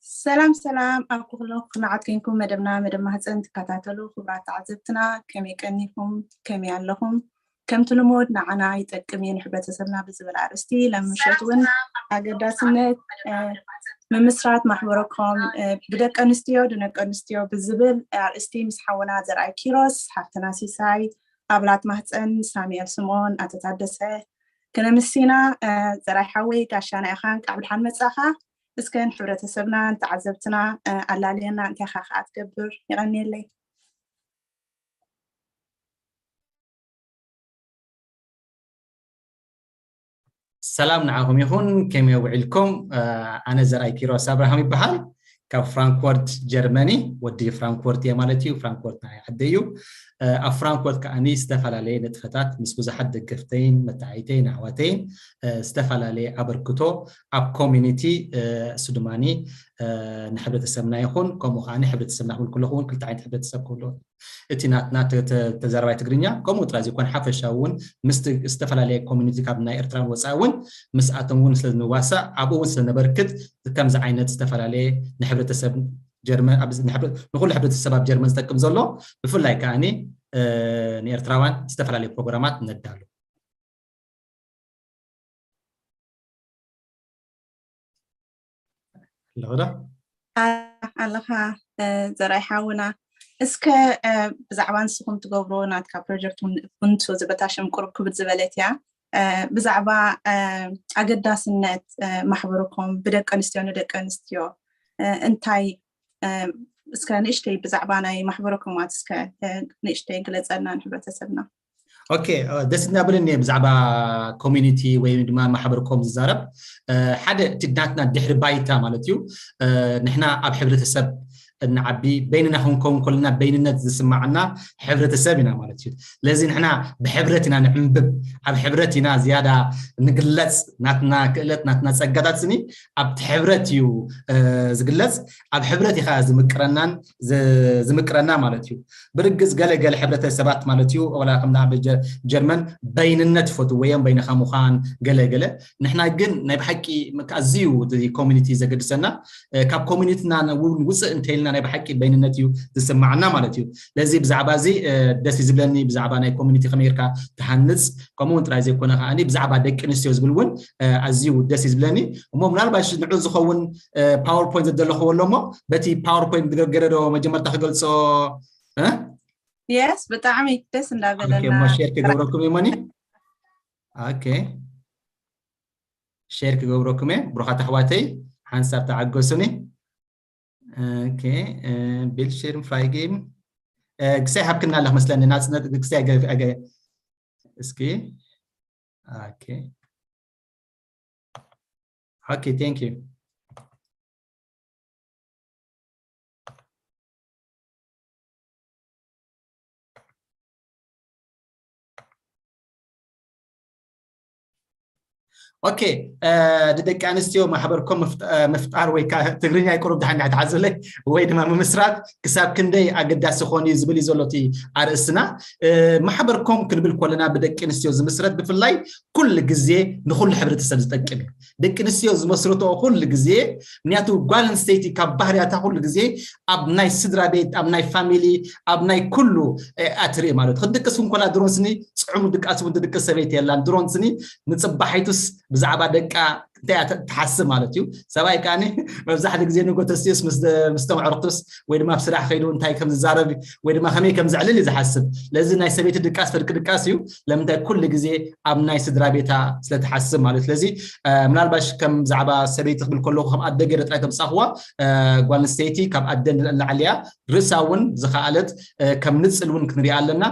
ሰላም ሰላም ኣብ ኩሉ ኩነዓት ኮንኩም መደብና መደብ ማህፀን ትከታተሉ ክቡራት ተዓዘብትና ከመይ ቀኒኹም ከመይ ኣለኹም? ከምቲ ልሙድ ንዓና ይጠቅም እዩ ንሕብረተሰብና ብዝብል ኣርእስቲ ለምሸት እውን ኣገዳስነት ምምስራት ማሕበረኮም ብደቂ ኣንስትዮ ድነቂ ኣንስትዮ ብዝብል ኣርእስቲ ምስ ሓውና ዘርኣይ ኪሮስ ሓፍትና ሲሳይ ኣብላት ማህፀን ሳሙኤል ስምኦን ኣተታደሰ ክነምሲና ዘርኣይ ሓወይ ጋሻና ኢኻ እንቃዕ ብድሓን መጻኻ። እስከ ንሕብረተሰብና ንተዓዘብትና ኣላልየና እንታይ ኢኻ ከዓ ትገብር? የቐንየለይ። ሰላም ንዓኹም ይኹን። ከመይ ውዒልኩም? ኣነ ዘርኣይ ኪሮስ ኣብርሃም ይበሃል። ካብ ፍራንክፎርት ጀርመኒ፣ ወዲ ፍራንክፎርት እየ ማለት እዩ። ፍራንክፎርት ናይ ዓደ እዩ። ኣብ ፍራንክፎርት ከዓኒ ዝተፈላለየ ንጥፈታት ምስ ብዙሓት ደገፍተይን መተዓይተይን ኣሕዋተይን ዝተፈላለየ ኣበርክቶ ኣብ ኮሚኒቲ፣ እሱ ድማ ንሕብረተሰብና ይኹን ከምኡ ከዓ ሕብረተሰብና ክብል ከለኹ እውን ክልተ ዓይነት ሕብረተሰብ ክህሉ እቲ ናትና ተዛራባይ ትግርኛ ከምኡ ጥራይ ዘይኮነ ሓፈሻዊ እውን ምስ ዝተፈላለየ ኮሚኒቲ ካብ ናይ ኤርትራን ወፃኢ እውን ምስኣቶም እውን ስለዝንዋሳእ ኣብኡ እውን ስለነበርክት ከምዚ ዓይነት ዝተፈላለየ ንሕብረተሰብ ጀርመን ንኩሉ ሕብረተሰብ ኣብ ጀርመን ዝጠቅም ዘሎ ብፍላይ ከዓ ንኤርትራውያን ዝተፈላለየ ፕሮግራማት ነዳሉ። ኣለኹ ዶ? ኣለኻ ዘርኣይ ሓውና። እስከ ብዛዕባ ንስኹም ትገብሮ ናትካ ፕሮጀክት ኡንቱ ዝበታሽም ቁሩብ ክብድ ዝበለት እያ። ብዛዕባ ኣገዳስነት ማሕበረኮም ብደቂ ኣንስትዮ ንደቂ ኣንስትዮ እንታይ እስከ ንእሽተይ ብዛዕባ ናይ ማሕበረኮማት እስከ ንእሽተይ ግለፀልና ንሕብረተሰብና። ኦኬ፣ ደስ እናበለኒ እየ ብዛዕባ ኮሚኒቲ ወይ ድማ ማሕበርኮም ዝዛረብ። ሓደ እቲ ናትና ድሕሪ ባይታ ማለት እዩ። ንሕና ኣብ ሕብረተሰብ እንዓቢ በይንና ክንከውን ከለና በይንነት ዝስማዓና ሕብረተሰብ ኢና ማለት እዩ። ስለዚ ንሕና ብሕብረት ኢና ንዕንብብ፣ ኣብ ሕብረት ኢና ዝያዳ ንግለፅ። ናትና ክእለት ናትና ፀጋታት ስኒ ኣብቲ ሕብረት እዩ ዝግለፅ። ኣብ ሕብረት ኢኻ ዝምቅረናን ዝምቅረና ማለት እዩ። ብርግፅ ገለ ገለ ሕብረተሰባት ማለት እዩ ዋላ ከም ንኣብነት ጀርመን በይንነት ይፈትዎ እዮም በይንኻ ምዃን ገለ ገለ። ንሕና ግን ናይ ብሓቂ ኣዝዩ ኮሚኒቲ ዘገድሰና ካብ ኮሚኒቲና እውን ውፅእ እንተይልና ናይ ብሓቂ በይንነት እዩ ዝስማዓና ማለት እዩ። ለዚ ብዛዕባ እዚ ደስ ዝብለኒ ብዛዕባ ናይ ኮሚኒቲ ከመይ ጌርካ ትሃንፅ ከምኡ እውን ጥራይ ዘይኮነ ከዓ ብዛዕባ ደቂ ኣንስትዮ ዝብል እውን ኣዝዩ ደስ ዝብለኒ። እሞ ምናልባሽ ንዑ ዝኸውን ፓወርፖይንት ዘለኽዎ ኣሎ እሞ በቲ ፓወርፖይንት ዝገገረ ዶ መጀመርታ ክገልፆ? የስ ብጣዕሚ ደስ እንዳበለና። ሼር ክገብረኩም እየ ሞኒ። ኦኬ ሼር ክገብረኩም እየ ብሩኻት ኣሕዋተይ ሓንሳብ ተዓገሱኒ። ኦኬ ቢልድ ሼር ፍራይ ጌም ክሳይ ሃብክና ኣለክ መስለኒ ናፅነት ክሳይ እስኪ ኦኬ ኦኬ thank you ኦኬ ንደቂ ኣንስትዮ ማሕበርኮም ምፍጣር ወይ ትግርኛ ይቁሩብ ድሓን ትሓዝብለይ ወይ ድማ ምምስራት ክሳብ ክንደይ ኣገዳሲ ክኾን እዩ ዝብል እዩ ዘሎ እቲ ኣርእስትና። ማሕበርኮም ክንብል ከለና ብደቂ ኣንስትዮ ዝምስረት ብፍላይ ኩሉ ግዜ ንኩሉ ሕብረተሰብ ዝጠቅም እዩ። ደቂ ኣንስትዮ ዝመስርትኦ ኩሉ ግዜ ምክንያቱ ጓል ኣንስተይቲ ካብ ባህርያታ ኩሉ ግዜ ኣብ ናይ ስድራ ቤት ኣብ ናይ ፋሚሊ ኣብ ናይ ኩሉ ኣትርኢ ማለት ክድቅስ እንኮላ ድሮን ስኒ ፅዑም ድቃስ እውን ትድቅስ ሰበይቲ የላን ድሮን ስኒ ንፅባሒቱስ ብዛዕባ ደቃ እንታይ ትሓስብ ማለት እዩ። ሰብኣይ ከዓኒ መብዛሕትኡ ግዜ ንጎተስቲስ ምስቶም ኣዕሩኽቱስ ወይ ድማ ኣብ ስራሕ ከይዱ እንታይ ከም ዝዛረብ ወይ ድማ ከመይ ከም ዘዕልል እዩ ዝሓስብ። ለዚ ናይ ሰበይቲ ድቃስ ፍርቂ ድቃስ እዩ። ለምንታይ ኩሉ ግዜ ኣብ ናይ ስድራ ቤታ ስለትሓስብ ማለት ስለዚ ምናልባሽ ከም ብዛዕባ ሰበይቲ ክብል ከለኹ ከም ኣደ ገይረ ጥራይ ተምፃኽዋ ጓል ኣንስተይቲ ካብ ኣደ ንላዕሊ እያ። ርእሳ እውን ዝኸኣለት ከም ንፅል እውን ክንሪኣ ኣለና።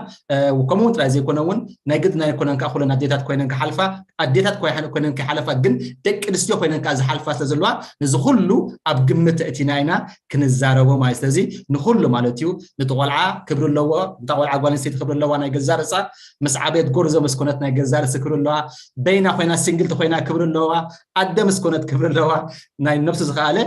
ከምኡ እውን ጥራይ ዘይኮነ እውን ናይ ግድና ኣይኮነን ከዓ ኩለን ኣዴታት ኮይነን ክሓልፋ ኣዴታት ኮይነን ከይሓለፋ ግን ደቂ ኣንስትዮ ኮይነን ከዓ ዝሓልፋ ስለ ዘለዋ ነዚ ኩሉ ኣብ ግምት ተእቲና ኢና ክንዛረቦ ማለት ስለዚ ንኩሉ ማለት እዩ። ነቲ ቆልዓ ክብሪ ኣለዎ። እታ ቆልዓ ጓል ኣንስተይቲ ክብሪ ኣለዋ ናይ ገዛ ርእሳ። ምስ ዓበየት ጎርዞ ምስ ኮነት ናይ ገዛ ርእሲ ክብሪ ኣለዋ። በይና ኮይና ሲንግልቲ ኮይና ክብሪ ኣለዋ። ኣደ ምስ ኮነት ክብሪ ኣለዋ። ናይ ነብሱ ዝኸኣለ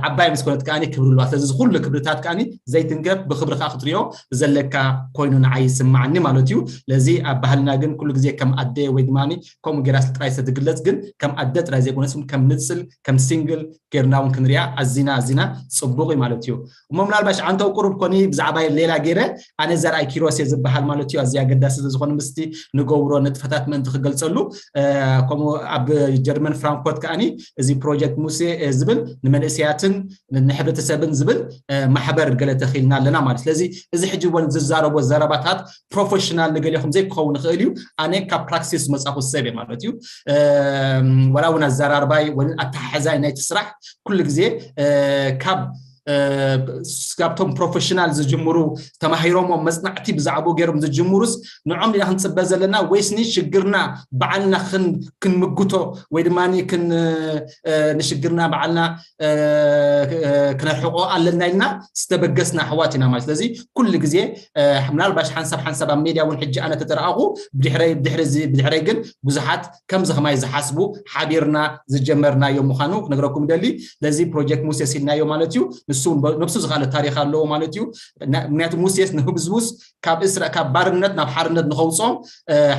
ዓባይ ምስ ኮነት ከዓኒ ክብሪ ኣለዋ። ስለዚ እዚ ኩሉ ክብርታት ከዓኒ ዘይትንከፍ ብክብሪ ከዓ ክትሪኦ ዘለካ ኮይኑ ንዓይ ይስማዓኒ ማለት እዩ። ለዚ ኣብ ባህልና ግን ኩሉ ግዜ ከም ኣደ ወይ ድማ ከምኡ ጌራ ጥራይ ዝተትግለጽ ግን ከም ኣደ ጥራይ ዘይኮነስ ከም ንፅል ከም ሲንግል ጌርና እውን ክንሪኣ ኣዚና ኣዚና ፅቡቅ እዩ ማለት እዩ። እሞ ምናልባሽ ኣንተው ቁሩብ ኮኒ ብዛዕባ ሌላ ገይረ ኣነ ዘርኣይ ኪሮስ እየ ዝበሃል ማለት እዩ። ኣዝያ ኣገዳሲ ስለዝኾነ ምስቲ ንገብሮ ንጥፈታት ምእንቲ ክገልፀሉ ከምኡ ኣብ ጀርመን ፍራንክፎርት ከዓኒ እዚ ፕሮጀክት ሙሴ ዝብል ንመንእሰያትን ንሕብረተሰብን ዝብል ማሕበር ገለ ተኺልና ኣለና ማለት። ስለዚ እዚ ሕጂ እውን ዝዛረቦ ዘረባታት ፕሮፌሽናል ንገሊኹም ዘይክኸውን ይኽእል እዩ። ኣነ ካብ ፕራክሲስ መጻኹ ሰብ እየ ማለት እዩ። ወላ እውን ኣዘራርባይ ወይ ኣተሓሕዛይ ናይቲ ስራሕ ኩሉ ግዜ ካብ ካብቶም ፕሮፌሽናል ዝጅምሩ ተማሂሮሞ መፅናዕቲ ብዛዕባኡ ገይሮም ዝጅምሩስ ንዖም ዲና ክንፅበ ዘለና ወይስኒ ሽግርና ባዕልና ክንምግቶ ወይ ድማ ንሽግርና ባዕልና ክነርሕቆ ኣለና ኢልና ዝተበገስና ኣሕዋት ኢና ማለት። ስለዚ ኩሉ ግዜ ምናልባሽ ሓንሳብ ሓንሳብ ኣብ ሜድያ እውን ሕጂ ኣነ ተተረኣኹ ብድሕረይ ብድሕረይ ግን ብዙሓት ከምዚ ከማይ ዝሓስቡ ሓቢርና ዝጀመርናዮ ምዃኑ ክነግረኩም ደሊ። ለዚ ፕሮጀክት ሙሴስ ኢልናዮ ማለት እዩ። ንሱ እውን ነብሱ ዝኻለ ታሪክ ኣለዎ ማለት እዩ። ምክንያቱ ሙሴስ ንህዝቡስ ካብ እስራ ካብ ባርነት ናብ ሓርነት ንኸውፅኦም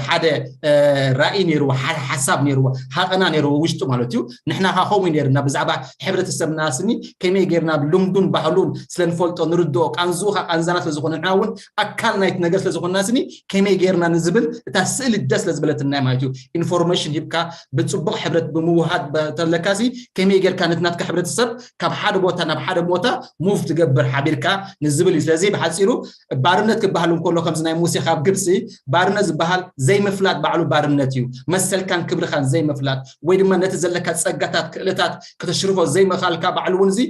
ሓደ ራእይ ነይርዎ፣ ሓደ ሓሳብ ነይርዎ፣ ሃቐና ነይርዎ ውሽጡ ማለት እዩ። ንሕና ካ ከምኡ ነይርና ብዛዕባ ሕብረተሰብና ስኒ ከመይ ጌርና ልምዱን ባህሉን ስለንፈልጦ ንርድኦ ቃንዝኡ ካ ቃንዛና ስለዝኾነ ንሕና እውን ኣካል ናይቲ ነገር ስለዝኾንና ስኒ ከመይ ጌርና ንዝብል እታ ስእሊ ደስ ስለዝበለትና ማለት እዩ። ኢንፎርሜሽን ሂብካ ብፅቡቅ ሕብረት ብምውሃድ ተለካሲ ከመይ ጌርካ ነቲ ናትካ ሕብረተሰብ ካብ ሓደ ቦታ ናብ ሓደ ቦታ ሙቭ ትገብር ሓቢርካ ንዝብል እዩ። ስለዚ ብሓፂሩ ባርነት ክበሃል እንከሎ ከምዚ ናይ ሙሴ ካብ ግብፂ ባርነት ዝበሃል ዘይምፍላጥ ባዕሉ ባርነት እዩ። መሰልካን ክብርኻን ዘይምፍላጥ ወይ ድማ ነቲ ዘለካ ፀጋታት ክእለታት ከተሽርፎ ዘይምኽኣልካ ባዕሉ እውን እዚ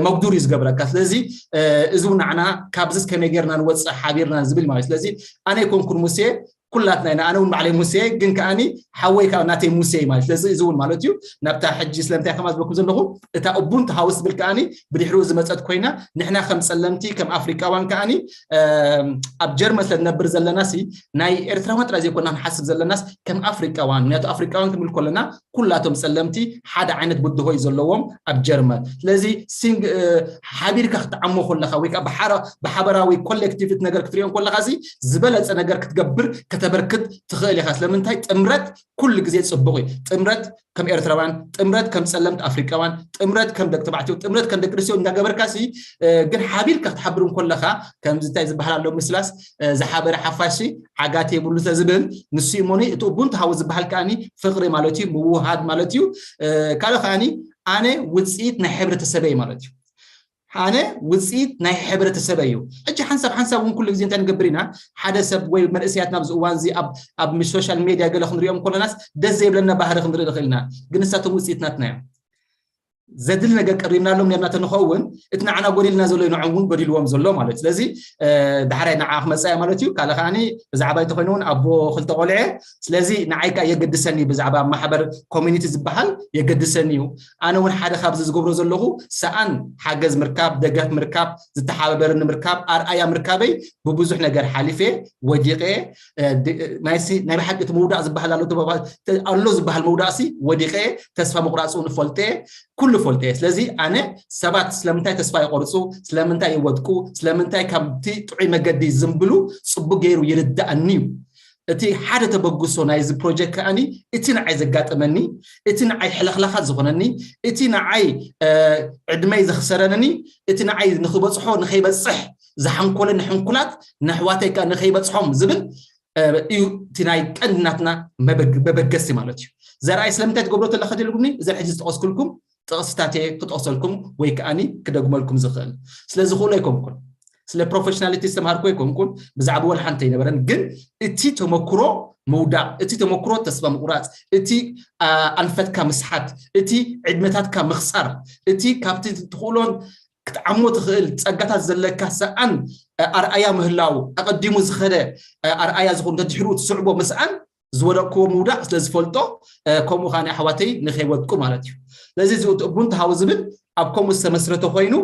መጉዱር እዩ ዝገብረካ። ስለዚ እዚ እውን ንዓና ካብዚስ ከመይ ጌርና ንወፅእ ሓቢርና ዝብል ማለት ስለዚ ኣነ ይኮንኩን ሙሴ ኩላትና ኢና ኣነ እውን ባዕለይ ሙሴ ግን ከዓኒ ሓወይ ከዓ ናተይ ሙሴ ማለት ስለዚ እዚ እውን ማለት እዩ ናብታ ሕጂ ስለምንታይ ከማ ዝበኩም ዘለኹ እታ እቡን ተሃውስ ትብል ከዓኒ ብድሕሪኡ ዝመፀት ኮይና ንሕና ከም ፀለምቲ ከም ኣፍሪቃዋን ከዓኒ ኣብ ጀርመን ስለ ንነብር ዘለና ሲ ናይ ኤርትራዋን ጥራይ ዘይኮና ንሓስብ ዘለናስ ከም ኣፍሪቃዋን ምክንያቱ ኣፍሪቃዋን ክንብል ከለና ኩላቶም ፀለምቲ ሓደ ዓይነት ብድሆ እዩ ዘለዎም ኣብ ጀርመን ስለዚ ሓቢርካ ክትዓሞ ከለካ ወይ ከዓ ብሓበራዊ ኮሌክቲቭ ነገር ክትሪኦ ከለካ ሲ ዝበለፀ ነገር ክትገብር ከተበርክት ትኽእል ኢኻ ስለምንታይ ጥምረት ኩሉ ግዜ ፅቡቅ እዩ ጥምረት ከም ኤርትራውያን ጥምረት ከም ፀለምቲ ኣፍሪቃውያን ጥምረት ከም ደቂ ተባዕትዮ ጥምረት ከም ደቂ ኣንስትዮ እንዳገበርካ ሲ ግን ሓቢርካ ክትሓብር ከለካ ከምዚ እንታይ ዝበሃል ኣሎ ምስላስ ዝሓበረ ሓፋሽ ዓጋት የብሉ ስለዝብል ንሱ ይሞኒ እቲ ቡን ተሃዊ ዝበሃል ከዓኒ ፍቅሪ ማለት እዩ ምውሃድ ማለት እዩ ካልእ ከዓኒ ኣነ ውፅኢት ናይ ሕብረተሰበይ ማለት እዩ ኣነ ውፅኢት ናይ ሕብረተሰበ እዩ ሕጂ ሓንሳብ ሓንሳብ እውን ኩሉ ግዜ እንታይ ንገብር ኢና ሓደ ሰብ ወይ መንእሰያትና ኣብዚ እዋን እዚ ኣብ ሶሻል ሜድያ ገለ ክንሪኦም ከለናስ ደስ ዘይብለና ባህሪ ክንርኢ ንኽእል ኢና ግን ንሳቶም ውፅኢት ናትና እዮም ዘድሊ ነገር ቀሪብናሎም ነርና ተንኸውን እቲ ንዓና ጎዲልና ዘሎ ንዖም እውን ጎዲልዎም ዘሎ ማለት ስለዚ ዳሕራይ ንዓ ክመፃያ ማለት እዩ ካልእ ከዓኒ ብዛዕባ እንተኮይኑ እውን ኣቦ ክልተ ቆልዐ ስለዚ ንዓይ ከዓ የገድሰኒ ብዛዕባ ማሕበር ኮሚኒቲ ዝበሃል የገድሰኒ እዩ ኣነ እውን ሓደ ካብዚ ዝገብሮ ዘለኹ ሰኣን ሓገዝ ምርካብ ደገፍ ምርካብ ዝተሓባበርኒ ምርካብ ኣርኣያ ምርካበይ ብብዙሕ ነገር ሓሊፈ ወዲቀ ናይ ብሓቂ እቲ ምውዳቅ ዝበሃል ኣሎ ኣሎ ዝበሃል ምውዳቅሲ ወዲቀ ተስፋ ምቁራፅ ንፈልጠ ኩሉ ፈልጠ ስለዚ ኣነ ሰባት ስለምንታይ ተስፋ ይቆርፁ ስለምንታይ ይወድቁ ስለምንታይ ካብቲ ጥዑይ መገዲ ዝንብሉ ፅቡቅ ገይሩ ይርዳእኒ እዩ እቲ ሓደ ተበግሶ ናይዚ ፕሮጀክት ከዓኒ እቲ ንዓይ ዘጋጠመኒ እቲ ንዓይ ሕለኽላኻት ዝኾነኒ እቲ ንዓይ ዕድመይ ዘኽሰረንኒ እቲ ንዓይ ንኽበፅሖ ንኸይበፅሕ ዝሓንኮለኒ ሕንኩላት ንኣሕዋተይ ከዓ ንኸይበፅሖም ዝብል እዩ እቲ ናይ ቀንዲ ናትና መበገሲ ማለት እዩ ዘርኣይ ስለምንታይ ትገብሮ ተለካ ትልጉኒ እዘን ሕጂ ዝጠቀስኩልኩም ጥቕስታት እየ ክጠቕሰልኩም ወይ ከዓኒ ክደግመልኩም ዝኽእል ስለዝኽእሎ ኣይኮንኩን ስለ ፕሮፌሽናሊቲ ዝተምሃርኩ ኣይኮንኩን ብዛዕባ ወላ ሓንቲ ኣይነበረን ግን እቲ ተመክሮ ምውዳቕ እቲ ተመክሮ ተስፋ ምቁራፅ እቲ ኣንፈትካ ምስሓት እቲ ዕድመታትካ ምኽሳር እቲ ካብቲ ትኽእሎን ክትዓሞ ትኽእል ፀጋታት ዘለካ ሰኣን ኣርኣያ ምህላው ኣቐዲሙ ዝኸደ ኣርኣያ ዝኾኑ ተድሕሩ ትስዕቦ ምስኣን ዝወደቅክዎ ምውዳቅ ስለ ዝፈልጦ ከምኡ ከዓ ኣሕዋተይ ንከይወድቁ ማለት እዩ ስለዚ እዚ እቲ ቡን ተሃዊ ዝብል ኣብ ከምኡ ዝተመስረተ ኮይኑ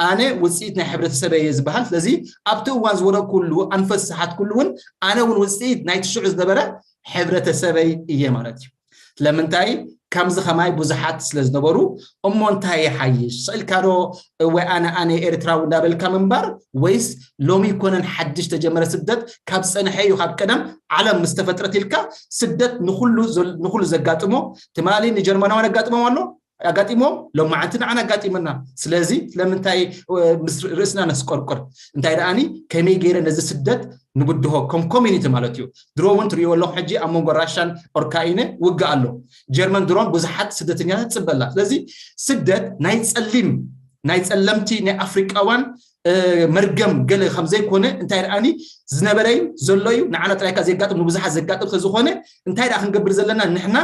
ኣነ ውፅኢት ናይ ሕብረተሰብ እየ ዝበሃል ስለዚ ኣብቲ እዋን ዝወደቅኩሉ ኣንፈት ዝሰሓትኩሉ እውን ኣነ እውን ውፅኢት ናይ ትሽዑ ዝነበረ ሕብረተሰበይ እየ ማለት እዩ ስለምንታይ ከምዚ ከማይ ብዙሓት ስለ ዝነበሩ፣ እሞ እንታይ ይሓይሽ? ስእልካ ዶ ወይ ኣነ ኣነ ኤርትራዊ እንዳበልካ ምንባር፣ ወይስ ሎሚ ይኮነን ሓድሽ ተጀመረ ስደት፣ ካብ ጸንሐ እዩ፣ ካብ ቀደም ዓለም ምስ ተፈጥረት ኢልካ ስደት ንኹሉ ዘል- ንኹሉ ዘጋጥሞ ትማሊ ንጀርመናውያን ኣጋጥሞም ኣሎ ኣጋጢሞም ሎማዓንቲ ንዓና ኣጋጢመና። ስለዚ ስለምንታይ እ፣ ምስ ርእስና ነስቆርቁር? እንታይ ደኣኒ ከመይ ገይረ ነዚ ስደት ንብድሆ ከም ኮሚኒቲ ማለት እዩ። ድሮ እውን ትሪእዎ ኣለኹም ሕጂ ኣብ መንጎ ራሻን ኦርካይነ ውግእ ኣሎ። ጀርመን ድሮን ብዙሓት ስደተኛታት ትፅበላ። ስለዚ ስደት ናይ ፀሊም ናይ ፀለምቲ ናይ ኣፍሪቃዋን እ፣ መርገም ገለ ከም ዘይኮነ እንታይ ደኣኒ ዝነበረ እዩ ዘሎ እዩ። ንዓና ጥራይካ ዘጋጥም ንብዙሓት ዘጋጥም ስለዝኾነ እንታይ ደኣ ክንገብር ዘለና ንሕና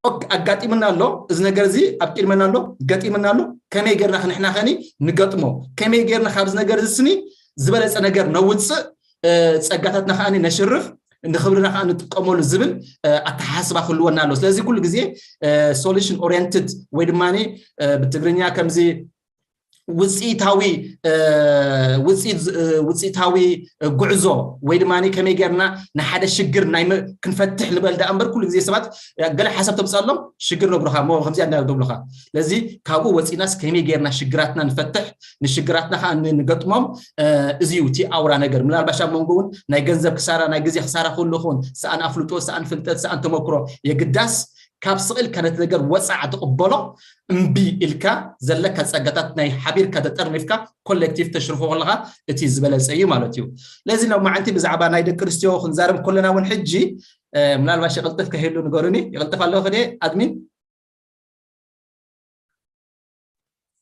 ኦክ- ኣጋጢምና ኣሎ። እዚ ነገር እዚ ኣብ ቅድመና ኣሎ፣ ገጢምና ኣሎ። ከመይ ጌርና ክንሕና ከኒ ንገጥሞ፣ ከመይ ጌርና ካብዚ ነገር እዚ ስኒ ዝበለፀ ነገር ነውፅእ፣ እ፣ ፀጋታትና ከኣኒ ነሽርፍ፣ ንክብርና ከዓ ንጥቀመሉ ዝብል እ፣ ኣተሓሳስባ ክህልወና ኣሎ። ስለዚ ኩሉ ግዜ ሶሉሽን ኦሪየንትድ ወይ ድማ ብትግርኛ ከምዚ ውፅኢታዊ እ፣ ውፅኢት እ፣ ውፅኢታዊ እ፣ ጉዕዞ ወይ ድማ ከመይ ጌርና ንሓደ ሽግር ናይ ም- ክንፈትሕ ንበል ደኣ እምበር ኩሉ ግዜ ሰባት እ፣ ገለ ሓሳብ ተምፅኣሎም ሽግር ነግሩኻ እሞ ከምዚኣ እንዳብሉኻ። ስለዚ ካብኡ ወፂናስ ከመይ ጌርና ሽግራትና ንፈትሕ፣ ንሽግራትና ከዓ ን- ንገጥሞም እ፣ እዚ እዩ እቲ ኣውራ ነገር። ምናልባሽ ኣብ መንጎ እውን ናይ ገንዘብ ክሳራ ናይ ግዜ ክሳራ ክህሉ ይኸውን፣ ሰኣን ኣፍልጦ፣ ሰኣን ፍልጠት፣ ሰኣን ተመክሮ የግዳስ ካብ ስቕኢልካ ነቲ ነገር ወፃዓ ትቕበሎ እምቢ ኢልካ ዘለካ ፀጋታት ናይ ሓቢርካ ተጠርኒፍካ ኮሌክቲቭ ተሽርፎ ከለካ እቲ ዝበለፀ እዩ ማለት እዩ። ስለዚ ሎማዓንቲ ብዛዕባ ናይ ደቂ ኣንስትዮ ክንዛረብ ከለና እውን ሕጂ እ፣ ምናልባሽ ይቕልጥፍ ከህሉ ንገሩኒ። ይቕልጥፍ ኣለኹ ደ ኣድሚን?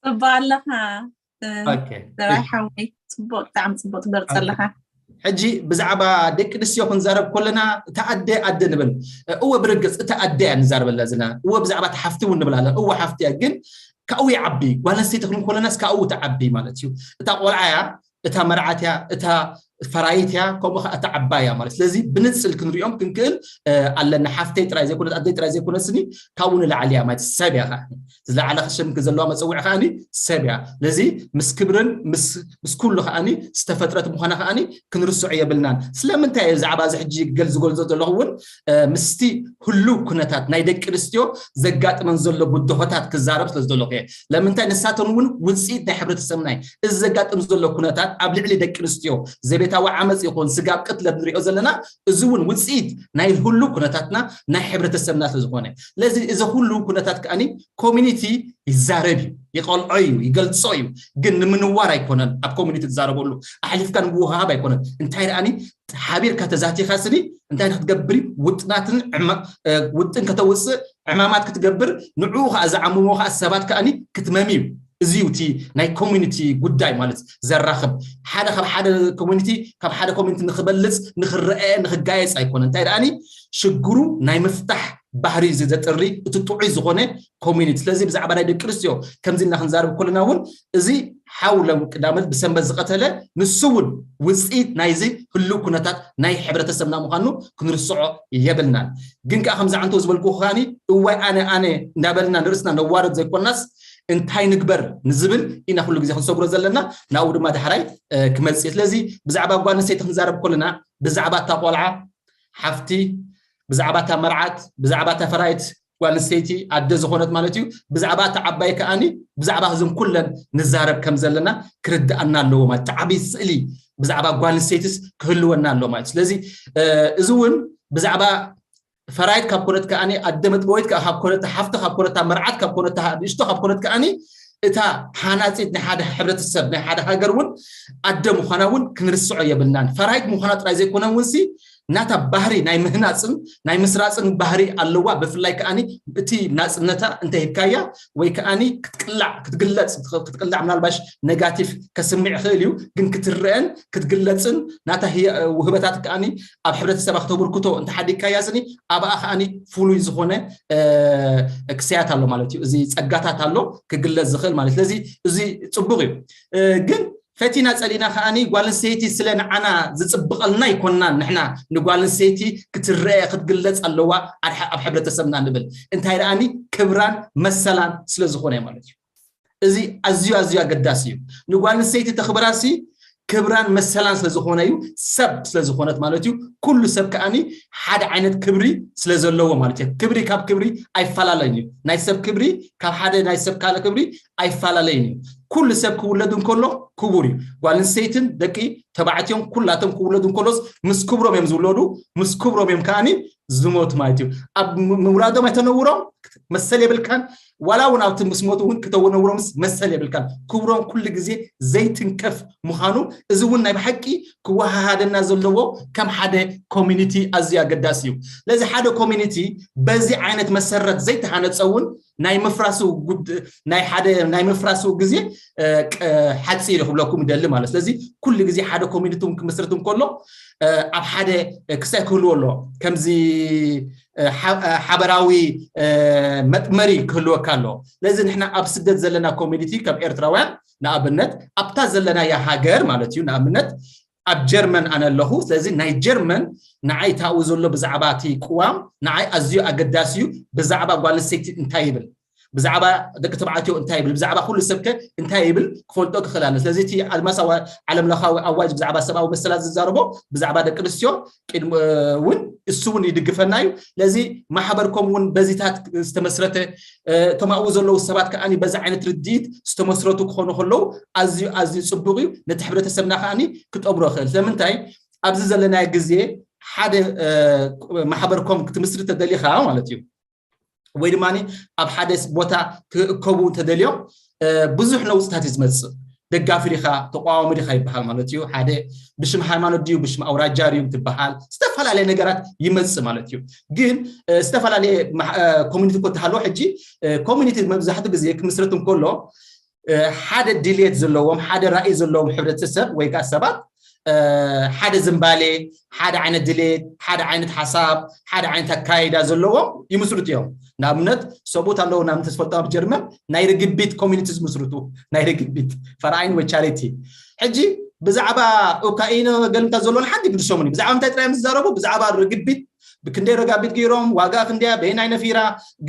ፅቡቅ ኣለኻ እ፣ ኦኬ። ዘራይ ሓወይ፣ ፅቡቅ፣ ብጣዕሚ ፅቡቅ ትገልፅ ኦኬ። ኣለኻ። ሕጂ ብዛዕባ ደቂ ኣንስትዮ ክንዛረብ ከለና እታ ኣደ ኣደ ንብል። እወ ብርግፅ እታ ኣደ እያ ንዛረበላ ዘለና። እወ ብዛዕባ እታ ሓፍቲ እውን ንብል ኣለና። እወ ሓፍቲ እያ ግን ካብኡ ይዓቢ። ጓል ኣንስተይቲ ክንብል ከለናስ ካብኡ ትዓቢ ማለት እዩ። እታ ቆልዓ እያ፣ እታ መርዓት እያ፣ እታ ፈራይት እያ፣ ከምኡ ከዓ እታ ዓባይ እያ ማለት። ስለዚ ብንፅል ክንሪኦም ክንክእል እ፣ ኣለና። ሓፍተይ ጥራይ ዘይኮነት ኣደይ ጥራይ ዘይኮነት ስኒ ካብኡ ንላዕሊ እያ ማለት ሰብ እያ ከዓ። ዝለዓለ ሽም ዘለዋ መፀውዒ ከዓ ሰብ እያ። ስለዚ ምስ ክብርን ምስ ምስ ኩሉ ከዓ ዝተፈጥረት ምዃና ከዓ ክንርስዖ የብልናን። ስለምንታይ እየ ብዛዕባ እዚ ሕጂ ገል ዝገልጾ ዘለኹ እውን እ፣ ምስቲ ህሉው ኩነታት ናይ ደቂ ኣንስትዮ ዘጋጥመን ዘሎ ብድሆታት ክዛረብ ስለ ዝደለኹ እየ። ለምንታይ ንሳተን እውን ውፅኢት ናይ ሕብረተሰብና እዩ። እዚ ዘጋጥም ዘሎ ኩነታት ኣብ ልዕሊ ደቂ ኣንስትዮ ዘቤታዊ ዓመፅ ይኹን ስጋብ ቅትለት ንሪኦ ዘለና እዚ እውን ውፅኢት ናይ ህሉው ኩነታትና ናይ ሕብረተሰብና ስለ ዝኾነ ስለዚ እዚ ኩሉ ኩነታት ከኣኒ ኮሚኒቲ ይዛረብ እዩ፣ ይቐልዖ እዩ፣ ይገልጾ እዩ። ግን ንምንዋር ኣይኮነን ኣብ ኮሚኒቲ ትዛረበሉ፣ ኣሕሊፍካ ንምውሃሃብ ኣይኮነን። እንታይ ደኣኒ ሓቢርካ ተዛቲኻ ስኒ እንታይ ክትገብር እዩ? ውጥናትን ዕማ- እ፣ ውጥን ከተውፅእ ዕማማት ክትገብር ንዕኡ ከዓ ዝዓምሞ ከዓ ሰባት ከኣኒ ክትመም እዩ። እዚ እዩ እቲ ናይ ኮሚኒቲ ጉዳይ ማለት ዘራኽብ ሓደ ካብ ሓደ ኮሚኒቲ ካብ ሓደ ኮሚኒቲ ንክበልፅ ንክረአ ንክጋየፅ ኣይኮነ እንታይ ደኣኒ ሽግሩ ናይ ምፍታሕ ባህሪ እዩ ዘጥሪ እቲ ጥዑይ ዝኾነ ኮሚኒቲ ስለዚ ብዛዕባ ናይ ደቂ ኣንስትዮ ከምዚ ኢልና ክንዛርብ ከለና እውን እዚ ሓው ሎም ቅዳመት ብሰንበት ዝቐተለ ንሱ እውን ውፅኢት ናይዚ ህልው ኩነታት ናይ ሕብረተሰብና ምዃኑ ክንርስዖ የብልናን ግን ከዓ ከምዚ ዓንቶ ዝበልኩ ከዓኒ እዋይ ኣነ ኣነ እንዳበልና ንርእስና ነዋርድ ዘይኮናስ እንታይ ንግበር ንዝብል ኢና ኩሉ ግዜ ክንሰግሮ ዘለና ናብኡ ድማ ዳሕራይ ክመፅእ ስለዚ ብዛዕባ ጓል ኣንስተይቲ ክንዛረብ ከለና ብዛዕባ እታ ቆልዓ ሓፍቲ ብዛዕባ እታ መርዓት ብዛዕባ እታ ፈራይት ጓል ኣንስተይቲ ኣደ ዝኾነት ማለት እዩ ብዛዕባ እታ ዓባይ ከዓኒ ብዛዕባ እዞም ኩለን ንዛረብ ከም ዘለና ክርድኣና ኣለዎ ማለት እቲ ዓብይ ስእሊ ብዛዕባ ጓል ኣንስተይትስ ክህልወና ኣለዎ ማለት ስለዚ እዚ እውን ብዛዕባ ፈራይት ካብ ኮነት ከዓኒ ኣደ መጥበወይት ካብ ኮነት ሓፍቲ ካብ ኮነት መርዓት ካብ ኮነት ንእሽቶ ካብ ኮነት ከዓኒ እታ ሃናፂት ናይ ሓደ ሕብረተሰብ ናይ ሓደ ሃገር እውን ኣደ ምዃና እውን ክንርስዖ የብልናን ፈራይት ምዃና ጥራይ ዘይኮነ እውን ሲ ናታ ባህሪ ናይ ምህናፅን ናይ ምስራፅን ባህሪ ኣለዋ ብፍላይ ከዓኒ እቲ ናፅነታ እንተሂብካያ ወይ ከዓኒ ክትቅላዕ ክትግለፅ ክትቅላዕ ምናልባሽ ነጋቲቭ ከስምዕ ይኽእል እዩ ግን ክትረአን ክትግለፅን ናታ ውህበታት ከዓኒ ኣብ ሕብረተሰባ ክተብርክቶ እንተሓዲግካያ ስኒ ኣብኣ ከዓኒ ፍሉይ ዝኾነ ክስያት ኣሎ ማለት እዩ እዚ ፀጋታት ኣሎ ክግለፅ ዝኽእል ማለት ስለዚ እዚ ፅቡቅ እዩ ግን ፈቲና ፀሊና ከዓኒ ጓል ኣንስተይቲ ስለ ንዓና ዝፅብቐልና ኣይኮንናን ንሕና ንጓል ኣንስተይቲ ክትረአ ክትግለፅ ኣለዋ ኣብ ሕብረተሰብና ንብል እንታይ ደኣኒ ክብራን መሰላን ስለ ዝኾነ ማለት እዩ እዚ ኣዝዩ ኣዝዩ ኣገዳሲ እዩ ንጓል ኣንስተይቲ ተኽብራሲ ክብራን መሰላን ስለዝኾነ እዩ፣ ሰብ ስለዝኾነት ማለት እዩ። ኩሉ ሰብ ከኣኒ ሓደ ዓይነት ክብሪ ስለዘለዎ ማለት እዩ። ክብሪ ካብ ክብሪ ኣይፈላለን እዩ። ናይ ሰብ ክብሪ ካብ ሓደ ናይ ሰብ ካልእ ክብሪ ኣይፈላለይን እዩ። ኩሉ ሰብ ክውለድ እንከሎ ክቡር እዩ። ጓል ኣንስተይትን ደቂ ተባዕትዮን ኩላቶም ክውለዱ እንከሎስ ምስ ክብሮም እዮም ዝውለዱ፣ ምስ ክብሮም እዮም ከኣኒ ዝሞት ማለት እዩ። ኣብ ምውላዶም ኣይተነውሮም መሰል የብልካን። ዋላ እውን ኣብቲ ምስ ሞቱ እውን ክተነውሮምስ መሰል የብልካን። ክብሮም ኩሉ ግዜ ዘይትንከፍ ምዃኑ፣ እዚ እውን ናይ ብሓቂ ክወሃሃደና ዘለዎ ከም ሓደ ኮሚኒቲ ኣዝዩ ኣገዳሲ እዩ። ስለዚ ሓደ ኮሚኒቲ በዚ ዓይነት መሰረት ዘይተሃነፀ እውን ናይ ምፍራሱ ናይ ሓደ ናይ ምፍራሱ ግዜ ሓፂር ክብለኩም ይደሊ ማለት። ስለዚ ኩሉ ግዜ ሓደ ኮሚኒቲ ክምስርት እንከሎ ኣብ ሓደ ክሳይ ክህልዎ ኣሎ። ከምዚ ሓበራዊ መጥመሪ ክህልወካ ኣሎ። ስለዚ ንሕና ኣብ ስደት ዘለና ኮሚኒቲ ከም ኤርትራውያን ንኣብነት ኣብታ ዘለናያ ሃገር ማለት እዩ። ንኣብነት ኣብ ጀርመን ኣነ ኣለኹ። ስለዚ ናይ ጀርመን ንዓይ ታኡ ዘሎ ብዛዕባ እቲ ቅዋም ንዓይ ኣዝዩ ኣገዳሲ እዩ። ብዛዕባ ጓል ኣንስተይቲ እንታይ ይብል፣ ብዛዕባ ደቂ ተባዕትዮ እንታይ ይብል፣ ብዛዕባ ኩሉ ሰብከ እንታይ ይብል ክፈልጦ ክኽእል ኣለ። ስለዚ እቲ ኣድማሳዊ ዓለም ለኻዊ ኣዋጅ ብዛዕባ ሰብኣዊ መሰላት ዝዛረቦ ብዛዕባ ደቂ ኣንስትዮ ቅድሚ እውን እሱ እውን ይድግፈና እዩ። ስለዚ ማሕበር ከምኡ እውን በዚታት ዝተመስረተ እቶም ኣብኡ ዘለዉ ሰባት ከኣ በዚ ዓይነት ርድኢት ዝተመስረቱ ክኾኑ ከለዉ ኣዝዩ ኣዝዩ ፅቡቕ እዩ። ነቲ ሕብረተሰብና ከኣ ክጠብሮ ይኽእል። ስለምንታይ ኣብዚ ዘለናዮ ግዜ ሓደ ማሕበር ኮም ክትምስርት ተደሊኻ ማለት እዩ ወይ ድማ ኣብ ሓደ ቦታ ክእከቡ እንተደልዮም ብዙሕ ነውፅታት እዩ ዝመፅእ። ደጋፊ ዲኻ ተቋዋሚ ዲኻ ይበሃል ማለት እዩ። ሓደ ብሽም ሃይማኖት ድዩ ብሽም ኣውራጃ ድዩ ትበሃል፣ ዝተፈላለየ ነገራት ይመፅእ ማለት እዩ። ግን ዝተፈላለየ ኮሚኒቲ እኮ ተሃለዎ ሕጂ ኮሚኒቲ መብዛሕትኡ ግዜ ክምስረት እንከሎ ሓደ ድልየት ዘለዎም ሓደ ራእይ ዘለዎም ሕብረተሰብ ወይ ከዓ ሰባት ሓደ ዝንባሌ ሓደ ዓይነት ድሌት ሓደ ዓይነት ሓሳብ ሓደ ዓይነት ኣካይዳ ዘለዎም ይምስርቱ እዮም። ንኣብነት ሰብኡት ኣለዉ ናብ ተስፈልጦ ኣብ ጀርመን ናይ ርግቢት ኮሚኒቲ ዝምስርቱ ናይ ርግቢት ፈርኣይን ወይ ቻሪቲ ሕጂ ብዛዕባ ኡካኢኖ ገልምታ ዘለዎን ሓንቲ ግድሶምን ብዛዕባ ምንታይ ጥራይ ዝዛረቡ ብዛዕባ ርግቢት ብክንደይ ረጋቢት ገይሮም ዋጋ ክንደያ በየናይ ነፊራ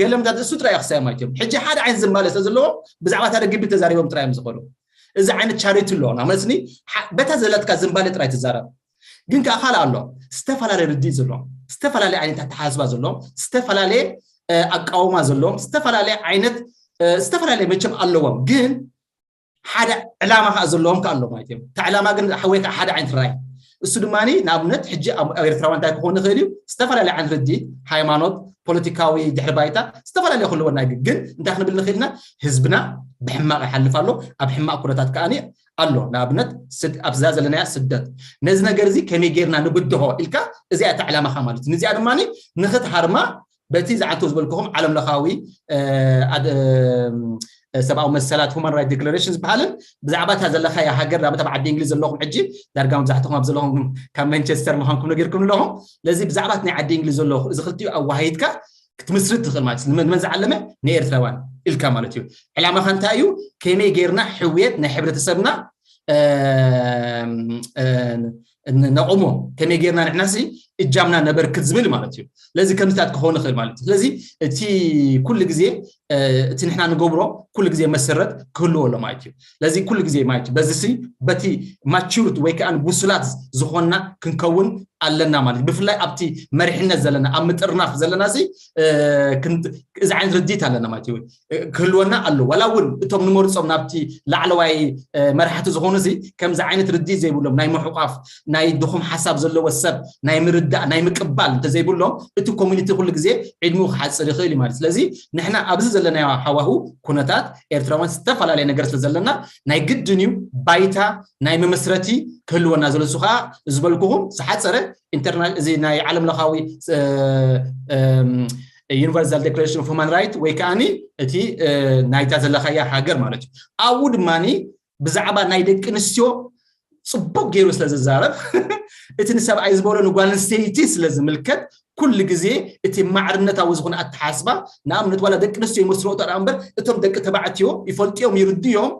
ገለምታት እሱ ጥራይ ክሳዮም ኣይትዮም። ሕጂ ሓደ ዓይነት ዝንባለ ስለ ዘለዎም ብዛዕባ እታ ርግቢት ተዛሪቦም ጥራይ እዮም ዝኸዱ። እዚ ዓይነት ቻሪቲ ኣሎ ናመለስኒ በታ ዘለትካ ዝንባለ ጥራይ ትዛረብ። ግን ከዓ ካልእ ኣሎ ዝተፈላለየ ርድኢት ዘለዎም ዝተፈላለየ ዓይነት ኣተሓሳስባ ዘለዎም ዝተፈላለየ ኣቃውማ ዘለዎም ዝተፈላለየ ዓይነት ዝተፈላለየ መቸም ኣለዎም ግን ሓደ ዕላማ ከዓ ዘለዎም ከዓ ኣሎ ማለት እዮም። እታ ዕላማ ግን ወይ ከዓ ሓደ ዓይነት ራይ እሱ ድማ ንኣብነት ሕጂ ኣብ ኤርትራዋ እንታይ ክኾን ይኽእል እዩ ዝተፈላለየ ዓይነት ርድኢት ሃይማኖት ፖለቲካዊ ድሕሪ ባይታ ዝተፈላለየ ክህልወና ግን እንታይ ክንብል ንኽእልና ህዝብና ብሕማቕ ይሓልፍ ኣሎ ኣብ ሕማቕ ኩነታት ከዓ ኣሎ ንኣብነት ኣብዛ ዘለናያ ስደት ነዚ ነገር እዚ ከመይ ጌርና ንብድሆ ኢልካ እዚኣ እታ ዕላማኻ ማለት እዩ። ንዚኣ ድማ ንኽትሃርማ በቲ ዝዓልተው ዝበልክኹም ዓለም ለኻዊ ሰብኣዊ መሰላት human right declaration ዝበሃልን ብዛዕባ እታ ዘለኻያ ሃገር ዳመት ኣብ ዓዲ እንግሊዝ ዘለኹም ሕጂ ዳርጋ መብዛሕትኹም ኣብ ዘለኹም ካብ ማንቸስተር ምዃንኩም ነጊርኩም ኣለኹም። ስለዚ ብዛዕባ ናይ ዓዲ እንግሊዝ ዘለኹ እዚ ክልቲኡ ኣዋሃይድካ ክትምስርት ትኽእል ማለት ንመን ዝዓለመ ንኤርትራውያን ኢልካ ማለት እዩ። ዕላማኻ እንታይ እዩ? ከመይ ጌርና ሕውየት ናይ ሕብረተሰብና ነቑሞ ከመይ ጌርና ንሕናሲ እጃምና ነበርክት ዝብል ማለት እዩ። ስለዚ ከምዚታት ክኸውን ይኽእል ማለት እዩ። ስለዚ እቲ ኩሉ ግዜ እቲ ንሕና ንገብሮ ኩሉ ግዜ መሰረት ክህልዎ ኣሎ ማለት እዩ። ስለዚ ኩሉ ግዜ ማለት እዩ በዚ ሲ በቲ ማቹርት ወይ ከዓ ብሱላት ዝኾንና ክንከውን ኣለና ማለት እዩ። ብፍላይ ኣብቲ መሪሕነት ዘለና ኣብ ምጥርናፍ ዘለና ሲ እዚ ዓይነት ርድኢት ኣለና ማለት እዩ። ክህልወና ኣሎ ዋላ እውን እቶም ንመርፆም ናብቲ ላዕለዋይ መራሕቲ ዝኾኑ እዚ ከምዚ ዓይነት ርድኢት ዘይብሎም ናይ ምሕቋፍ ናይ ድኹም ሓሳብ ዘለዎ ሰብ ናይ ምርዳእ ናይ ምቅባል እንተዘይብሎም እቲ ኮሚኒቲ ኩሉ ግዜ ዕድሚኡ ክሓፅር ይኽእል እዩ ማለት ስለዚ ንሕና ኣብዚ ዘለናዮ ሃዋሁ ኩነታት ኤርትራውያን ዝተፈላለየ ነገር ስለ ዘለና ናይ ግድን እዩ ባይታ ናይ መመስረቲ ክህልወና ዘሎ እሱ ከዓ ዝበልኩኹም ዝሓፀረ ኢንተርና እዚ ናይ ዓለም ለኻዊ universal declaration of human right ወይ ከዓ እቲ ናይታ ዘለኻያ ሃገር ማለት እዩ። ኣብኡ ድማ ብዛዕባ ናይ ደቂ ኣንስትዮ ፅቡቅ ገይሩ ስለ ዝዛረብ እቲ ንሰብኣይ ዝበሎ ንጓል ኣንስተይቲ ስለ ዝምልከት ኩሉ ግዜ እቲ ማዕርነታዊ ዝኾነ ኣተሓስባ ንኣብነት ዋላ ደቂ ኣንስትዮ ይመስልኦ እምበር እቶም ደቂ ተባዕትዮ ይፈልጥዮም ይርድዮም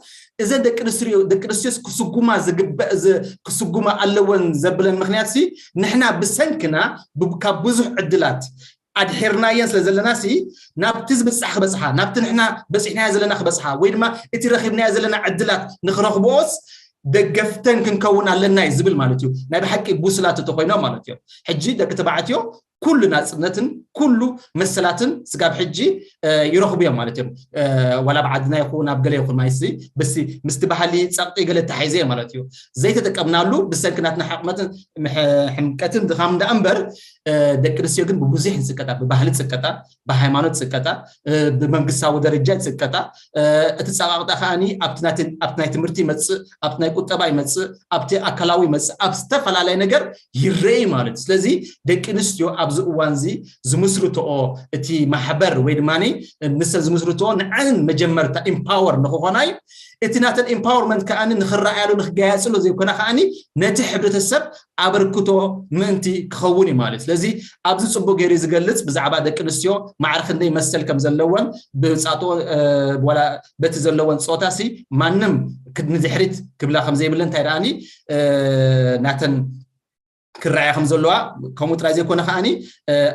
እዘን ደቂ ኣንስትዮ ደቂ ኣንስትዮ ክስጉማ ዝግበእ ክስጉማ ኣለወን ዘብለን ምክንያት ንሕና ብሰንክና ካብ ብዙሕ ዕድላት ኣድሒርናየን ስለ ዘለና ናብቲ ዝብፃሕ ክበፅሓ ናብቲ ንሕና በፂሕናዮ ዘለና ክበፅሓ ወይ ድማ እቲ ረኪብናዮ ዘለና ዕድላት ንክረክብኦስ ደገፍተን ክንከውን ኣለና እዩ ዝብል ማለት እዩ። ናይ ብሓቂ ቡስላት እንተኮይኖም ማለት እዩ። ሕጂ ደቂ ተባዕትዮ ኩሉ ናፅነትን ኩሉ መሰላትን ስጋብ ሕጂ ይረኽቡ እዮም ማለት እዮም። ዋላ ኣብ ዓድና ይኹን ኣብ ገለ ይኹን ማይሲ ብሲ ምስቲ ባህሊ ፀቕጢ ገለ ተሓይዘ ማለት እዩ። ዘይተጠቀምናሉ ብሰንኪ ናትና ሕቕመትን ሕምቀትን ድኻም ደኣ እምበር ደቂ ኣንስትዮ ግን ብብዙሕ ይፅቀጣ፣ ብባህሊ ይፅቀጣ፣ ብሃይማኖት ይፅቀጣ፣ ብመንግስታዊ ደረጃ ይፅቀጣ። እቲ ፀቓቕጣ ከዓኒ ኣብቲ ናይ ትምህርቲ ይመፅእ፣ ኣብቲ ናይ ቁጠባ ይመፅእ፣ ኣብቲ ኣካላዊ ይመፅእ፣ ኣብ ዝተፈላለየ ነገር ይረይ ማለት እዩ። ስለዚ ደቂ ኣንስትዮ ኣብዚ እዋን እዚ ዝምስርትኦ እቲ ማሕበር ወይ ድማ ንሰን ዝምስርትኦ ንዐን መጀመርታ ኢምፓወር ንክኾና እዩ። እቲ ናተን ኢምፓወርመንት ከዓኒ ንክረኣያሉ ንክጋያፅሉ ዘይኮና ከዓኒ ነቲ ሕብረተሰብ ኣበርክቶ ምእንቲ ክኸውን እዩ ማለት። ስለዚ ኣብዚ ፅቡቅ ገይሩ ዝገልፅ ብዛዕባ ደቂ ኣንስትዮ ማዕረ ክንደይ መሰል ከም ዘለወን ብፃጦ ዋላ በቲ ዘለወን ፆታ ሲ ማንም ንድሕሪት ክብላ ከም ዘይብለን እንታይ ደኣኒ ናተን ክረኣያ ከም ዘለዋ ከምኡ ጥራይ ዘይኮነ ከዓኒ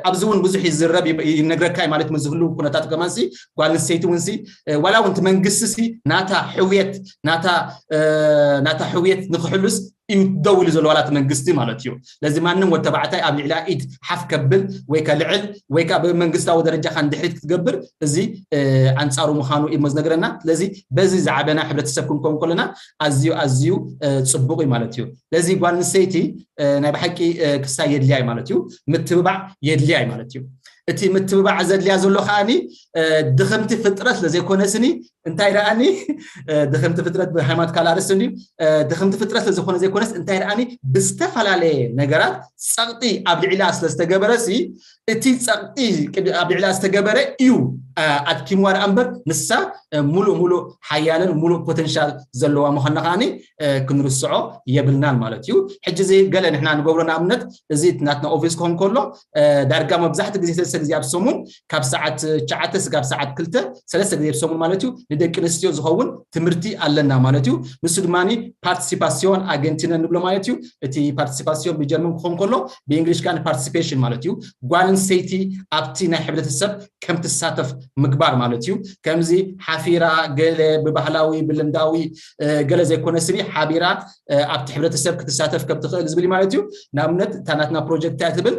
ኣብዚ እውን ብዙሕ ይዝረብ ይነግረካ ማለት ምስ ዝህሉ ኩነታት ከማንሲ ጓል ኣንስተይቲ እውን ሲ ዋላ እውን መንግስቲ ሲ ናታ ሕውየት ናታ ናታ ሕውየት ንክሕሉስ እዩ ደው ኢሉ ዘሎ ዋላ እቲ መንግስቲ ማለት እዩ። ስለዚ ማንም ወዲ ተባዕታይ ኣብ ልዕሊኣ ኢድ ሓፍ ከብል ወይ ከልዕል ወይ ከዓ ብመንግስታዊ ደረጃ ከ ንድሕሪት ክትገብር እዚ ኣንፃሩ ምዃኑ እዩ ዝነግረና። ስለዚ በዚ ዝዓበና ሕብረተሰብ ክንከውን ከለና ኣዝዩ ኣዝዩ ፅቡቅ እዩ ማለት እዩ። ስለዚ ጓል ኣንስተይቲ ናይ ብሓቂ ክሳይ የድልያ እዩ ማለት እዩ። ምትብባዕ የድልያ እዩ ማለት እዩ። እቲ ምትብባዕ ዘድልያ ዘሎ ከዓኒ ድኽምቲ ፍጥረት ስለዘይኮነ ስኒ እንታይ ደኣኒ ድኽምቲ ፍጥረት ብሃይማኖት ካልእ ኣርእስቲ እንድዩ። ድኽምቲ ፍጥረት ስለዝኾነ ዘይኮነስ እንታይ ደኣኒ ብዝተፈላለየ ነገራት ፀቕጢ ኣብ ልዕሊኣ ስለዝተገበረ ሲ እቲ ፀቕጢ ኣብ ልዕሊኣ ዝተገበረ እዩ ኣድኪምዋ ደኣ እምበር ንሳ ሙሉእ ሙሉእ ሓያልን ሙሉእ ፖተንሻል ዘለዋ ምዃና ከዓኒ ክንርስዖ የብልናን ማለት እዩ። ሕጂ እዚ ገለ ንሕና ንገብሮ ንኣብነት እዚ ናትና ኦፊስ ክኾን ከሎ ዳርጋ መብዛሕቲ ግዜ ሰለስተ ግዜ ኣብ ሰሙን ካብ ሰዓት ትሽዓተ ስጋብ ሰዓት ክልተ ሰለስተ ግዜ ኣብ ሰሙን ማለት እዩ ንደቂ ኣንስትዮ ዝኸውን ትምህርቲ ኣለና ማለት እዩ። ንሱ ድማ ፓርቲሲፓሲዮን ኣገንቲነ ንብሎ ማለት እዩ። እቲ ፓርቲሲፓሲዮን ብጀርመን ክኾን ከሎ ብእንግሊሽ ከዓኒ ፓርቲሲፔሽን ማለት እዩ። ጓል ኣንስተይቲ ኣብቲ ናይ ሕብረተሰብ ከም ትሳተፍ ምግባር ማለት እዩ። ከምዚ ሓፊራ ገለ ብባህላዊ ብልምዳዊ ገለ ዘይኮነ ስኒ ሓቢራ ኣብቲ ሕብረተሰብ ክትሳተፍ ከም ትኽእል ዝብል ማለት እዩ። ንኣብነት እታ ናትና ፕሮጀክት እያ ትብል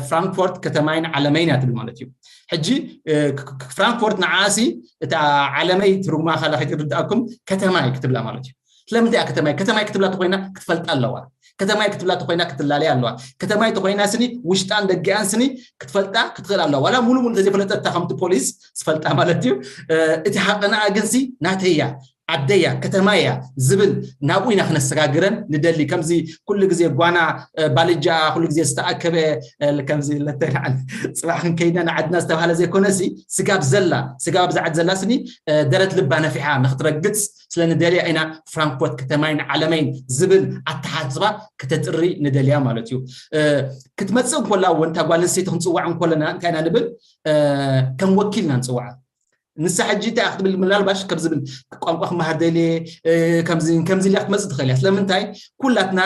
ፍራንክፎርት ከተማይን ዓለመይን እያ ትብል ማለት እዩ። ሕጂ ፍራንክፎርት ንዓሲ እታ ዓለመይ ትርጉማ ካላ ከይትርድኣኩም ከተማይ ክትብላ ማለት እዩ። ስለምንታይ እያ ከተማይ ከተማይ ክትብላ ተኮይና ክትፈልጣ ኣለዋ። ከተማይ ክትብላ ተኮይና ክትላለያ ኣለዋ። ከተማይ ተኮይና ስኒ ውሽጣን ደገኣን ስኒ ክትፈልጣ ክትኽእል ኣለዋ። ዋላ ሙሉ ሙሉ እንተዘይፈለጠታ ከምቲ ፖሊስ ዝፈልጣ ማለት እዩ። እቲ ሓቀናኣ ግንሲ ናተያ ዓደያ ከተማያ ዝብል ናብኡ ኢና ክነሰጋግረን ንደሊ። ከምዚ ኩሉ ግዜ ጓና ባልጃ ኩሉ ግዜ ዝተኣከበ ከምዚ ለተናዕን ፅባሕ ክንከይድና ንዓድና ዝተባሃለ ዘይኮነሲ ስጋብ ዘላ ስጋብ ብዛዕት ዘላ ስኒ ደረት ልባ ነፊሓ ንክትረግፅ ስለ ንደልያ ኢና ፍራንክፎርት ከተማይን ዓለመይን ዝብል ኣተሓሳስባ ክተጥሪ ንደልያ ማለት እዩ። ክትመፅእ እንኮላ እውን እታ ጓል ኣንስተይቲ ክንፅዋዕ እንኮለና እንታይ ኢና ንብል ከም ወኪልና ንፅዋዓ። ንሳ ሕጂ እንታይ ክትብል ምናልባሽ ከም ዝብል ቋንቋ ክመሃር ደልየ ከምዚ ከምዚ ኢላ ክትመፅእ ትኽእል እያ። ስለምንታይ ኩላትና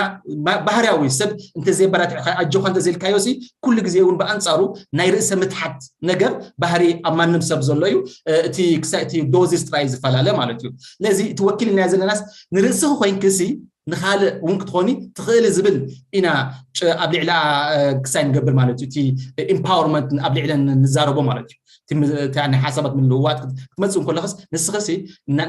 ባህርያዊ ሰብ እንተዘይበራትዕካ ኣጆኻ እንተዘይልካዮ ሲ ኩሉ ግዜ እውን ብኣንፃሩ ናይ ርእሰ ምትሓት ነገር ባህሪ ኣብ ማንም ሰብ ዘሎ እዩ። እቲ ክሳይ እቲ ዶዝስ ጥራይ ዝፈላለ ማለት እዩ። ስለዚ እቲ ወኪል ኢልና ዘለናስ ንርእስኺ ኮይንክሲ ንኻልእ እውን ክትኾኒ ትኽእሊ ዝብል ኢና ኣብ ልዕላ ክሳይ ንገብር ማለት እዩ። እቲ ኢምፓወርመንት ኣብ ልዕለን ንዛረቦ ማለት እዩ። ናይ ሓሳባት ምልውዋጥ ክትመፅእ እንከለኽስ ንስኽሲ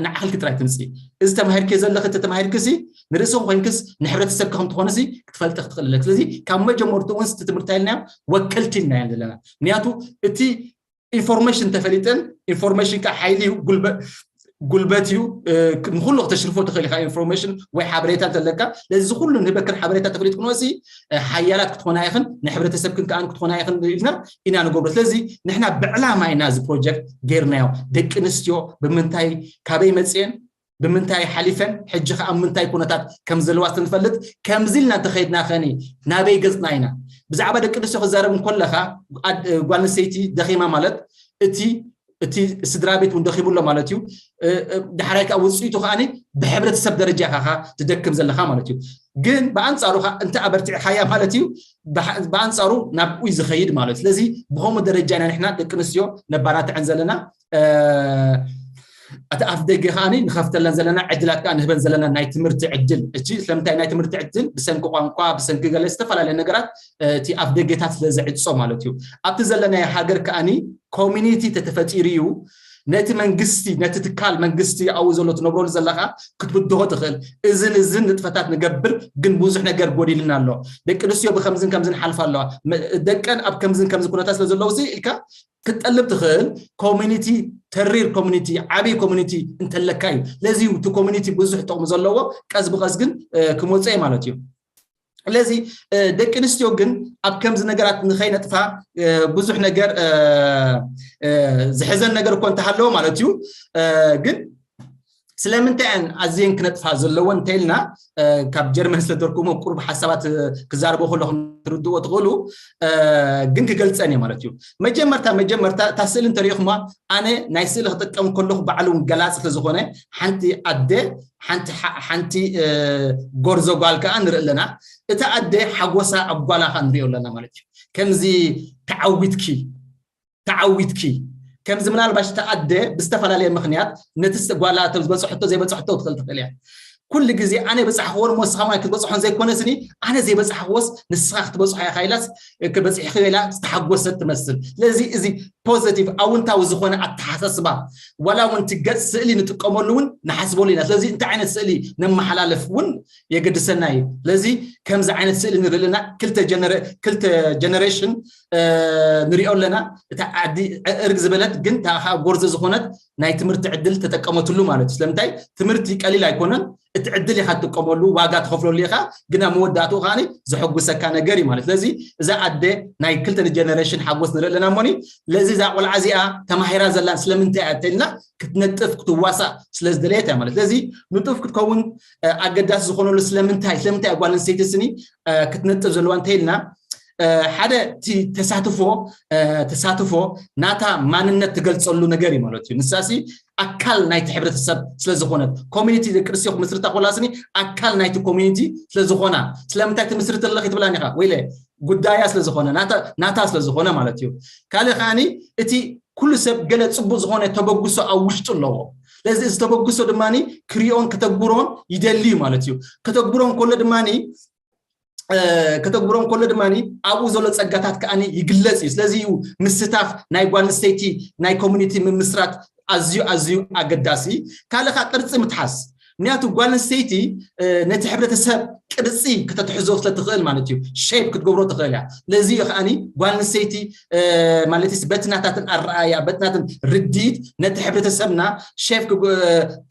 ንዓኽልኪ ጥራይ ትምፅእ። እዚ ተማሂርኪ ዘለኺ ተተማሂርክሲ ንርእስኺ ኮይንክስ ንሕብረተሰብኪ ከም ትኾንሲ ክትፈልጢ ክትኽእል ኣለኪ። ስለዚ ካብ መጀመርትኡ እውን ስቲ ትምህርቲ ኢልናዮ ወከልቲ ኢልናዮ ዘለና። ምክንያቱ እቲ ኢንፎርሜሽን ተፈሊጠን ኢንፎርሜሽን ከዓ ሓይሊ እዩ ጉልበት ጉልበት እዩ። ንኩሉ ክተሽርፎ ትኽእል ኢኻ ኢንፎርሜሽን ወይ ሓበሬታ እንተለካ። ለዚ ኩሉ ንህበክን ሓበሬታ ተፈሊጥክንኦ ሲ ሓያላት ክትኾና ኢኽን ንሕብረተሰብክን ከኣን ክትኾና ኢኽን ኢልና ኢና ንገብሮ። ስለዚ ንሕና ብዕላማ ኢና እዚ ፕሮጀክት ገይርናዮ። ደቂ ኣንስትዮ ብምንታይ ካበይ መፅየን ብምንታይ ሓሊፈን ሕጂ ከዓ ኣብ ምንታይ ኩነታት ከም ዘለዋ ስንፈልጥ ከምዚ ኢልና እንተኸይድና ኸኒ ናበይ ገፅና ኢና? ብዛዕባ ደቂ ኣንስትዮ ክዛረብ እንኮለኻ ጓል ኣንስተይቲ ደኺማ ማለት እቲ እቲ ስድራ ቤት እውን ደኺሙ ኣሎ ማለት እዩ። ዳሕራይ ከዓ ውፅኢቱ ከዓ ብሕብረተሰብ ደረጃ ኢኻ ትደክም ዘለኻ ማለት እዩ። ግን ብኣንፃሩ ከዓ እንተ ኣበርቲዕኻያ ማለት እዩ ብኣንፃሩ ናብኡ እዩ ዝኸይድ ማለት እዩ። ስለዚ ብኸምኡ ደረጃ ኢና ንሕና ደቂ ኣንስትዮ ነባራትዐን ዘለና። እቲ ኣፍ ደገ ከዓኒ ንኸፍተለን ዘለና ዕድላት ከዓ ንህበን ዘለና ናይ ትምህርቲ ዕድል። እቺ ስለምንታይ ናይ ትምህርቲ ዕድል? ብሰንኪ ቋንቋ፣ ብሰንኪ ገለ ዝተፈላለየ ነገራት፣ እ፣ እቲ ኣፍ ደገታት ስለ ዝዕጾ ማለት እዩ። ኣብቲ ዘለናዮ ሃገር ከዓኒ ኮሚኒቲ ተተፈጢሩ እዩ። ነቲ መንግስቲ፣ ነቲ ትካል መንግስቲ ኣብኡ ዘሎ ትነብረሉ ዘለኻ ክትብድሆ ትኽእል። እዝን እዝን ንጥፈታት ንገብር፣ ግን ብዙሕ ነገር ጎዲልና ኣሎ። ደቂ ኣንስትዮ ብከምዝን ከምዝን ሓልፋ ኣለዋ። መ-፣ ደቀን ኣብ ከምዝን ከምዚ ኩነታት ስለ ዘለዉ እዚ ኢልካ ክትጠልብ ትኽእል። ኮሚኒቲ፣ ተሪር ኮሚኒቲ፣ ዓብዪ ኮሚኒቲ እንተለካ እዩ። ለዚ እዩ እቲ ኮሚኒቲ ብዙሕ ጥቕሚ ዘለዎ፣ ቀስ ብቐስ ግን፣ እ፣ ክመፅእ ማለት እዩ። ስለዚ፣ እ፣ ደቂ ኣንስትዮ ግን ኣብ ከምዚ ነገራት ንኸይነጥፋ፣ እ፣ ብዙሕ ነገር፣ እ፣ እ፣ ዝሕዘን ነገር እኮ እንተሃለወ ማለት እዩ። እ፣ ግን ስለምንታይ እየን ኣዝየን ክነጥፋ ዘለወን እንተኢልና፣ እ፣ ካብ ጀርመን ስለ ተርኩሞ ቁሩብ ሓሳባት፣ እ፣ ክዛረቦ ከለኹም ትርድእዎ ትኽእሉ፣ እ፣ ግን ክገልጸን እየ ማለት እዩ። መጀመርታ፣ መጀመርታ እታ ስእሊ እንተሪኢኹማ፣ ኣነ ናይ ስእሊ ክጥቀም ከለኹ ባዕሉ እውን ገላጺ ስለ ዝኾነ፣ ሓንቲ ኣደ፣ ሓንቲ ሓ-፣ ሓንቲ፣ እ፣ ጎርዞ ጓል ከኣ ንርኢ ኣለና። እታ ኣደ ሓጎሳ ኣብ ጓላ ከኣ ንሪኦ ኣለና ማለት እዩ። ከምዚ ተዓዊትኪ፣ ተዓዊትኪ። ከምዚ ምናልባሽ እታ ኣደ ብዝተፈላለየ ምኽንያት ነቲ ስ-፣ ጓላ እቶም ዝበጽሐቶ ዘይበጽሐቶ ክትብል ትኽእል እያ። ኩሉ ግዜ ኣነ በጻሕክዎ እሞ ንስኻ ማይ ክትበጽሖን ዘይኮነስኒ፣ ኣነ ዘይበጻሕክዎስ ንስኻ ክትበጽሖ ኢኻ ኢላስ፣ እ፣ ክበጽሕኺ ኢላ ዝተሓጎሰት ትመስል። ስለዚ እዚ ፖዘቲቭ፣ ኣውንታዊ ዝኾነ ኣተሓሳስባ፣ ዋላ እውን እቲ ገጽ ስእሊ ንጥቀመሉ እውን ንሓስበሉ ኢና። ስለዚ እንታይ ዓይነት ስእሊ ነመሓላልፍ እውን የገድሰና እዩ። ስለዚ ከምዚ ዓይነት ስእሊ ንርኢ ኣለና። ክልተ ጀነረ-፣ ክልተ ጀነሬሽን፣ እ፣ ንሪኦ ኣለና። እታ ዓዲ ዕርግ ዝበለት ግን እታ ኸኣ ጎርዞ ዝኾነት ናይ ትምህርቲ ዕድል ተጠቀመትሉ ማለት እዩ። ስለምንታይ? ትምህርቲ ቀሊል ኣይኮነን። እቲ ዕድል ኢኻ ትጥቀመሉ፣ ዋጋ ትኸፍለሉ ኢኻ፣ ግን ኣብ መወዳእትኡ ከኣ ዘሐጉሰካ ነገር እዩ ማለት። ስለዚ እዛ ኣደ ናይ ክልተ ጀነሬሽን ሓጎስ ንርኢ ኣለና እሞኒ፣ ስለዚ እዛ ቆልዓ እዚኣ ተማሂራ ዘላን ስለምንታይ እያ እንተኢልና ክትነጥፍ ክትዋሳእ ስለ ዝደለየት እያ ማለት። ስለዚ ንጡፍ ክትከውን፣ እ፣ ኣገዳሲ ዝኾነሉ ስለምንታይ፣ ስለምንታይ እያ ጓል ኣንስተይቲ ስኒ፣ እ፣ ክትነጥፍ ዘለዋ እንተኢልና፣ እ፣ ሓደ እቲ ተሳትፎ፣ እ፣ ተሳትፎ ናታ ማንነት ትገልጸሉ ነገር እዩ ማለት እዩ። ንሳሲ ኣካል ናይቲ ሕብረተሰብ ስለ ዝኾነት፣ ኮሚኒቲ ደቂ ኣንስትዮ ክምስርታ ከላ ስኒ ኣካል ናይቲ ኮሚኒቲ ስለ ዝኾና፣ ስለምንታይ ትምስርት ኣለኺ ትብላን ኢኻ? ወይለ ጉዳያ ስለ ዝኾነ፣ ናታ፣ ናታ ስለ ዝኾነ ማለት እዩ። ካልእ ከኣኒ እቲ ኩሉ ሰብ ገለ ጽቡቕ ዝኾነ ተበግሶ ኣብ ውሽጡ ኣለዎ። ስለዚ እዚ ተበግሶ ድማኒ ክሪኦን ከተግብሮን ይደሊ እዩ ማለት እዩ። ከተግብሮን ከሎ ድማኒ፣ እ፣ ከተግብሮን ከሎ ድማኒ ኣብኡ ዘሎ ጸጋታት ከኣኒ ይግለጽ እዩ። ስለዚ እዩ ምስታፍ ናይ ጓል ኣንስተይቲ ናይ ኮሚኒቲ ምምስራት ኣዝዩ፣ ኣዝዩ ኣገዳሲ። ካልእ ከኣ ቅርጺ ምትሓዝ። ምክንያቱ ጓል ኣንስተይቲ፣ እ፣ ነቲ ሕብረተሰብ ቅርጺ ከተትሕዞ ስለ ትኽእል ማለት እዩ። ሼፕ ክትገብሮ ትኽእል እያ። ለዚ እዩ ከኣኒ ጓል ኣንስተይቲ፣ እ፣ ማለት በቲ ናታትን ኣረኣያ፣ በቲ ናትን ርድኢት ነቲ ሕብረተሰብና ሼፕ ክግ-፣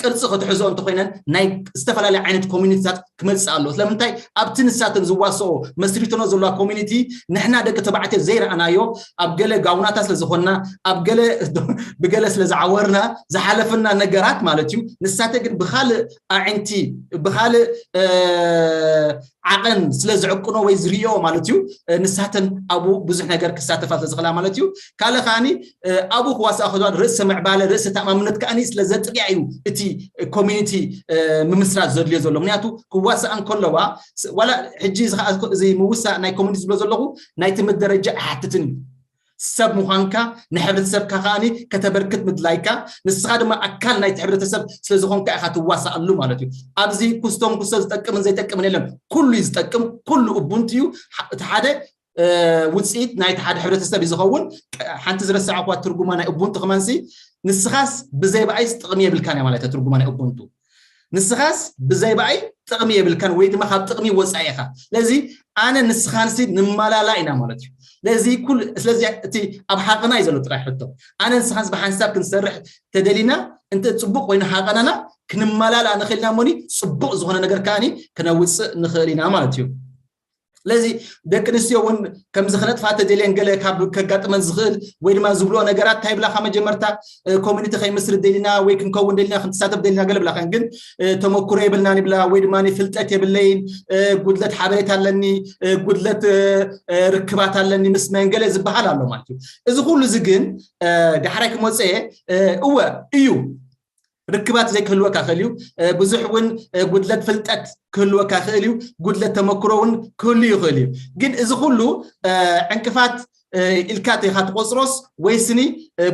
ቅርጺ ክትሕዞ እንተኾይነን ናይ ዝተፈላለየ ዓይነት ኮሚኒቲታት ክመጽእ ኣለዎ። ስለምንታይ? ኣብቲ ንሳተን ዝዋስኦ መስሪትኖ ዘለዋ ኮሚኒቲ ንሕና ደቂ ተባዕትዮ ዘይረኣናዮ፣ ኣብ ገለ ጋውናታ ስለ ዝኾንና፣ ኣብ ገለ ብገለ ስለ ዝዓወርና ዝሓለፈና ነገራት ማለት እዩ። ንሳተ ግን ብኻልእ ኣዒንቲ፣ ብኻልእ፣ እ፣ ዓቐን ስለ ዝዕቅኖ ወይ ዝርእዮ ማለት እዩ፣ እ፣ ንሳተን ኣብኡ ብዙሕ ነገር ክሳተፋ ስለ ዝኽእላ ማለት እዩ። ካልእ ከኣኒ፣ እ፣ ኣብኡ ክዋስኣ ከለዋ ርእሰ ምዕባለ፣ ርእሰ ተኣማምነት ከኣኒ ስለ ዘጥርያ እዩ እቲ ኮሚኒቲ፣ እ፣ ምምስራት ዘድልዮ ዘሎ። ምክንያቱ ክዋስኣን ከለዋ፣ ስ-፣ ዋላ ሕጂ እዚ ከኣ እዚ ምውሳእ ናይ ኮሚኒቲ ዝብሎ ዘለኹ ናይ ትምህርቲ ደረጃ ኣይሓትትን እዩ። ሰብ ምዃንካ ንሕብረተሰብካ ከኣኒ ከተበርክት ምድላይካ፣ ንስኻ ድማ ኣካል ናይቲ ሕብረተሰብ ስለ ዝኾንካ ኢኻ ትዋሳኣሉ ማለት እዩ። ኣብዚ ኩስቶን ኩስቶ ዝጠቅምን ዘይጠቅምን የለን፣ ኩሉ እዩ ዝጠቅም፣ ኩሉ እቡንቱ እዩ። ሓ-፣ እቲ ሓደ፣ እ፣ ውፅኢት ናይቲ ሓደ ሕብረተሰብ እዩ ዝኸውን። ቀ-፣ ሓንቲ ዝረሳዕኳ ትርጉማ ናይ እቡንቱ ከማንሲ፣ ንስኻስ ብዘይ ብኣይስ ጥቕሚ የብልካን እያ ማለት እያ ትርጉማ ናይ እቡንቱ። ንስኻስ ብዘይ ብኣይ ጥቕሚ የብልካን ወይ ድማ ካብ ጥቕሚ ወፃኢ ኢኻ። ስለዚ ኣነ ንስኻንሲ ንመላላ ኢና ማለት እዩ። ስለዚ ኩል-፣ ስለዚ እቲ ኣብ ሓቕና እዩ ዘሎ ጥራይ ሕቶ። ኣነ ንስኻንስ ብሓንሳብ ክንሰርሕ ተደሊና እንተ ፅቡቕ ኮይኑ ሓቐናና ክንመላላ ንኽእል ኢና እሞኒ ፅቡቕ ዝኾነ ነገር ከኣኒ ክነውፅእ ንኽእል ኢና ማለት እዩ። ስለዚ ደቂ ኣንስትዮ እውን ከምዚ ክነጥፋ ተደልየን ገለ ካብ ከጋጥመን ዝኽእል ወይ ድማ ዝብልኦ ነገራት እንታይ ይብላኻ? መጀመርታ፣ እ፣ ኮሚኒቲ ከይምስርት ደሊና ወይ ክንከውን ደሊና ክንተሳተፍ ደሊና ገለ ብላኸን፣ ግን፣ እ፣ ተመኩሮ የብልናን ይብላ ወይ ድማ ፍልጠት የብለይን፣ እ፣ ጉድለት ሓበሬታ ኣለኒ፣ እ፣ ጉድለት፣ እ፣ እ፣ ርክባት ኣለኒ ምስ መን ገለ ዝበሃል ኣሎ ማለት እዩ። እዚ ኩሉ እዚ ግን፣ እ፣ ዳሕራይ ክመፅእ እየ፣ እ፣ እወ እዩ። ርክባት ዘይክህልወካ ክእል እዩ። እ፣ ብዙሕ እውን፣ እ፣ ጉድለት ፍልጠት ክህልወካ ክእል እዩ። ጉድለት ተመክሮ እውን ክህሉ ይኽእል እዩ። ግን እዚ ኩሉ፣ እ፣ ዕንቅፋት ኢልካ ኢኻ ትቆፅሮስ ወይስኒ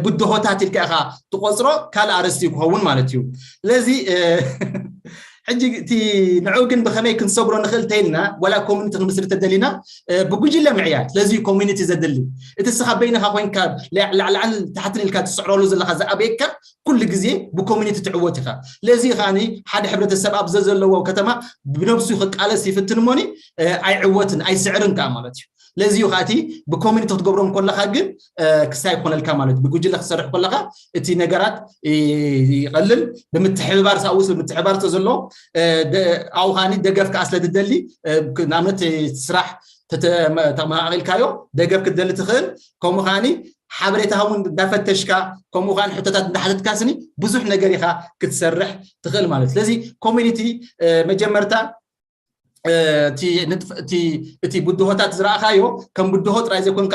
ብድሆታት ኢልካ ኢኻ ትቆፅሮ? ካልእ ኣርእስቲ ክኸውን ማለት እዩ። ስለዚ ሕጂ እቲ ንዑ ግን ብኸመይ ክንሰግሮ ንኽእል ተይልና ዋላ ኮሚኒቲ ክንምስርተ ደሊና ብጉጅለ ምዕያድ። ስለዚ ኮሚኒቲ ዘድሊ እቲ ስኻ በይንኻ ኮይንካ ላዕላዕን ታሕትን ኢልካ ትስዕረሉ ዘለኻ ዝኣበየካ ኩሉ ግዜ ብኮሚኒቲ ትዕወት ኢኻ። ስለዚ ከዓኒ ሓደ ሕብረተሰብ ኣብ ዘዘለዎ ከተማ ብነብሱ ክቃለስ ይፍትን እሞኒ ኣይዕወትን ኣይስዕርን ከዓ ማለት እዩ። ስለዚ እዩ ከዓ እቲ ብኮሚኒቲ ክትገብሮ እንከለካ ግን ክሳይ ይኮነልካ ማለት ብጉጅለ ክትሰርሕ ከለካ እቲ ነገራት ይቐልል። ብምትሕብባር ሳውስ ብምትሕብባር ተዘሎ ኣብኡ ከዓኒ ደገፍ ከዓ ስለትደሊ ንኣብነት ስራሕ ተመቃቂልካዮ ደገፍ ክትደሊ ትኽእል። ከምኡ ከዓኒ ሓበሬታ እውን እንዳፈተሽካ ከምኡ ከዓ ሕቶታት እንዳሓተትካ ስኒ ብዙሕ ነገር ኢኻ ክትሰርሕ ትኽእል ማለት። ስለዚ ኮሚኒቲ መጀመርታ እቲ ብድሆታት ዝረኣኻዮ ከም ብድሆ ጥራይ ዘይኮንካ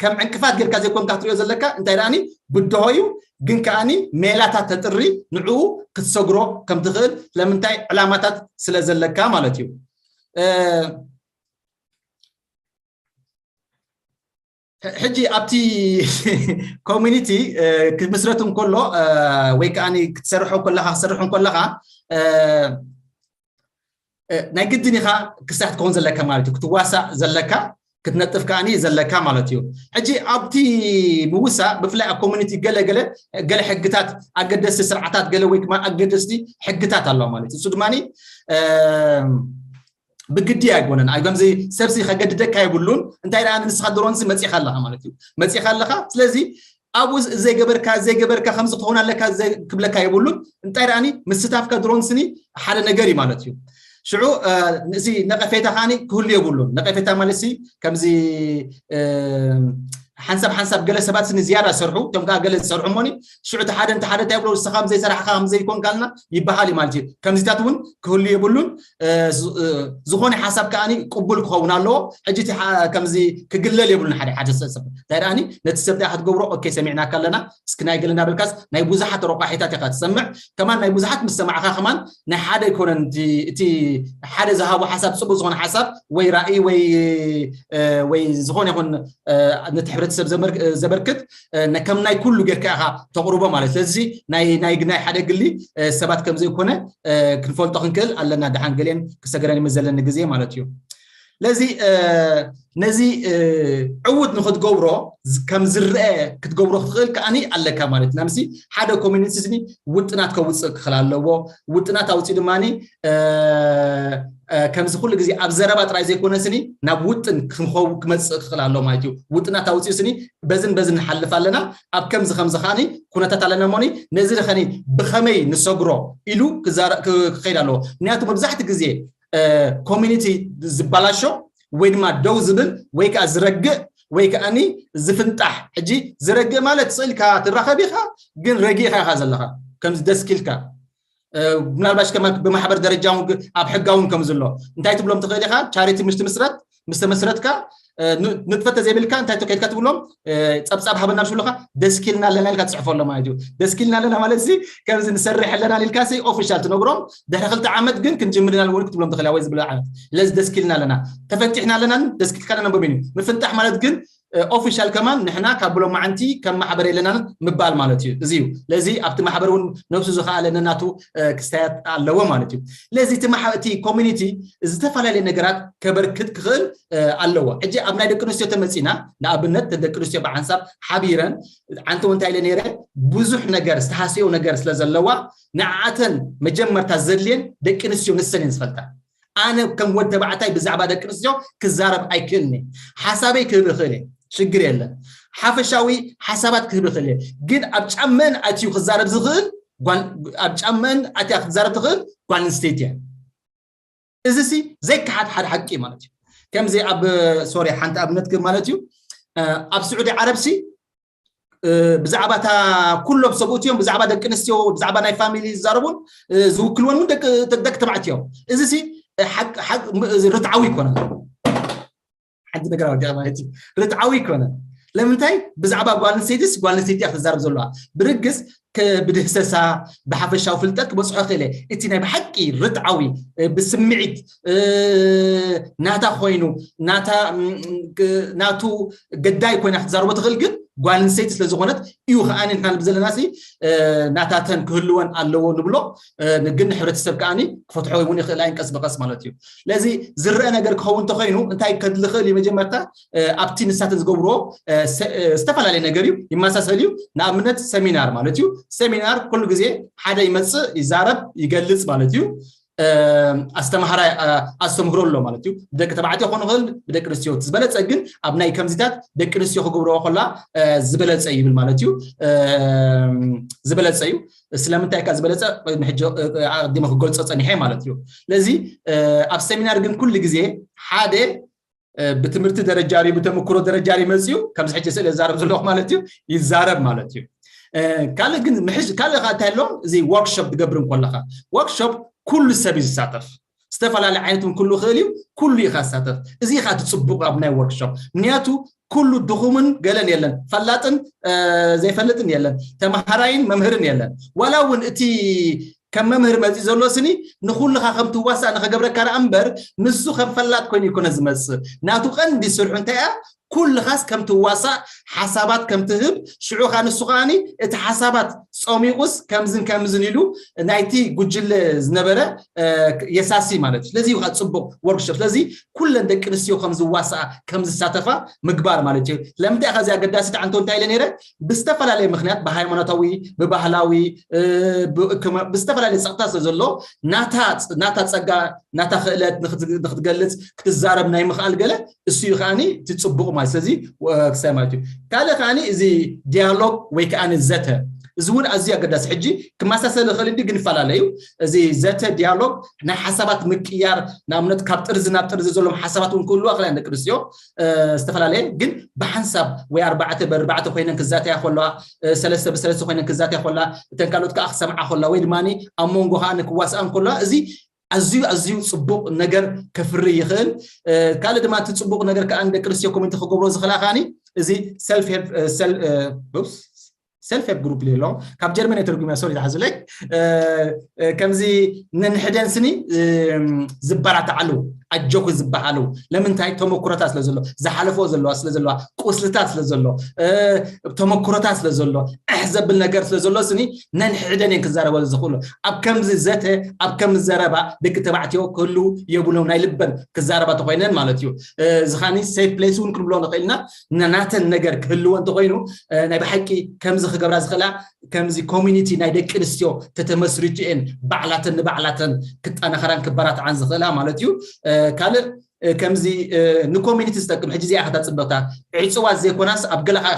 ከም ዕንቅፋት ጌርካ ዘይኮንካ ክትሪኦ ዘለካ እንታይ ደኣኒ ብድሆ እዩ። ግን ከዓኒ ሜላታት ተጥሪ ንዕኡ ክትሰግሮ ከም ትኽእል ስለምንታይ ዕላማታት ስለ ዘለካ ማለት እዩ። ሕጂ ኣብቲ ኮሚኒቲ ክምስረት እንከሎ ወይ ከዓ ክትሰርሖ ከለካ ክሰርሑ ከለካ ናይ ግድን ኢኻ ክሳሕ ትኸውን ዘለካ ማለት እዩ ክትዋሳእ ዘለካ ክትነጥፍ ከዓኒ ዘለካ ማለት እዩ። ሕጂ ኣብቲ ምውሳእ ብፍላይ ኣብ ኮሚኒቲ ገለገለ ገለ ሕግታት ኣገደስቲ ስርዓታት ገለ ወይ ድማ ኣገደስቲ ሕግታት ኣለዋ ማለት እዩ። እሱ ድማ ብግዲ ኣይኮነን። ኣይ ከምዚ ሰብሲ ከገድደካ የብሉን። እንታይ ደኣ ንስኻ ድሮንሲ መጺኻ ኣለኻ ማለት እዩ። መጺኻ ኣለኻ። ስለዚ ኣብኡ ዘይገበርካ ዘይገበርካ ከምዚ ክኸውን ኣለካ ክብለካ የብሉን። እንታይ ደኣኒ ምስታፍካ ድሮንስኒ ሓደ ነገር እዩ ማለት እዩ። ሽዑ እዚ ነቐፌታ ከዓኒ ክህሉ የብሉን። ነቐፌታ ማለት ሲ ከምዚ ሓንሳብ ሓንሳብ ገለ ሰባት ስኒ ዝያዳ ዝሰርሑ እቶም ከዓ ገለ ዝሰርሑ እሞኒ ሽዑ እቲ ሓደ እንተ ሓደ እንታይ ብሎ ንስኻ ከም ዘይሰራሕካ ከም ዘይኮንካልና ይበሃል እዩ ማለት እዩ። ከምዚታት እውን ክህሉ የብሉን። ዝኾነ ሓሳብ ከዓኒ ቅቡል ክኸውን ኣለዎ። ሕጂ እቲ ከምዚ ክግለል የብሉን ሓደ ሓደ ሰብ እንታይ ደኣኒ ነቲ ሰብ እንታይ ክትገብሮ ኦኬ ሰሚዕናካ ኣለና እስኪ ናይ ገለ እናበልካስ ናይ ብዙሓት ረቋሒታት ኢኻ ትሰምዕ። ከማን ናይ ብዙሓት ምስ ሰማዕካ ከማን ናይ ሓደ ኣይኮነን እቲ ሓደ ዝሃቦ ሓሳብ ፅቡቅ ዝኾነ ሓሳብ ወይ ራእይ ወይ ወይ ዝኾነ ይኹን ነቲ ሕብረተሰብ ዘበርክት ከም ናይ ኩሉ ጌርካ ኢኻ ተቕርቦ ማለት ስለዚ ናይ ናይ ግናይ ሓደ ግሊ ሰባት ከም ዘይኮነ ክንፈልጦ ክንክእል ኣለና ደሓን ገሌን ክሰገረን ይመዘለኒ ግዜ ማለት እዩ። ስለዚ ነዚ ዕውት ንክትገብሮ ከም ዝረአ ክትገብሮ ክትኽእል ከዓኒ ኣለካ ማለት ናምሲ ሓደ ኮሚኒቲ ስኒ ውጥናት ከውፅእ ክኽእል ኣለዎ። ውጥናት ኣውፅኡ ድማ ከምዚ ኩሉ ግዜ ኣብ ዘረባ ጥራይ ዘይኮነ ስኒ ናብ ውጥን ክመፅእ ክኽእል ኣለዎ ማለት እዩ። ውጥናት ኣውፅኡ ስኒ በዝን በዝን ንሓልፍ ኣለና ኣብ ከምዚ ከምዚ ከዓኒ ኩነታት ኣለና ሞኒ ነዚ ከኒ ብኸመይ ንሰግሮ ኢሉ ክኸይድ ኣለዎ። ምክንያቱ መብዛሕቲ ግዜ ኮሚኒቲ ዝበላሾ ወይ ድማ ደው ዝብል ወይ ከዓ ዝረግእ ወይ ከዓኒ ዝፍንጣሕ ሕጂ ዝረግእ ማለት ስእልካ ትራኸብ ኢኻ ግን ረጊእኻ ኢኻ ዘለኻ ከምዚ ደስኪልካ ምናልባሽ ከማ ብማሕበር ደረጃ እውን ኣብ ሕጋ እውን ከም ዘሎ እንታይ ትብሎም ትኽእል ኢኻ ቻሪቲ ምስ ትምስረት ምስ ተመስረትካ ንጥፈት ተዘይብልካ እንታይ ከድካ ትብሎም ፀብፃብ ሃበና ዝብሉካ ደስኪልና ኣለና ኢልካ ትፅሕፈሎም ማለት እዩ። ደስኪልና ኣለና ማለት ሲ ከምዚ ንሰርሕ ኣለና ኢልካ ሲ ኦፊሻል ትነግሮም ድሕሪ ክልተ ዓመት ግን ክንጅምር ኢና ንወልክ ትብሎም ትኽእል ወይ ዝብለ ዓመት ስለዚ ደስኪልና ኣለና ተፈንጢሕና ኣለናን ደስኪልካ ኣለና በሚን እዩ። ምፍንጣሕ ማለት ግን ኦፊሻል ከማን ንሕና ካብ ብሎም መዓንቲ ከም ማሕበር የለናን ምባል ማለት እዩ። እዚ እዩ ለዚ ኣብቲ ማሕበር እውን ነብሱ ዝኸኣለ ነናቱ ክስታያት ኣለዎ ማለት እዩ። ስለዚ እቲ ኮሚኒቲ ዝተፈላለየ ነገራት ከበርክት ክኽእል ኣለዎ። ሕጂ ኣብ ናይ ደቂ ኣንስትዮ ተመፂና ንኣብነት ደቂ ኣንስትዮ ብሓንሳብ ሓቢረን ዓንተ እንታይ ኢለ ነይረ ብዙሕ ነገር ዝተሃሰዮ ነገር ስለ ዘለዋ ንዓተን መጀመርታ ዘድልየን ደቂ ኣንስትዮ ንሰን እየን ዝፈልጣ። ኣነ ከም ወድ ተባዕታይ ብዛዕባ ደቂ ኣንስትዮ ክዛረብ ኣይክእልኒ። ሓሳበይ ክህብ ይኽእል እየ፣ ሽግር የለን። ሓፈሻዊ ሓሳባት ክህብ ይኽእል እየ፣ ግን ኣብ ጫመን ኣትዩ ክዛረብ ዝኽእል ኣብ ጫመን ኣትያ ክትዛረብ ትኽእል ጓል ኣንስተይቲ እያ። እዚ ሲ ዘይከሓድ ሓደ ሓቂ ማለት እዩ። ከምዚ ኣብ ሶሪ ሓንቲ ኣብነት ግን ማለት እዩ ኣብ ስዑዲ ዓረብ ሲ ብዛዕባ እታ ኩሎም ሰብኡት እዮም ብዛዕባ ደቂ ኣንስትዮ ብዛዕባ ናይ ፋሚሊ ዝዛረቡን ዝውክልወን እውን ደቂ ተባዕትዮ እዮም። እዚ ሲ ርትዓዊ ይኮነ ሓንቲ ነገር ኣወዲኣ ማለት እዩ። ርትዓዊ ይኮነ ለምንታይ ብዛዕባ ጓል ኣንስተይትስ ጓል ኣንስተይቲ እያ ክትዛረብ ዘለዋ ብርግስ ብድህሰሳ ብሓፈሻዊ ፍልጠት ክበፅሖ ክእለ። እቲ ናይ ብሓቂ ርትዓዊ ብስምዒት ናታ ኮይኑ ናቱ ገዳይ ኮይና ክትዛርቦ ትኽእል፣ ግን ጓል ኣንስተይቲ ስለዝኾነት እዩ ከዓ ንሕና ንብል ዘለና ሲ ናታተን ክህልወን ኣለዎ ንብሎ። ግን ሕብረተሰብ ከዓ ክፈትሖ እውን ይኽእል ኣይ ቀስ ብቀስ ማለት እዩ። ስለዚ ዝረአ ነገር ክኸውን እንተኮይኑ እንታይ ከድሊ ክእል እዩ? መጀመርታ ኣብቲ ንሳተን ዝገብርዎ ዝተፈላለየ ነገር እዩ፣ ይመሳሰል እዩ። ንኣብነት ሰሚናር ማለት እዩ። ሰሚናር ኩሉ ግዜ ሓደ ይመፅእ፣ ይዛረብ፣ ይገልፅ ማለት እዩ። ኣስተምሃራይ ኣስተምህሮ ኣሎ ማለት እዩ። ብደቂ ተባዕትዮ ክኾን ይኽእል፣ ብደቂ ኣንስትዮ። ዝበለፀ ግን ኣብ ናይ ከምዚታት ደቂ ኣንስትዮ ክገብርዎ ከላ ዝበለፀ ይብል ማለት እዩ። ዝበለፀ እዩ። ስለምንታይ ካ ዝበለፀ ሕጂ ኣቀዲመ ክገልፆ ፀኒሐ ማለት እዩ። ስለዚ ኣብ ሰሚናር ግን ኩሉ ግዜ ሓደ ብትምህርቲ ደረጃ ርዩ ብተምክሮ ደረጃ ርዩ መፅዩ ከምዚ ሕጂ ስእለ ዛረብ ዘለኹ ማለት እዩ፣ ይዛረብ ማለት እዩ። ካልእ ግን ምሕሽ ካልእ ካ እንታይ ኣሎ? እዚ ወርክሾፕ ትገብር እንኮለካ ወርክሾፕ ኩሉ ሰብ እዩ ዝሳተፍ። ዝተፈላለየ ዓይነት እውን ክህሉ ይኽእል እዩ። ኩሉ ኢኻ ዝሳተፍ። እዚ ኢኻ እቲ ፅቡቕ ኣብ ናይ ወርክሾፕ። ምክንያቱ ኩሉ ድኹምን ገለን የለን፣ ፈላጥን ዘይፈልጥን የለን፣ ተምሃራይን መምህርን የለን። ዋላ እውን እቲ ከም መምህር መፂ ዘሎ ስኒ ንኩልኻ ከም ትዋሳእ ንክገብረካ ደኣ እምበር ንሱ ከም ፈላጥ ኮይኑ ይኮነ ዝመፅእ። ናቱ ቀንዲ ስርሑ እንታይ እያ? ኩልኻስ ከም ትዋሳእ ሓሳባት ከም ትህብ ሽዑ ካ ንሱ ከዓኒ እቲ ሓሳባት ፀሚቑስ ከምዝን ከምዝን ኢሉ ናይቲ ጉጅለ ዝነበረ የሳሲ ማለት እዩ። ስለዚ እዩ ከዓ ፅቡቕ ወርክሾፕ። ስለዚ ኩለን ደቂ ኣንስትዮ ከም ዝዋሳኣ ከም ዝሳተፋ ምግባር ማለት እዩ። ለምንታይ ከዚ ኣገዳሲ ተዓንቶ እንታይ ኢለ ነይረ? ብዝተፈላለየ ምክንያት ብሃይማኖታዊ ብባህላዊ ብዝተፈላለየ ፀቕታ ስለ ዘሎ ናታ ፀጋ ናታ ክእለት ንክትገልፅ ክትዛረብ ናይ ምክኣል ገለ እሱ እዩ ከዓኒ እቲ ፅቡቕ ማለት ስለዚ ክሳይ ማለት እዩ። ካልእ ከዓኒ እዚ ዲያሎግ ወይ ከዓኒ ዘተ እዚ እውን ኣዝዩ ኣገዳሲ ሕጂ ክመሳሰል ይኽእል እንዲ ግን ይፈላለ እዩ። እዚ ዘተ ዲያሎግ ናይ ሓሳባት ምቅያር ንኣብነት ካብ ጥርዚ ናብ ጥርዚ ዘሎም ሓሳባት እውን ክህልዋ ክላ ደቂ ኣንስትዮ ዝተፈላለየ ግን ብሓንሳብ ወይ ኣርባዕተ ብኣርባዕተ ኮይነን ክዛተያ ከለዋ ሰለስተ ብሰለስተ ኮይነን ክዛተያ ከለዋ እተን ካልኦት ከዓ ክሰምዓ ከለዋ ወይ ድማ ኣብ መንጎ ከዓ ንክዋስኣን ከለዋ እዚ ኣዝዩ ኣዝዩ ፅቡቕ ነገር ከፍሪ ይኽእል። ካልእ ድማ እቲ ፅቡቕ ነገር ከዓ ንደቂ ኣንስትዮ ኮሚኒቲ ክገብሮ ዝኽእላ ከዓኒ እዚ ሰልፍ ሄልፕ ሰልፍ ሄልፕ ግሩፕ ኣሎ ካብ ጀርመን የተርጉሚያ ሶሪ ዝሓዝለይ ከምዚ ነንሕደን ስኒ ዝበራትዓሉ ኣጆኹ ዝበሃሉ ለምንታይ ተመኩሮታት ስለ ዘሎ ዝሓለፎ ዘለዋ ስለ ዘለዋ ቁስልታት ስለ ዘሎ ተመኩሮታት ስለ ዘሎ እሕ ዘብል ነገር ስለ ዘሎ ስኒ ነንሕደን እየን ክዛረበሉ ዝኽእሉ ኣብ ከምዚ ዘተ ኣብ ከምዚ ዘረባ ደቂ ተባዕትዮ ክህሉ የብሎም ናይ ልበን ክዛረባ ተኮይነን ማለት እዩ ዝኻኒ safe place እውን ክንብሎ ንኽእል ኢና ናተን ነገር ክህልዎ እንተኮይኑ ናይ ብሓቂ ከምዚ ክገብራ ዝኽእላ ከምዚ ኮሚኒቲ ናይ ደቂ ኣንስትዮ ተተመስሪቱ እየን ባዕላተን ንባዕላተን ክጠናኸራን ክበራትዓን ዝኽእላ ማለት እዩ ካልእ ከምዚ ንኮሚኒቲ ዝጠቅም ሕጂ እዚኣ ከታ ፅብቕታ ዕፅዋት ዘይኮናስ ኣብ ገለ ከዓ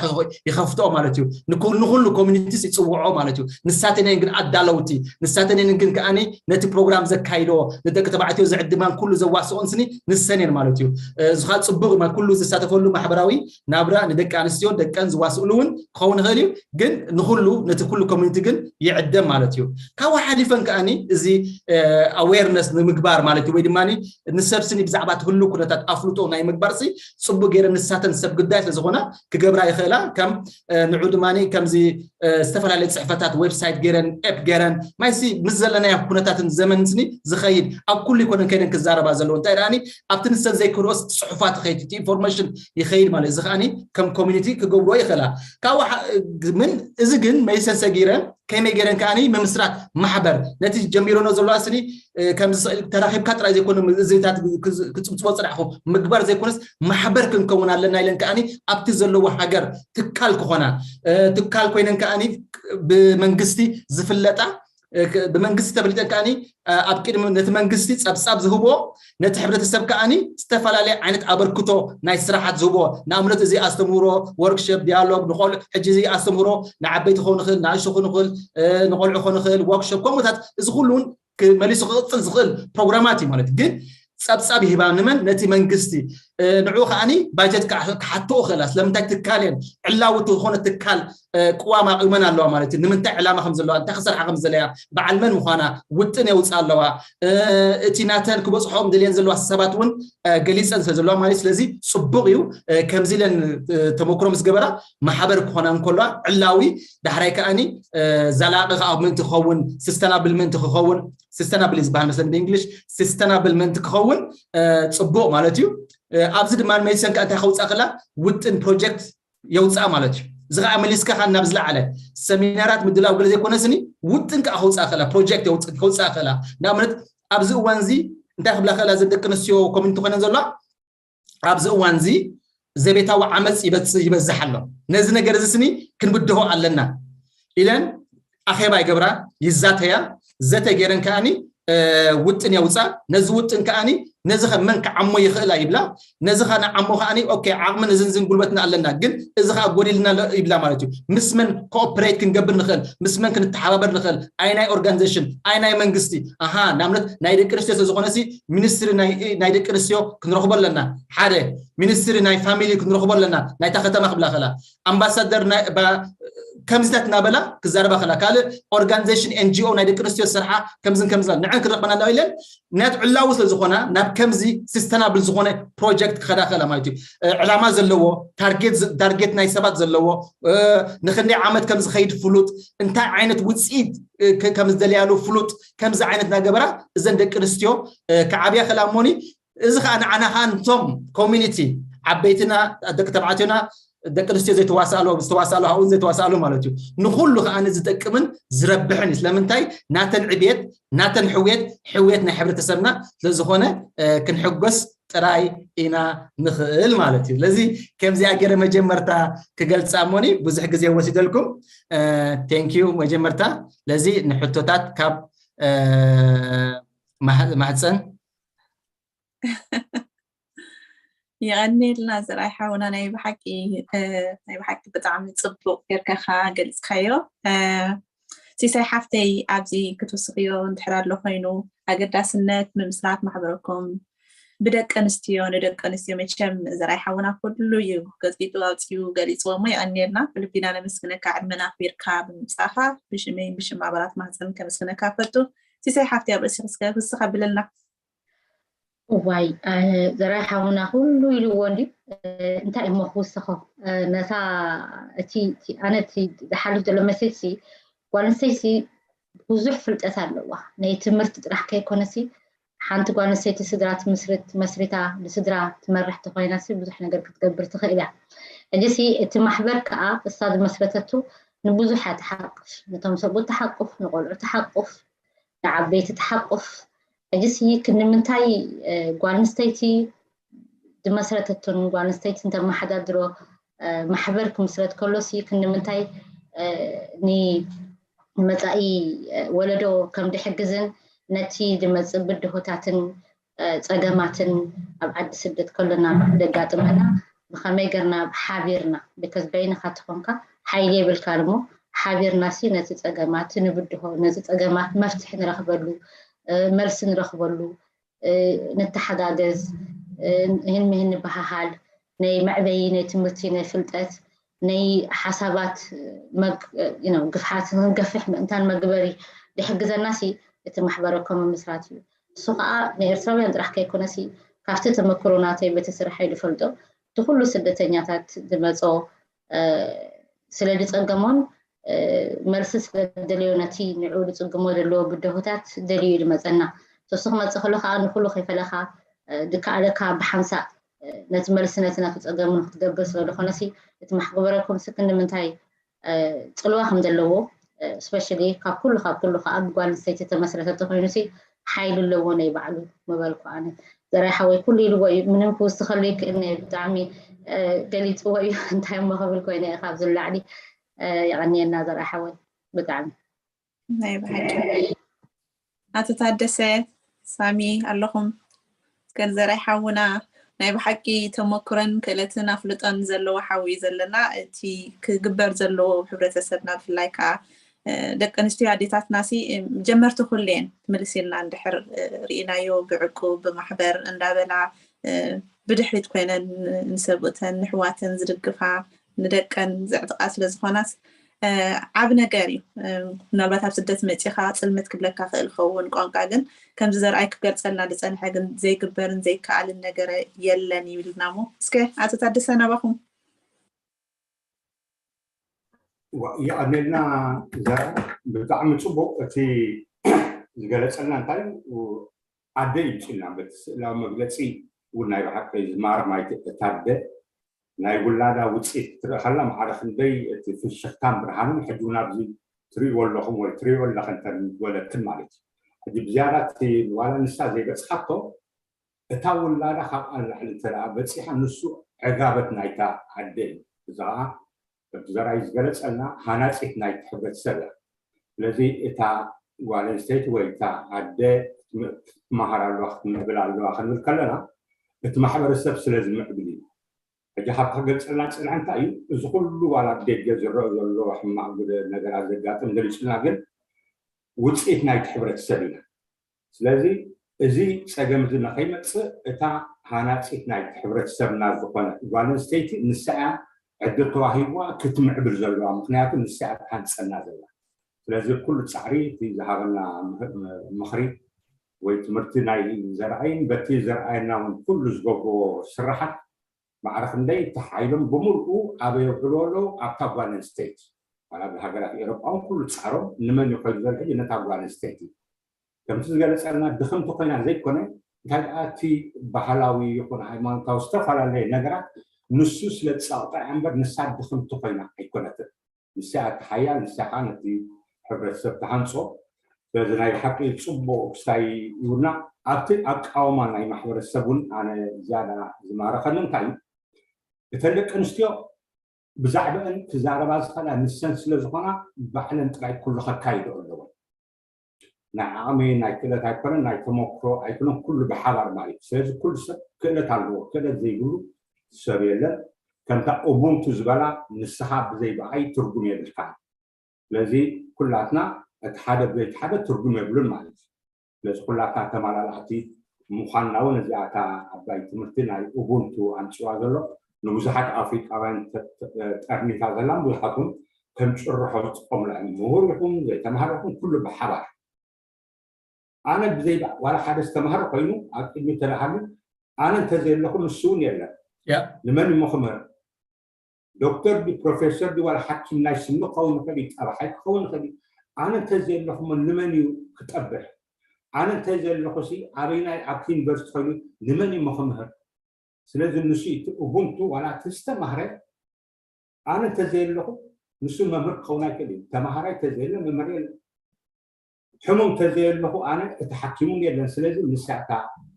ይኸፍትኦ ማለት እዩ ንኩሉ ኮሚኒቲስ ይፅውዖ ማለት እዩ ንሳተን ግን ኣዳለውቲ ንሳተን ግን ከዓኒ ነቲ ፕሮግራም ዘካይዶ ንደቂ ተባዕትዮ ዝዕድማን ኩሉ ዘዋስኦን ስኒ ንሰን እየን ማለት እዩ እዚ ከዓ ፅቡቅ ኩሉ ዝሳተፈሉ ማሕበራዊ ናብራ ንደቂ ኣንስትዮ ደቀን ዝዋስእሉ እውን ክኸውን ይኽእል እዩ ግን ንኩሉ ነቲ ኩሉ ኮሚኒቲ ግን ይዕደም ማለት እዩ ካብኡ ሓሊፈን ከዓኒ እዚ awareness ንምግባር ማለት እዩ ወይ ድማ ንሰብ ስኒ ብዛዕባ ትህሉ ኩነታት ኣፍልጦ ናይ ምግባር ሲ ፅቡቅ ገይረ ንሳተን ሰብ ግዳይ ስለዝኾና ክገብራ ይኽእላ ከም ንዑ ድማ ከምዚ ዝተፈላለየ ፅሕፈታት ዌብሳይት ገይረን ኤፕ ገይረን ማይሲ ምስ ዘለናዮ ኩነታትን ዘመን ስኒ ዝኸይድ ኣብ ኩሉ ይኮነን ከይደን ክዛረባ ዘለዎ እንታይ ደኣኒ ኣብቲ ንሰን ዘይክርኦስ ፅሑፋት ይኸይድ እቲ ኢንፎርሜሽን ይኸይድ ማለት እዚ ከዓኒ ከም ኮሚኒቲ ክገብርዎ ይኽእላ ካብኡ ምን እዚ ግን መይሰን ሰጊረ ከመይ ገይረን ከዓኒ ምምስራት ማሕበር ነቲ ጀሚሮኖ ዘለዋ ስኒ ከምዚ ስእል ተራኺብካ ጥራይ ዘይኮነ እዚታት ክፅብፅቦ ፅናዕኹም ምግባር ዘይኮነስ ማሕበር ክንከውን ኣለና ኢለን ከዓኒ ኣብቲ ዘለዎ ሃገር ትካል ክኾና ትካል ኮይነን ከዓኒ ብመንግስቲ ዝፍለጣ ብመንግስቲ ተፈሊጠን ከዓኒ ኣብ ቅድሚ ነቲ መንግስቲ ፀብፃብ ዝህቦ ነቲ ሕብረተሰብ ከዓኒ ዝተፈላለየ ዓይነት ኣበርክቶ ናይ ስራሓት ዝህቦ ንኣብነት እዚ ኣስተምህሮ ወርክሸፕ ዲያሎግ ንቆልዑ ሕጂ እዚ ኣስተምህሮ ንዓበይቲ ክኸውን ይኽእል ንኣሽቱ ክኸውን ይኽእል ንቆልዑ ክኸውን ይኽእል ወርክሸፕ ከምኡታት እዚ ኩሉ እውን መሊሱ ክቕፅል ዝኽእል ፕሮግራማት እዩ ማለት ግን ፀብፃብ ይህባ ንመን ነቲ መንግስቲ ንዑ ከዓኒ ባጀት ክሓትኦ ክእላ ስለምንታይ ትካል እየን ዕላውቲ ዝኾነ ትካል ቅዋም ኣቂመን ኣለዋ ማለት እዩ። ንምንታይ ዕላማ ከም ዘለዋ፣ እንታይ ክሰርሓ ከም ዘለያ፣ በዓል መን ምዃና ውጥን የውፅኣ ኣለዋ። እቲ ናተን ክበፅሖም ደልየን ዘለዋ ሰባት እውን ገሊፀን ስለ ዘለዋ ማለት። ስለዚ ፅቡቅ እዩ። ከምዚ ኢለን ተመክሮ ምስ ገበራ ማሕበር ክኾና እንከለዋ ዕላዊ፣ ዳሕራይ ከዓኒ ዘላቂ ከዓ ምእንቲ ክኸውን፣ sustainable ምእንቲ ክኸውን፣ sustainable ዝበሃል መስለኒ ብእንግሊሽ፣ sustainable ምእንቲ ክኸውን ፅቡቅ ማለት እዩ። ኣብዚ ድማ መሊሰን ከዓ እንታይ ከውፃእ ክላ ውጥን ፕሮጀክት የውፅኣ ማለት እዩ። እዚ ከዓ መሊስካ ከዓ ናብ ዝለዓለ ሰሚናራት ምድላው ገለ ዘይኮነስኒ ውጥን ከዓ ከውፅኣ ክእላ፣ ፕሮጀክት ከውፅኣ ክእላ። ንኣብነት ኣብዚ እዋን እዚ እንታይ ክብላ ክእላ፣ ዘን ደቂ ኣንስትዮ ኮሚኒቲ ኮይነን ዘለዋ ኣብዚ እዋን እዚ ዘቤታዊ ዓመፅ ይበዝሕ ኣሎ። ነዚ ነገር እዚ ስኒ ክንብድሆ ኣለና ኢለን ኣኼባ ይገብራ፣ ይዛተያ። ዘተ ገይረን ከዓኒ ውጥን የውፃ። ነዚ ውጥን ከዓኒ ነዚ ከ መን ክዓሞ ይኽእላ ይብላ። ነዚ ከ ንዓሞ ከዓኒ ኦኬ፣ ዓቕሚ ንዝንዝን ጉልበትና ኣለና፣ ግን እዚ ከ ጎዲልና ይብላ ማለት እዩ። ምስ መን ኮኦፕሬት ክንገብር ንኽእል፣ ምስ መን ክንተሓባበር ንኽእል፣ ኣይ ናይ ኦርጋኒዜሽን፣ ኣይ ናይ መንግስቲ። ኣሃ፣ ንኣብነት ናይ ደቂ ኣንስትዮ ስለዝኾነ ሲ ሚኒስትሪ ናይ ደቂ ኣንስትዮ ክንረኽቦ ኣለና። ሓደ ሚኒስትሪ ናይ ፋሚሊ ክንረኽቦ ኣለና፣ ናይታ ከተማ ክብላ ከላ ኣምባሳደር ከምዚታት እናበላ ክዛረባ ከላ፣ ካልእ ኦርጋኒዜሽን ኤንጂኦ ናይ ደቂ ኣንስትዮ ዝሰርሓ ከምዝን ከምዚ ንዐን ክረኽበና ኣለዋ ኢለን ናት ዕላዊ ስለ ዝኾና ናብ ከምዚ ሲስተናብል ዝኾነ ፕሮጀክት ክኸዳ ከላ ማለት እዩ። ዕላማ ዘለዎ ታርጌት ናይ ሰባት ዘለዎ ንክንደይ ዓመት ከም ዝኸይድ ፍሉጥ እንታይ ዓይነት ውፅኢት ከም ዝደልያሉ ፍሉጥ ከምዚ ዓይነት ናገበራ እዘን ደቂ ኣንስትዮ ክዓብያ ከላ እሞኒ እዚ ከዓ ንዓና ከዓ ንቶም ኮሚኒቲ ዓበይትና ደቂ ተባዕትዮና ደቂ ኣንስትዮ ዘይተዋሳእሉ ዝተዋሳእሉ ሃውን ዘይተዋሳእሉ ማለት እዩ። ንኩሉ ከዓ ዝጠቅምን ዝረብሕን እዩ። ስለምንታይ ናተን ዕብየት ናተን ሕውየት ሕውየት ናይ ሕብረተሰብና ስለዝኾነ ክንሕጎስ ጥራይ ኢና ንኽእል ማለት እዩ። ስለዚ ከምዚኣ ገይረ መጀመርታ ክገልፃ እሞኒ ብዙሕ ግዜ ወሲደልኩም። ቴንኪዩ መጀመርታ ለዚ ንሕቶታት ካብ ማህፀን የቐኒልና ዘርኣይ ሓውና ናይ ብሓቂ ናይ ብሓቂ ብጣዕሚ ፅቡቅ ጌርካኻ ገልፅካዮ። ሲሳይ ሓፍተይ ኣብዚ ክትውስኽዮ እንድሕር ኣሎ ኮይኑ ኣገዳስነት ምምስራት ማሕበረኩም ብደቂ ኣንስትዮ ንደቂ ኣንስትዮ መቸም ዘርኣይ ሓውና ኩሉ እዩ ገፂጡ ኣውፅኡ ገሊፅዎ እሞ የቐኒልና ብልቢና ነመስግነካ ዕድመና ኣኽቢርካ ብምምፃእኻ ብሽመይን ብሽም ኣባላት ማህፀን ከመስግነካ ፈቱ። ሲሳይ ሓፍተይ ኣብ ርእሲ ክስከ ክስኻ ብለልና። እዋይ ዘርኣይ ሓውና ኩሉ ኢልዎ እንዲ እንታይ እሞ ክውስኾ ነታ እቲ ኣነ እቲ ዝሓልፍ ዘሎ መሴጅ ሲ ጓል ኣንስተይቲ ብዙሕ ፍልጠት ኣለዋ። ናይ ትምህርቲ ጥራሕ ከይኮነሲ ሓንቲ ጓል ኣንስተይቲ ስድራ ትምስርት መስሪታ ብስድራ ትመርሕ ተኮይናሲ ብዙሕ ነገር ክትገብር ትኽእል እያ። ሕጂሲ እቲ ማሕበር ከዓ እሳ ዝመስረተቱ ንብዙሕ እያ ትሓቅፍ፣ ነቶም ሰብኡት ትሓቁፍ፣ ንቆልዑ ትሓቁፍ፣ ንዓበይቲ ትሓቁፍ። ሕጂሲ ክንምንታይ ጓል ኣንስተይቲ ዝመስረተቱን ጓል ኣንስተይቲ እንተመሓዳድሮ ማሕበር ክምስረት ከሎሲ ክንምንታይ ንመፃኢ ወለዶ ከም ድሕግዝን ነቲ ድመፅእ ብድሆታትን ፀገማትን ኣብ ዓዲ ስደት ከሎና ደጋጥመና ብኸመይ ገርና ሓቢርና because በይንኻ ተኾንካ ሓይሊ የብልካ እሞ ሓቢርና ሲ ነቲ ፀገማት ንብድሆ ነዚ ፀገማት መፍትሒ ንረኽበሉ መልሲ ንረኽበሉ ንተሓጋገዝ ህን ምህን ንበሃሃል ናይ መዕበዪ ናይ ትምህርቲ ናይ ፍልጠት ናይ ሓሳባት ግፍሓት ንክንገፍሕ ምእንታን መግበሪ ዝሕግዘና ሲ እቲ ማሕበረ ኮም ምምስራት እዩ። እሱ ከዓ ንኤርትራውያን ጥራሕ ከይኮነሲ ካብቲ ተመክሮ ናተይ በቲ ስርሐይ ዝፈልጦ እቲ ኩሉ ስደተኛታት ዝመፆ ስለ ዝፀገሞን መልሲ ስለ ደልዮ ነቲ ንዕኡ ዝፅግሞ ዘለዎ ብድሆታት ደልዩ እዩ ዝመፀና። እሱ ክመፅእ ከሎ ከዓ ንኩሉ ከይፈለካ ዝከኣለካ ብሓንሳእ ነቲ መልሲ ነቲ ናቱ ፀገሙ ንክትገብር ስለ ዝኾነሲ እቲ ማሕበረኩም ስክን ንምንታይ ፅልዋ ከም ዘለዎ especially ካብ ኩሉ ካብ ኩሉ ከዓ ብጓል ኣንስተይቲ ተመስረተ ተኮይኑ ሲ ሓይሊ ኣለዎ ናይ ባዕሉ ምበልኩ ኣነ። ዘርኣይ ሓወይ ኩሉ ኢልዎ እዩ ምንም ክውስኸሉ ይክእል እየ ብጣዕሚ ገሊፅዎ እዩ እንታይ እሞ ክብል ኮይነ እየ ካብዚ ንላዕሊ የቐንየልና ዘርኣይ ሓወይ ብጣዕሚ። ናይ ብሓቂ ኣቶ ታደሰ ሳሚ ኣለኹም? ገንዘራይ ሓውና ናይ ብሓቂ ተመክሮን ክእለትን ኣፍልጦን ዘለዎ ሓው እዩ ዘለና። እቲ ክግበር ዘለዎ ኣብ ሕብረተሰብና ብፍላይ ከዓ ደቂ ኣንስትዮ ኣዴታትና ሲ ጀመርቲ ኩሉ እየን ትምልስ ኢልና እንድሕር ርኢናዮ ብዕቁብ ብማሕበር እንዳበላ ብድሕሪት ኮይነን ንሰብኡተን ንሕዋተን ዝድግፋ ንደቀን ዘዕጥቃ ስለዝኾናስ ዓብ ነገር እዩ። ምናልባት ኣብ ስደት መፂኻ ፅልምት ክብለካ ክእል ኸውን ቋንቋ፣ ግን ከምዚ ዘርኣይ ክገልፀልና ዝፀንሐ ግን ዘይግበርን ዘይከኣልን ነገር የለን ይብልና። እሞ እስከ ኣቶ ታደሰ ናባኹም። የቐኔልና ዘርኣይ፣ ብጣዕሚ ፅቡቅ እቲ ዝገለፀልና እንታይ ኣደ ይምፅልና በቲ ስእላዊ መግለፂ እውን ናይ ብሓቂ ዝማር ማይቲ እታደ ናይ ውላዳ ውፅኢት ክትርኢ ከላ ማዕረ ክንደይ እቲ ፍሽኽታን ብርሃንን ሕጂ እውን ኣብዚ ትሪእዎ ኣለኹም ወይ ትሪእዎ ኣለኽን ተን ወለድክን ማለት እዩ። ሕጂ ብዝያዳ እቲ ዋላ ንሳ ዘይበፅሓቶ እታ ውላዳ ካብኣ ንላዕሊ እንተ ደኣ በፂሓ ንሱ ዕጋበት ናይታ ኣደ እዩ። እዚ ከዓ ከምቲ ዘርኣይ ዝገለፀልና ሃናፂት ናይቲ ሕብረተሰብ እያ። ስለዚ እታ ጓል ኣንስተይቲ ወይ እታ ኣደ ክትመሃር ኣለዋ ክትምዕብል ኣለዋ ክንብል ከለና እቲ ማሕበረሰብ ስለ ዝምዕብል እዩ። ሕጂ ካብ ክገልፀልና ዝፀንሐ እንታይ እዩ? እዚ ኩሉ ዋላ ኣብ ደገ ዝረአ ዘሎ ሕማቕ ነገራት ዘጋጥም ገሊፁልና፣ ግን ውፅኢት ናይቲ ሕብረተሰብ ኢና። ስለዚ እዚ ፀገም እዚ ንኸይመፅእ እታ ሃናፂት ናይቲ ሕብረተሰብና ዝኾነ ጓል ኣንስተይቲ ንሳ እያ ዕድል ተዋሂብዋ ክትምዕብል ዘለዋ፣ ምክንያቱ ንሳ እያ ትሃንፀና ዘላ። ስለዚ ኩሉ ፃዕሪ እቲ ዝሃበና ምኽሪ ወይ ትምህርቲ ናይ ዘርኣይን በቲ ዘርኣየና እውን ኩሉ ዝገብርዎ ስራሓት ማዕረ ክንደይ ተሓይሎም ብምልኡ ኣበይ የውዕልዎ ኣለዉ? ኣብታ ጓል ኣንስተይቲ። ዋላ ብሃገራት ኤሮጳ እውን ኩሉ ፃዕሮም ንመን እዩ ከይዱ ዘሎ ሕጂ? ነታ ጓል ኣንስተይቲ። ከምቲ ዝገለፀልና ድኽምቲ ኮይና ዘይኮነ እንታይ ደኣ እቲ ባህላዊ ይኹን ሃይማኖታዊ ዝተፈላለየ ነገራት ንሱ ስለ ዝፀቕጣ እያ እምበር ንሳ ድኽምቲ ኮይና ኣይኮነትን። ንሳ እያ እቲ ሓያል፣ ንሳ ከዓ ነቲ ሕብረተሰብ ትሃንፆ። ስለዚ ናይ ብሓቂ ፅቡቅ ክስታይ ይብልና። ኣብቲ ኣቃውማ ናይ ማሕበረሰብ እውን ኣነ ዝያዳ ዝማረኸኒ እንታይ እዩ እተን ደቂ ኣንስትዮ ብዛዕባአን ክዛረባ ዝኽእላ ንሰን ስለ ዝኾና ባዕለን ጥራይ ኩሉ ከካይዶ ኣለወን። ናይ ዓቕሚ ናይ ክእለት ኣይኮነን ናይ ተመክሮ ኣይኮነን ኩሉ ብሓባር ማለት እዩ። ስለዚ ኩሉ ሰብ ክእለት ኣለዎ፣ ክእለት ዘይብሉ ሰብ የለን። ከምታ ኡቡንቱ ዝበላ ንስኻ ብዘይ ብኣይ ትርጉም የብልካን። ስለዚ ኩላትና እቲ ሓደ ብዘይቲ ሓደ ትርጉም የብሉን ማለት እዩ። ስለዚ ኩላትና ተመላላእቲ ምዃንና እውን እዚኣ እታ ዓባይ ትምህርቲ ናይ ኡቡንቱ ኣምፅዋ ዘሎ ንብዙሓት ኣፍሪቃውያን ጠርኒፋ ዘላ ብዙሓት እውን ከም ጭርሖ ዝጥቀሙላ እዮም። ምሁር ይኹን ዘይተማሃረ ይኹን ኩሉ ብሓባር ኣነ ብዘይ ዋላ ሓደ ዝተማሃረ ኮይኑ ኣብ ቅድሚ ተለሃሉ ኣነ እንተዘየለኹ ንሱ እውን የለን። ንመን እሞ ክምህር? ዶክተር ዲ ፕሮፌሰር ዲ ዋላ ሓኪም ናይ ስኒ ክኸውን ይኽእል እዩ፣ ጠባሓይ ክኸውን ይኽእል እዩ። ኣነ እንተዘየለኹ እሞ ንመን እዩ ክጠብሕ? ኣነ እንተዘየለኹ ሲ ኣበይናይ ኣብቲ ዩኒቨርሲቲ ኮይኑ ንመን እዩ ክምህር? ስለዚ ንሱ እቲ ኡቡንቱ ዋላ እቲ ዝተማህረ ኣነ እንተዘየለኹ ንሱ መምህር ክኸውን ኣይክእል እዩ። ተማሃራይ እንተዘየለ መምህር የለን። ሕሙም እንተዘየለኹ ኣነ እቲ ሓኪም እውን የለን። ስለዚ ንሳ እታ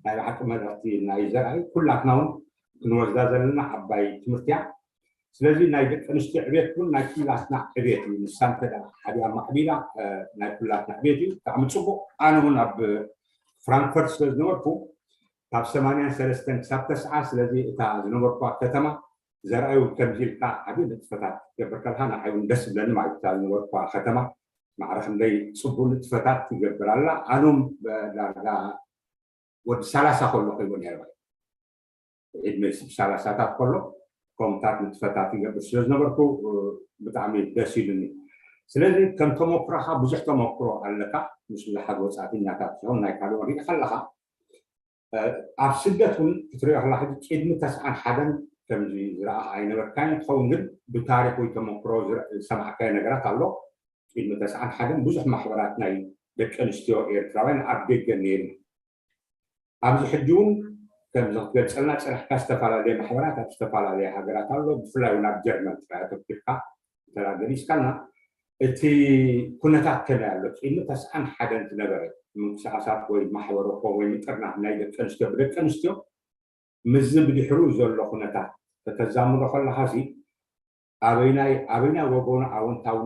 ናይ ብሓቂ መልእኽቲ ናይ ዘርኣይ ኩላትና እውን ክንወስዳ ዘለና ዓባይ ትምህርቲ እያ። ስለዚ ናይ ደቂ ኣንስትዮ ዕቤት እውን ናይ ኩላትና ዕቤት እዩ። ንሳ እንተ ሓዲኣ ማዕቢላ ናይ ኩላትና ዕቤት እዩ። ብጣዕሚ ፅቡቅ። ኣነ እውን ኣብ ፍራንክፈርት ስለ ዝነበርኩ ካብ ሰማንያን ሰለስተን ክሳብ ተስዓ ስለዚ እታ ዝነበርኩዋ ከተማ ዘርኣዩ ከምዚ ኢልካ ዓብዪ ንጥፈታት ክትገብር ከለካ ንዓይ እውን ደስ ዝብለኒ ማለት እታ ዝነበርኩዋ ከተማ ማዕረ ክንደይ ፅቡቅ ንጥፈታት ትገብር ኣላ። ኣኖም ዳርጋ ወዲ ሰላሳ ከሎ ከይቦ ነይረ ማለት ዕድመ ስብ ሰላሳታት ከሎ ከምታት ንጥፈታት ይገብር ስለ ዝነበርኩ ብጣዕሚ ደስ ኢሉኒ። ስለዚ ከም ተመክሮኻ ብዙሕ ተመክሮ ኣለካ ምስ ብዙሓት ወፃእተኛታት ዝኾን ናይ ካልኦት ሪኢኻ ኣለኻ ኣብ ስደት እውን ክትሪኦ ከላ ሕጂ ቅድሚ ተስዓን ሓደን ከምዚ ዝረኣኻ ኣይነበርካን ትኸውን ግን ብታሪክ ወይ ተመክሮ ዝሰማዕካዮ ነገራት ኣሎ። ቅድሚ ተስዓን ሓደን ብዙሕ ማሕበራት ናይ ደቂ ኣንስትዮ ኤርትራውያን ኣብ ደገ ነይሩ። ኣብዚ ሕጂ እውን ከምዚ ክትገልፀልና ፀናሕካ ዝተፈላለየ ማሕበራት ኣብ ዝተፈላለየ ሃገራት ኣሎ። ብፍላይ እውን ኣብ ጀርመን ጥራይ ኣተኩርካ እንተ ገሊፅካልና እቲ ኩነታት ከመይ ኣሎ? ቅድሚ ተስዓን ሓደን ዝነበረ ምንቅስቃሳት ወይ ማሕበረ ኮም ወይ ምጥርናፍ ናይ ደቂ ኣንስትዮ ብደቂ ኣንስትዮ ምስዚ ብድሕሩ ዘሎ ኩነታት ከተዛምዶ ከለካ ሲ ኣበይናይ ኣበይናይ ወገኑ ኣወንታዊ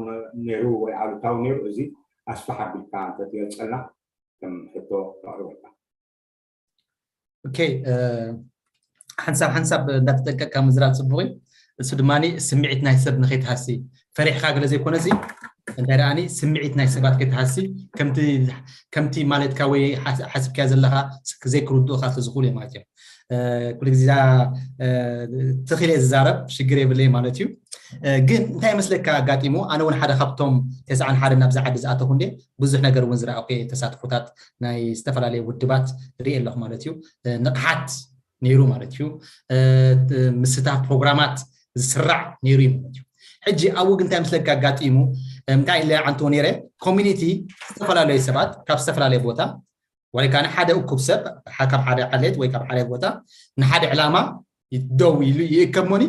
ነይሩ ወይ ኣሉታዊ ነይሩ እዚ ኣስፍሕ ኣቢልካ እንተትገልፀልና ከም ሕቶ ነቅርበልካ። ኦኬ ሓንሳብ ሓንሳብ እንዳተጠንቀቅካ ምዝራብ ፅቡቅ እዩ። እሱ ድማ ስምዒት ናይ ሰብ ንከይትሃሲ ፈሪሕካ ገለ ዘይኮነሲ እንታይ ደኣኒ ስምዒት ናይ ሰባት ከይትሃሲ ከምቲ ማለትካ ወይ ሓስብካያ ዘለካ ዘይክርድኡካ ስለዝኽእሉ እዮም ማለት እዮም። ኩሉ ግዜ ትኽኢለ ዝዛረብ ሽግር የብለይ ማለት እዩ። ግን እንታይ መስለካ ኣጋጢሙ? ኣነ እውን ሓደ ካብቶም ተስዓን ሓደ ናብዚ ዓዲ ዝኣተኹ እንደ ብዙሕ ነገር እውን ዝረኣኹ ተሳትፎታት ናይ ዝተፈላለዩ ውድባት ርኢ ኣለኹ ማለት እዩ። ንቕሓት ነይሩ ማለት እዩ። ምስታፍ ፕሮግራማት ዝስራዕ ነይሩ እዩ ማለት እዩ። ሕጂ ኣብኡ ግን እንታይ መስለካ ኣጋጢሙ? እንታይ ኢለ ዓንቶ ነይረ? ኮሚኒቲ ዝተፈላለዩ ሰባት ካብ ዝተፈላለየ ቦታ ወይ ከዓ ሓደ እኩብ ሰብ ካብ ሓደ ዓሌት ወይ ካብ ሓደ ቦታ ንሓደ ዕላማ ደው ኢሉ ይእከብ ሞኒ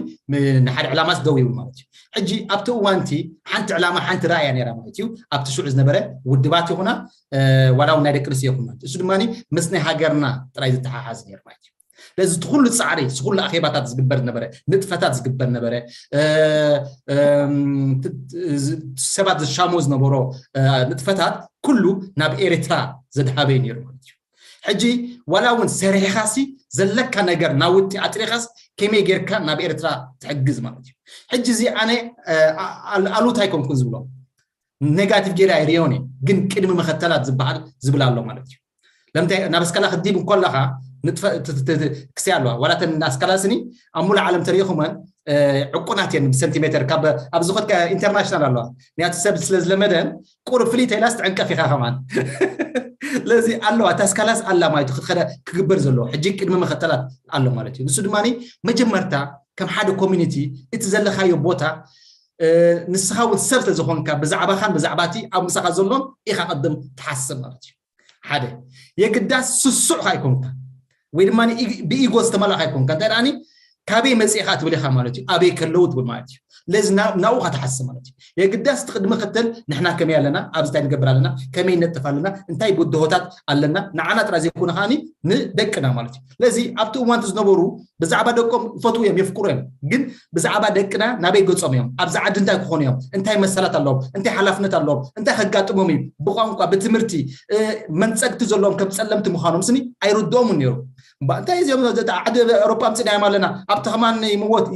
ንሓደ ዕላማስ ደው ይብል ማለት እዩ። ሕጂ ኣብቲ እዋንቲ ሓንቲ ዕላማ ሓንቲ ራእያ ነይራ ማለት እዩ። ኣብቲ ሽዑ ዝነበረ ውድባት ይኹና ዋላ እውን ናይ ደቂ ኣንስትዮ ይኹን ማለት እዩ። እሱ ድማ ምስ ናይ ሃገርና ጥራይ ዝተሓሓዝ ነይሩ ማለት እዩ። ስለዚ እቲ ኩሉ ፃዕሪ እቲ ኩሉ ኣኼባታት ዝግበር ነበረ፣ ንጥፈታት ዝግበር ነበረ፣ ሰባት ዝሻሞ ዝነበሮ ንጥፈታት ኩሉ ናብ ኤርትራ ዘድሃበ እዩ ነይሩ ማለት እዩ። ሕጂ ዋላ እውን ሰሪሕኻሲ ዘለካ ነገር ናውቲ ኣጥሪኻስ ከመይ ጌርካ ናብ ኤርትራ ትሕግዝ ማለት እዩ። ሕጂ እዚ ኣነ ኣሉታ ኣይኮንኩን ዝብሎ ኔጋቲቭ ጌራ ኣይሪዮን እየ፣ ግን ቅድሚ መኸተላት ዝበሃል ዝብል ኣሎ ማለት እዩ። ለምታይ ናብ ኣስካላ ክዲብ እንኮለኻ ክስያ ኣለዋ ዋላተን ኣስካላ ስኒ ኣብ ሙሉ ዓለም ተሪኢኹመን ዕቁናት እየን ብሰንቲሜተር ካብ ኣብ ዝኾትካ ኢንተርናሽናል ኣለዋ ንያቲ ሰብ ስለ ዝለመደን ቁሩብ ፍልይ ተይላስ ትዕንቀፍ ኢኻ ከማን ለዚ ኣለዋ እታ ኣስካላስ ኣላ ማለት ክኸደ ክግበር ዘለዎ ሕጂ ቅድሚ መኸተላት ኣሎ ማለት እዩ። ንሱ ድማ መጀመርታ ከም ሓደ ኮሚኒቲ እቲ ዘለኻዮ ቦታ ንስኻ እውን ሰብ ስለዝኾንካ ብዛዕባኻን ብዛዕባቲ ኣብ ምሳኻ ዘሎን ኢኻ ቅድም ትሓስብ ማለት እዩ። ሓደ የግዳስ ስሱዕ ካይኮንካ ወይ ድማ ብኢጎ ዝተመላእ ካይኮንካ እንታይ ደኣኒ ካበይ መፅእኻ ትብል ኢኻ ማለት እዩ። ኣበይ ከለዉ ትብል ማለት እዩ። ለዚ ናብኡ ትሓስብ ማለት እዩ። የግዳስ ትቅድሚ ክትል ንሕና ከመይ ኣለና ኣብዚ እንታይ ንገብር ኣለና ከመይ ነጥፍ ኣለና እንታይ ብድሆታት ኣለና ንዓና ጥራይ ዘይኮነ ከዓኒ ንደቅና ማለት እዩ። ስለዚ ኣብቲ እዋንቲ ዝነበሩ ብዛዕባ ደቆም ይፈትዉ እዮም የፍቅሩ እዮም ግን ብዛዕባ ደቅና ናበይ ገጾም እዮም ኣብዚ ዓዲ እንታይ ክኾኑ እዮም እንታይ መሰላት ኣለዎም እንታይ ሓላፍነት ኣለዎም እንታይ ከጋጥሞም እዩ ብቋንቋ ብትምህርቲ መንፀግቲ ዘለዎም ከም ፀለምቲ ምዃኖም ስኒ ኣይርድኦምን ነይሩ። እንታይ እዚኦም ዓዲ ኤሮፓ ኣምፅናዮም ኣለና ኣብቲ ከማን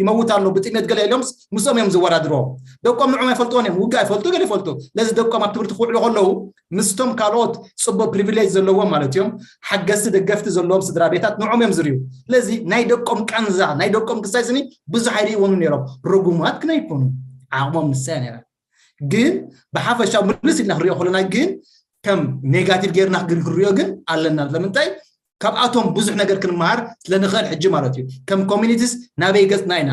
ይመውት ኣሎ ብጥሜት ገለ ኢሎም ምስኦም እዮም ዝወዳድርዎ። ደቆም ንዖም ኣይፈልጥዎን እዮም ውጋ ኣይፈልጡ ገለ ይፈልጡ ለዚ ደቆም ኣብ ትምህርቲ ክውዕሉ ከለዉ ምስቶም ካልኦት ፅቡቅ ፕሪቪሌጅ ዘለዎም ማለት እዮም ሓገዝቲ ደገፍቲ ዘለዎም ስድራ ቤታት ንዖም እዮም ዝርዩ። ስለዚ ናይ ደቆም ቃንዛ ናይ ደቆም ክሳይ ስኒ ብዙሕ ኣይርእይዎምን ነይሮም። ርጉማት ክነይኮኑ ዓቕሞም ንሳ ነይራ። ግን ብሓፈሻ ምልስ ኢልና ክንሪኦ ከለና ግን ከም ኔጋቲቭ ጌርና ግን ክንሪኦ ግን ኣለና። ስለምንታይ ካብኣቶም ብዙሕ ነገር ክንመሃር ስለንኽእል ሕጂ ማለት እዩ። ከም ኮሚኒቲስ ናበይ ገፅና ኢና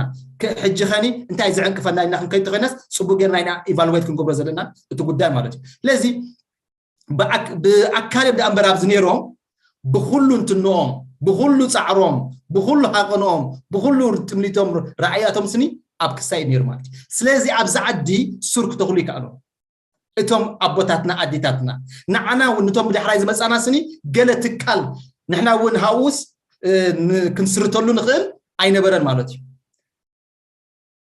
ሕጂ ኸኒ እንታይ ዝዕንቅፈና ኢልና ክንከይድ ተኸይናስ ፅቡቅ ጌርና ኢና ኢቫሉዌት ክንገብሮ ዘለና እቲ ጉዳይ ማለት እዩ። ስለዚ ብኣካል እዮም ደኣ እምበር ኣብዚ ነይሮም ብኩሉ እንትንኦም ብኩሉ ፃዕሮም ብኩሉ ሃቐንኦም ብኩሉ ጥምሊቶም ራእያቶም ስኒ ኣብ ክሳይ ነይሩ ማለት እዩ። ስለዚ ኣብዚ ዓዲ ሱር ክተኽሉ ይከኣሎም እቶም ኣቦታትና ኣዴታትና ንዓና እውን ነቶም ብዳሕራይ ዝመፃና ስኒ ገለ ትካል ንሕና እውን ሃውስ ክንስርተሉ ንኽእል ኣይነበረን ማለት እዩ።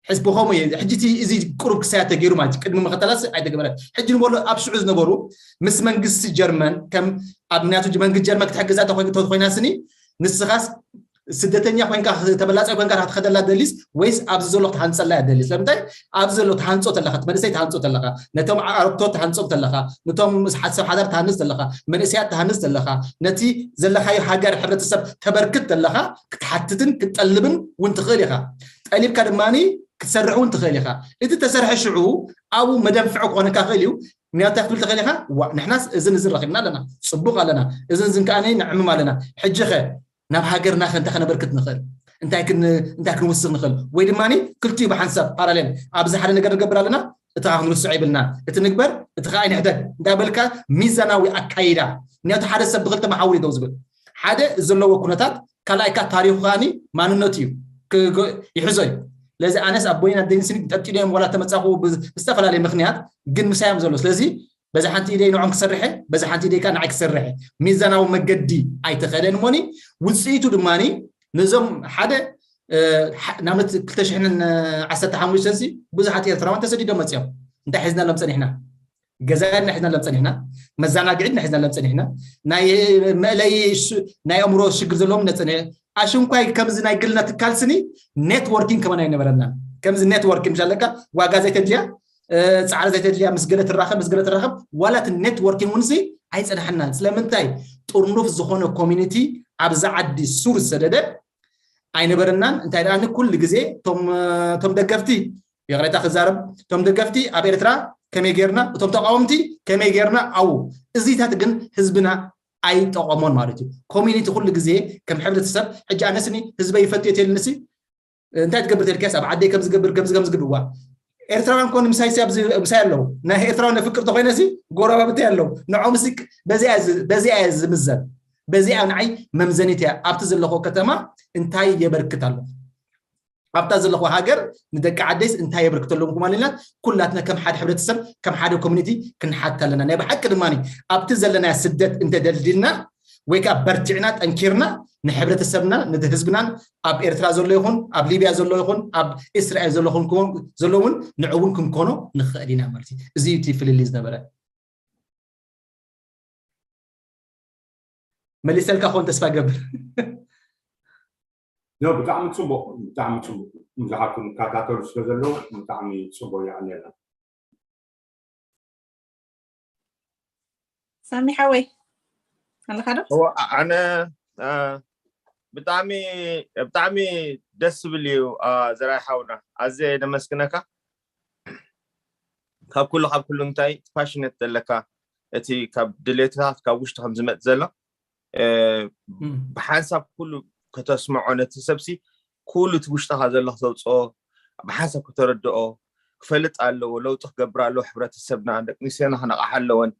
ሕዝቢ ከምኡ እዩ ሕጂ እቲ እዚ ቁሩብ ክሳያ ተገይሩ ማለት እዩ ቅድሚ መኸተላስ ኣይተገበረ ሕጂ ንበሎ ኣብ ሽዑ ዝነበሩ ምስ መንግስቲ ጀርመን ከም ኣብ ናቱ መንግስቲ ጀርመን ክትሕግዛ ተኮይና ስኒ ንስኻስ ስደተኛ ኮይንካ ተበላፃይ ኮይንካ ክትኸደላ ደሊስ ወይስ ኣብዚ ዘሎ ክትሃንፀላ እያ ደሊስ ለምንታይ ኣብዚ ዘሎ ትሃንፆ ተለካ እቲ መንእሰይ ትሃንፆ ተለካ ነቶም ኣረግቶት ትሃንፆም ተለካ ነቶም ሰብ ሓዳር ትሃንፅ ተለካ መንእሰያት ትሃንፅ ተለካ ነቲ ዘለካዮ ሃገር ሕብረተሰብ ተበርክት ተለካ ክትሓትትን ክትጠልብን እውን ትኽእል ኢኻ ጠሊብካ ድማ ክትሰርሕ እውን ትኽእል ኢኻ እቲ ተሰርሐ ሽዑ ኣብኡ መደንፍዒ ክኾነካ ክእል እዩ ምክንያቱ እንታይ ክትብል ትኽእል ኢኻ ዋ ንሕናስ እዝን እዝን ረኺብና ኣለና ፅቡቕ ኣለና እዝን እዝን ከኣ ንዕምም ኣለና ሕጂ ኸ ናብ ሃገርና ከ እንታይ ከነበርክት ንኽእል እንታይ እንታይ ክንውስኽ ንኽእል ወይ ድማ ክልቲኡ ብሓንሳብ ፓራሌል ኣብዚ ሓደ ነገር ንገብር ኣለና እቲ ከዓ ክንርስዖ ይብልና እቲ ንግበር እቲ ከዓ ይንሕደግ እንዳበልካ ሚዛናዊ ኣካይዳ ምክንያቱ ሓደ ሰብ ብክልተ መሓውር እዩ ደው ዝብል ሓደ ዘለዎ ኩነታት ካልኣይ ከዓ ታሪኹ ከዓኒ ማንነቱ እዩ ይሕዞ እዩ ለዚ ኣነስ ኣቦይን ኣደይን ስኒ ጠጢኖ እዮም ዋላ ተመፃኹ ብዝተፈላለየ ምክንያት ግን ምሳዮም ዘሎ ስለዚ በዛ ሓንቲ ኢደይ ንዖም ክሰርሐ በዛ ሓንቲ ኢደይ ከዓ ንዓይ ክሰርሐ ሚዛናዊ መገዲ ኣይተኸለን እሞኒ ውፅኢቱ ድማ ነዞም ሓደ ናብነት ክልተ ሽሕን ዓሰርተ ሓሙሽተን ብዙሓት ኤርትራውያን ተሰዲዶም መፅኦም እንታይ ሒዝናሎም ፀኒሕና ገዛ ድና ሒዝናሎም ፀኒሕና መዘናግዒ ድና ሒዝናሎም ፀኒሕና ናይ መእለይ ናይ ኣእምሮ ሽግር ዘለዎም ነፀኒሕ ኣሽንኳይ ከምዚ ናይ ግልና ትካል ስኒ ኔትወርኪንግ ከመን ኣይነበረና ከምዚ ኔትወርኪንግ ምሻለካ ዋጋ ዘይተድልያ ፃዕሪ ዘይተድልያ ምስ ገለ ትራኸብ ምስ ገለ ትራኸብ ዋላ እቲ ኔትወርኪንግ እውን ሲ ኣይፀናሐናን ስለምንታይ ጥርኑፍ ዝኾነ ኮሚኒቲ ኣብዚ ዓዲ ሱር ዝሰደደ ኣይነበረናን። እንታይ ደኣ ኩሉ ግዜ እቶም እቶም ደገፍቲ፣ ይቕሬታ ክዛረብ፣ እቶም ደገፍቲ ኣብ ኤርትራ ከመይ ጌርና፣ እቶም ተቃወምቲ ከመይ ጌርና፣ ኣው እዚታት ግን ህዝብና ኣይጠቐሞን ማለት እዩ። ኮሚኒቲ ኩሉ ግዜ ከም ሕብረተሰብ፣ ሕጂ ኣነስኒ ህዝበይ ይፈቱ የትልንሲ እንታይ ትገብር ተልካስ ኣብ ዓደይ ከም ዝገብር ከም ዝገብር ዝግብዋ ኤርትራውያን ኮን ምሳይ ሲያብ ምሳይ ኣለዉ። ናይ ኤርትራውያን ፍቅር ተኮይነሲ ጎረባብቲ ኣለዉ። ንዖም ሲ በዚኣ ዝ- በዚኣ እየ ዝምዘን። በዚኣ ንዓይ መምዘኒት እያ። ኣብቲ ዘለኹ ከተማ እንታይ የበርክት ኣለኹ፣ ኣብታ ዘለኹ ሃገር ንደቂ ዓደይስ እንታይ የበርክት ኣለኹ ማለት ኩላትና ከም ሓደ ሕብረተሰብ ከም ሓደ ኮሚኒቲ ክንሓት ኣለና። ናይ ብሓቂ ድማ ኣብቲ ዘለና ስደት እንተደልዲልና ወይ ከዓ በርቲዕና ጠንኪርና ንሕብረተሰብና ንህዝብናን ኣብ ኤርትራ ዘሎ ይኹን ኣብ ሊብያ ዘሎ ይኹን ኣብ እስራኤል ዘሎ ይኹን ክኾን- ዘሎ እውን ንዑ እውን ክንኮኖ ንኽእል ኢና ማለት እዩ። እዚ እዩ እቲ ፍልልይ ዝነበረ። መሊሰልካ ክኾን ተስፋ ገብር። ኖ ብጣዕሚ ፅቡቅ፣ ብጣዕሚ ፅቡቅ። ብዙሓት ዝከታተሉ ስለ ዘለዉ ብጣዕሚ ፅቡቅ። የቀንየልና። ሳሚ ሓወይ ኣለካ ዶ? እወ፣ ኣነ አ፣ ብጣዕሚ ብጣዕሚ ደስ ዝብል እዩ። አ፣ ዘርኣይ ሓውና ኣዝየ ነመስግነካ። ካብ ኩሉ ካብ ኩሉ እንታይ ፓሽነት ዘለካ፣ እቲ ካብ ድሌታት ካብ ውሽጢ ከም ዝመጽእ ዘሎ እ፣ ብሓንሳብ ኩሉ ከተስምዖ ነቲ ሰብሲ ኩሉ እቲ ውሽጥኻ ዘሎ ክተውፅኦ ብሓንሳብ ክተረድኦ ክፈልጥ ኣለዎ። ለውጢ ክገብር ኣለዎ። ሕብረተሰብና ደቂ ኣንስትዮና ክነቕሓ ኣለወን።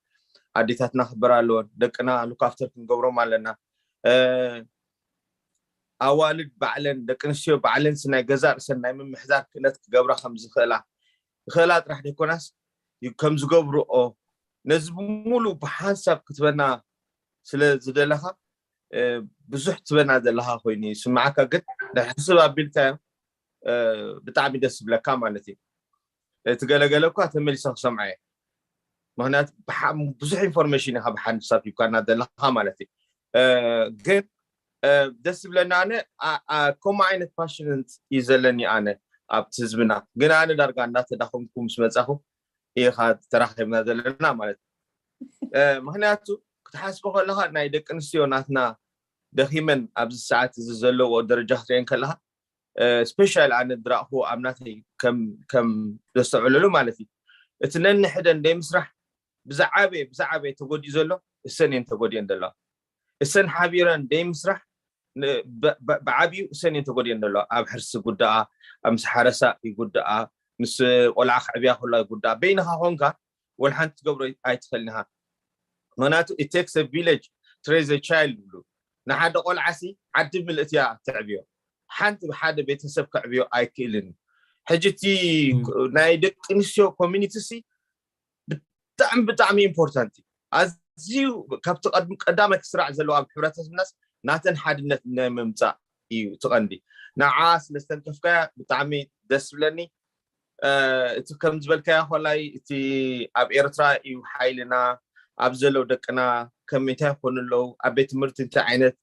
ኣዴታትና ክበራ ኣለወን። ደቅና ሉካፍተር ክንገብሮም ኣለና። እ፣ ኣዋልድ ባዕለን ደቂ ኣንስትዮ ባዕለን ናይ ገዛ ርእሰን ናይ ምምሕዳር ክእለት ክገብራ ከም ዝኽእላ ክኽእላ ጥራሕ ዘይኮናስ ዩ- ከም ዝገብርኦ ነዚ ብሙሉ ብሓንሳብ ክትበና ስለ ዝደለኻ እ፣ ብዙሕ ትበና ዘለኻ ኮይኑ ይስምዓካ። ግን ድሕሪ ሕስብ ኣቢልካዮ እ፣ ብጣዕሚ ደስ ዝብለካ ማለት እዩ። እቲ ገለገለ እኳ ተመሊሰ ክሰምዖ እየ። ምክንያቱ ብሓ- ብዙሕ ኢንፎርሜሽን ኢኻ ብሓንሳብ ሂብካና ዘለኻ ማለት እዩ። እ፣ ግን እ፣ ደስ ዝብለኒ ኣነ ኣ- ኣ- ከምኡ ዓይነት ፓሽንት እዩ ዘለኒ ኣነ ኣብቲ ህዝብና። ግን ኣነ ዳርጋ እንዳተዳኸምኩ ምስ መጻኹ ኢኻ ተራኺብና ዘለና ማለት እዩ። እ፣ ምክንያቱ ክትሓስቦ ከለኻ ናይ ደቂ ኣንስትዮ ናትና ደኺመን ኣብዚ ሰዓት እዚ ዘለዎ ደረጃ ክትሪአን ከለኻ ስፔሻል ኣነ ዝረእኽዎ ኣብ ናተይ ከም ከም ዘስተውዕለሉ ማለት እዩ። እቲ ነንሕደን ደይ ምስራሕ ብዛዓበየ ብዛዓበየ ተጎዲኡ ዘሎ እሰን እየን ተጎዲአን ዘለዋ። እሰን ሓቢረን ደይ ምስራሕ ን- ብ- ብ- ብዓብዩ እሰን እየን ተጎዲአን ዘለዋ። ኣብ ሕርሲ ጉዳኣ፣ ኣብ ምስ ሓረሳ ይጉዳኣ፣ ምስ ቆልዓ ክዕብያ ከሎ ይጉዳኣ። በይንኻ ኮንካ ወላ ሓንቲ ትገብሮ ኣይትኽእልን ኢኻ። ምክንያቱ it takes a village to raise a child ይብሉ። ንሓደ ቆልዓሲ ዓዲ ምልእት እያ ትዕብዮ። ሓንቲ ብሓደ ቤተሰብ ከዕብዮ ኣይክእልን እዩ። ሕጂ እቲ ናይ ደቂ ኣንስትዮ ኮሚኒቲ ሲ ብጣዕሚ ብጣዕሚ ኢምፖርታንት እዩ። ኣዝዩ ካብቲ ቀዳማይ ክስራዕ ዘለዎ ኣብ ሕብረተሰብናስ ናተን ሓድነት ናይ ምምፃእ እዩ እቲ ቀንዲ። ንዓ ስለ ዝተንከፍካያ ብጣዕሚ ደስ ዝብለኒ። እቲ ከም ዝበልካዮ ኮላይ እቲ ኣብ ኤርትራ እዩ ሓይልና ኣብ ዘለዉ ደቅና ከመይ እንታይ ይኾኑ ኣለዉ ኣብ ቤት ትምህርቲ እንታይ ዓይነት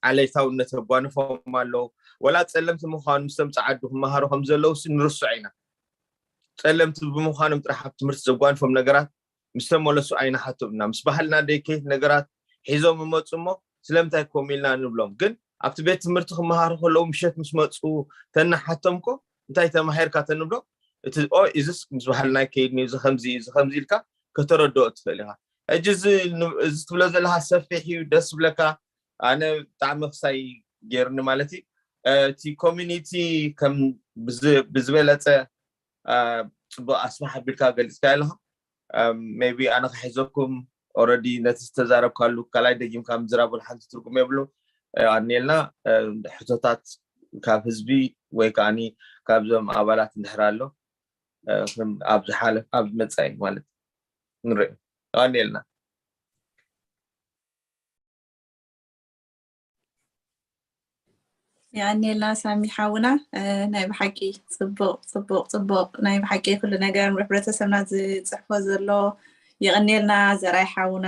ዓሌታውነት የጓንፎም ኣለዉ ወላ ፀለምቲ ምዃኑ ምስቶም ፀዓዱ ክመሃሩ ከም ዘለዉ ንርስዖ ኢና። ፀለምቲ ብምዃኖም ጥራሕ ኣብ ትምህርቲ ዘጓንፎም ነገራት ምስ ተመለሱ ኣይንሓቶም ኢና። ምስ ባህልና ደይከይድ ነገራት ሒዞም ይመፁ እሞ ስለምንታይ ከምኡ ኢልና ንብሎም። ግን ኣብቲ ቤት ትምህርቲ ክመሃሩ ከለዉ ምሸት ምስ መፁ ተናሓቶም እኮ እንታይ ተማሂርካ ተንብሎ እቲ ኦ እዚስ ምስ ባህልና ይከይድ እዩ ከምዚ እዩ ከምዚ ኢልካ ከተረድኦ ትኽእል ኢኻ። ሕጂ እዚ ትብሎ ዘለካ ሰፊሕ እዩ ደስ ዝብለካ። ኣነ ብጣዕሚ ክሳይ ገይርኒ ማለት እዩ። እቲ ኮሚኒቲ ከም ብዝበለፀ ፅቡቅ ኣስማሕ ኣቢልካ ገሊፅካ ኣለካ። ሜቢ ኣነ ክሕዘኩም ኦረዲ ነቲ ዝተዛረብካሉ ካልኣይ ደጊምካ ምዝራብ ሓንቲ ትርጉም የብሉ። ኣኔልና ሕቶታት ካብ ህዝቢ ወይ ከዓ ካብዞም ኣባላት እንድሕር ኣሎ ኣብ ዝሓለፍ ኣብ ዝመፃኢ ማለት ንርኢ ኣኔልና። የቐኔልና ሳሚ ሓውና። ናይ ብሓቂ ፅቡቕ ፅቡቕ ፅቡቕ ናይ ብሓቂ ኩሉ ነገር ሕብረተሰብና ዝፅሕፎ ዘሎ የቐኔልና። ዘርኣይ ሓውና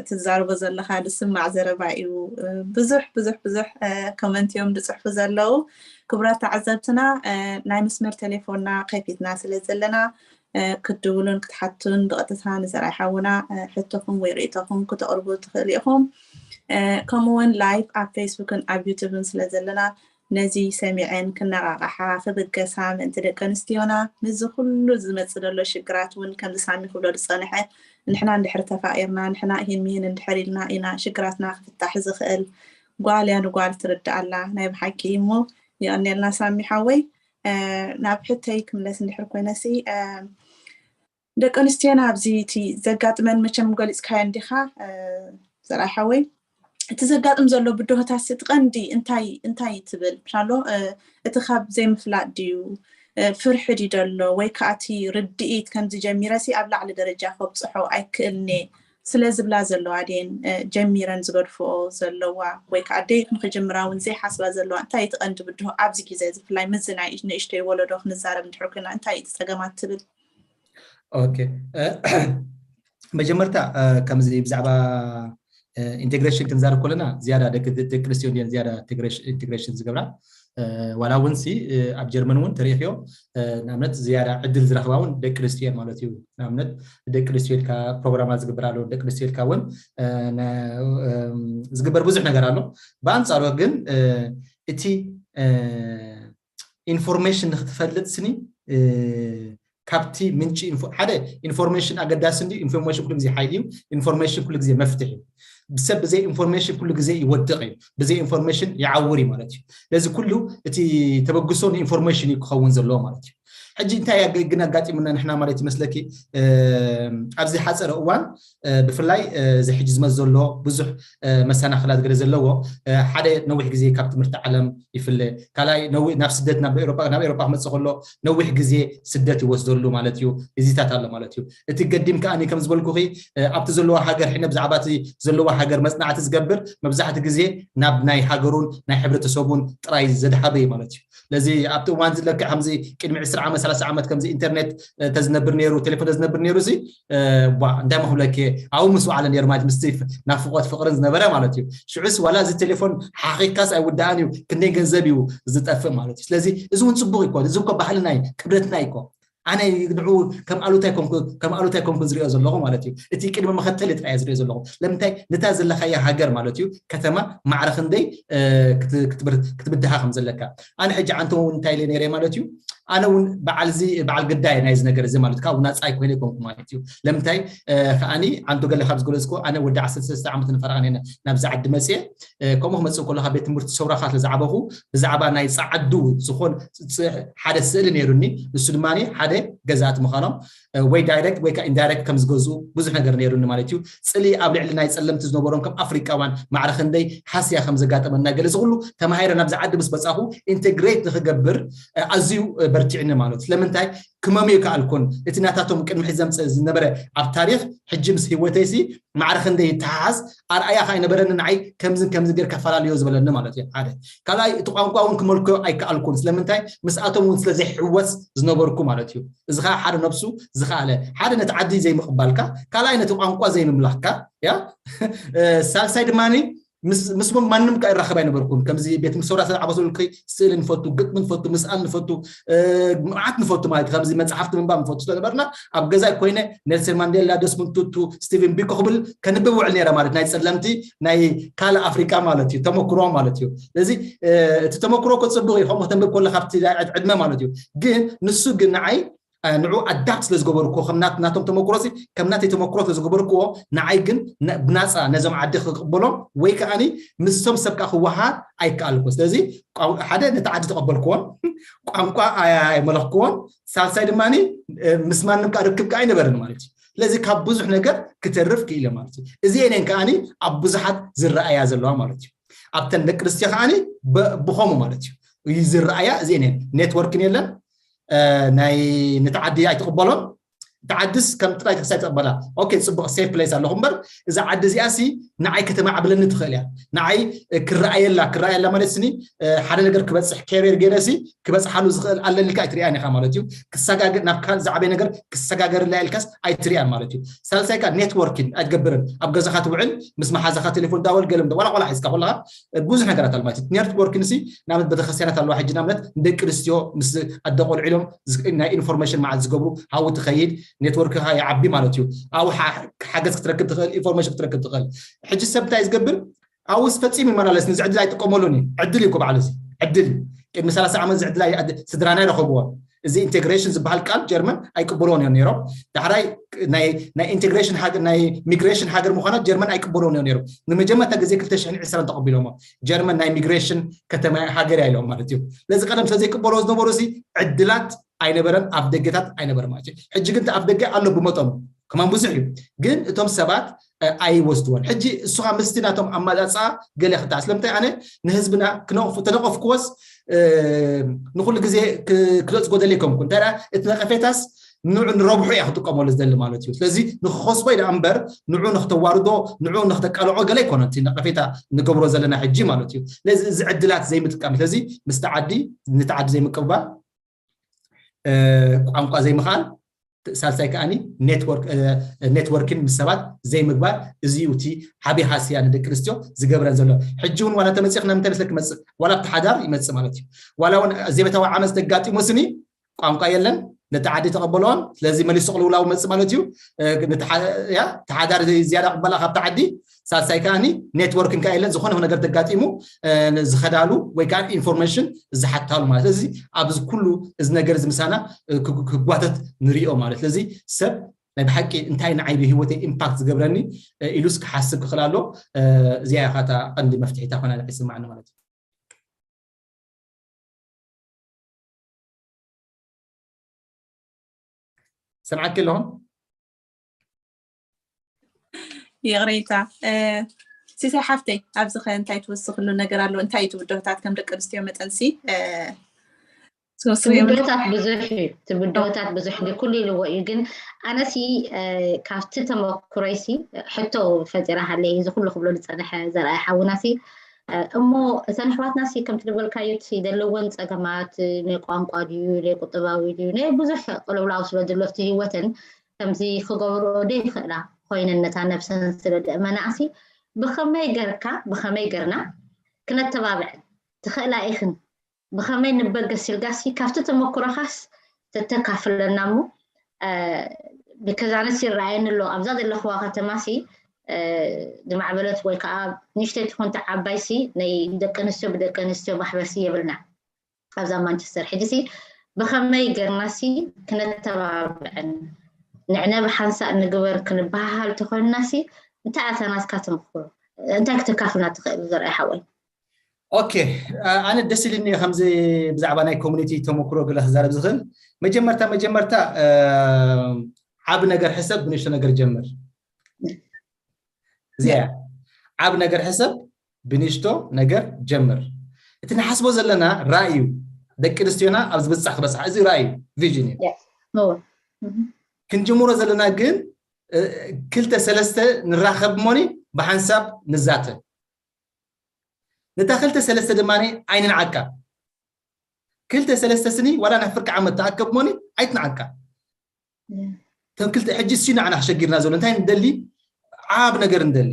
ትዛረቦ ዘለካ ዝስማዕ ዘረባ እዩ። ብዙሕ ብዙሕ ብዙሕ ኮመንት እዮም ዝፅሕፉ ዘለዉ። ክቡራት ተዓዘብትና ናይ መስመር ቴሌፎንና ከፊትና ስለ ዘለና ክትድውሉን ክትሓቱን ብቐጥታ ንዘርኣይ ሓውና ሕቶኹም ወይ ርእይቶኹም ክተቕርቡ ትኽእሉ ኢኹም። ከምኡውን live ኣብ Facebook ን ኣብ YouTube ን ስለ ዘለና ነዚ ሰሚዐን ክነቓቓሓ ክብገሳ ምእንቲ ደቂ ኣንስትዮና ምስዚ ኩሉ ዝመፅእ ዘሎ ሽግራት እውን ከምዚ ሳሚ ክብሎ ዝፀንሐ ንሕና እንድሕር ተፋቂርና ንሕና ይህን ምሂን እንድሕር ኢልና ኢና ሽግራትና ክፍታሕ ዝኽእል። ጓል እያ ንጓል ትርድኣላ ናይ ብሓቂ እሞ የቐንየልና ሳሚ ሓወይ። ናብ ሕተይ ክምለስ እንድሕር ኮይነሲ ደቂ ኣንስትዮና ኣብዚ እቲ ዘጋጥመን መቸም ገሊፅካዮ እንዲኻ ዘርኣይ ሓወይ። እቲ ዘጋጥም ዘሎ ብድሆታት እቲ ቀንዲ እንታይ እንታይ ትብል ኣሎ? እቲ ካብ ዘይምፍላጥ ድዩ ፍርሒ ድዩ ደሎ ወይ ከዓ እቲ ርድኢት ከምዚ ጀሚረሲ ኣብ ላዕሊ ደረጃ ከብፅሖ ኣይክእልኔ ስለ ዝብላ ዘለዋ ድየን ጀሚረን ዝገድፍኦ ዘለዋ ወይ ከዓ ደይ ንክጅምራ እውን ዘይሓስባ ዘለዋ እንታይ እቲ ቀንዲ ብድሆ ኣብዚ ግዜ እዚ ብፍላይ ምዚ ናይ ንእሽተይ ወለዶ ክንዛረብ እንድሕር ኮይና እንታይ እቲ ፀገማት ትብል? ኦኬ መጀመርታ ከምዚ ብዛዕባ ኢንቴግሬሽን ክንዛረብ ከለና ዝያዳ ደቂ ኣንስትዮ እንዲን ዝያዳ ኢንቴግሬሽን ዝገብራ ዋላ እውን ሲ ኣብ ጀርመን እውን ተሪእክዮ ንኣብነት ዝያዳ ዕድል ዝረኽባ እውን ደቂ ኣንስትዮ ማለት እዩ። ንኣብነት ደቂ ኣንስትዮ ኢልካ ፕሮግራማት ዝግበር ኣሎ ደቂ ኣንስትዮ ኢልካ እውን ዝግበር ብዙሕ ነገር ኣሎ። ብኣንፃሩ ግን እቲ ኢንፎርሜሽን ንክትፈልጥ ስኒ ካብቲ ምንጪ ሓደ ኢንፎርሜሽን ኣገዳሲ እንዲ ኢንፎርሜሽን ኩሉ ግዜ ሓይሊ እዩ። ኢንፎርሜሽን ኩሉ ግዜ መፍትሒ እዩ። ብሰብ ብዘይ ኢንፎርሜሽን ኩሉ ግዜ ይወድቕ እዩ። ብዘይ ኢንፎርሜሽን ይዓውር እዩ ማለት እዩ። ስለዚ ኩሉ እቲ ተበግሶ ንኢንፎርሜሽን እዩ ክኸውን ዘለዎ ማለት እዩ። ሕጂ እንታይ ግን ኣጋጢሙና ንሕና ማለት ይመስለኪ ኣብዚ ሓፀረ እዋን ብፍላይ እዚ ሕጂ ዝመፅ ዘሎ ብዙሕ መሰናክላት ገለ ዘለዎ ሓደ ነዊሕ ግዜ ካብ ትምህርቲ ዓለም ይፍለ ካልኣይ ናብ ስደት ናብ ኤሮጳ ናብ ኤሮጳ ክመፅእ ከሎ ነዊሕ ግዜ ስደት ይወስደሉ ማለት እዩ። እዚታት ኣሎ ማለት እዩ። እቲ ገዲም ከኣ ከም ዝበልኩኺ ኣብቲ ዘለዋ ሃገር ሕነ ብዛዕባ እቲ ዘለዋ ሃገር መፅናዕቲ ዝገብር መብዛሕቲ ግዜ ናብ ናይ ሃገሩን ናይ ሕብረተሰቡን ጥራይ ዘድሃበ እዩ ማለት እዩ። ስለዚ ኣብቲ እዋን ዝለክዕ ከምዚ ቅድሚ ዕስራ ዓመት ሰላሳ ዓመት ከምዚ ኢንተርኔት ተዝነብር ነይሩ ቴሌፎን ተዝነብር ነይሩ ሲ እንታይ መክብለኪ ኣብኡ ምስ በዓለ ነይሩ ማለት ምስቲ ናፍቆት ፍቅርን ዝነበረ ማለት እዩ። ሽዑስ ዋላ እዚ ቴሌፎን ሓኺካስ ኣይውዳእን እዩ ክንደይ ገንዘብ እዩ ዝጠፍእ ማለት እዩ። ስለዚ እዚ እውን ፅቡቅ ይኮን እዚ እኮ ባህልና እዩ ክብረትና ይኮ ኣነ ንዑ ከም ኣሉታይ ኮንኩ ከም ኣሉታይ ኮንኩ ዝሪኦ ዘለኹ ማለት እዩ። እቲ ቅድሚ መኸተል ጥራይ ዝሪኦ ዘለኹ ለምንታይ ነታ ዘለኻያ ሃገር ማለት እዩ ከተማ ማዕረ ክንደይ ክትብድሃ ከም ዘለካ ኣነ ሕጂ ዓንተ እውን እንታይ ኢለ ነይረ ማለት እዩ። ኣነ እውን በዓል እዚ በዓል ግዳይ ናይዚ ነገር እዚ ማለት ካብኡ ናፃ ኣይኮይነ ይኮንኩ ማለት እዩ። ለምንታይ ከዓኒ ዓንቶ ገለ ካብ ዝገለፅኩ ኣነ ወዲ ዓሰርተ ሰለስተ ዓመት ንፈረቓ ነና ናብዚ ዓዲ መፅየ ከምኡ ክመፅእ ከለካ ቤት ትምህርቲ ሰውራካ ስለ ዝዓበኹ ብዛዕባ ናይ ፃዓዱ ዝኾን ሓደ ስእሊ ነይሩኒ። ንሱ ድማ ሓደ ገዛእቲ ምዃኖም ወይ ዳይሬክት ወይ ኢንዳይሬክት ከም ዝገዝኡ ብዙሕ ነገር ነይሩኒ ማለት እዩ። ፅሊ ኣብ ልዕሊ ናይ ፀለምቲ ዝነበሮም ከም ኣፍሪቃውያን ማዕረ ክንደይ ሃስያ ከም ዘጋጠመና ገለ ዝኩሉ ተማሂረ ናብዚ ዓዲ ምስ በፃኹ ኢንቴግሬት ንክገብር ኣዝዩ በርቲዕኒ ማለት እዩ። ስለምንታይ ክመምዮ ከኣልኩን እቲ ናታቶም ቅድሚ ሕዚ ዘምፅእ ዝነበረ ኣብ ታሪክ ሕጂ ምስ ህይወተይሲ ማዕረ ክንደይ ይተሓሓዝ ኣርኣያ ከዓ ይነበረኒ ንዓይ ከምዝን ከምዝን ገይር ከፈላለዮ ዝበለኒ ማለት እዩ። ሓደ ካልኣይ እቲ ቋንቋ እውን ክመልኮዮ ኣይከኣልኩን ስለምንታይ ምስኣቶም እውን ስለዘይሕወስ ዝነበርኩ ማለት እዩ። እዚ ከዓ ሓደ ነብሱ ዝኸኣለ ሓደ ነቲ ዓዲ ዘይምቕባልካ ካልኣይ ነቲ ቋንቋ ዘይምምላኽካ ያ ሳልሳይ ድማ ምስቦም ማንም ከ ይራኸብ ኣይነበርኩን። ከምዚ ቤት ምሰውራ ስለ ዓበሱ ልክይ ስእሊ ንፈቱ፣ ግጥሚ ንፈቱ፣ ምስኣል ንፈቱ፣ መዓት ንፈቱ ማለት ከምዚ መጽሓፍቲ ምንባብ ንፈቱ ስለነበርና ኣብ ገዛይ ኮይነ ኔልሰን ማንዴላ፣ ደስሞንድ ቱቱ፣ ስቲቨን ቢኮ ክብል ከንብብ ውዕል ነይረ ማለት ናይ ጸለምቲ ናይ ካልእ ኣፍሪቃ ማለት እዩ ተመክሮ ማለት እዩ። ስለዚ እቲ ተመክሮ እኮ ጽቡቕ እዩ ከምኡ ከተንብብ ከሎ ካብቲ ዕድመ ማለት እዩ። ግን ንሱ ግን ንዓይ ንዑ ኣዳፕት ስለ ዝገበርኩዎ ከም ናቶም ተመክሮ ሲ ከም ናተይ ተመክሮ ስለ ዝገበርኩዎ ንዓይ ግን ብናፃ ነዞም ዓዲ ክቅበሎም ወይ ከዓ ምስቶም ሰብ ከዓ ክወሃድ ኣይከኣልኩ። ስለዚ ሓደ ነቲ ዓዲ ተቀበልኩዎን ቋንቋ ኣይመለኽኩዎን ሳልሳይ ድማ ምስ ማንም ከዓ ርክብ ከዓ ኣይነበረን ማለት እዩ። ስለዚ ካብ ብዙሕ ነገር ክተርፍ ክኢለ ማለት እዩ። እዚአን እየን ከዓ ኣብ ብዙሓት ዝረኣያ ዘለዋ ማለት እዩ። ኣብተን ደቂ ኣንስትዮ ከዓ ብኸሙ ማለት እዩ ዝረኣያ እዚአን እየን። ኔትወርክን የለን ናይ ነቲ ዓዲ ኣይትቕበሎን። እቲ ዓድስ ከም ጥራይ ተክሳይ ትቕበላ ኦኬ ፅቡቅ ሴፍ ፕሌስ ኣለኹ እምበር እዛ ዓዲ እዚኣ ሲ ንዓይ ከተማዕብለኒ ትኽእል እያ። ንዓይ ክረኣየላ ክረኣየላ ማለት ስኒ ሓደ ነገር ክበፅሕ ኬሪር ገይረ ሲ ክበፅሓሉ ዝኽእል ኣለኒ ኢልካ ኣይትሪኣን ኢኻ ማለት እዩ። ክሰጋገር ናብ ካልእ ዝዓበየ ነገር ክሰጋገርላ ኢልካስ ኣይትሪኣን ማለት እዩ። ሳልሳይ ከዓ ኔትወርኪን ኣይትገብርን ኣብ ገዛኻ ትውዕል ምስ መሓዛኻ ቴሌፎን ዳወል ገለም ዋላ ቆላ ሒዝካ ከለኻ ብዙሕ ነገራት ኣሎ ማለት እዩ። ኔትወርኪን ሲ ንኣብነት ቤተክርስትያናት ኣለዋ ሕጂ ንኣብነት ንደቂ ኣንስትዮ ምስ ኣደ ቆልዑ ኢሎም ናይ ኢንፎርሜሽን መዓት ዝገብሩ ሃው ትኸይድ ኔትወርክኻ ይዓቢ ማለት እዩ። ኣብኡ ሓገዝ ክትረክብ ትኽእል ኢንፎርሜሽን ክትረክብ ትኽእል። ሕጂ ሰብ እንታይ ዝገብር ኣብኡስ ፈፂሙ ይመላለስ፣ እዚ ዕድል ኣይጥቀመሉን እዩ። ዕድል እዩ እኮ ባዕሉ፣ እዚ ዕድል እዩ። ቅድሚ ሰላሳ ዓመት እዚ ዕድል ኣይ- ኣድ- ስድራና ይረኸብዎ። እዚ ኢንቴግሬሽን ዝበሃል ቃል ጀርመን ኣይቅበልዎን እዮም ነይሮም። ዳሕራይ ናይ ናይ ኢንቴግሬሽን ሃገር፣ ናይ ሚግሬሽን ሃገር ምዃና ጀርመን ኣይቅበልዎን እዮም ነይሮም። ንመጀመርታ ግዜ ክልተ ሽሕን ዕስራን ተቐቢሎሞ። ጀርመን ናይ ሚግሬሽን ከተማ ሃገር እያ ኢሎም ማለት እዩ። ስለዚ ቀደም ስለዘይቅበልዎ ዝነበሩ ሲ ዕድላት ኣይነበረን፣ ኣፍ ደገታት ኣይነበረ ማለት እዩ። ሕጂ ግን እቲ ኣፍ ደገ ኣሎ ብመጠኑ፣ ከማን ብዙሕ እዩ፣ ግን እቶም ሰባት እ፣ ኣይወስድዎን። ሕጂ እሱኻ ምስቲ ናቶም ኣማጻጻ ገለ ክትዓ ስለምንታይ ኣነ ንህዝብና ክነቕፉ ተነቐፍክዎስ እ፣ ንኩሉ ግዜ ክ- ክነጽጎ ደለ ይኮምኩ እንታይ ደኣ እቲ ነቐፌታስ ንዑ ንረብሑ እያ ክጥቀመሉ ዝደሊ ማለት እዩ። ስለዚ ንክኸስቦ ኢዳ እምበር ንዑ ንክተዋርዶ ንዑ ንክተቃልዖ ገለ ይኮነ እቲ ነቐፌታ ንገብሮ ዘለና ሕጂ ማለት እዩ። ስለዚ እዚ ዕድላት ዘይምጥቃም፣ ስለዚ ምስቲ ዓዲ ንቲ ዓዲ ዘይምቅባል እ፣ ቋንቋ ዘይምኽኣል፣ ሳልሳይ ከዓኒ ኔትወርክ እ፣ ኔትወርኪን ምስ ሰባት ዘይምግባር። እዚ እዩ እቲ ዓብዪ ሃስያ ንደቂ ኣንስትዮ ዝገብረን ዘሎ። ሕጂ እውን ዋላ ተመፂኽና ምንታይ መስለክ ይመፅእ ዋላ ኣብቲ ሓዳር ይመፅእ ማለት እዩ። ዋላ እውን ዘይቤታዊ ዓመፅ ተጋጢሙ ስኒ ቋንቋ የለን፣ ነቲ ዓዲ ተቐበልዎን ስለዚ መሊሱ ቅልውላው መፅእ ማለት እዩ። እ፣ ነቲ ሓ- ያ እቲ ሓዳር ዝያዳ ቅበላ ካብቲ ዓዲ ሳልሳይ ከዓኒ ኔትወርክን ከኣ የለን ዝኾነ ነገር ተጋጢሙ እ፣ ዝኸዳሉ ወይ ከዓ ኢንፎርሜሽን ዝሓታሉ ማለት እዚ ኣብዚ ኩሉ እዚ ነገር እዚ ምሳና እ፣ ክግ- ክጓተት ንሪኦ ማለት ስለዚ ሰብ ናይ ብሓቂ እንታይ ንዓይ ብህይወተይ ኢምፓክት ዝገብረኒ እ፣ ኢሉስ ክሓስብ ክኽእል ኣሎ። እ፣ እዚኣ ኢኻ እታ ቀንዲ መፍትሒታ ኮና ይስማዓኒ ማለት እዩ። ሰምዓኪ ኣለኹ። ይቕሬታ። እ፣ ሲሳይ ሓፍተይ፣ ኣብዚ ኸ እንታይ ትውስኽሉ ነገር ኣሎ? እንታይ እዩ ትብድሆታት ከም ደቂ ኣንስትዮ መጠንሲ? እ፣ ትውስኽሉ ትብድሆታት ብዙሕ እዩ። ትብድሆታት ብዙሕ እንዲ ኩሉ ኢልዎ እዩ። ግን ኣነሲ እ፣ ካብቲ ተመክሮይሲ ሕቶ ፈጢራ ሃለይ እዚ ኩሉ ክብሎ ዝፀንሐ ዘርኣይ ሓውናሲ እ፣ እሞ እተን ኣሕዋትናሲ ከምቲ ዝበልካዮ እቲ ዘለወን ፀገማት ናይ ቋንቋ ድዩ ናይ ቁጠባዊ ድዩ ናይ ብዙሕ ቅልውላው ስለ ዘሎ እቲ ህይወተን ከምዚ ክገብርኦ ዘይኽእላ ኮይነን ነታ ነብሰን ስለ ደእመናኣሲ ብኸመይ ገርካ ብኸመይ ገርና ክነተባብዐን ትኽእላ ኢኽን ብኸመይ ንበገስ ኢልካሲ ካብቲ ተመክሮኻስ ተተካፍለና እሞ እ፣ because ኣነስ ይረኣየኒ ኣሎ ኣብዛ ዘለኽዋ ከተማሲ እ፣ ዝማዕበለት ወይ ከዓ ንእሽተይ ትኹን ዓባይሲ ናይ ደቂ ኣንስትዮ ብደቂ ኣንስትዮ ማሕበርሲ የብልና ኣብዛ ማንቸስተር ሕጂሲ ብኸመይ ገርናሲ ክነተባብዐን ንዕነ ብሓንሳእ ንግበር ክንበሃሃል ተኮይንናሲ እንታይ ኣታ ናትካ ተመክሮ እንታይ ክተካፍልና ትኽእል ዘርኣይ ሓወይ ኦኬ ኣነ ደስ ኢልኒ ከምዚ ብዛዕባ ናይ ኮሚኒቲ ተመክሮ ገለ ክዛረብ ዝኽእል መጀመርታ መጀመርታ ዓብ ነገር ሕሰብ ብንእሽቶ ነገር ጀምር እዚኣ ዓብ ነገር ሕሰብ ብንእሽቶ ነገር ጀምር እቲ ንሓስቦ ዘለና ራእዩ ደቂ ኣንስትዮና ኣብ ዝብፃሕ ክበፅሓ እዚ ራእዩ ቪዥን እዩ ክንጅምሮ ዘለና ግን ክልተ ሰለስተ ንራኸብ እሞኒ ብሓንሳብ ንዛተ ነታ ክልተ ሰለስተ ድማ ኣይንንዓቃ ክልተ ሰለስተ ስኒ ዋላ ናይ ፍርቂ ዓመት ተኣከብ እሞኒ ኣይትንዓቃ እቶም ክልተ ሕጂ እሱ ንዓና ክሸጊርና ዘሎ እንታይ ንደሊ ዓብ ነገር ንደሊ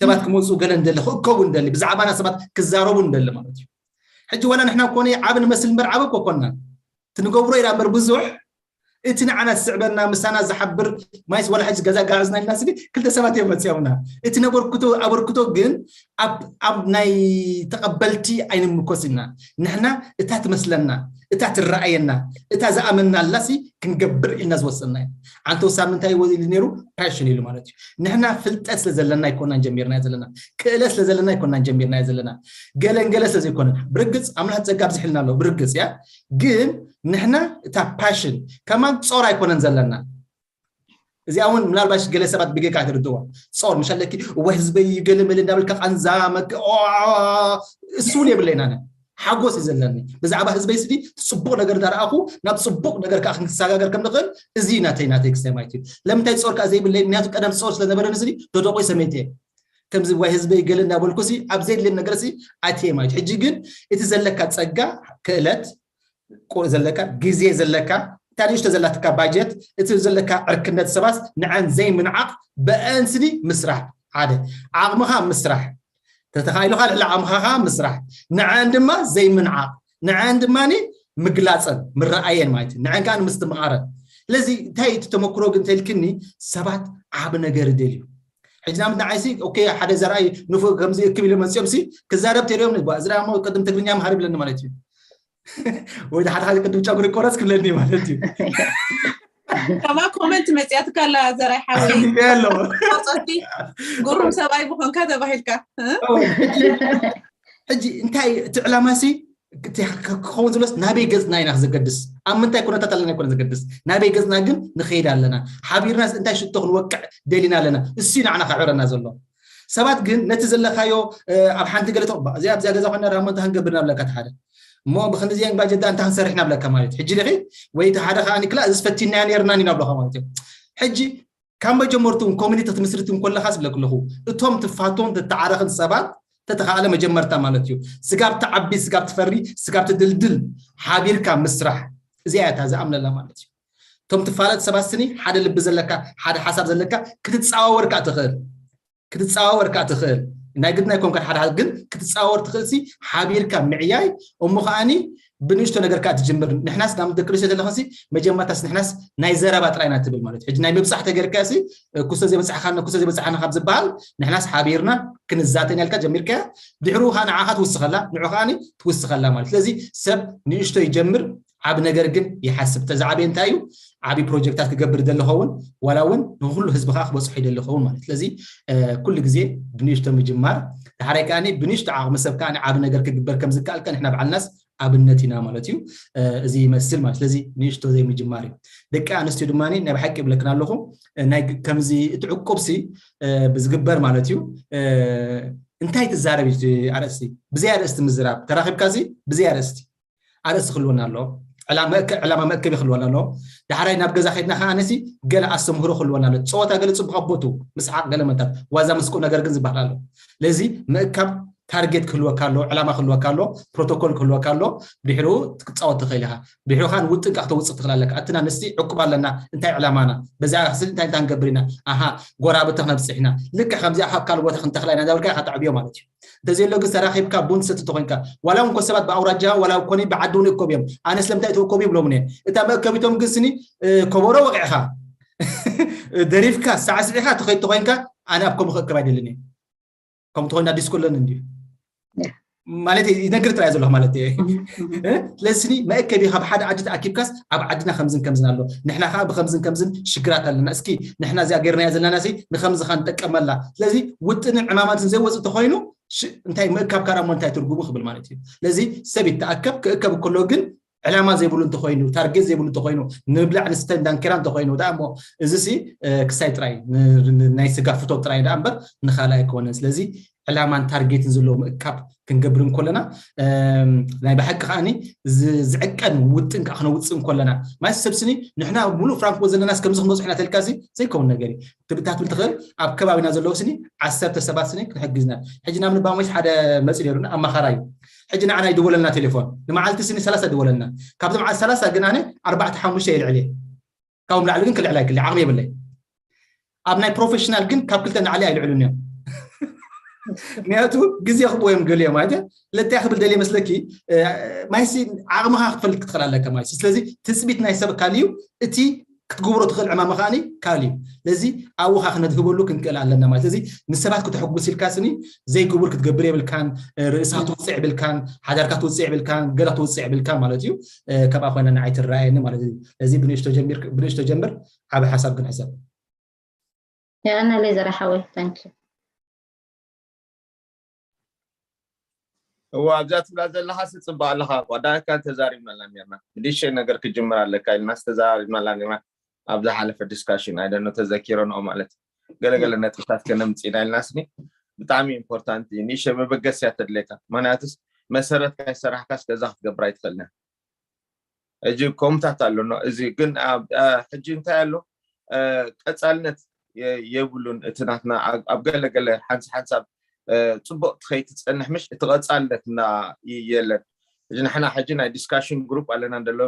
ሰባት ክመፁ ገለ ንደሊ ክእከቡ ንደሊ ብዛዕባና ሰባት ክዛረቡ ንደሊ ማለት እዩ ሕጂ ዋላ ንሕና ኮነ ዓብ ንመስል እምበር ዓብ እኮ ኮና ትንገብሮ ኢና እምበር ብዙሕ እቲ ንዓና ዝስዕበና ምሳና ዝሓብር ማይስ ዋላ ሕጂ ገዛ ጋዕዝና ኢልና ስኒ ክልተ ሰባት እዮም መፅኦምና እቲ ነበርክቶ ኣበርክቶ ግን ኣብ ናይ ተቐበልቲ ኣይንምኮስ ኢና ንሕና እታ ትመስለና እታ ትረኣየና እታ ዝኣመንና ኣላሲ ክንገብር ኢልና ዝወሰንና ኢና ዓንተው ሳብ ምንታይ ኢሉ ነይሩ ፓሽን ኢሉ ማለት እዩ ንሕና ፍልጠት ስለ ዘለና ኣይኮናን ጀሚርና ዘለና ክእለት ስለ ዘለና ኣይኮናን ጀሚርና ዘለና ገለን ገለ ስለ ዘይኮነ ብርግፅ ኣምላኽ ፀጋ ኣብዝሕልና ኣሎ ብርግፅ እያ ግን ንሕና እታ ፓሽን ከማን ፆር ኣይኮነን ዘለና እዚኣ እውን ምናልባሽ ገለ ሰባት ብጌጋ ትርድዋ ፆር ምሻለኪ እወ ህዝበይ ገለ መለ እንዳበልካ ቃንዛ መክ እሱ እውን የብለይና ሓጎስ እዩ ዘለኒ ብዛዕባ ህዝበይ ስዲ ፅቡቅ ነገር እንዳረኣኹ ናብ ፅቡቅ ነገር ከዓ ክንሰጋገር ከም ንኽእል እዚ ናተይ ናተይ ክስተማይት እዩ ለምንታይ ፆር ከዓ ዘይብለይ ምክንያቱ ቀደም ፆር ስለነበረኒ ስዲ ተደቆይ ሰመይት እየ ከምዚ ዋይ ህዝበይ ገለ እንዳበልኩ ሲ ኣብ ዘድልየን ነገር ሲ ኣትየ ማለት ሕጂ ግን እቲ ዘለካ ፀጋ ክእለት ዘለካ ግዜ ዘለካ እታ ንእሽቶ ዘላትካ ባጀት እቲ ዘለካ ዕርክነት ሰባስ ንዐን ዘይምንዓቕ በአንስኒ ምስራሕ ሓደ ዓቕምኻ ምስራሕ ተተኻኢሉኻ ልዕሊ ዓቕምኻ ከዓ ምስራሕ ንዐን ድማ ዘይምንዓቕ ንዐን ድማ ምግላፀን ምረኣየን ማለት እዩ ንዐን ከዓ ንምስትምቓረን ስለዚ እንታይ እቲ ተመክሮ ግን ተልክኒ ሰባት ዓብ ነገር ይደልዩ ሕጂ ናብ ንዓይሲ ኦኬ ሓደ ዘርኣይ ንፉዕ ከምዚ እክብ ኢለ መፅኦም ሲ ክዛረብ ተሪኦም ንባ እዚ ደሞ ቅድም ትግርኛ መሃር ይብለኒ ማለት እዩ። ወይ ሓደ ሓደ ቅድም ጨጉሪ ቆረስ ክብለኒ ማለት እዩ። ከማ ኮመንት መፅያትካ ኣላ ዘርኣይ ሓወይ ኣንቢበ ኣሎ። ቆፀቲ ጉሩም ሰብኣይ ብኾንካ ተባሂልካ። ሕጂ እንታይ እቲ ዕላማ ሲ ክኸውን ዝብለስ ናበይ ገፅና ኢና ዘገድስ፣ ኣብ ምንታይ ኩነታት ኣለና ይኮነ ዘገድስ፣ ናበይ ገፅና ግን ንኸይድ ኣለና፣ ሓቢርና እንታይ ሽቶ ክንወቅዕ ደሊና ኣለና፣ እሱ ንዓና ከዕብረና ዘሎ። ሰባት ግን ነቲ ዘለካዮ ኣብ ሓንቲ ገለ ተቕባ እዚ ኣብዚኣ ገዛ ኮይና ራሞ እንታይ ክንገብር ናብለካ ሓደ እሞ ብክንዚ ያን ባጀት እንታይ ክንሰርሕ ናብለካ ማለት ሕጂ ዲኺ ወይ እቲ ሓደ ከዓ ኒክላ እዚ ፈቲናዮ ነርና ኢና ብለካ ማለት እዩ። ሕጂ ካብ መጀመርቱ ኮሚኒቲ ክትምስርት እንኮለካ ዝብለክ ኣለኹ እቶም ትፋቶም ትተዓረኽን ሰባት ተተኻእለ መጀመርታ ማለት እዩ። ስጋብ ትዓቢ ስጋብ ትፈሪ ስጋብ ትድልድል ሓቢርካ ምስራሕ እዚኣ እያ እታ ዝኣምነላ ማለት እዩ። እቶም ትፋለጥ ሰባት ስኒ ሓደ ልቢ ዘለካ ሓደ ሓሳብ ዘለካ ክትፀዋወር ከዓ ትኽእል ክትፀዋወር ከዓ ትኽእል ናይ ግድና ይኮንካ ሓደ ሓደ ግን ክትፀዋወር ትኽእል ሲ ሓቢርካ ምዕያይ እሞ ከዓኒ ብንእሽቶ ነገር ከዓ ትጅምር ንሕናስ ናብ ደቂ ኣንስትዮ ዘለኽሲ መጀመርታስ ንሕናስ ናይ ዘረባ ጥራይና ትብል ማለት ሕጂ ናይ ምብፃሕ ተገርካ ሲ ኩሰ ዘይበፃሕካና ኩሰ ዘይበፃሕና ካብ ዝበሃል ንሕናስ ሓቢርና ክንዛተን ያልካ ጀሚርካ ድሕሩ ከዓ ንዓኻ ትውስኸላ ንዑ ከዓኒ ትውስኸላ ማለት ስለዚ ሰብ ንእሽቶ ይጀምር ዓብ ነገር ግን ይሓስብ ተዛዕበ እንታይ እዩ ዓብ ፕሮጀክታት ክገብር ይደሊ ኸውን ዋላ እውን ንኩሉ ህዝቢ ከዓ ክበፅሖ ይደሊ ኸውን ማለት ስለዚ ኩሉ ግዜ ብንእሽቶ ምጅማር ዳሕራይ ከዓ ብንእሽቶ ዓቕሚ ሰብ ከዓ ዓብ ነገር ክግበር ከም ዝከኣልካ ንሕና ባዕልናስ ኣብነት ኢና ማለት እዩ እዚ ይመስል ማለት ስለዚ ንእሽቶ ዘይምጅማር እዩ ደቂ ኣንስትዮ ድማ ናይ ብሓቂ ይብለክን ኣለኹ ናይ ከምዚ እቲ ዕቁብሲ ብዝግበር ማለት እዩ እንታይ ትዛረብ እዩ ኣርእስቲ ብዘይ ኣርእስቲ ምዝራብ ተራኺብካ ሲ ብዘይ ኣርእስቲ ኣርእስቲ ክህልወና ኣሎ ዕላማ መእከቢ ክህልወና ኣሎ ዳሕራይ ናብ ገዛ ከድና ከዓ ነሲ ገለ ኣስተምህሮ ክህልወና ኣሎ ፀወታ ገለ ፅቡቅ ኣቦቱ ምስሓቅ ገለ መታት ዋዛ ምስቁ ነገር ግን ዝበሃል ኣሎ ለዚ ምእካብ ታርጌት ክህልወካ ኣሎ ዕላማ ክህልወካ ኣሎ ፕሮቶኮል ክህልወካ ኣሎ ድሕሩ ክትፃወት ትኽእል ኢኻ ድሕሩ ከዓ ውጥንካ ክተውፅእ ትኽእል ኣለካ ኣትና ንስቲ ዕቁብ ኣለና እንታይ ዕላማና በዚኣ ክስል እንታይ እንታይ ንገብር ኢና ኣሃ ጎራብቲ ክነብፅሕ ኢና ልክዕ ከምዚኣ ካብ ካልእ ቦታ ክንተኽላ ኢና እንዳበልካ ኢኻ ተዕብዮ ማለት እዩ እንተዘየሎ ግን ተራኺብካ ቡን ትሰቲ ተኮይንካ ዋላ እውን ኮ ሰባት ብኣውራጃ ዋላ ኮኒ ብዓዲ እውን እኮብ እዮም ኣነ ስለምንታይ እትወከቡ ይብሎም እየ እታ መእከቢቶም ግን ስኒ ኮቦሮ ወቂዕካ ደሪፍካ ሳዕስዒኻ ትኸይድ ተኮይንካ ኣነ ኣብ ከምኡ ክእከብ ኣይደልን እየ ከም ተኾይና ዲስኮ ኣለኒ እንድዩ ማለት ይነግር ጥራይ ዘለኹ ማለት እየ ስለዚ ስኒ መእከቢ ካብ ሓደ ዓዲ ተኣኪብካስ ኣብ ዓድና ከምዝን ከምዝን ኣሎ ንሕና ከዓ ብከምዝን ከምዝን ሽግራት ኣለና እስኪ ንሕና እዚኣ ገይርናያ ዘለና ሲ ንከምዚ ከዓ ንጠቀመላ ስለዚ ውጥንን ዕማማትን ዘይወፅእ ተኮይኑ እንታይ ምእካብ ካራ እሞ እንታይ ትርጉሙ ክብል ማለት እዩ ስለዚ ሰብ ይተኣከብ ክእከብ ከሎ ግን ዕላማ ዘይብሉ እንተኮይኑ ታርጌት ዘይብሉ እንተኮይኑ ንብላዕ ንስተ እንዳንኬራ እንተኮይኑ ዳ እሞ እዚ ሲ ክሳይ ጥራይ ናይ ስጋ ፍቶ ጥራይ ዳ እምበር ንካልእ ኣይኮነን ስለዚ ዕላማን ታርጌትን ዘለዎ ምእካብ ክንገብር እንኮለና ናይ ብሓቂ ከዓኒ ዝዕቀን ውጥን ከዓ ክነውፅእ እንኮለና ማለት ሰብ ስኒ ንሕና ሙሉእ ፍራንኮ ዘለና ከምዚ ክንበፅሑ ኢና ተልካ ዘይከውን ነገር እዩ ትብታትብል ትኽእል ኣብ ከባቢና ዘለዉ ስኒ ዓሰርተ ሰባት ስኒ ክንሕግዝና ሕጂ ናብ ንባሞች ሓደ መፂ ነይሩና ኣማኻራ እዩ ሕጂ ንዓና ይድወለልና ቴሌፎን ንመዓልቲ ስኒ ሰላሳ ይድወለልና ካብዚ መዓልቲ ሰላሳ ግን ኣነ ኣርባዕተ ሓሙሽተ የልዕል እየ ካብም ላዕሊ ግን ክልዕል ኣይክል ዓቕሚ የብለይ ኣብ ናይ ፕሮፌሽናል ግን ካብ ክልተ ንዓሊ ኣይልዕሉን እዮም ምክንያቱ ግዜ ክብዎ እዮም ገሊኦም ማለት ለታይ ክብል ደልየ መስለኪ ማይሲ ዓቕምኻ ክትፈልጥ ክትኽእል ኣለካ ማለት ስለዚ ትፅቢት ናይ ሰብ ካልዩ እቲ ክትግብሮ ትኽእል ዕማም ከዓኒ ካልዩ ስለዚ ኣብኡ ከዓ ክነድህበሉ ክንክእል ኣለና ማለት እዚ ንሰባት ክተሕጉስ ኢልካ ስኒ ዘይግቡር ክትገብር የብልካን ርእስኻ ትውፅዕ የብልካን ሓዳርካ ትውፅዕ የብልካን ገላ ትውፅዕ የብልካን ማለት እዩ ካብኣ ኮይና ንዓይ ትረኣየኒ ማለት እዩ እዚ ብንእሽቶ ጀምር ዓብ ሓሳብ ክንሕሰብ የቐነለይ ዘራ ሓወይ ታንኪ እዋ ኣብዛ ትብላ ዘለካ ስፅባ ኣለካ ቋዳካ ተዛሪብናላ ኔርና ብዲሸ ነገር ክጅምር ኣለካ ኢልና ዝተዛሪብናላ ኔርና ኣብ ዝሓለፈ ዲስካሽን ኣይደኖ ተዘኪረንኦ ማለት ገለገለ ነጥብታት ከነምፅእና ኢልና ስኒ ብጣዕሚ ኢምፖርታንት እዩ ኒሸ መበገስያ ተድለካ ምክንያቱስ መሰረት ካይሰራሕካስ ገዛ ክትገብር ኣይትኽእልና ሕጂ ከምታት ኣሎ እዚ ግን ሕጂ እንታይ ኣሎ ቀፃልነት የብሉን እቲ ናትና ኣብ ገለገለ ሓንሳ ሓንሳብ ፅቡቅ ትኸይ ትፀንሕ ምሽ እቲ ቀፃልነት እና የለን እዚ ንሕና ሕጂ ናይ ዲስካሽን ግሩፕ ኣለና እንደሎ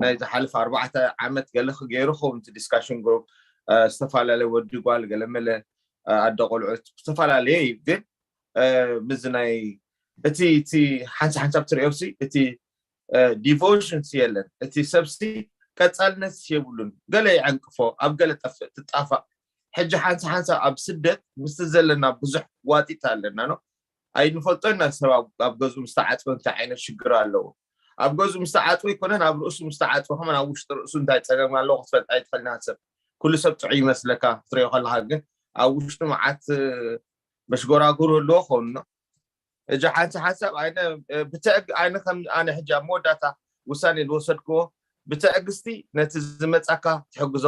ናይ ዝሓለፈ ኣርባዕተ ዓመት ገለ ክገይሩ ክኸውን እቲ ዲስካሽን ግሩፕ ዝተፈላለየ ወዲ ጓል ገለመለ ኣደ ቆልዑት ዝተፈላለየ እዩ ግን ምስ ናይ እቲ እቲ ሓንሳ ሓንሳብ ትሪኦሲ እቲ ዲቮሽንስ የለን እቲ ሰብሲ ቀፃልነት የብሉን ገለ ይዕንቅፎ ኣብ ገለ ጠፍእ ትጣፋእ ሕጂ ሓንሳ ሓንሳ ኣብ ስደት ምስ ዘለና ብዙሕ ዋጢት ኣለና ነው ኣይንፈልጦ ኢና። ሰብ ኣብ ገዙ ምስ ተዓፅወ እንታይ ዓይነት ሽግር ኣለዎ? ኣብ ገዙ ምስ ተዓፅወ ኣይኮነን፣ ኣብ ርእሱ ምስ ተዓፅወ ከመን ኣብ ውሽጢ ርእሱ እንታይ ፀገም ኣለዎ ክትፈልጥ ኣይትኽእልና። ሰብ ኩሉ ሰብ ጥዑይ ይመስለካ ክትሪኦ ከለካ፣ ግን ኣብ ውሽጡ መዓት መሽጎራጉር ኣለዎ ከውኖ። እጃ ሓንሳ ሓንሳብ ኣይነ ብትዕግ ኣይነ ከም ኣነ ሕጂ ኣብ መወዳእታ ውሳኔ ዝወሰድክዎ ብትዕግስቲ ነቲ ዝመጻካ ትሕግዞ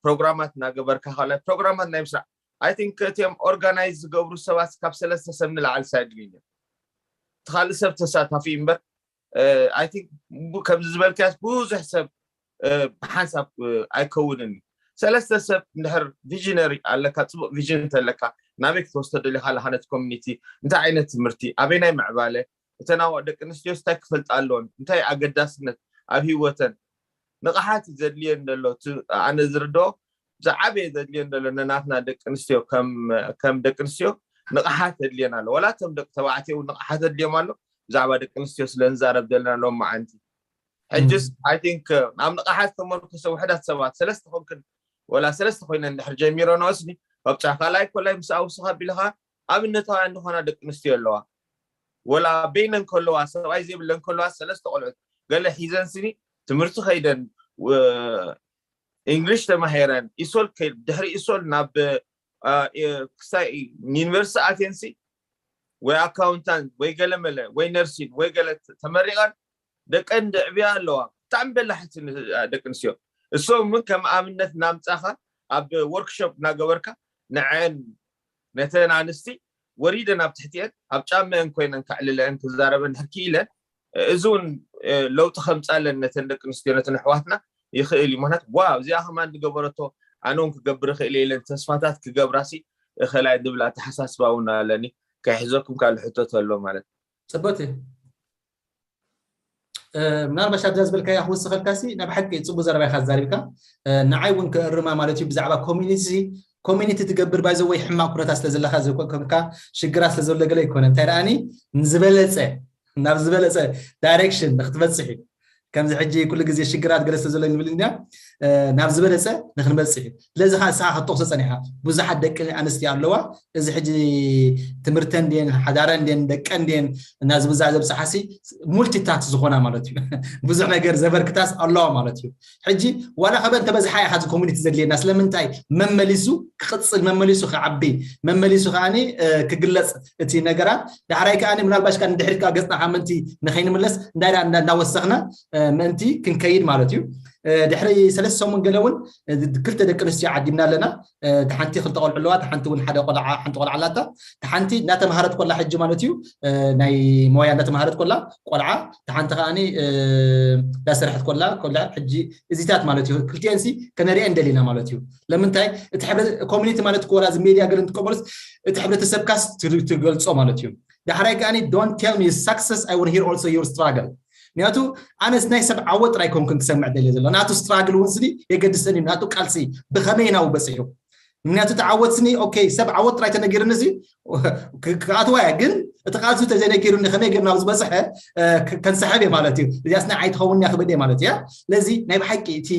ፕሮግራማት እናገበርካ ካልኣይ ፕሮግራማት ናይ ምስራዕ። I think እቲኦም ኦርጋናይዝ ዝገብሩ ሰባት ካብ ሰለስተ ሰብ ንላዕሊ ሳይድልዩ እዮም። እቲ ካልእ ሰብ ተሳታፊ እምበር። I think ከምዚ ዝበልካስ ብዙሕ ሰብ ብሓንሳብ ኣይከውንን እዩ። ሰለስተ ሰብ እንድሕር ቪዥነሪ ኣለካ፣ ፅቡቅ ቪዥን እንተለካ ናበይ ክትወስዶ ደሊካ ኣለካ ነቲ ኮሚኒቲ? እንታይ ዓይነት ትምህርቲ ኣበይናይ ምዕባለ? እተን ኣዋ ደቂ ኣንስትዮስ እንታይ ክፈልጣ ኣለዎን? እንታይ ኣገዳስነት ኣብ ህይወተን? ንቕሓት እዩ ዘድልየን ዘሎ። ኣነ ዝርድኦ ዝዓበየ ዘድልየን ዘሎ ንናትና ደቂ ኣንስትዮ ከም ደቂ ኣንስትዮ ንቕሓት ዘድልየን ኣሎ። ዋላ እቶም ደቂ ተባዕትዮ እውን ንቕሓት ዘድልዮም ኣሎ። ብዛዕባ ደቂ ኣንስትዮ ስለ ንዛረብ ዘለና ሎም መዓንቲ ሕጅስ I think ኣብ ንቕሓት ተመርኮሰ ውሕዳት ሰባት ሰለስተ ኮንክን ወላ ሰለስተ ኮይነን እንድሕር ጀሚረንኦስኒ፣ ኣብፃ ካልኣይ ኮላይ ምስ ኣውስኻ ቢልኻ ኣብነታውያን ዝኾና ደቂ ኣንስትዮ ኣለዋ። ወላ በይነን ከለዋ ሰብኣይ ዘይብለን ከለዋ ሰለስተ ቆልዑት ገለ ሒዘን ስኒ ትምህርቲ ከይደን እንግሊሽ ተማሂረን ኢሶል ድሕሪ ኢሶል ናብ ክሳይ ዩኒቨርሲቲ ኣትየንሲ ወይ ኣካውንታንት ወይ ገለመለ ወይ ነርሲን ወይ ገለ ተመሪቐን ደቀን ድዕብያ ኣለዋ። ብጣዕሚ በላሕቲ ደቂ ኣንስትዮ። እሶም እውን ከም ኣብነት እናምፃኻ ኣብ ወርክሾፕ እናገበርካ ንዐን ነተን ኣንስቲ ወሪደን ኣብ ትሕቲአን ኣብ ጫመአን ኮይነን ከዕልለአን ክዛረበን ድሕር ክኢለን እዚ እውን ለውጢ ከምፃለን ነተን ደቂ ኣንስትዮ ነተን ኣሕዋትና ይኽእል እዩ። ምክንያቱ ዋ እዚኣ ከማን ዝገበረቶ ኣነ እውን ክገብር ይኽእል ኢለን ተስፋታት ክገብራሲ እኸላይ ዝብል ኣተሓሳስባ እውን ኣለኒ። ከይሕዘኩም ካልእ ሕቶ ተሎ ማለት ፅቡቅ እዩ። ምናልባሽ ኣብዛ ዝበልካያ ክውስኸልካ ሲ ናብ ሓቂ ፅቡቅ ዘረባ ኢካ ተዛሪብካ። ንዓይ እውን ክእርማ ማለት እዩ ብዛዕባ ኮሚኒቲ ኮሚኒቲ ትገብር ባይዘወይ ሕማቅ ኩነታት ስለ ዘለካ ዘይኮንካ ሽግራት ስለ ዘሎ ገለ ይኮነ እንታይ ደኣኒ ንዝበለፀ ናብ ዝበለፀ ዳይሬክሽን ንክትበፅሕ እዩ። ከምዚ ሕጂ ኩሉ ግዜ ሽግራት ገለ ስለ ዘሎ ንብል እንዲያ ናብ ዝበለፀ ንክንበፅሕ እዩ። ስለዚ ከዓ ንስኻ ክትጠቕሶ ፀኒሕካ ብዙሓት ደቂ ኣንስትዮ ኣለዋ እዚ ሕጂ ትምህርተን ድየን ሓዳረን ድየን ደቀን ድየን እናዚ ብዛ ዘብፅሓሲ ሙልቲታክስ ዝኾና ማለት እዩ። ብዙሕ ነገር ዘበርክታስ ኣለዋ ማለት እዩ። ሕጂ ዋላ ከበ እንተበዝሓ ኢኻ እዚ ኮሚኒቲ ዘድልየና ስለምንታይ መመሊሱ ክቕፅል መመሊሱ ክዓቢ መመሊሱ ከዓኒ ክግለፅ እቲ ነገራት ዳሕራይ ከዓኒ ምናልባሽ ከ ንድሕሪት ከ ገፅና ካብ ምንቲ ንኸይንምለስ እንዳዳ እንዳወሰኽና ምእንቲ ክንከይድ ማለት እዩ። ድሕሪ ሰለስተ ሰሙን ገለ እውን ክልተ ደቂ ኣንስትዮ ዓዲምና ኣለና። እቲ ሓንቲ ክልተ ቆልዑ ኣለዋ፣ እቲ ሓንቲ እውን ሓደ ቆልዓ ሓንቲ ቆልዓ ኣላታ። እቲ ሓንቲ እናተምሃረት ኮላ ሕጂ ማለት እዩ ናይ ሞያ እናተምሃረት ኮላ ቆልዓ፣ እቲ ሓንቲ ከዓኒ እንዳሰርሐት ኮላ ኮላ ሕጂ እዚታት ማለት እዩ ክልቲአንሲ ከነሪአን ደሊና ማለት እዩ። ለምንታይ እቲ ሕብረ ኮሚኒቲ ማለት ኮላ እዚ ሜድያ ገለ እንትቀበሉስ እቲ ሕብረተሰብካስ ትገልጾ ማለት እዩ። ዳሕራይ ከዓኒ don't tell me success I want to hear also your struggle ምክንያቱ ኣነስ ናይ ሰብ ዓወት ጥራይ ኮንኩን ክሰምዕ ደልየ ዘሎ ናቱ ስትራግል እውን ስኒ የገድሰኒ ናቱ ቃልሲ ብኸመይ ናው በፂሑ ምክንያቱ እቲ ዓወት ስኒ ኦኬ ሰብ ዓወት ጥራይ ተነጊርኒ ሲ ክኣትዋ እያ ግን እቲ ቃልሲ ተዘይነጊሩኒ ከመይ ገይርና ኣብዚ በፅሐ ከንሰሐብ እየ ማለት እዩ እዚኣስ ንዓይ ትኸውን እያ ክብል እየ ማለት እያ ስለዚ ናይ ብሓቂ እቲ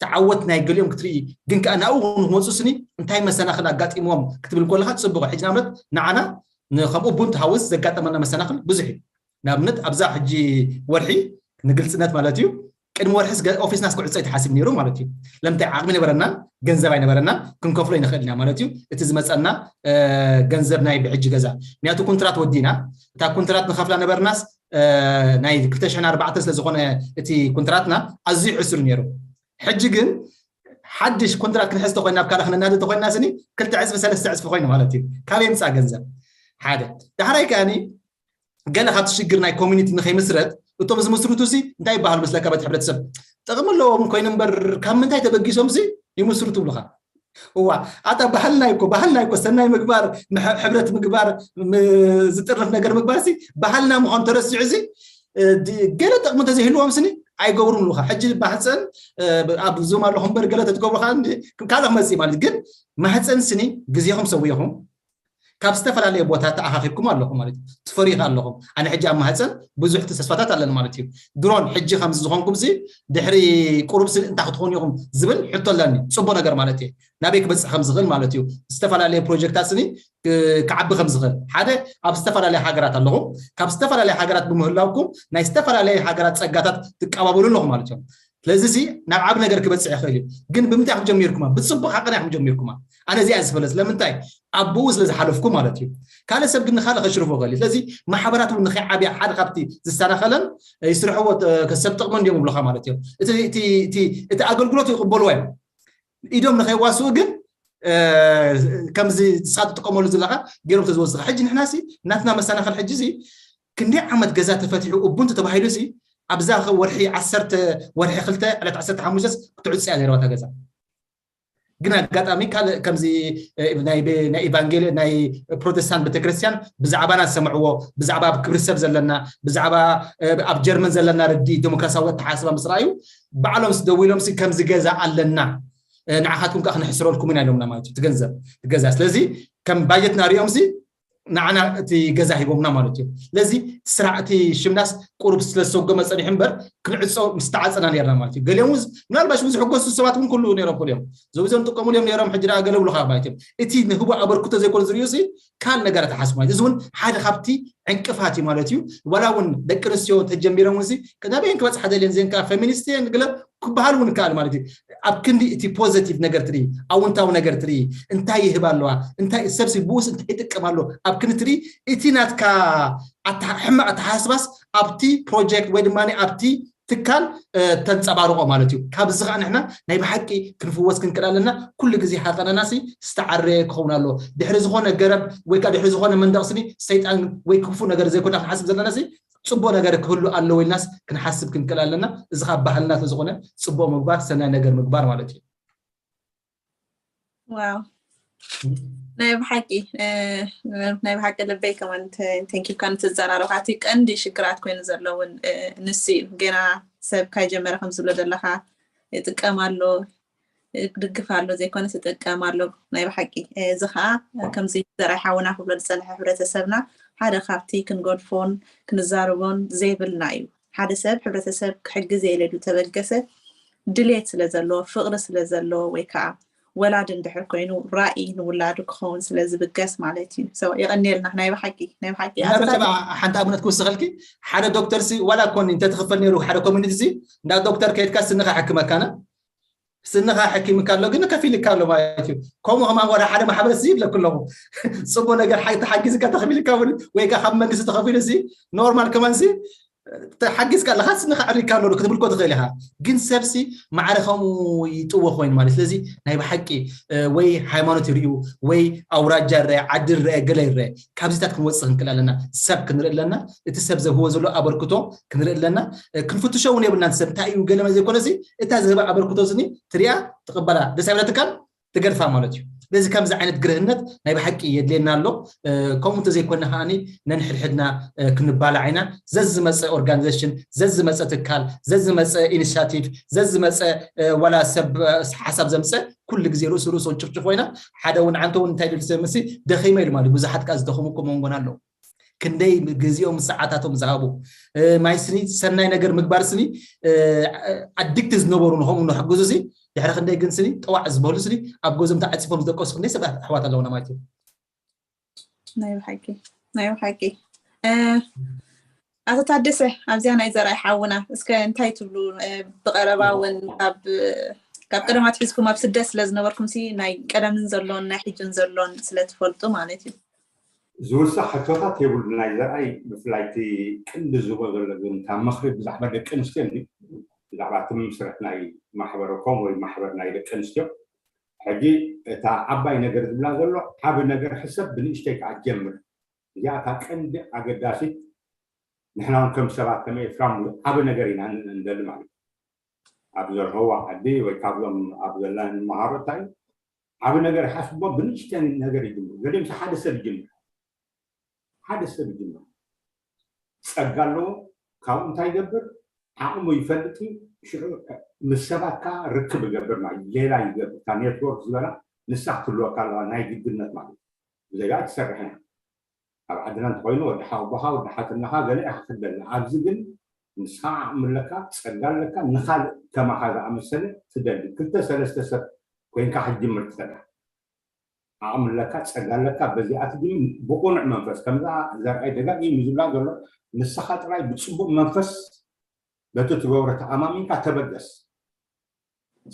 ተዓወት ናይ ገሊኦም ክትርኢ ግን ከዓ ናብኡ ንክመፁ ስኒ እንታይ መሰናክል ኣጋጢምዎም ክትብል ከለካ ፅቡቅ ሕጂ ናብነት ንዓና ከም ኡቡንቱ ሃውስ ዘጋጠመና መሰናክል ብዙሕ እዩ ንኣብነት ኣብዛ ሕጂ ወርሒ ንግልፅነት ማለት እዩ ቅድሚ ወርሒስ ኦፊስናስ ክዕፀ ተሓሲብ ነይሩ ማለት እዩ ለምንታይ ዓቕሚ ነበረና ገንዘብ ኣይነበረና ክንከፍሎ ይንኽእል ኢና ማለት እዩ እቲ ዝመፀና ገንዘብ ናይ ብሕጂ ገዛ ምክንያቱ ኩንትራት ወዲና እታ ኩንትራት ንኸፍላ ነበርናስ ናይ ክልተ ሽሕን ኣርባዕተን ስለዝኾነ እቲ ኩንትራትና ኣዝዩ ዕሱር ነይሩ ሕጂ ግን ሓድሽ ኮንትራት ክንሕዝ ተኮይና ኣብ ካልእ ክነናደ ተኮይና ስኒ ክልተ ዕፅፊ ሰለስተ ዕፅፊ ኮይኑ ማለት እዩ ካበይ ምፃእ ገንዘብ ሓደ ዳሕራይ ከኣኒ ገለ ካብቲ ሽግር ናይ ኮሚኒቲ ንከይምስረት እቶም ዝምስርቱ ሲ እንታይ ይበሃሉ መስለካ በቲ ሕብረተሰብ ጥቕሚ ኣለዎም ኮይኑ እምበር ካብ ምንታይ ተበጊሶም ሲ ይምስርቱ ብሉካ እዋ ኣታ ባህልና ይኮ ባህልና ይኮ ሰናይ ምግባር ሕብረት ምግባር ዝጥርፍ ነገር ምግባር ሲ ባህልና ምዃኑ ተረሲዑ ሲ ገለ ጥቕሚ እንተዘይህልዎም ስኒ ኣይገብሩን ኣለካ ሕጂ ማህፀን ኣብ ዙም ኣለኹ እምበር ገለ ተትገብሩ ከዓ ካልእ ክመፅእ ማለት ግን ማህፀን ስኒ ግዜኹም ሰዊኹም ካብ ዝተፈላለየ ቦታ ተኣኻኺብኩም ኣለኹም ማለት እዩ። ትፈርዩ ከኣ ኣለኹም። ኣነ ሕጂ ኣብ ማህፀን ብዙሕ ተስፋታት ኣለኒ ማለት እዩ። ድሮን ሕጂ ከምዚ ዝኾንኩም ሲ ድሕሪ ቁሩብ ሲ እንታይ ክትኾኑ ኢኹም ዝብል ሕቶ ኣለኒ። ፅቡቅ ነገር ማለት እዩ። ናበይ ክበፅሕ ከም ዝኽእል ማለት እዩ። ዝተፈላለየ ፕሮጀክታት ስኒ ክዓቢ ከም ዝኽእል ሓደ ኣብ ዝተፈላለየ ሃገራት ኣለኹም። ካብ ዝተፈላለየ ሃገራት ብምህላውኩም ናይ ዝተፈላለየ ሃገራት ፀጋታት ትቀባበሉ ኣለኹም ማለት እዮም። ስለዚ ሲ ናብ ዓብ ነገር ክበፅሕ ይኽእል እዩ። ግን ብምንታይ ኢኹም ጀሚርኩማ? ብፅቡቅ ሓቅና ኢኹም ጀሚርኩማ። ኣነ እዚኣ ዝፈለስ ለምንታይ ኣብኡ ስለ ዝሓለፍኩ ማለት እዩ። ካልእ ሰብ ግን ንካልእ ከሽርፎ ይኽእል እዩ። ስለዚ ማሕበራት እውን ንኸይዓብያ ሓደ ካብቲ ዝሰናኸለን ይስርሕዎ ሰብ ጥቕሚ እንዲዮም ይብሉኻ ማለት እዮም። እቲ ኣገልግሎት ይቕበልዎ እዮም። ኢዶም ንኸይዋስኡ ግን ከምዚ ንስኻ ትጥቀመሉ ዘለኻ ገይሮም ተዝወስኻ ሕጂ ንሕና ሲ ናትና መሰናኸል ሕጂ ሲ ክንደይ ዓመት ገዛ ተፈቲሑ እቡንቱ ተባሂሉ ሲ ኣብዛ ወርሒ ዓሰርተ ወርሒ ክልተ ዕለት ዓሰርተ ሓሙሽተ ክትዕፅያ ነይርዋ እታ ገዛ። ግን ኣጋጣሚ ካልእ ከምዚ ናይ ኤቫንጌል ናይ ፕሮቴስታንት ቤተክርስትያን ብዛዕባና ዝሰምዕዎ ብዛዕባ ኣብ ክብሪ ሰብ ዘለና ብዛዕባ ኣብ ጀርመን ዘለና ርዲ ዲሞክራሲያዊ ኣተሓሳስባ ምስ ረኣዩ ባዕሎም ደዊሎም ከምዚ ገዛ ኣለና ንዓኻትኩም ከዓ ክነሕስረልኩም ኢና ኢሎምና ማለት እዩ። ትገንዘብ ትገዛ ስለዚ ከም ባጀት ናሪኦም ንዓና እቲ ገዛ ሂቦምና ማለት እዩ። ስለዚ ስራሕ እቲ ሽምናስ ቁሩብ ስለዝሰጎመ ፀኒሑ እምበር ክንዕፆ ምስ ተዓፀና ነርና ማለት እዩ። ገሊኦም ምናልባሽ ዝሕጎሱ ሰባት እውን ክህልዉ ነይሮም ክልኦም ዞም ጥቀሙሉ እዮም ነይሮም ሕጂ ገለ ብሉካ ማለት እዮም። እቲ ንህቦ ኣበርክቶ ዘይኮነ ዝርእዩ ሲ ካልእ ነገር ተሓስቡ ማለት እዚ እውን ሓደ ካብቲ ዕንቅፋት እዩ ማለት እዩ። ዋላ እውን ደቂ ኣንስትዮ ተጀሚሮም እውን ናበይን ክበፅሓ ደልየን ዘን ከዓ ፌሚኒስት እየን ግለ ክበሃል እውን ይከኣል ማለት እዩ። ኣብ ክንዲ እቲ ፖዘቲቭ ነገር ትርኢ ኣውንታዊ ነገር ትርኢ እንታይ ይህብ ኣለዋ እንታይ ሰብሲ ብኡስ እንታይ ይጥቀም ኣሎ ኣብ ክንዲ ትርኢ እቲ ናትካ ሕማቕ ኣተሓስባስ ኣብቲ ፕሮጀክት ወይ ድማ ኣብቲ ትካል ተንፀባርቆ ማለት እዩ። ካብዚ ከዓ ንሕና ናይ ብሓቂ ክንፍወስ ክንክእል ኣለና። ኩሉ ግዜ ሓቀነና ሲ ዝተዓረየ ክኸውን ኣለዎ። ድሕሪ ዝኾነ ገረብ ወይ ከዓ ድሕሪ ዝኾነ መንደቕ ስኒ ሰይጣን ወይ ክፉ ነገር ዘይኮና ክንሓስብ ዘለና ሲ ፅቡቅ ነገር ክህሉ ኣለዎ ኢልናስ ክንሓስብ ክንክእል ኣለና። እዚ ካብ ባህልና ስለዝኾነ ፅቡቅ ምግባር ሰናይ ነገር ምግባር ማለት እዩ። ዋው ናይ ብሓቂ ናይ ብሓቂ ልበይ ከማን ተንኪብካ ንትዘራረብካ እቲ ቀንዲ ሽግራት ኮይኑ ዘሎ እውን ንሱ እዩ። ገና ሰብ ካይጀመረ ከም ዝብሎ ዘለካ ይጥቀም ኣሎ ድግፍ ኣሎ ዘይኮነስ ይጥቀም ኣሎ ናይ ብሓቂ። እዚ ከዓ ከምዚ ዘርኣይ ሓውና ክብሎ ዝፀንሐ ሕብረተሰብና ሓደ ካብቲ ክንገድፎን ክንዛረቦን ዘይብልና እዩ። ሓደ ሰብ ሕብረተሰብ ክሕግዝ እየ ኢለ ተበገሰ ድሌት ስለ ዘለዎ ፍቕሪ ስለ ዘለዎ ወይ ከዓ ወላዲ እንድሕር ኮይኑ ራእይ ንውላዱ ክኸውን ስለ ዝብገስ ማለት እዩ። የቐንየልና ናይ ብሓቂ ናይ ብሓቂ ሓንቲ ኣብነት ክውስኸልኪ ሓደ ዶክተር ሲ ዋላ ኮኒ እንተትኽፈል ነይሩ ሓደ ኮሚኒቲ ሲ እንዳ ዶክተር ከይድካ ስንኻ ሕክመካና ስንኻ ሕኪምካ ኣሎ ግን ከፊልካ ኣሎ ማለት እዩ። ከምኡ ከማን ወደ ሓደ ማሕበረሰብ ይብለኩ ኣለኹ ፅቡቅ ነገር ሓይ ተሓጊዝካ ተኸፊልካ እውን ወይ ከዓ ካብ መንግስቲ ተኸፊሉ ሲ ኖርማል ከማን ሲ ተሓጊዝካ ኣለካ ስንኻ ዕሪካ ኣሎ ክትብል እኮ ትኽእል ኢኻ። ግን ሰብሲ ማዕረ ከምኡ ይጥወ ኮይኑ ማለት ስለዚ ናይ ብሓቂ ወይ ሃይማኖት ይርእዩ ወይ ኣውራጃ ይረአ ዓዲ ይረአ ገለ ይረአ ካብዚታት ክንወፅእ ክንክእል ኣለና። ሰብ ክንርኢ ኣለና። እቲ ሰብ ዘህቦ ዘሎ ኣበርክቶ ክንርኢ ኣለና። ክንፍትሾ እውን የብልናን ሰብ እንታይ እዩ ገለ ዘይኮነ እታ ዝህባ ኣበርክቶ ስኒ ትሪኣ ትቕበላ ደስ ኣይብለትካን ትገድፋ ማለት እዩ። ስለዚ ከምዚ ዓይነት ግርህነት ናይ ብሓቂ የድልየና ኣሎ። ከምኡ እንተዘይኮነ ከዓኒ ነንሕድሕድና ክንባላዕ ኢና። ዘዝመፀ ኦርጋኒዜሽን፣ ዘዝመፀ ትካል፣ ዘዝመፀ ኢኒሽቲቭ፣ ዘዝመፀ ዋላ ሰብ ሓሳብ ዘምፀ ኩሉ ግዜ ርእሱ ርእሱ ጭፍጭፎ ኢና። ሓደ እውን ዓንተ እውን እንታይ ድል ሰምሲ ደኺመ ኢሉ ማለት ብዙሓት ከዓ ዝደኸሙ እኮ መንጎና ኣለዉ። ክንደይ ግዜኦም ሰዓታቶም ዝሃቡ ማይ ስኒ ሰናይ ነገር ምግባር ስኒ ኣዲክት ዝነበሩ ንኸምኡ ንሕግዙ ሲ ድሕሪ ክንደይ ግን ስኒ ጠዋዕ ዝበሉ ስኒ ኣብ ገዞም ተዓፂፎም ዝደቀሱ ክንደይ ሰባት ኣሕዋት ኣለውና ማለት እዩ። ናይ ብሓቂ ናይ ብሓቂ ኣቶ ታደሰ ኣብዚኣ ናይ ዘርኣይ ሓውና እስከ እንታይ ትብሉ? ብቀረባ እውን ካብ ቀደም ኣትሒዝኩም ኣብ ስደት ስለ ዝነበርኩም ሲ ናይ ቀደምን ዘሎን ናይ ሕጅን ዘሎን ስለ ትፈልጡ ማለት እዩ። ዝውሳኽ ሕቶታት የብሉ ናይ ዘርኣይ ብፍላይ እቲ ቅንዲ ዝቦ ዘሎ ግን ካብ ምኽሪ ብዛዕባ ደቂ ኣንስትዮ እንዲ ብዛዕባ እቲ ምስረት ናይ ማሕበረኮም ወይ ማሕበር ናይ ደቂ ኣንስትዮ ሕጂ እታ ዓባይ ነገር ዝብላ ዘሎ ዓብ ነገር ሕሰብ ብንእሽተይ ከዓ ጀምር እዚኣ እታ ቀንዲ ኣገዳሲት ንሕና እውን ከም ሰባት ከም ኤርትራ ዓብ ነገር ኢና እንደሊ ማለት ኣብ ዘርህዋ ዓዲ ወይ ካብዞም ኣብ ዘለና ንመሃሮ እንታይ ዓብ ነገር ሓስቦ ብንእሽተን ነገር ይጅምሩ ገዲም ሓደ ሰብ ይጅምር ሓደ ሰብ ይጅምር ጸጋ ኣለዎ ካብኡ እንታይ ይገብር ዓቕሙ ይፈልጥ እዩ ሽዑ ምስ ሰባት ከዓ ርክብ ይገብር ማለት ሌላ ይገብር እታ ኔትወርክ ዝበላ ንሳ ክትልወካ ኣለዋ ናይ ግድነት ማለት ብዘይካ ትሰርሕ ኢና። ኣብ ዓድና እንተኮይኑ ወዲ ሓወቦኻ ወዲ ሓትናኻ ገለ ኢኻ ክትደሊ። ኣብዚ ግን ንስኻ ዓቕሚ ኣለካ፣ ጸጋ ኣለካ፣ ንኻልእ ከማኻ ዝኣመሰለ ትደሊ። ክልተ ሰለስተ ሰብ ኮይንካ ክትጅምር ትኽእል ኢኻ። ዓቕሚ ኣለካ፣ ጸጋ ኣለካ፣ በዚኣ ትጅምር ብቑኑዕ መንፈስ። ከምዛ ዘርኣይ ደጋጊሙ ዝብላ ዘሎ ንስኻ ጥራይ ብጽቡቕ መንፈስ በቲ ትገብሮ ተኣማሚንካ ተበገስ።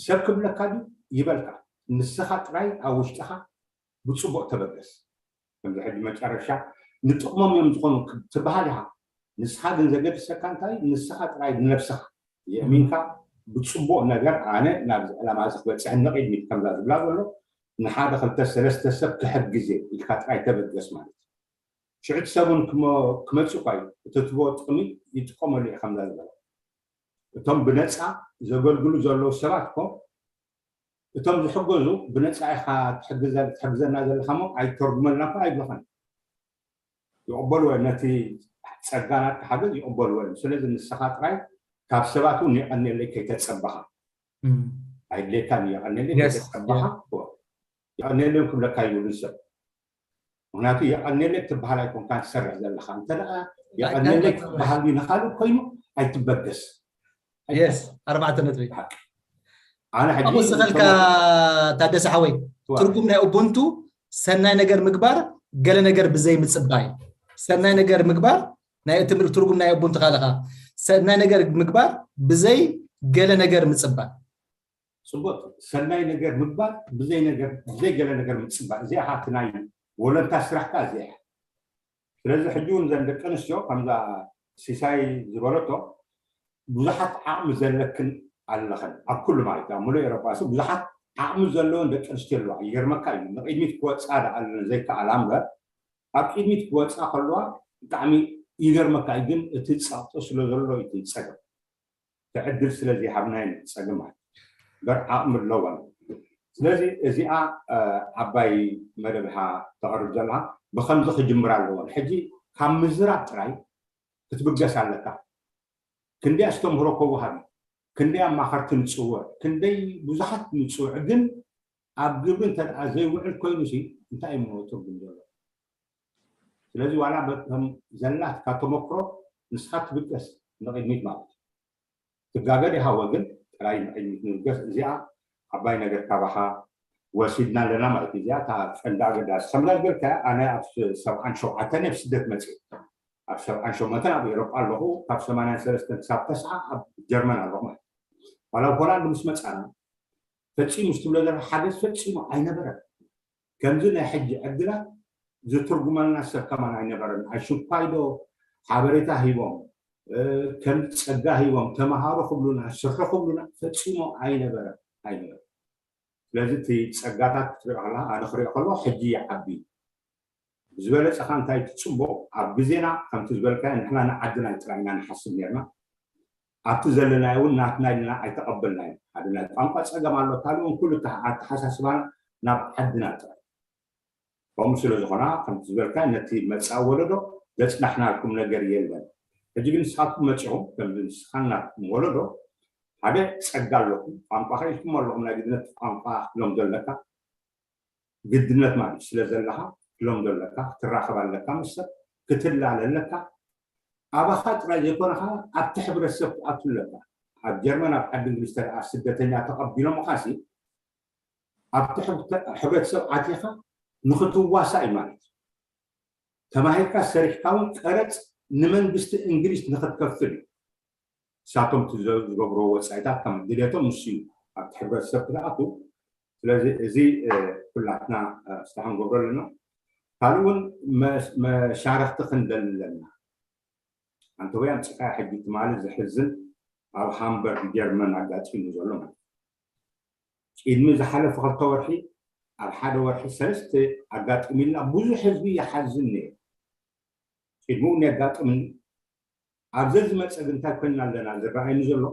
ሰብ ክብለካ ድዩ ይበልካ፣ ንስኻ ጥራይ ኣብ ውሽጥኻ ብጽቡቕ ተበገስ። ከምዚ ሕጂ መጨረሻ ንጥቕሞም እዮም ዝኾኑ ትበሃል ኢኻ። ንስኻ ግን ዘገድሰካ እንታይ? ንስኻ ጥራይ ንነብስኻ የእሚንካ ብጽቡቕ ነገር ኣነ ናብዚ ዕላማ እዚ ክበጽሕ ንቕድሚት ከምዛ ዝብላ ዘሎ ንሓደ ክልተ ሰለስተ ሰብ ክሕግዝ እየ ኢልካ ጥራይ ተበገስ ማለት እዩ። ሽዑ እቲ ሰብ እውን ክመ- ክመጽእ እኳ እዩ እቲ ትቦ ጥቕሚ ይጥቀመሉ እዩ ከምዛ ዝበለ እቶም ብነፃ ዘገልግሉ ዘለዉ ሰባት እኮ እቶም ዝሕገዙ ብነፃ ኢኻ ትሕግዘ- ትሕግዘና ዘለኻ እሞ ኣይተርጉመልና እኮ ኣይብለኻን ይቕበልዎ እዮም ነቲ ጸጋ ናትካ ሓገዝ ይቕበልዎ እዮም ስለዚ ንስኻ ጥራይ ካብ ሰባት እውን የቐንየለይ ከይተጸበኻ ኣይድሌካን የቐንየለይ ከይተጸበኻ የቐንየለይ ክብለካ ይብሉን ሰብ ምክንያቱ የቐንየለይ ትበሃል ኣይኮንካን ትሰርሕ ዘለኻ እንተ ደኣ የቐንየለይ ትበሃል ንኻልእ ኮይኑ ኣይትበገስ የስ ኣርባዕተ ነጥቢ ኣነ ሕጂ ኣወስኸልካ ታደሰ ሓወይ ትርጉም ናይ ኡቡንቱ ሰናይ ነገር ምግባር ገለ ነገር ብዘይ ምጽባይ ሰናይ ነገር ምግባር ናይ እቲ ትርጉም ናይ ኡቡንቱ ካለኻ ሰናይ ነገር ምግባር ብዘይ ገለ ነገር ምጽባይ ጽቡቅ ሰናይ ነገር ምግባር ብዘይ ነገር ብዘይ ገለ ነገር ምጽባይ እዚኣ እቲ ናይ ወለንታ ስራሕካ እዚኣ ስለዚ ሕጂ እውን ዘን ደቂ ኣንስትዮ ከምዛ ሲሳይ ዝበለቶ ብዙሓት ዓቕሚ ዘለክን ኣለኽን ኣብ ኩሉ ማለት ኣብ ሙሉእ ኤሮጳ ሲ ብዙሓት ዓቕሚ ዘለወን ደቂ ኣንስትዮ ኣለዋ ይገርመካ እዩ ንቅድሚት ክወፅኣ ደኣ ኣለወን ዘይከኣላ እምበር ኣብ ቅድሚት ክወፅኣ ከለዋ ብጣዕሚ ይገርመካ እዩ ግን እቲ ፀቕጢ ስለ ዘሎ እዩ እቲ ፀገም እቲ ዕድል ስለ ዘይሃብናየን እዩ እቲ ፀገም ማለት እምበር ዓቕሚ ኣለወን ስለዚ እዚኣ ዓባይ መደብ ኢኻ ተቕርብ ዘለኻ ብኸምዚ ክጅምራ ኣለወን ሕጂ ካብ ምዝራብ ጥራይ ክትብገስ ኣለካ ክንደይ ኣስተምህሮ ከወሃብ እዩ ክንደይ ኣማኸርቲ ንፅውዕ ክንደይ ብዙሓት ንፅውዕ ግን ኣብ ግብሪ እንተ ዘይውዕል ኮይኑ ሲ እንታይ እዩ ትርጉም ዘሎ ስለዚ ዋላ በቶም ዘላትካ ተመክሮ ንስኻ ትብገስ ንቕድሚት ማለት እዩ ትጋገ ዲኻ ወግን ጥራይ ንቕድሚት ንብገስ እዚኣ ዓባይ ነገር ካባኻ ወሲድና ኣለና ማለት እዩ እዚኣ እታ ቀንዲ ኣገዳሲ ከምዛ ዝበልካ ኣነ ኣብ ሰብዓን ሸውዓተን ኣብ ስደት መፅእ ኣብ ሰብዓን ሸሞንተን ኣብ ኤሮጳ ኣለኹ ካብ ሰማንያን ሰለስተን ክሳብ ተስዓ ኣብ ጀርመን ኣለኹ ማለት ዋላ ሆላንድ ምስ መፃና ፈፂሙ ዝትብሎ ዘለ ሓገዝ ፈፂሙ ኣይነበረን ከምዚ ናይ ሕጂ ዕድላት ዝትርጉመልና ሰብ ከማን ኣይነበረን ኣሽንኳይ ዶ ሓበሬታ ሂቦም ከም ፀጋ ሂቦም ተምሃሩ ክብሉና ስርሑ ክብሉና ፈፂሙ ኣይነበረን ኣይነበረን ስለዚ እቲ ፀጋታት ክትሪኦ ከለካ ኣነ ክሪኦ ከለኩ ሕጂ ይዓቢ ብዝበለፀ ከዓ እንታይ ትፅቡቕ ኣብ ግዜና ከምቲ ዝበልካዮ ንሕና ንዓድና ጥራይ ኢና ንሓስብ ነርና ኣብቲ ዘለናዮ እውን ናትና ኢልና ኣይተቐበልናዮ ሓደ ናይ ቋንቋ ፀገም ኣሎ ካልእ እውን ኩሉ ኣተሓሳስባና ናብ ዓድና ጥራይ ከምኡ ስለ ዝኾና ከምቲ ዝበልካዮ ነቲ መፃኢ ወለዶ ዘፅናሕናልኩም ነገር የለን ሕጂ ግን ንስኻትኩም መፂኹም ከምዚ ንስኻን ናትኩም ወለዶ ሓደ ፀጋ ኣለኩም ቋንቋ ከኢልኩም ኣለኹም ናይ ግድነት ቋንቋ ክትሎም ዘለካ ግድነት ማለት ስለ ዘለካ ክትሎም ዘለካ ክትራኸብ ኣለካ ምስ ሰብ ክትላለ ኣለካ ኣባኻ ጥራይ ዘይኮነ ከዓ ኣብቲ ሕብረተሰብ ክትኣቱ ኣለካ ኣብ ጀርመን ኣብ ዓዲ እንግሊዝ ተደኣ ስደተኛ ተቐቢሎምኻ ሲ ኣብቲ ሕብረተሰብ ኣቲኻ ንክትዋሳእ እዩ ማለት እዩ ተማሂርካ ሰሪሕካ እውን ቀረፅ ንመንግስቲ እንግሊዝ ንክትከፍል እዩ ንሳቶም ዝገብርዎ ወፃኢታት ከም ድሌቶም ንሱ እዩ ኣብቲ ሕብረተሰብ ክትኣቱ ስለዚ እዚ ኩላትና ስራሕ ንገብሮ ኣለና ካልእ እውን መሻርክቲ ክንደሊ ኣለና ኣንተ ወይ ኣምፅእካዮ ሕጂ ትማሊ ዘሕዝን ኣብ ሃምበርግ ጀርመን ኣጋጢሙ ዘሎ ማለት ቅድሚ ዝሓለፈ ክልተ ወርሒ ኣብ ሓደ ወርሒ ሰለስተ ኣጋጢሙ ኢልና ብዙሕ ህዝቢ ይሓዝን ነይሩ ቅድሚ እውን የጋጥምኒ ኣብ ዘዝመፀ ግን እንታይ ኮይንና ኣለና ዝረኣየኒ ዘሎ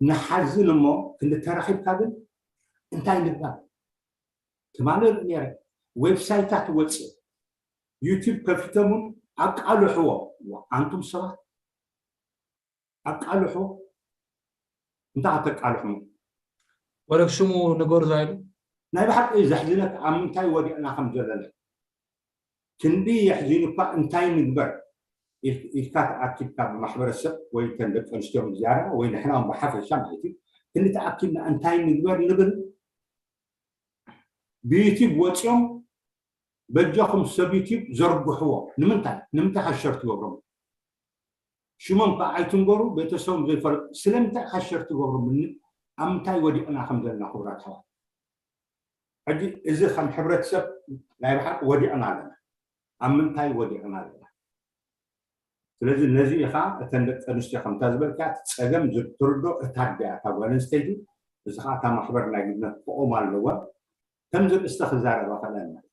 ንሓዝን እሞ ክንዲ ተራኺብካ ግን እንታይ ንግባር ትማሊ ርኢ ነይረ ዌብሳይታት ወፅእ ዩቱብ ከፊቶም እውን ኣቃልሕዎ ኣንቱም ሰባት ኣቃልሕዎ እንታይ ከተቃልሑ ወረግ ሽሙ ንገሩ ተባሂሉ ናይ ብሓቂ እዩ ዘሕዝነካ ኣብ ምንታይ ወዲቕና ከም ዘለና ክንዲ የሕዚኑካ እንታይ ንግበር ኢልካ ተኣኪብካ ብማሕበረሰብ ወይ ከን ደቂ ኣንስትዮ ዝያዳ ወይ ንሕና ብሓፈሻ ማለት እዩ ክንዲ ተኣኪብና እንታይ ንግበር ንብል ብዩቲብ ወፂኦም በጃኹም ሰብ ዩቲብ ዘርግሕዎ ንምንታይ ንምንታይ ሃሸር ትገብሮም ሽሞም ከዓ ኣይትንገሩ ቤተሰቦም ዘይፈልጡ ስለምንታይ ሃሸር ትገብሮም ኣብ ምንታይ ወዲቕና ከም ዘለና ክቡራት ኣሕዋት ሕጂ እዚ ከም ሕብረተሰብ ናይ ብሓቂ ወዲቕና ኣለና ኣብ ምንታይ ወዲቕና ኣለና ስለዚ ነዚ ኢኻ እተን ደቂ ኣንስትዮ ከምታ ዝበልካ እቲ ፀገም ዝትርዶ እታ ኣደ እታ ጓል ኣንስተይቲ እዚ ከዓ እታ ማሕበር ናይ ግድነት ክቆም ኣለወን ከም ዝርእስተ ክዛረባ ከለን ማለት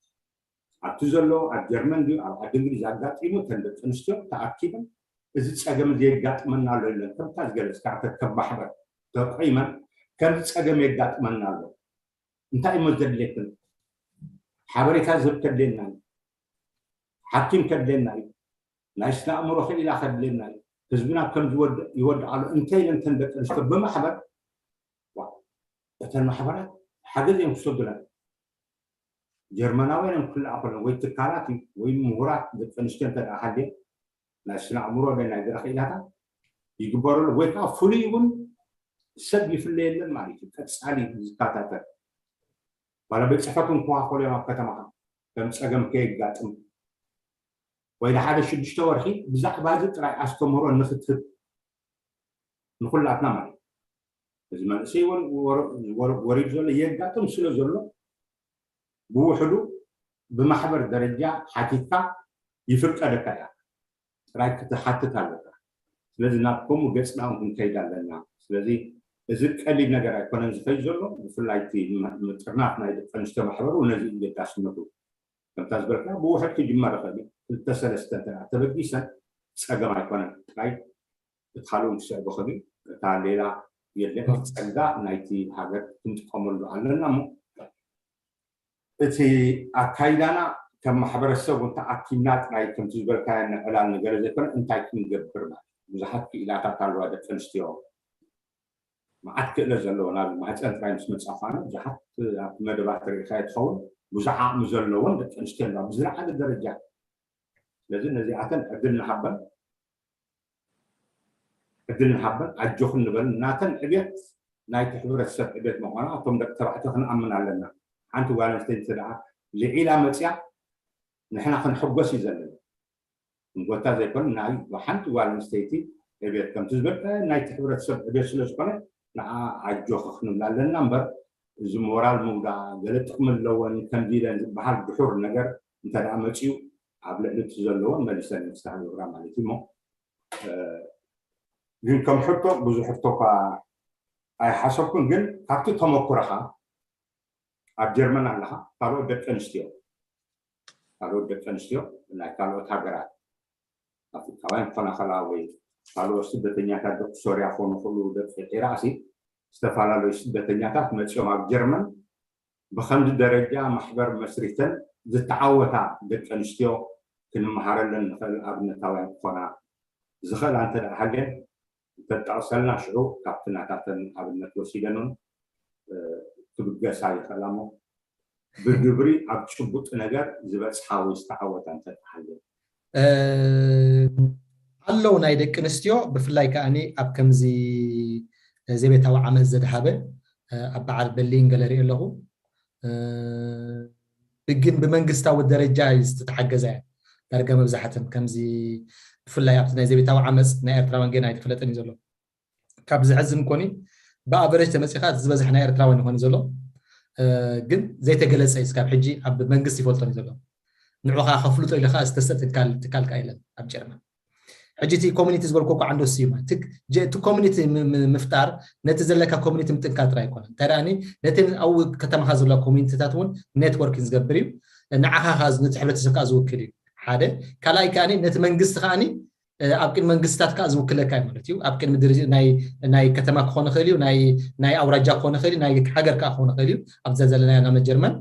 ኣብቲ ዘሎ ኣብ ጀርመን ድዩ ኣብ ዓዲ እንግሊዝ ኣጋጢሙ እተን ደቂ ኣንስትዮ ተኣኪበን እዚ ፀገም የጋጥመና ኣሎ ኢለን ከምታ ዝገለፅካ ከከም ማሕበር ተቆይመን ከምዚ ፀገም የጋጥመና ኣሎ እንታይ እሞ ዘድልየክን ሓበሬታ ዝህብ ከድልየና እዩ ሓኪም ከድልየና እዩ ናይ ስነ ኣእምሮ ክኢላ ከድልየና እዩ ህዝብና ከም ይወድእ ኣሎ እንተ ኢለን እተን ደቂ ኣንስትዮ ብማሕበር እተን ማሕበራት ሓገዝ እዮም ክሰዱለን ጀርመናውያን እዮም ክልኣ ከሎ ወይ ትካላት እዩ ወይ ምሁራት ደቂ ኣንስትዮ እንተ ደኣ ሃልየ ናይ ስነ ኣእምሮ ዶ ናይ ገለ ክኢላታት ይግበረሉ ወይ ከዓ ፍሉይ እውን ሰብ ይፍለየለን ማለት እዩ ቀፃሊ ዝከታተል ባላ ቤት ፅሕፈት እንኳ ከሎ እዮም ኣብ ከተማኻ ከም ፀገም ከየጋጥም ወይ ንሓደ ሽዱሽተ ወርሒ ብዛዕባ እዚ ጥራይ ኣስተምህሮ ንክትህብ ንኩላትና ማለት እዚ መንእሰይ እውን ወሪዱ ዘሎ የጋጥም ስለ ዘሎ ብውሕዱ ብማሕበር ደረጃ ሓቲትካ ይፍቀደካ እያ ጥራይ ክትሓትት ኣለካ ስለዚ ናብ ከምኡ ገፅና እውን ክንከይድ ኣለና ስለዚ እዚ ቀሊል ነገር ኣይኮነን ዝኸይ ዘሎ ብፍላይ እቲ ምጥርናፍ ናይ ደቂ ኣንስትዮ ማሕበሩ ነዚ ለጋስነቱ ከምታ ዝበልካ ብውሕድ ክጅመር ይኽእል እዩ ክልተ ሰለስተ እንተ ተበጊሰን ፀገም ኣይኮነን ጥራይ እቲ ካልእ እውን ክስዕብ ይኽእል እዩ እታ ሌላ የድልየት ጸጋ ናይቲ ሃገር ክንጥቀመሉ ኣለና እሞ እቲ ኣካይዳና ከም ማሕበረሰብ እውን ተኣኪብና ጥራይ ከምቲ ዝበልካዮ ንዕላል ንገለ ዘይኮነ እንታይ ክንገብር ማለት ብዙሓት ክኢላታት ኣለዋ ደቂ ኣንስትዮ መዓት ክእለት ዘለዎ ናብ ማህፀን ጥራይ ምስ መፃ ኳነ ብዙሓት ኣብቲ መደባት ርኢኻዮ ትኸውን ብዙሕ ዓቕሚ ዘለዎን ደቂ ኣንስትዮ ኣለዋ ብዝለዓለ ደረጃ ስለዚ ነዚኣተን ዕድል ንሃበን ዕድል ንሃበን ኣጆኽን ንበል ናተን ዕብየት ናይቲ ሕብረተሰብ ዕብየት ምዃና እቶም ደቂ ተባዕትዮ ክንኣምን ኣለና ሓንቲ ጓል ኣንስተይቲ ደኣ ልዒላ መፅያ ንሕና ክንሕጎስ እዩ ዘለና ክንጎታ ዘይኮነ ናይ ሓንቲ ጓል ኣንስተይቲ ዕብየት ከምቲ ዝበልካ ናይቲ ሕብረተሰብ ዕብየት ስለ ዝኾነ ንዓ ኣጆኺ ክንብል ኣለና እምበር እዚ ሞራል ምውዳእ ገለ ጥቕሚ ኣለወን ከምዚ ኢለን ዝበሃል ድሑር ነገር እንተ ደኣ መፅዩ ኣብ ልዕሊ እቲ ዘለወን መሊሰን ክስተሓገብራ ማለት እዩ እሞ ግን ከም ሕቶ ብዙሕ ሕቶ እኳ ኣይሓሰብኩን ግን ካብቲ ተመኩረኻ ኣብ ጀርመን ኣለኻ ካልኦት ደቂ ኣንስትዮ ካልኦት ደቂ ኣንስትዮ ናይ ካልኦት ሃገራት ኣፍሪካውያን ክኾና ከላ ወይ ካልኦት ስደተኛታት ደቂ ሶርያ ክኾኑ ይኽእሉ ደቂ ዒራቕሲ ዝተፈላለዩ ስደተኛታት መፂኦም ኣብ ጀርመን ብኸምዚ ደረጃ ማሕበር መስሪተን ዝተዓወታ ደቂ ኣንስትዮ ክንመሃረለን ንኽእል ኣብነታውያን ክኾና ዝኽእላ እንተ ደኣ ሃልየን እንተጠቕሰልና ሽዑ ካብቲ ናታተን ኣብነት ወሲደን እውን ክብገሳ ይኽእላ እሞ ብግብሪ ኣብ ጭቡጥ ነገር ዝበፅሓ ወይ ዝተዓወታ እንተ ደኣ ሃልየን ኣለዉ ናይ ደቂ ኣንስትዮ ብፍላይ ከዓኒ ኣብ ከምዚ ዘቤታዊ ዓመት ዘድሃበ ኣብ በዓል በርሊን ገለ ሪኦ ኣለኹ ግን ብመንግስታዊ ደረጃ እዩ ዝተተሓገዘ እያ ዳርጋ መብዛሕተን ከምዚ ብፍላይ ኣብቲ ናይ ዘቤታዊ ዓመፅ ናይ ኤርትራውያን ጌና ኣይተፈለጠን እዩ ዘሎ ካብ ዘሕዝን ኮኒ ብኣቨረጅ ተመፂኻ ዝበዝሕ ናይ ኤርትራውያን ይኾን ዘሎ ግን ዘይተገለፀ እዩ ስካብ ሕጂ ኣብ መንግስቲ ይፈልጦን እዩ ዘሎ ንዑኻ ከፍልጦ ኢልኻ ዝተሰጥ ትካል ትካል ከኣ የለን ኣብ ጀርመን ሕጂ እቲ ኮሚኒቲ ዝበልኮ እኮ ዓንዶ ስዩማ እቲ ኮሚኒቲ ምፍጣር ነቲ ዘለካ ኮሚኒቲ ምጥንካር ጥራይ ኣይኮነ እንታይ ደኣኒ ነቲ ኣብኡ ከተማኻ ዘሎ ኮሚኒቲታት እውን ኔትወርኪንግ ዝገብር እዩ ንዓኻ ነቲ ሕብረተሰብ ከዓ ዝውክል እዩ ሓደ ካልኣይ ከዓኒ ነቲ መንግስቲ ከዓኒ ኣብ ቅድሚ መንግስታት ከዓ ዝውክለካ እዩ ማለት እዩ ኣብ ቅድሚ ናይ ከተማ ክኾን ይኽእል እዩ ናይ ኣውራጃ ክኾን ይኽእል እዩ ናይ ሃገር ከዓ ክኾን ይኽእል እዩ ኣብዛ ዘለና ኢና መጀርመን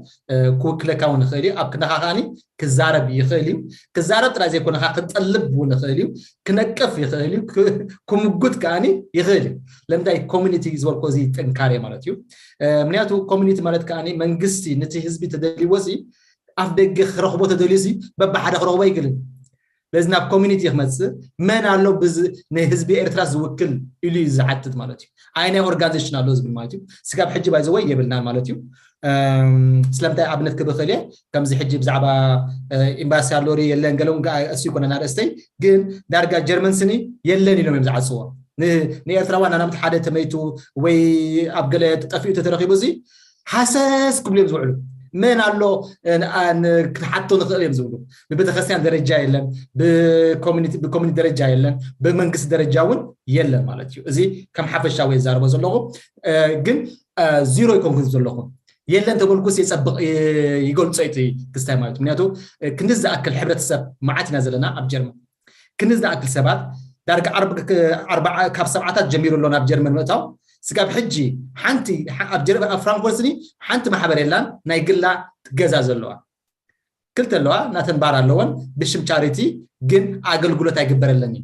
ክውክለካ እውን ይኽእል እዩ ኣብ ክንዳኻ ከዓኒ ክዛረብ ይኽእል እዩ ክዛረብ ጥራይ ዘይኮነ ከዓ ክጠልብ እውን ይኽእል እዩ ክነቅፍ ይኽእል እዩ ክምጉት ከዓኒ ይኽእል እዩ ለምንታይ ኮሚኒቲ ዝበልኮ እዚ ጥንካሬ ማለት እዩ ምክንያቱ ኮሚኒቲ ማለት ከዓኒ መንግስቲ ነቲ ህዝቢ ተደልይዎ ሲ ኣፍ ደገ ክረኽቦ ተደልዩ ሲ በብሓደ ክረኽቦ ኣይክልን። ስለዚ ናብ ኮሚኒቲ ክመፅእ መን ኣሎ ብዝ ንህዝቢ ኤርትራ ዝውክል ኢሉ እዩ ዝሓትት ማለት እዩ። ኣየናይ ኦርጋናይዜሽን ኣሎ ዝብል ማለት እዩ። ስጋብ ሕጂ ባይዘወይ የብልናን ማለት እዩ። ስለምንታይ ኣብነት ክብክእል እየ ከምዚ ሕጂ ብዛዕባ ኤምባሲ ኣሎ የለን ገለውን እሱ ይኮነን ኣርእስተይ። ግን ዳርጋ ጀርመን ስኒ የለን ኢሎም እዮም ዝዓፅዎ። ንኤርትራዋን ናናምት ሓደ ተመይቱ ወይ ኣብ ገለ ጠፊኡ ተተረኪቡ እዚ ሃሰስ ክብሉ እዮም ዝውዕሉ። መን ኣሎ ክትሓቶ ንክእል እዮም ዝብሉ። ብቤተክርስትያን ደረጃ የለን፣ ብኮሚኒቲ ደረጃ የለን፣ ብመንግስቲ ደረጃ እውን የለን ማለት እዩ። እዚ ከም ሓፈሻ ወይ ዛርቦ ዘለኹ ግን ዚሮ ይኮንኩ ዘለኹ። የለን ተበልኩስ የፀብቕ ይገልፆ እቲ ክስታይ ማለት ምክንያቱ ክንዲ ዝኣክል ሕብረተሰብ መዓት ኢና ዘለና ኣብ ጀርመን። ክንዲ ዝኣክል ሰባት ዳርጋ ካብ ሰብዓታት ጀሚሩ ኣሎ ናብ ጀርመን ምእታው። ስጋብ ሕጂ ሓንቲ ኣብ ጀርመን ኣብ ፍራንክፎርት ስኒ ሓንቲ ማሕበር የላን ናይ ግላ ገዛ ዘለዋ። ክልተ ኣለዋ ናተን ባር ኣለወን ብሽም ቻሪቲ ግን ኣገልግሎት ኣይግበረለኒ።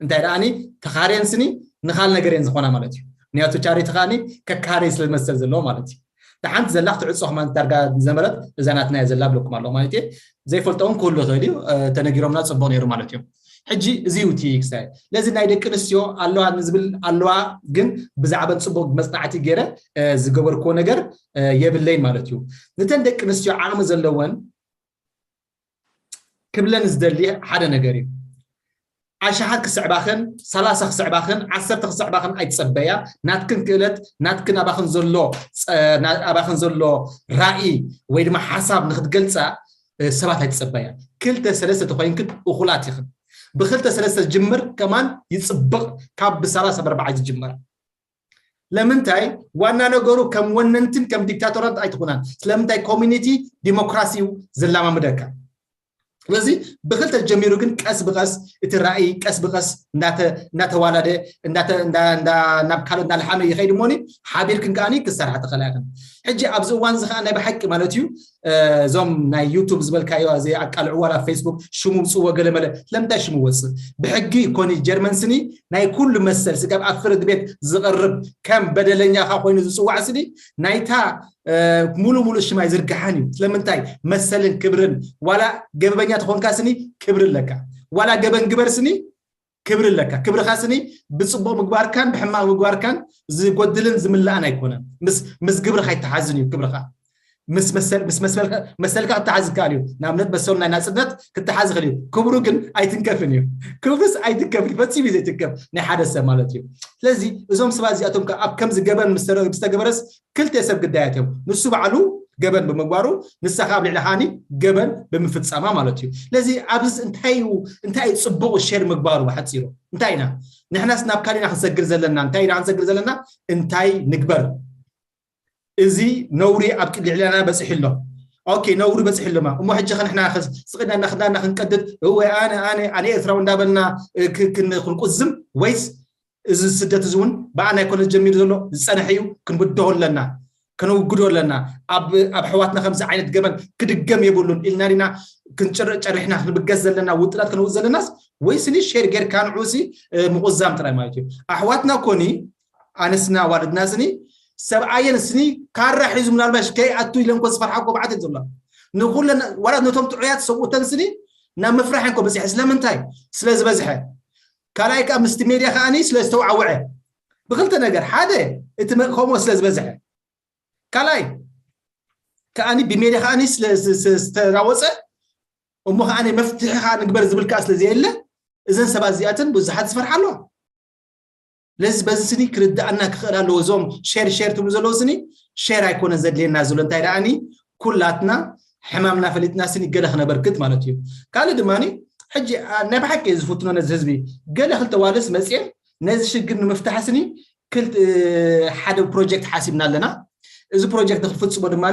እንታይ ደኣኒ ተኻርየን ስኒ ንኻል ነገር እየን ዝኾና ማለት እዩ። ምክንያቱ ቻሪቲ ከዓኒ ከካሪ ስለዝመሰል ዘለዎ ማለት እዩ። ሓንቲ ዘላ ክትዕፆ ከማን ዳርጋ ዘመረት እዛ ናትና እያ ዘላ ብለኩም ኣለኹ ማለት እየ። ዘይፈልጦ እውን ክህሉ ይኽእል እዩ። ተነጊሮምና ፅቡቕ ነይሩ ማለት እዩ። ሕጂ እዚ እዩ እቲ ክስታይ። ስለዚ ናይ ደቂ ኣንስትዮ ኣለዋ ንዝብል ኣለዋ ግን ብዛዕበን ፅቡቕ መፅናዕቲ ገይረ ዝገበርክዎ ነገር የብለይን ማለት እዩ። ነተን ደቂ ኣንስትዮ ዓቕሚ ዘለወን ክብለን ዝደሊ ሓደ ነገር እዩ። ኣሽሓት ክስዕባኽን ሰላሳ ክስዕባኽን ዓሰርተ ክስዕባኽን ኣይትፀበያ። ናትክን ክእለት ናትክን ኣባኽን ዘሎ ኣባኽን ዘሎ ራኢ ወይ ድማ ሓሳብ ንክትገልፃ ሰባት ኣይትፀበያ። ክልተ ሰለስተ ተኮይንክን እኹላት ኢኽን። ብክልተ ሰለስተ ዝጅምር ከማን ይፅብቕ ካብ ብሰላሳ በርባዓይ ዝጅመር። ለምንታይ ዋና ነገሩ ከም ወነንትን ከም ዲክታቶራት ኣይትኹናን። ስለምንታይ ኮሚኒቲ ዲሞክራሲ እዩ ዘላማምደካ። ስለዚ ብክልተ ጀሚሩ ግን ቀስ ብቀስ እቲ ራእይ ቀስ ብቀስ እናተዋላደ ናብ ካልኦት እናልሓመ ይኸይድ እሞኒ ሓቢርክን ከዓኒ ክሰርሓ ተኸላእክን። ሕጂ ኣብዚ እዋን እዚ ከዓ ናይ ብሓቂ ማለት እዩ እዞም ናይ ዩቱብ ዝበልካዮ እዚ ኣቃልዕዋ ናብ ፌስቡክ ሽሙ ምፅዎ ገለመለ ስለምንታይ ሽሙ ወፅእ ብሕጊ ኮኒ ጀርመን ስኒ ናይ ኩሉ መሰል ስጋብ ኣብ ፍርድ ቤት ዝቐርብ ከም በደለኛኻ ኮይኑ ዝፅዋዕ ስኒ ናይታ ሙሉ ሙሉ ሽማይ ዝርግሓን እዩ። ስለምንታይ መሰልን ክብርን ዋላ ገበበኛ ተኾንካ ስኒ ክብሪ ኣለካ። ዋላ ገበን ግበር ስኒ ክብሪ ኣለካ። ክብርኻ ስኒ ብፅቡቕ ምግባርካን ብሕማቕ ምግባርካን ዝጎድልን ዝምልኣን ኣይኮነን። ምስ ግብርኻ ይተሓዝን እዩ ክብርኻ። መሰልካ ክተሓዝ ይከኣል እዩ። ንኣብነት መሰሉ ናይ ናፅነት ክተሓዝ ይኽእል እዩ። ክብሩ ግን ኣይትንከፍን እዩ። ክብርስ ኣይትንከፍን እዩ። ፈፂሙ ዘይትንከፍ ናይ ሓደ ሰብ ማለት እዩ። ስለዚ እዞም ሰባት እዚኣቶም ኣብ ከምዚ ገበን ምስተገበረስ ክልተ ሰብ ግዳያት እዮም። ንሱ ባዕሉ ገበን ብምግባሩ ንሳኻ ኣብ ልዕሊ ሃኒ ገበን ብምፍፃማ ማለት እዩ። ስለዚ ኣብዚ እንታይ እዩ እንታይ እዩ ፅቡቕ ሼር ምግባሩ ብሓፂሩ እንታይ ኢና ንሕናስ ናብ ካሊና ክንሰግር ዘለና እንታይ ኢና ክንሰግር ዘለና እንታይ ንግበር እዚ ነውሪ ኣብ ልዕሊና በፂሑ ኣሎ። ኦኬ ነውሪ በፂሑ ኣለማ እሞ ሕጂ ከንሕና ስቅና እናክዳና ክንቀድድ እወ ኣነ ኣነ ኣነ ኤርትራዊ እንዳበልና ክንቁዝም ወይስ እዚ ስደት እዚ እውን ብኣና ኣይኮነ ጀሚሩ ዘሎ ዝፀነሐ እዩ ክንብድሆ ኣለና ከነውግዶ ኣለና ኣብ ኣሕዋትና ከምዚ ዓይነት ገበን ክድገም የብሉን ኢልና ዲና ክንጭርቕ ጨሪሕና ክንብገስ ዘለና ውጥናት ከነውፅ ዘለናስ ወይስኒ ሸር ጌርካ ንዑሲ ምቁዛም ጥራይ ማለት እዩ ኣሕዋትና ኮኒ ኣነስና ዋልድና ስኒ ሰብኣየን ስኒ ካራ ሒዙ ምናልባሽ ከይኣቱ ኢለን ኮ ዝፈርሓ ኮ በዓት ዘሎ ንኩለን ዋላት ነቶም ጥዑያት ሰብኡተን ስኒ ናብ ምፍራሕ እንኮ በፂሐ ስለምንታይ ስለ ዝበዝሐ ካልኣይ ከዓ ምስቲ ሜድያ ከዓኒ ስለ ዝተውዓውዐ ብክልተ ነገር ሓደ እቲ ከምኡ ስለ ዝበዝሐ ካልኣይ ከዓኒ ብሜድያ ከዓኒ ስለዝተራወፀ እሞ ከዓኒ መፍትሒ ከዓ ንግበር ዝብል ከዓ ስለዘየለ እዘን ሰባት እዚኣተን ብዙሓት ዝፈርሓ ኣለዋ ለዚ በዚ ስኒ ክርድኣና ክኽእል ኣለዎ እዞም ሼር ሼር ትብሉ ዘለዉ ስኒ ሼር ኣይኮነን ዘድልየና ዘሎ እንታይ ደኣኒ ኩላትና ሕማምና ፈሊጥና ስኒ ገለ ክነበርክት ማለት እዩ ካልእ ድማ ሕጂ ናይ ብሓቂ ዝፍትኖ ነዚ ህዝቢ ገለ ክልተ ዋልስ መፅኤ ነዚ ሽግር ንምፍታሕ ስኒ ሓደ ፕሮጀክት ሓሲብና ኣለና እዚ ፕሮጀክት ንክትፍፅሞ ድማ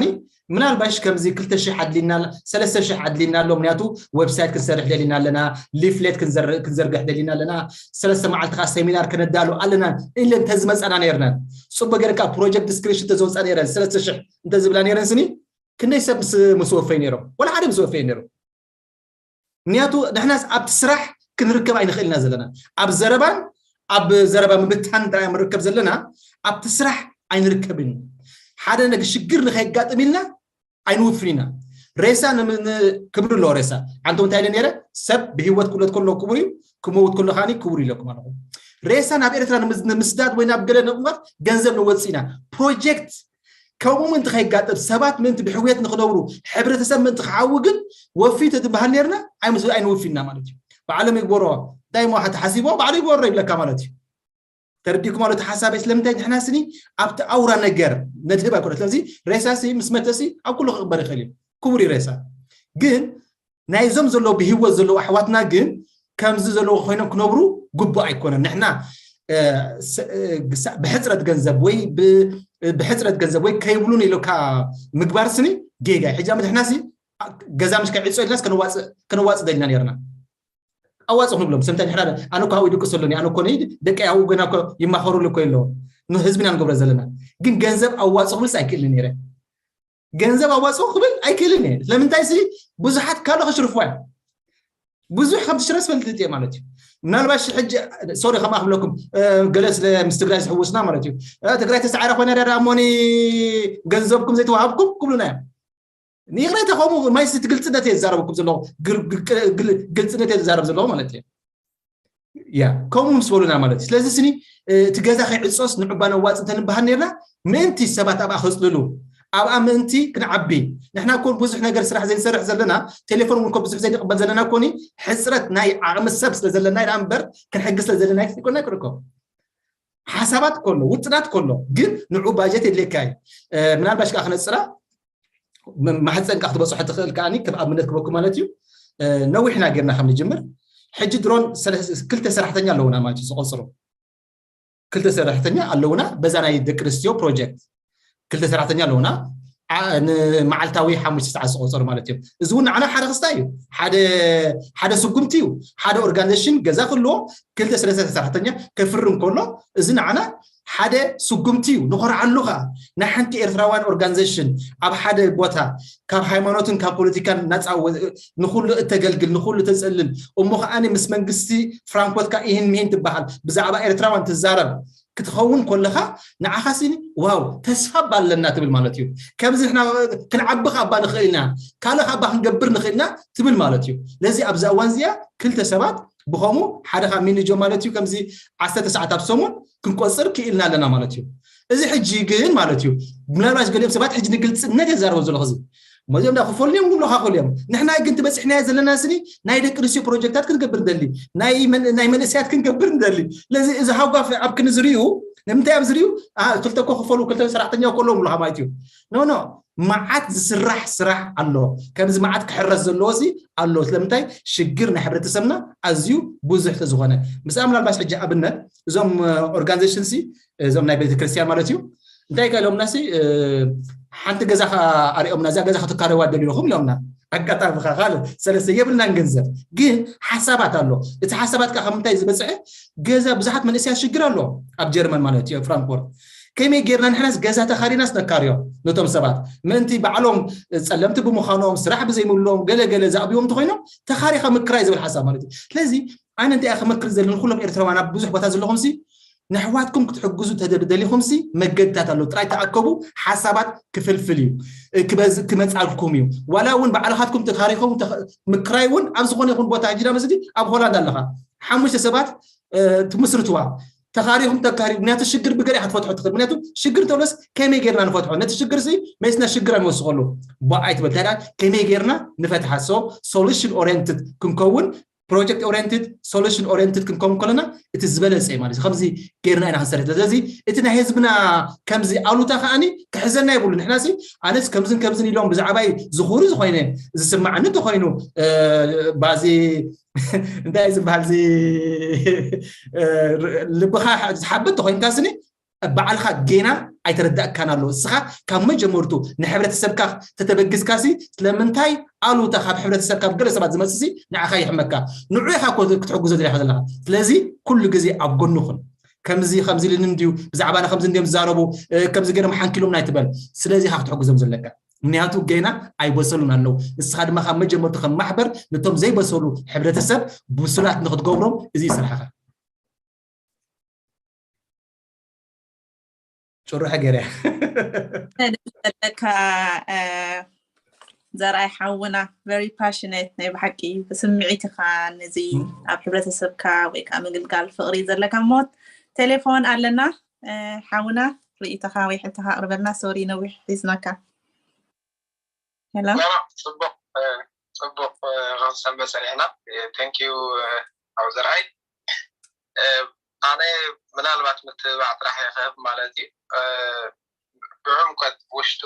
ምናልባሽ ከምዚ ክልተ ሽሕ ኣድሊና ሰለስተ ሽሕ ኣድሊና ኣሎ ምክንያቱ ዌብሳይት ክንሰርሕ ደሊና ኣለና ሊፍሌት ክንዘርግሕ ደሊና ኣለና ሰለስተ መዓልቲ ከዓ ሰሚናር ከነዳሉ ኣለና ኢለ እንተዝመፀና ነርና ፅቡቅ ገርካ ፕሮጀክት ዲስክሪፕሽን ተዘውፃ ነረን ሰለስተ ሽሕ እንተዝብላ ነረን ስኒ ክንደይ ሰብ ምስ ወፈይ ነይሮም ወላ ሓደ ምስ ወፈይ ነይሩ ምክንያቱ ንሕናስ ኣብቲ ስራሕ ክንርከብ ኣይንኽእል ኢና ዘለና ኣብ ዘረባን ኣብ ዘረባ ምብታን ጥራይ ንርከብ ዘለና ኣብቲ ስራሕ ኣይንርከብን ሓደ ነገር ሽግር ንኸየጋጥም ኢልና ኣይንውፍን ኢና ሬሳ ክብሪ ኣለዎ። ሬሳ ዓንቶም እንታይ ኢለ ነይረ? ሰብ ብህይወት ክብለት ከሎ ክቡር እዩ፣ ክመውት ከሎ ከዓኒ ክቡር ኢለኩም ኣለኹ። ሬሳ ናብ ኤርትራ ንምስዳድ ወይ ናብ ገለ ንምቕማጥ ገንዘብ ነወፅእ ኢና። ፕሮጀክት ከምኡ ምእንቲ ከይጋጠም፣ ሰባት ምእንቲ ብሕውየት ንክነብሩ፣ ሕብረተሰብ ምእንቲ ክዓዊ ግን ወፊ ተትበሃል ነርና ኣይንወፊና ማለት እዩ። ባዕሎም ይግበሮ። እንታይ ሞ ተሓሲቦ ባዕሉ ይግበሮ ይብለካ ማለት እዩ። ተረዲኩም ማለት ሓሳበይ ስለምንታይ ንሕና ስኒ ኣብቲ ኣውራ ነገር ነድህብ ኣይኮነ። ስለዚ ሬሳ ሲ ምስ መተ ሲ ኣብ ኩሉ ክቕበር ይኽእል እዩ። ክቡር እዩ ሬሳ። ግን ናይዞም ዘለዉ ብህይወት ዘለዉ ኣሕዋትና ግን ከምዚ ዘለዉ ኮይኖም ክነብሩ ግቡእ ኣይኮነን። ንሕና ብሕፅረት ገንዘብ ወይ ብሕፅረት ገንዘብ ወይ ከይብሉን ኢልካ ምግባር ስኒ ጌጋ። ሕጂ ንሕና ሲ ገዛ ምሽ ከዒፆ ኢልናስ ከነዋፅእ ደሊና ነርና። ኣዋፅእ ክንብሎም ሰምታ ንሕና ኣነ እኮ ኣብኡ ይድቅስ ኣሎኒ ኣነ እኮ ነይ ደቂ ኣብኡ ገና እኮ ይማኸሩሉ እኮ የለዎ ንህዝብና ንገብረ ዘለና ግን ገንዘብ ኣዋፅእ ክብልስ ኣይክእልን ነይረ። ገንዘብ ኣዋፅኡ ክብል ኣይክእልን እየ። ስለምንታይ ሲ ብዙሓት ካልኦ ከሽርፍዋ እዮም። ብዙሕ ከም ትሽረ ዝፈልጥ እየ ማለት እዩ። ምናልባሽ ሕጂ ሶሪ ከም ኣክብለኩም ገለ ስለ ምስ ትግራይ ዝሕውስና ማለት እዩ። ትግራይ ተሰዓረ ኮይና ዳ እሞኒ ገንዘብኩም ዘይተዋሃብኩም ክብሉና እዮም። ንይቕሬታ ከምኡ ማይስ እቲ ግልፅነት እየ ዝዛረበኩም ዘለኹ። ግልፅነት እየ ዝዛረብ ዘለኹ ማለት እየ። ያ ከምኡ ምስ በሉና ማለት እዩ። ስለዚ ስኒ እቲ ገዛ ከይዕፆስ ንዑባ ነዋፅ እንተንበሃል ነርና ምእንቲ ሰባት ኣብኣ ከፅልሉ ኣብኣ ምእንቲ ክንዓቢ ንሕና ኮን ብዙሕ ነገር ስራሕ ዘይንሰርሕ ዘለና ቴሌፎን እውን ብዙሕ ዘይንቕበል ዘለና ኮኒ ሕፅረት ናይ ዓቕሚ ሰብ ስለ ዘለና ኢና እምበር ክንሕግዝ ስለ ዘለና ይኮና ይቅርኮ ሓሳባት ከሎ ውጥናት ከሎ ግን ንዑ ባጀት የድልየካ እዩ። ምናልባሽ ከዓ ክነፅራ ማሕፀን ከዓ ክትበፅሖ ትኽእል ከዓኒ ከም ኣብነት ክበኩ ማለት እዩ። ነዊሕና ጌርና ከም ንጅምር ሕጂ ድሮን ክልተ ሰራሕተኛ ኣለውና ማለት እዩ ዝቆፅሩ ክልተ ሰራሕተኛ ኣለውና በዛ ናይ ደቂ ኣንስትዮ ፕሮጀክት ክልተ ሰራሕተኛ ኣለውና ንመዓልታዊ ሓሙሽተ ሰዓት ዝቆፀሩ ማለት እዮም። እዚ እውን ንዓና ሓደ ክስታ እዩ። ሓደ ስጉምቲ እዩ። ሓደ ኦርጋኒዜሽን ገዛ ክህልዎ ክልተ ሰለስተ ሰራሕተኛ ከፍሪ እንከሎ እዚ ንዓና ሓደ ስጉምቲ እዩ። ንኾርዓሉ ከዓ ናይ ሓንቲ ኤርትራውያን ኦርጋኒዜሽን ኣብ ሓደ ቦታ ካብ ሃይማኖትን ካብ ፖለቲካን ናፃ ንኩሉ እተገልግል ንኩሉ ተፀልል እሞ ከዓኒ ምስ መንግስቲ ፍራንኮት ከዓ ይህን ምሂን ትበሃል ብዛዕባ ኤርትራውያን ትዛረብ ክትኸውን ከለኻ ንዓኻ ሲኒ ዋው ተስፋ ባ ኣለና ትብል ማለት እዩ። ከምዚ ንሕና ክንዓቢ ካብ ባ ንኽእል ኢና ካልእ ካብ ባ ክንገብር ንኽእል ኢና ትብል ማለት እዩ። ለዚ ኣብዛ እዋን እዚኣ ክልተ ሰባት ብኸምኡ ሓደ ካብ ሚኒጆ ማለት እዩ ከምዚ ዓሰርተ ሰዓት ኣብ ሰሙን ክንቆፅር ክኢልና ኣለና ማለት እዩ። እዚ ሕጂ ግን ማለት እዩ ምናልባት ገሊኦም ሰባት ሕጂ ንግልፅነት የዛረቦ ዘለኹ እዚ እዚኦም ዳ ክፈልዮም ክብሉኻ ክእሉ እዮም። ንሕና ግን ትበፂሕናዮ ዘለና ስኒ ናይ ደቂ ኣንስትዮ ፕሮጀክታት ክንገብር ንደሊ ናይ መንእሰያት ክንገብር ንደሊ። ስለዚ እዚ ሃጓፍ ኣብ ክንዝርዩ ንምንታይ ኣብ ዝርዩ ክልተ ኮ ክፈሉ ክልተ ሰራሕተኛ ከለዎም ኣለኻ ማለት እዩ። ኖ ኖ መዓት ዝስራሕ ስራሕ ኣሎ። ከምዚ መዓት ክሕረስ ዘለዎ ሲ ኣሎ። ስለምንታይ ሽግር ናይ ሕብረተሰብና ኣዝዩ ብዙሕ ተዝኾነ ምስ ምናልባት ሕጂ ኣብነት እዞም ኦርጋኒዜሽን ሲ እዞም ናይ ቤተክርስትያን ማለት እዩ እንታይ ከ ኢሎምና ሲ ሓንቲ ገዛ ኣሪኦምና እዛ ገዛ ክትካረዋ ደሊኹም ኢሎምና ኣጋጣሚ ካ ካልእ ሰለስተ የብልናን ገንዘብ ግን ሓሳባት ኣሎ። እቲ ሓሳባት ካ ከምንታይ ዝበፅሐ ገዛ ብዙሓት መንእሰያት ሽግር ኣሎ ኣብ ጀርመን ማለት እዩ ፍራንክፎርት ከመይ ጌርና ንሕናስ ገዛ ተኻሪናስ ነካርዮ ነቶም ሰባት ምእንቲ ባዕሎም ፀለምቲ ብምዃኖም ስራሕ ብዘይምብሎም ገለገለ ዝኣብዮም እንተኮይኖም ተኻሪኻ ምክራይ ዝብል ሓሳብ ማለት እዩ። ስለዚ ኣነ እንታይ ክመክር ዘለኒ ኩሎም ኤርትራውያን ኣብ ብዙሕ ቦታ ዘለኹም ሲ ነሕዋትኩም ክትሕግዙ ተደሊኹምሲ መገድታት ኣለዉ ጥራይ ተኣከቡ ሓሳባት ክፍልፍል እዩ ክመፃልኩም እዩ ዋላ እውን ባዕልኻትኩም ተካሪኹም ምክራይ እውን ኣብ ዝኾነ ይኹን ቦታ ሕጂ ዳ መስሊ ኣብ ሆላንድ ኣለኻ ሓሙሽተ ሰባት ትምስርትዋ ተኻሪኹም ተካሪ ምክንያቱ ሽግር ብገለ ክትፈትሖ ትኽእል ምክንያቱ ሽግር ተብለስ ከመይ ጌርና ንፈትሖ ነቲ ሽግር ሲ መይስና ሽግር ኣይንወስኸሉ ብኣይ ትበል እንታይ ከመይ ጌርና ንፈትሓ so solution oriented ክንከውን project oriented solution oriented ክንከውን ከለና እቲ ዝበለፀ ማለት ከምዚ ጌርና ኢና ክንሰርሕ ስለዚ እቲ ናይ ህዝብና ከምዚ ኣሉታ ከዓኒ ክሕዘና ይብሉ ንሕና ሲ ኣነስ ከምዝን ከምዝን ኢሎም ብዛዕባይ ዝኹሪ ዝኾይነ ዝስማዓኒ ተኾይኑ ባዚ እንታይ ዝበሃል ዚ ልብኻ ዝሓብጥ ተኾይንካ ስኒ ባዕልኻ ጌና ኣይተረዳእካን ኣሎ እስኻ ካብ መጀመርቱ ንሕብረተሰብካ ተተበግዝካሲ ስለምንታይ ኣሉታ ካብ ሕብረተሰብ ካብ ገለ ሰባት ዝመፅሲ ንዓኻ ይሕመካ ንዑ ኢኻ ክትሕግዞ ዝሪኻ ዘለኻ ስለዚ ኩሉ ግዜ ኣብ ጎንኹን ከምዚ ከምዚ ኢሉኒ እንድዩ ብዛዕባና ከምዚ እንድዮም ዝዛረቡ ከምዚ ገይሮም ሓንኪሎም ናይ ትበል ስለዚ ኢኻ ክትሕግዞም ዘለካ ምክንያቱ ጌና ኣይበሰሉን ኣለዉ ንስኻ ድማ ካብ መጀመርቱ ከም ማሕበር ነቶም ዘይበሰሉ ሕብረተሰብ ብሱላት ንክትገብሮም እዚ ይስራሕኻ ጭሩሐ ገይረ ዘለካ ዘርኣይ ሓውና፣ very passionate፣ ናይ ብሓቂ ብስምዒት ኢኻ ነዚ ኣብ ሕብረተሰብካ ወይ ከዓ ምግልጋል ፍቕሪ ዘለካ። እሞ ቴሌፎን ኣለና። ሓውና፣ ርእይቶኻ ወይ ሕቶኻ ኣቕርበልና። ሶሪ፣ ነዊሕ ሒዝናካ። ሄሎ። ጽቡቕ ጽቡቕ፣ ክንሰምዕ ጸኒሕና። Thank you። ኣብ ዘርኣይ ኣነ ምናልባት ምትብባዕ ጥራሕ ይኽህብ ማለት እዩ። ብዕምቀት ውሽጡ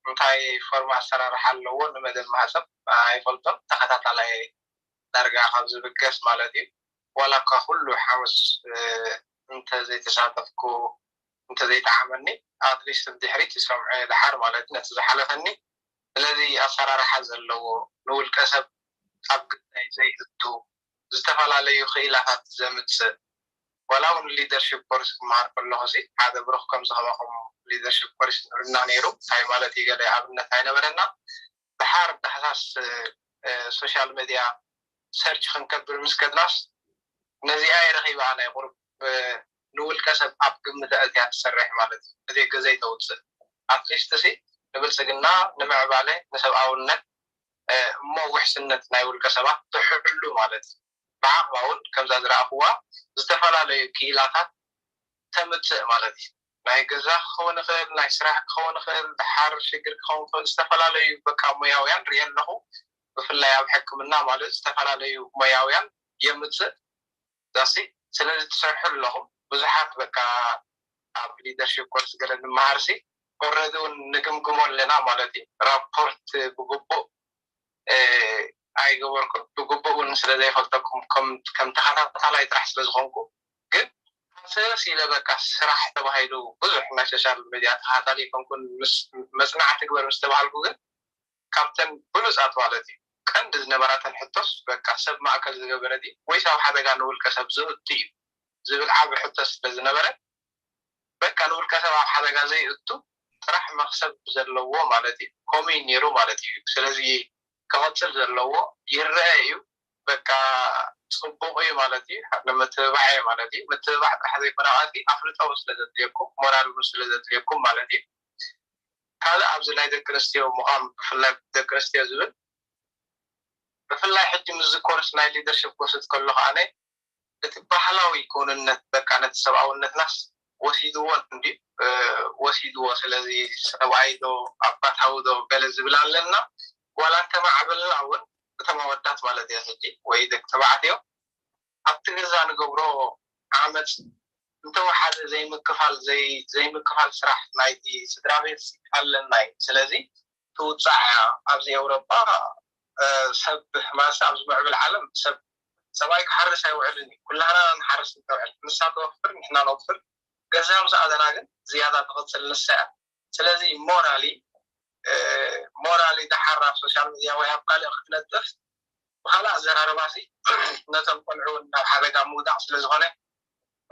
እንታይ ፎርም ኣሰራርሓ ኣለዎ ንመደብ ማህፀብ ኣይፈልጦን። ተኸታታላይ ዳርጋ ካብ ዝብገስ ማለት እዩ። ዋላ እኳ ኩሉ ሓሙስ እንተዘይተሳተፍኩ እንተዘይጠዓመኒ ኣትሊስት ብድሕሪት ይሰምዖ ደሓር ማለት ነቲ ዝሓለፈኒ። ስለዚ ኣሰራርሓ ዘለዎ ንውልቀ ሰብ ኣብ ግዳይ ዘይእቱ ዝተፈላለዩ ክኢላታት ዘምፅእ ዋላ እውን ሊደርሽፕ ኮርስ ክመሃር ከለኹ ሲ ሓደ ብሩኽ ከምዚ ከማኹም ሊደርሽፕ ኮርስ ንብልና ነይሩ። እንታይ ማለት እዩ ገለ ኣብነት ኣይነበረና። ድሓር ዳሕሳስ ሶሻል ሚድያ ሰርች ክንከብር ምስ ከድናስ ነዚኣ የረኺባ ናይ ቁርብ ንውልቀ ሰብ ኣብ ግምት ኣእትያ ትሰርሕ ማለት እዩ። እቲ ገዘይ ተውፅእ ኣትሊስት ሲ ንብልፅግና ንምዕባለ ንሰብኣውነት እሞ ውሕስነት ናይ ውልቀ ሰባት ትሕሉ ማለት እዩ። ብዓቕማ እውን ከምዛ ዝረኣኽዋ ዝተፈላለዩ ክኢላታት ተምፅእ ማለት እዩ። ናይ ገዛ ክኸውን ይኽእል፣ ናይ ስራሕ ክኸውን ይኽእል፣ ድሓር ሽግር ክኸውን ይኽእል፣ ዝተፈላለዩ በቃ ሞያውያን ሪኤ ኣለኹ። ብፍላይ ኣብ ሕክምና ማለት ዝተፈላለዩ ሞያውያን የምፅእ ዳሲ። ስለዚ ትሰርሑ ኣለኹም ብዙሓት በቃ ኣብ ሊደርሽፕ ኮርስ ገለ ንምሃርሲ ኦረዲ እውን ንግምግሞ ኣለና ማለት እዩ። ራፖርት ብግቡእ ኣይገበርኩም ብግቡእ እውን ስለ ዘይፈልጠኩም ከም ተኸታታላይ ጥራሕ ስለ ዝኾንኩ ግን ሃሰስ ኢለ በቃ ስራሕ ተባሂሉ ብዙሕ ናይ ሶሻል ሚድያ ተኸታታሊ ይኮንኩን መፅናዕቲ ግበር ምስ ተባሃልኩ ግን ካብተን ብሉፃት ማለት እዩ ቀንዲ ዝነበራተን ሕቶስ በቃ ሰብ ማእከል ዝገበረ ድዩ ወይስ ኣብ ሓደጋ ንውልቀ ሰብ ዝእቱ እዩ ዝብል ዓቢ ሕቶ ስለ ዝነበረ በቃ ንውልቀ ሰብ ኣብ ሓደጋ ዘይእቱ ጥራሕ መክሰብ ዘለዎ ማለት እዩ። ከምኡ እዩ ነይሩ ማለት እዩ። ስለዚ ክቐፅል ዘለዎ ይረአ እዩ። በቃ ፅቡቕ እዩ ማለት እዩ። ንምትብባዕ እየ ማለት እዩ። ምትብባዕ ጥራሕ ዘይኮነ ከዓሲ ኣፍልጦ እውን ስለ ዘድልየኩም ሞራል እውን ስለ ዘድልየኩም ማለት እዩ። ካልእ ኣብዚ ናይ ደቂ ኣንስትዮ ምዃን ብፍላይ ደቂ ኣንስትዮ ዝብል ብፍላይ ሕጂ ምስዚ ኮርስ ናይ ሊደርሽፕ ክወስድ ከሎ ከዓነ እቲ ባህላዊ ክውንነት በቃ ነቲ ሰብኣውነትናስ ወሲድዎ እንዲ ወሲድዎ ስለዚ ሰብኣይ ዶ ኣባታዊ ዶ ገለ ዝብል ኣለና ጓል እንተማዕበልና እውን እቶም ኣወዳት ማለት እየ ሕጂ ወይ ደቂ ተባዕትዮ ኣብቲ ገዛ ንገብሮ ዓመፅ እንተወሓደ ዘይምክፋል ዘይምክፋል ስራሕ ናይቲ ስድራ ቤት ኣለና እዩ ስለዚ ትውፃዕ እያ ኣብዚ ኤውሮጳ ሰብ ማለትስ ኣብዚ ምዕብል ዓለም ሰብ ሰብኣይ ክሓርስ ኣይውዕልን እዩ ኩላህና ንሓርስ ንተውዕል ንሳ ተወፍር ንሕና ነውፍር ገዛ ምስ ኣተና ግን ዝያዳ ትቕፅል ንሳ እያ ስለዚ ሞራሊ ሞራሊ ደሓር ኣብ ሶሻል ሚድያ ወይ ኣብ ካልእ ክትነጥፍ ብካልእ ኣዘራርባ ሲ ነቶም ቆልዑ እውን ናብ ሓደጋ ምውዳቕ ስለዝኾነ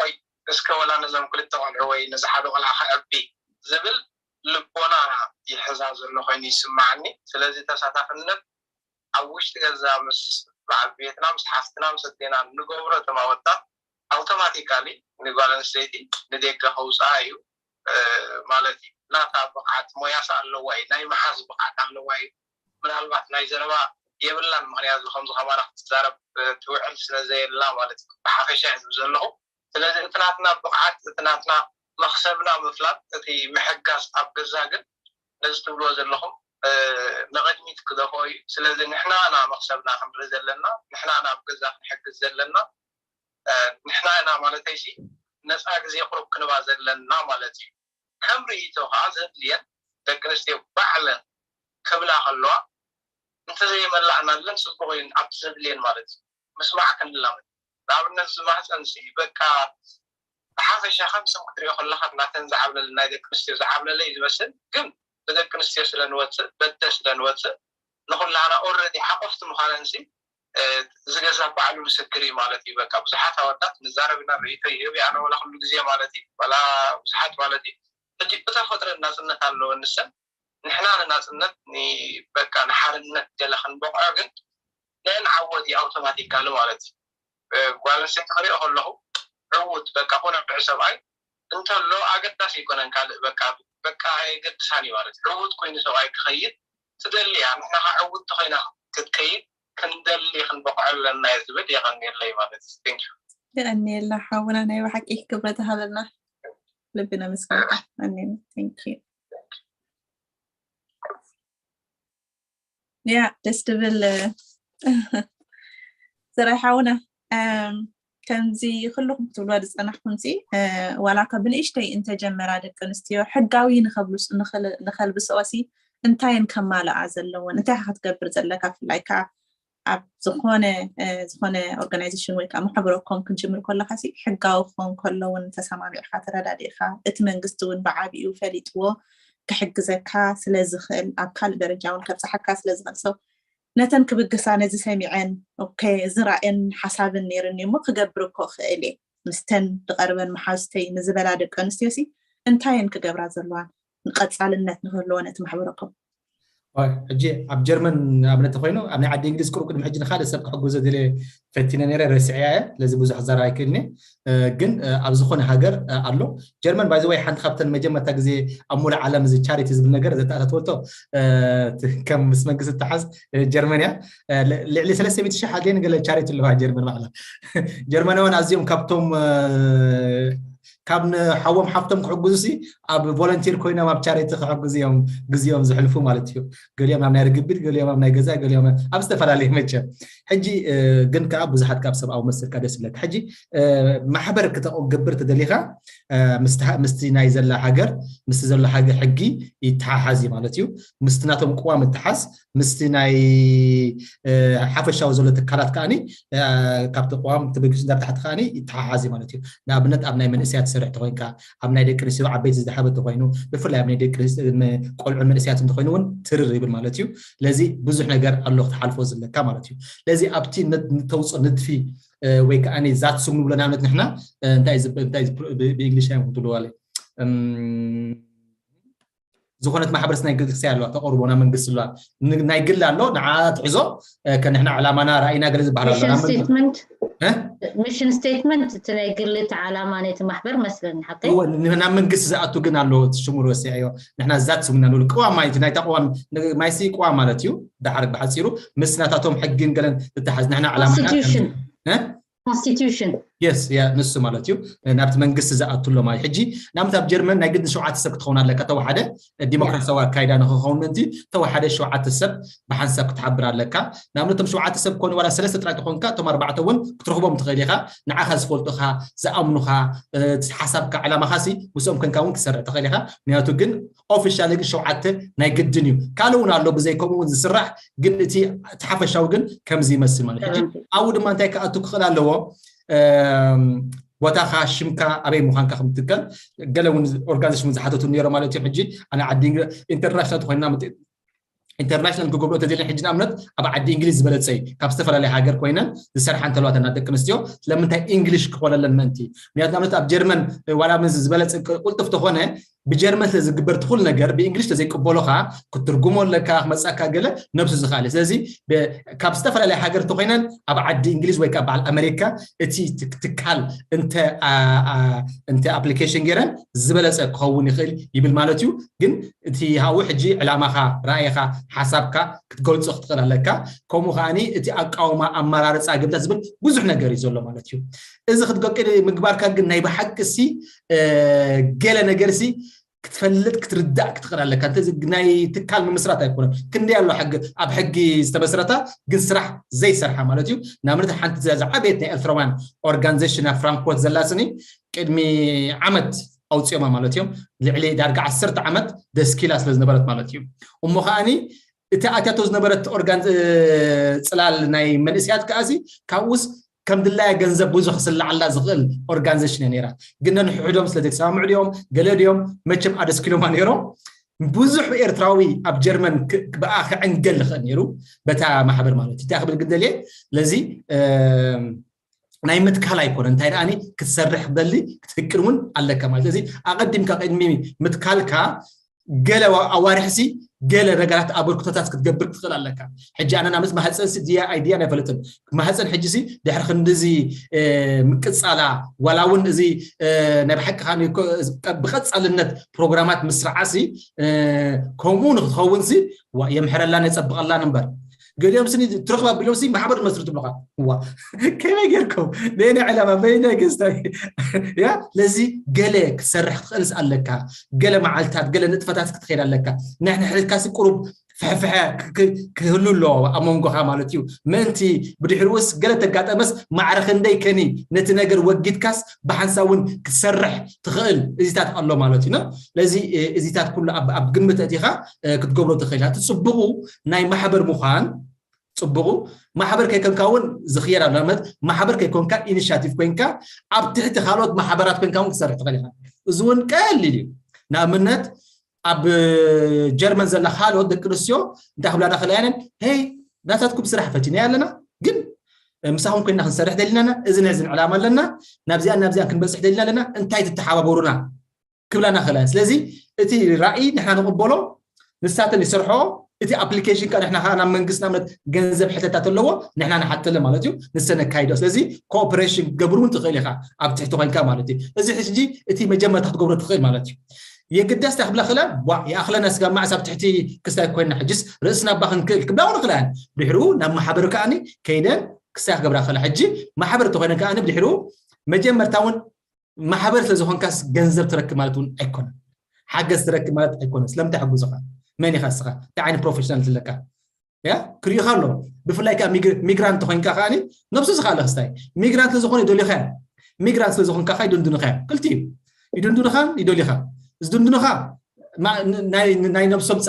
ወይ እስከ ወላ ነዞም ክልተ ቆልዑ ወይ ነዚ ሓደ ቆልዓ ከዕቢ ዝብል ልቦና ይሕዛ ዘሎ ኮይኑ ይስማዓኒ ስለዚ ተሳታፍነት ኣብ ውሽጢ ገዛ ምስ በዓል ቤትና ምስ ሓፍትና ምስ ኣዴና ንገብሮ እቶም ኣወዳት ኣውቶማቲካሊ ንጓል ኣንስተይቲ ንደገ ከውፅኣ እዩ ማለት እዩ ናታ ብቕዓት ሞያስ ኣለዋ እዩ ናይ መሓዝ ብቕዓት ኣለዋ እዩ ምናልባት ናይ ዘረባ የብላን ምክንያቱ ከምዚ ከማና ክትዛረብ ትውዕል ስለዘየላ ማለት እዩ ብሓፈሻ እዩ ዝብ ዘለኹ ስለዚ እቲ ናትና ብቕዓት እቲ ናትና መክሰብና ምፍላጥ እቲ ምሕጋዝ ኣብ ገዛ ግን ነዚ ትብልዎ ዘለኹም ንቕድሚት ክደፍኦ እዩ ስለዚ ንሕና ኢና መክሰብና ክንርኢ ዘለና ንሕና ኢና ኣብ ገዛ ክንሕግዝ ዘለና ንሕና ኢና ማለተይሲ ነፃ ግዜ ቁሩብ ክንባ ዘለና ማለት እዩ ከም ርእይቶ ከዓ ዘድልየን ደቂ ኣንስትዮ ባዕለን ክብላ ከለዋ እንተዘየመላእናለን ፅቡቅ እዩ ኣብቲ ዘድልየን ማለት እዩ ምስማዕ ክንላመድ ንኣብነት ዝማህፀን ሲ በቃ ብሓፈሻ ከም ስም ክትሪኦ ከለካ ናተን ዝዓብለል ናይ ደቂ ኣንስትዮ ዝዓብለለ እዩ ዝመስል ግን ብደቂ ኣንስትዮ ስለንወፅእ በደ ስለንወፅእ ንኩላና ኦረዲ ሓቆፍቲ ምኳነን ሲ ዝገዛ ባዕሉ ምስክር እዩ ማለት እዩ በቃ ብዙሓት ኣወዳት ንዛረብ ኢና ርእይቶ ይህብ ኣነ ወላ ኩሉ ግዜ ማለት እዩ ወላ ብዙሓት ማለት እዩ ሕጂ ብተፈጥሮ ናፅነት ኣለወ ንሰን ንሕና ንናፅነት በቃ ንሓርነት ገለ ክንበቅዖ ግን ንዕን ዓወት እዩ ኣውቶማቲካሊ ማለት እዩ ጓል ኣንስተይቲ ክሪኦ ከለኹ ዕውት በቃ ኩነ ሰብኣይ እንተሎ ኣገዳሲ ኣይኮነን ካልእ በቃ በቃ ኣየገድሳን እዩ ማለት ዕውት ኮይኑ ሰብኣይ ክኸይድ ትደሊ እያ። ንሕና ከዓ ዕውትቲ ኮይና ክትከይድ ክንደሊ ክንበቕዖ ኣለና እዩ ዝብል። የቐንየለይ ማለት እዩ። Thank you። የቐንየላ ሓውና፣ ናይ ብሓቂ ክብረት ሃበልና። ልብና ምስጋና። ኣሜን። Thank you። ያ ደስ ትብል ስራሕ ሓውና። ከምዚ ኩልኩም ክትብልዋ ዝፀናሕኩም ሲ ዋላ ካብ ብንእሽተይ እንተጀመራ ደቂ ኣንስትዮ ሕጋዊ ንኸልብስኦ ሲ እንታየን ከማልኣ ዘለወን እንታይ ክትገብር ዘለካ ብፍላይ ከዓ ኣብ ዝኾነ ዝኾነ organization ወይ ከዓ ማሕበረ ኮም ክንጅምር ከለካ ሲ ሕጋዊ ክኾን ከሎ እውን ተሰማሚዕካ ተረዳዲእካ እቲ መንግስቲ እውን ብዓቢኡ ፈሊጥዎ ክሕግዘካ ስለዝኽእል ኣብ ካልእ ደረጃ እውን ከብፅሓካ ስለዝኽእል ሰው ነተን ክብግሳ ነዚ ሰሚዐን ኦኬ እዚ ራእን ሓሳብን ነይርኒ እሞ ክገብር እኮ ክእል እየ ምስተን ዝቐርበን መሓዝተይ ንዝበላ ደቂ ኣንስትዮ ሲ እንታየን ክገብራ ዘለዋን ንቐፃልነት ንክህልዎ ነቲ ማሕበረኮም ሕጂ ኣብ ጀርመን ኣብነት ተኮይኑ ኣብ ናይ ዓዲ እንግሊዝ ቅሩብ ቅድሚ ሕጂ ንካልእ ሰብ ክሕግዞ ደለ ፈቲነ ነረ ረስዕያ እየ ስለዚ ብዙሕ ክዛረብ ኣይክእልኒ ግን ኣብ ዝኾነ ሃገር ኣሎ ጀርመን ባይዘወይ ሓንቲ ካብተን መጀመርታ ግዜ ኣብ ሙሉእ ዓለም እዚ ቻሪቲ ዝብል ነገር ዘተኣታተወቶ ከም ምስ መንግስቲ ተሓዝ ጀርመን እያ ልዕሊ ሰለስተ ሚእቲ ሺሕ ኣድልየን ገለ ቻሪቲ ኣለዋ ጀርመን ባዕላ ጀርመናውያን ኣዝዮም ካብቶም ካብ ንሓዎም ሓፍቶም ክሕግዙ ሲ ኣብ ቮለንቲር ኮይኖም ኣብ ቻሪቲ ክሕግዙ እዮም ግዜኦም ዝሕልፉ ማለት እዩ ገሊኦም ኣብ ናይ ርግቢት ገሊኦም ኣብ ናይ ገዛ ገሊኦም ኣብ ዝተፈላለዩ መቸ ሕጂ ግን ከዓ ብዙሓት ካብ ሰብኣዊ መስልካ ደስ ይብለካ ሕጂ ማሕበር ክተገብር ተደሊካ ምስቲ ናይ ዘላ ሃገር ምስቲ ዘሎ ሃገር ሕጊ ይተሓሓዝ እዩ ማለት እዩ ምስቲ ናቶም ቅዋም ይተሓዝ ምስቲ ናይ ሓፈሻዊ ዘሎ ትካላት ከዓኒ ካብቲ ቅዋም ትብግስ እንዳርታሕቲ ከዓኒ ይተሓሓዝ እዩ ማለት እዩ ንኣብነት ኣብ ናይ መንእሰያት ትሰርሕ ተኮይንካ ኣብ ናይ ደቂ ኣንስትዮ ዓበይቲ ዝደሓበት ተኮይኑ ብፍላይ ኣብ ናይ ደቂ ቆልዑ መንእሰያት እንተኮይኑ እውን ትርር ይብል ማለት እዩ ስለዚ ብዙሕ ነገር ኣሎ ክትሓልፎ ዘለካ ማለት እዩ ስለዚ ኣብቲ ንተውፅኦ ንድፊ ወይ ከዓ ዛት ስም ንብሎ ንኣብነት ንሕና እንታይ ብእንግሊሽ እዮም ትብልዋ ዝኾነት ማሕበረሰብ ናይ ግልሲ ኣለዋ ተቆርቦ ናብ መንግስቲ ኣለዋ ናይ ግል ኣሎ ንዓ ትሕዞ ከንሕና ዕላማና ራእይና ገለ ዝበሃል ኣሎ ሚሽን ስቴትመንት እቲ ናይ ግሊ እቲ ዓላማ ነቲ ማሕበር መስለኒ ሓቂ ናብ መንግስቲ ዝኣቱ ግን ኣሎ ሽሙ ረሲዐዮ ንሕና ዛት ስሙና ንብል ቅዋም ማለት ናይታ ቅዋም ማይሲ ቅዋም ማለት እዩ ዳሓር ብሓፂሩ ምስ ናታቶም ሕግን ገለን ዝተሓዝ ንሕና ዕላማ constitution yes ያ ንሱ ማለት እዩ ናብቲ መንግስቲ ዝኣትሎ ማለት ሕጂ ንኣብነት ኣብ ጀርመን ናይ ግድን ሸውዓተ ሰብ ክትኸውን ኣለካ ተወሓደ ዲሞክራሲያዊ ኣካይዳ ንክኸውን ምንቲ ተወሓደ ሸውዓተ ሰብ ብሓንሳብ ክትሓብር ኣለካ ንኣብነት ቶም ሸውዓተ ሰብ ኮኑ ዋላ ሰለስተ ጥራይ ተኾንካ እቶም ኣርባዕተ እውን ክትረኽቦም ትኽእል ኢኻ ንዓኻ ዝፈልጡኻ ዝኣምኑኻ ሓሳብካ ዕላማኻ ሲ ምስኦም ኮንካ እውን ክትሰርሕ ትኽእል ኢኻ ምክንያቱ ግን ኦፊሻሊ ግን ሸውዓተ ናይ ግድን እዩ ካልእ እውን ኣሎ ብዘይ ከምኡ እውን ዝስራሕ ግን እቲ እቲ ሓፈሻዊ ግን ከምዚ ይመስል ማለት ሕጂ ኣብኡ ድማ እንታይ ክኣቱ ክኽእል ኣለዎ ቦታኻ ሽምካ ኣበይ ምዃንካ ከምትከል ገለ እውን ኦርጋኒዜሽን ዝሓተቱ ነይሮ ማለት እዩ ሕጂ ኣነ ዓዲ ኢንተርናሽናል ተኮይና ኢንተርናሽናል ክገብሮ ተዘለ ሕጂ ንኣብነት ኣብ ዓዲ እንግሊዝ ዝበለፀ እዩ ካብ ዝተፈላለየ ሃገር ኮይነን ዝሰርሓ እንተለዋተና ደቂ ኣንስትዮ ስለምንታይ እንግሊሽ ክኾነለን ምእንቲ ምክንያቱ ንኣብነት ኣብ ጀርመን ዋላ ምስ ዝበለፀ ቁልጥፍ ተኾነ ብጀርመን ስለ ዝግበር ትኹል ነገር ብእንግሊሽ ስለዘይቅበሉኻ ክትርጉሞ ኣለካ ክመፅኣካ ገለ ነብሱ ዝኽኣለ ስለዚ ካብ ዝተፈላለየ ሃገር ተኮይነን ኣብ ዓዲ እንግሊዝ ወይ ከዓ በዓል ኣሜሪካ እቲ ትካል እንተ ኣፕሊኬሽን ገይረን ዝበለፀ ክኸውን ይኽእል ይብል ማለት እዩ ግን እቲ ሃው ሕጂ ዕላማኻ ራእይኻ ሓሳብካ ክትገልፆ ክትኽእል ኣለካ ከምኡ ከዓኒ እቲ ኣቃውማ ኣመራርፃ ግብታት ዝብል ብዙሕ ነገር እዩ ዘሎ ማለት እዩ እዚ ክትገቅድ ምግባርካ ግን ናይ ብሓቂ ሲ ገለ ነገር ሲ ክትፈልጥ ክትርዳእ ክትኽእል ኣለካ ናይ ትካል ምምስራት ኣይኮነን ክንደይ ኣሎ ሕጊ ኣብ ሕጊ ዝተመስረታ ግን ስራሕ ዘይሰርሓ ማለት እዩ ንኣብነት ሓንቲ ዝዓበየት ናይ ኤርትራውያን ኦርጋኒዜሽን ኣብ ፍራንክፎርት ዘላስኒ ቅድሚ ዓመት ኣውፅኦማ ማለት እዮም ልዕሊ ዳርጋ ዓሰርተ ዓመት ደስኪላ ስለ ዝነበረት ማለት እዩ እሞ ከዓኒ እቲ ኣትያቶ ዝነበረት ኦርጋን ፅላል ናይ መንእስያት ከዓሲ ካብኡስ ከም ድላያ ገንዘብ ብዙሕ ክስልዓላ ዝኽእል ኦርጋኒዜሽን እያ ነይራ ግን ነንሕሕዶም ስለ ዘይተሰማምዑ ድዮም ገለ ድዮም መቸም ኣደስኪሎማ ነይሮም ብዙሕ ኤርትራዊ ኣብ ጀርመን ብኣ ክዕንገል ዝኽእል ነይሩ በታ ማሕበር ማለት እዩ እንታይ ክብል ግን ደልየ ስለዚ ናይ ምትካል ኣይኮነ እንታይ ደኣኒ ክትሰርሕ ክደሊ ክትፍቅድ እውን ኣለካ ማለት እዚ ኣቐዲምካ ቅድሚ ምትካልካ ገለ ኣዋርሕሲ ገለ ነገራት ኣበርክቶታት ክትገብር ክትኽእል ኣለካ። ሕጂ ኣነ ናምስ ማህፀንሲ ድያ ኣይድያን ኣይፈልጥን። ማህፀን ሕጂሲ ድሕሪ ክንድዚ ምቅፃላ ዋላ እውን እዚ ናይ ብሓቂ ብቀፃልነት ፕሮግራማት ምስርዓሲ ከምኡ ንክትኸውንሲ የምሕረላን የፀብቐላን እምበር ገሊኦም ስኒ ትረኽባ ቢሎም ሲ ማሕበር መስርቱ ብለኻ ዋ ከመይ ጌርኩም በይነ ዕላማ በይነ ገዝታ ያ ለዚ ገለ ክትሰርሕ ክትኽእልስ ኣለካ። ገለ መዓልታት ገለ ንጥፈታት ክትኸይድ ኣለካ። ንሕንሕልካሲ ቁሩብ ፍሕፍሐ ክህሉ ኣለዎ ኣብ መንጎኻ ማለት እዩ። ምእንቲ ብድሕርኡስ ገለ ተጋጠመስ ማዕረ ክንደይ ከኒ ነቲ ነገር ወጊድካስ ብሓንሳብ እውን ክትሰርሕ ትኽእል እዚታት ኣሎ ማለት እዩ። ስለዚ እዚታት ኩሉ ኣብ ግምት እቲኻ ክትገብሮ ትኽእል። እቲ ፅቡቑ ናይ ማሕበር ምዃን ፅቡቑ ማሕበር ከይኮንካ እውን ዝኽየድ ኣሎ። ንኣብነት ማሕበር ከይኮንካ ኢኒሻቲቭ ኮይንካ ኣብ ትሕቲ ካልኦት ማሕበራት ኮይንካ እውን ክትሰርሕ ትኽእል ኢኻ። እዚ እውን ቀሊል እዩ። ንኣብነት ኣብ ጀርመን ዘላ ካልኦት ደቂ ኣንስትዮ እንታይ ክብላና ክእላ እየን? ሄይ ናታትኩም ስራሕ ፈቲናዮ ኣለና፣ ግን ምሳኹም ኮይና ክንሰርሕ ደሊናና፣ እዚ ናይ እዝን ዕላማ ኣለና፣ ናብዚኣን ናብዚኣን ክንበፅሕ ደሊና ኣለና፣ እንታይ ትተሓባበሩና ክብላና ክእላ እየን። ስለዚ እቲ ራእይ ንሕና ንቕበሎ፣ ንሳተን ይሰርሖ። እቲ ኣፕሊኬሽን ከዓ ንሕና ከዓ ናብ መንግስቲ ናምነት ገንዘብ ሕተታት ኣለዎ ንሕና ንሓተለ ማለት እዩ። ንሰን ነካይዶ። ስለዚ ኮኦፕሬሽን ክገብር እውን ትኽእል ኢኻ ኣብ ትሕቲ ኮይንካ ማለት እዩ። እዚ ሕጂ እቲ መጀመርታ ክትገብሮ ትኽእል ማለት እዩ። የግዳስ እንታይ ክብላ ክእላ ዋ ይኣኽለና ስጋ ማዕስ ኣብ ትሕቲ ክስታይ ኮይና ሕጅስ ርእስና እባ ክንክእል ክብላ እውን ክእላ እየን። ድሕሩ ናብ ማሕበር ከዓኒ ከይደን ክስታይ ክገብራ ክእላ። ሕጂ ማሕበር እንተኮይነ ከዓኒ ብድሕሩ መጀመርታ እውን ማሕበር ስለ ዝኾንካስ ገንዘብ ትረክብ ማለት እውን ኣይኮነን። ሓገዝ ትረክብ ማለት ኣይኮነን። ስለምንታይ ሕጉዝኻ መን ኢኻ እስኻ እንታይ ዓይነት ፕሮፌሽናል ዘለካ ያ ክሪእኻ ኣሎ። ብፍላይ ከዓ ሚግራንት ተኮይንካ ከዓ ነብሱ ዝካለ ክስታይ ሚግራንት ስለዝኾነ ይደልኻ ሚግራንት ስለዝኾንካ ከዓ ይድንድንኻ ክልቲ እዩ። ይድንድንኻ ይደልኻ ዝድንድንኻ ናይ ነብሶም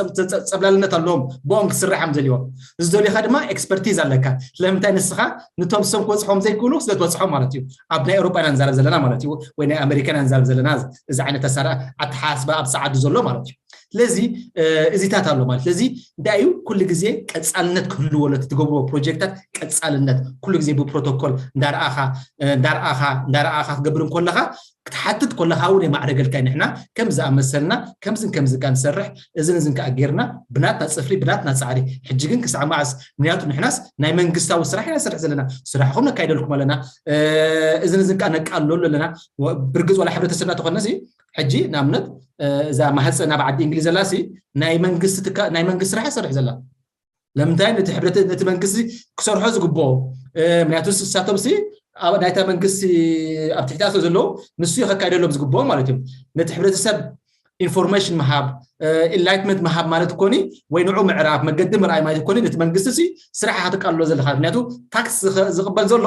ፀብላልነት ኣለዎም ብኦም ክስራሕ እዮም ዘልዎም። ዝደልኻ ድማ ኤክስፐርቲዝ ኣለካ። ስለምንታይ ንስኻ ንቶም ሰም ክበፅሖም ዘይክእሉ ስለ ትበፅሖም ማለት እዩ። ኣብ ናይ ኤውሮጳ ኢና ንዛረብ ዘለና ማለት እዩ ወይ ናይ ኣሜሪካ ኢና ንዛረብ ዘለና። እዚ ዓይነት ኣሳራ ኣተሓሳስባ ኣብ ሰዓዱ ዘሎ ማለት እዩ። ስለዚ እዚታት ኣሎ ማለት ስለዚ እንታይ እዩ ኩሉ ግዜ ቀፃልነት ክህልዎ ለትትገብርዎ ፕሮጀክታት ቀፃልነት ኩሉ ግዜ ብፕሮቶኮል እንዳረኣኻ እንዳረኣኻ እንዳረኣኻ ክትገብር እንኮለኻ ክትሓትት ኮለኻ እውን የማዕረገልካ ንሕና ከም ዝኣመሰልና ከምዝን ከምዚ ካ ንሰርሕ እዝን እዝን ከዓ ጌርና ብናትና ፅፍሪ ብናትና ፃዕሪ ሕጂ ግን ክሳዕ መዓስ ምክንያቱ ንሕናስ ናይ መንግስታዊ ስራሕ ኢና ንሰርሕ ዘለና ስራሕኹም ነካይደልኩም ኣለና እዝን እዝን ከዓ ነቃልለሉ ኣለና ብርግፅ ዋላ ሕብረተሰብና ተኾነ ሕጂ ንኣብነት እዛ ማህፀን ኣብ ዓዲ እንግሊዝ ዘላ ናይ መንግስቲ ናይ መንግስቲ ስራሕ ይሰርሕ ዘላ ለምንታይ ነቲ ሕብረት ነቲ መንግስቲ ክሰርሖ ዝግብኦ ምክንያቱ ንሳቶም ሲ ናይታ መንግስቲ ኣብ ትሕቲኣ ስለ ዘለዉ ንሱ ከካይደሎም ዝግብኦ ማለት እዮም ነቲ ሕብረተሰብ ኢንፎርሜሽን ምሃብ ኢንላይትመንት ምሃብ ማለት ኮኒ ወይ ንዑ ምዕራፍ መገዲ ምርኣይ ማለት ኮኒ ነቲ መንግስቲ ሲ ስራሕ ክትቃልሎ ዘለካ ምክንያቱ ታክስ ዝቕበል ዘሎ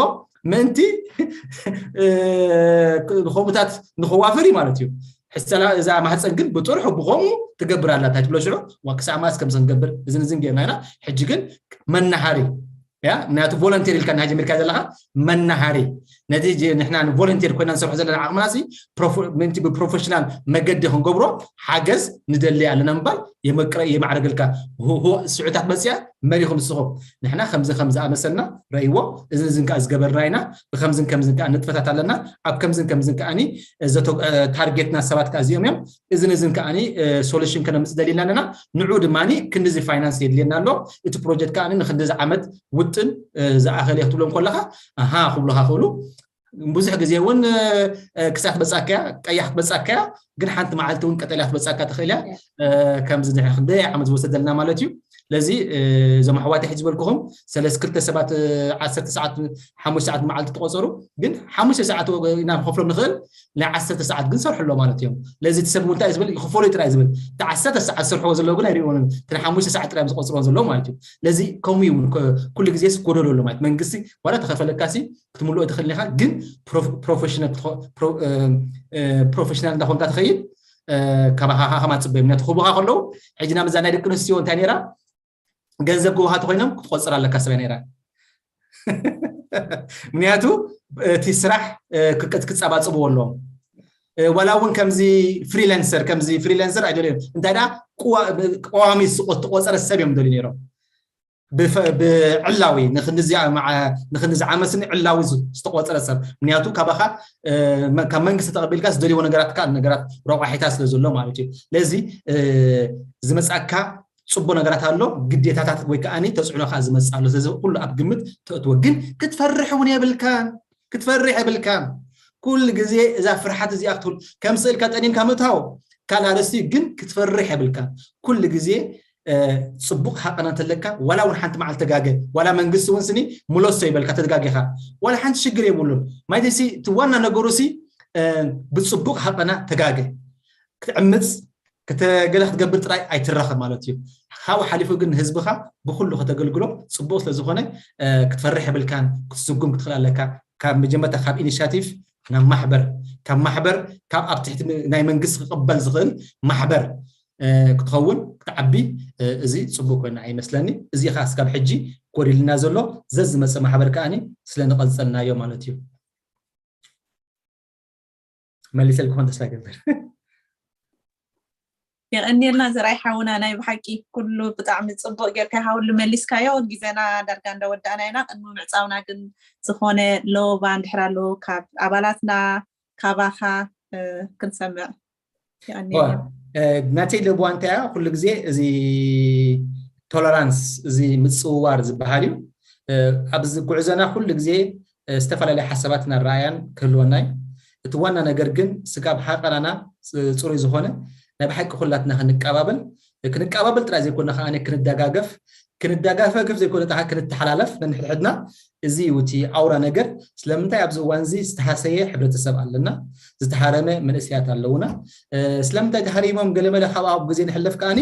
ምእንቲ ንኸምኡታት ንኸዋፍር እዩ ማለት እዩ ሕሰላ እዛ ማህፀን ግን ብጥርሑ ብኸምኡ ትገብር ኣላ እንታይ ትብሎ ሽዑ ዋ ክሳዕ ማስ ከምዚ ክንገብር እዝን እዝን ጌርና ኢና ሕጂ ግን መናሃሪ ያ ምክንያቱ ቮለንቴር ኢልካ ናይ ጀሚርካ ዘለካ መናሃሪ ነቲ ንሕና ንቮለንቴር ኮይና ንሰርሖ ዘለና ዓቕምና ሲ ምንቲ ብፕሮፌሽናል መገዲ ክንገብሮ ሓገዝ ንደሊ ኣለና ምባል የመቅረ የማዕረገልካ ስዑታት መፅያ መሪኹም ንስኹም ንሕና ከምዚ ከም ዝኣመሰልና ረእይዎ እዝን እዝን ከዓ ዝገበርና ኢና ብከምዝን ከምዝን ከዓ ንጥፈታት ኣለና ኣብ ከምዝን ከምዝን ከዓኒ ታርጌትና ሰባት ከዓ እዚኦም እዮም እዝን እዝን ከዓኒ ሶሉሽን ከነምፅእ ደሊና ኣለና ንዑ ድማ ክንድዚ ፋይናንስ የድልየና ኣሎ እቲ ፕሮጀክት ከዓኒ ንክንድዚ ዓመት ውጥን ዝኣኸል እየ ክትብሎም ከለካ ኣሃ ክብሉካ ክእሉ ብዙሕ ግዜ እውን ክሳት በፃካያ ቀያሕ ክትበፃካያ ግን ሓንቲ መዓልቲ እውን ቀጠልያ ክትበፃካ ትኽእል እያ ከምዚ ድሕሪ ክንደይ ዓመት ዝወሰደልና ማለት እዩ ስለዚ እዞም ኣሕዋት ሕጂ ዝበልኩኹም ሰለስተ ክልተ ሰባት ዓሰርተ ሰዓት ሓሙሽተ ሰዓት መዓልቲ ተቆፀሩ ግን ሓሙሽተ ሰዓት ኢና ንኸፍሎም ንኽእል ናይ ዓሰርተ ሰዓት ግን ሰርሑ ኣሎ ማለት እዮም ለዚ እቲ ሰብ እንታይ ዝብል ይኽፈሉ ጥራይ ዝብል እቲ ዓሰርተ ሰዓት ዝሰርሕዎ ዘለዉ ግን ኣይሪእዎን እቲ ሓሙሽተ ሰዓት ጥራይ ዝቆፅርዎ ዘለዉ ማለት እዩ ለዚ ከምኡ ይውን ኩሉ ግዜ ጎደሎ ኣሎ ማለት መንግስቲ ዋላ ተኸፈለካ ክትምልኦ ትኽእል ኢኻ ግን ፕሮፌሽናል እንዳኾንካ ትኸይድ ካባኻ ከማፅበ ምክንያቱ ክቡኻ ከለዉ ሕጂ ናብ እዛ ናይ ደቂ ኣንስትዮ እንታይ ነራ ገንዘብ ክቡኻ ተኮይኖም ክትቆፅር ኣለካ ሰብ ነራ ምክንያቱ እቲ ስራሕ ክፀባፅብዎ ኣለዎም ዋላ እውን ከምዚ ፍሪላንሰር ከምዚ ፍሪላንሰር ኣይደልዮም እንታይ ደኣ ቀዋሚ ትቆፀረ ሰብ እዮም ደልዩ ነይሮም ብፈ- ብዕላዊ ንክንዚ ዓመ- ንክንዚ ዓመስኒ ዕላዊ ዝ- ዝተቆፀረ ሰብ ምክንያቱ ካባኻ እ፣ መ- ካብ መንግስቲ ተቐቢልካ ዝደልይዎ ነገራት ካልእ ነገራት ረቋሒታ ስለ ዘሎ ማለት እዩ። ስለዚ እ፣ ዝመፅኣካ ፅቡቅ ነገራት ኣሎ፣ ግዴታታት ወይ ከዓ ተፅዕኖ ከዓ ዝመፅእ ኣሎ። ስለዚ ኩሉ ኣብ ግምት ተእትዎ፣ ግን ክትፈርሕ እውን የብልካን፣ ክትፈርሕ የብልካን። ኩሉ ግዜ እዛ ፍርሓት እዚኣ ክትብል ከም ስእልካ ጠኒንካ ምእታው ካልእ ኣርእስቲ፣ ግን ክትፈርሕ የብልካን። ኩሉ ግዜ እ፣ ፅቡቅ ሃቀና እንተለካ ዋላ እውን ሓንቲ መዓልቲ ተጋገ ዋላ መንግስቲ እውን ስኒ ምለሶ ይበልካ ተጋጊኻ ዋላ ሓንቲ ሽግር የብሉን። ማይተሲ እቲ ዋና ነገሩ ሲ እ፣ ብፅቡቅ ሃቀና ተጋገ ክትዕምፅ ክተ- ገለ ክትገብር ጥራይ ኣይትረኸብ ማለት እዩ። ካብኡ ሓሊፉ ግን ንህዝብኻ ብኩሉ ከተገልግሎ ፅቡቅ ስለዝኾነ እ፣ ክትፈርሕ የብልካን፣ ክትስጉም ክትኽእል ኣለካ። ካብ መጀመርታ ካብ ኢኒሻቲቭ ናብ ማሕበር፣ ካብ ማሕበር ካብ ኣብ ትሕቲ ናይ መንግስቲ ክቕበል ዝኽእል ማሕበር እ፣ ክትኸውን ክትዓቢ እ፣ እዚ ፅቡቅ ኮይኑ ኣይመስለኒ። እዚ ከዓ እስካብ ሕጂ ጎዲልና ዘሎ ዘዝመፀ ማሕበር ከዓኒ ስለ ንቐፀልናዮ ማለት እዩ። መሊሰልኩ ኾን ተስፋ ይገብር። የቐንየልና ዘርኣይ ሓውና፣ ናይ ብሓቂ ኩሉ ብጣዕሚ ፅቡቅ ጌርካ ሃውሉ መሊስካዮ። ግዜና ዳርጋ እንዳወዳእና ኢና። ቅድሚ ምዕፃውና ግን ዝኾነ ሎባ እንድሕር ኣሎ ካብ ኣባላትና ካባኻ እ፣ ክንሰምዕ። የቐንየልና። እ፣ ናተይ ለብዋ እንታይ እያ ኩሉ ግዜ እዚ ቶለራንስ፣ እዚ ምፅውዋር ዝበሃል እዩ። እ፣ ኣብዚ ጉዕዞና ኩሉ ግዜ እ፣ ዝተፈላለዩ ሓሳባትን ኣረኣያን ክህልወና እዩ። እቲ ዋና ነገር ግን ስጋብ ሃቀናና ፅ- ፅሩይ ዝኾነ ናይ ብሓቂ ኩላትና ክንቀባበል ክንቀባበል ጥራይ ዘይኮነ ከዓ ክንደጋገፍ ክንደጋገፍ ዘይኮነ ከዓ ክንተሓላለፍ ነንሕድሕድና። እዚ እዩ እቲ ኣውራ ነገር። ስለምንታይ ኣብዚ እዋን እዚ ዝተሃሰየ ሕብረተሰብ ኣለና፣ ዝተሃረመ መንእሰያት ኣለውና። እ፣ ስለምንታይ ተሃሪሞም ገለመለ ካብ ኣብ ግዜ ንሕለፍ ከዓኒ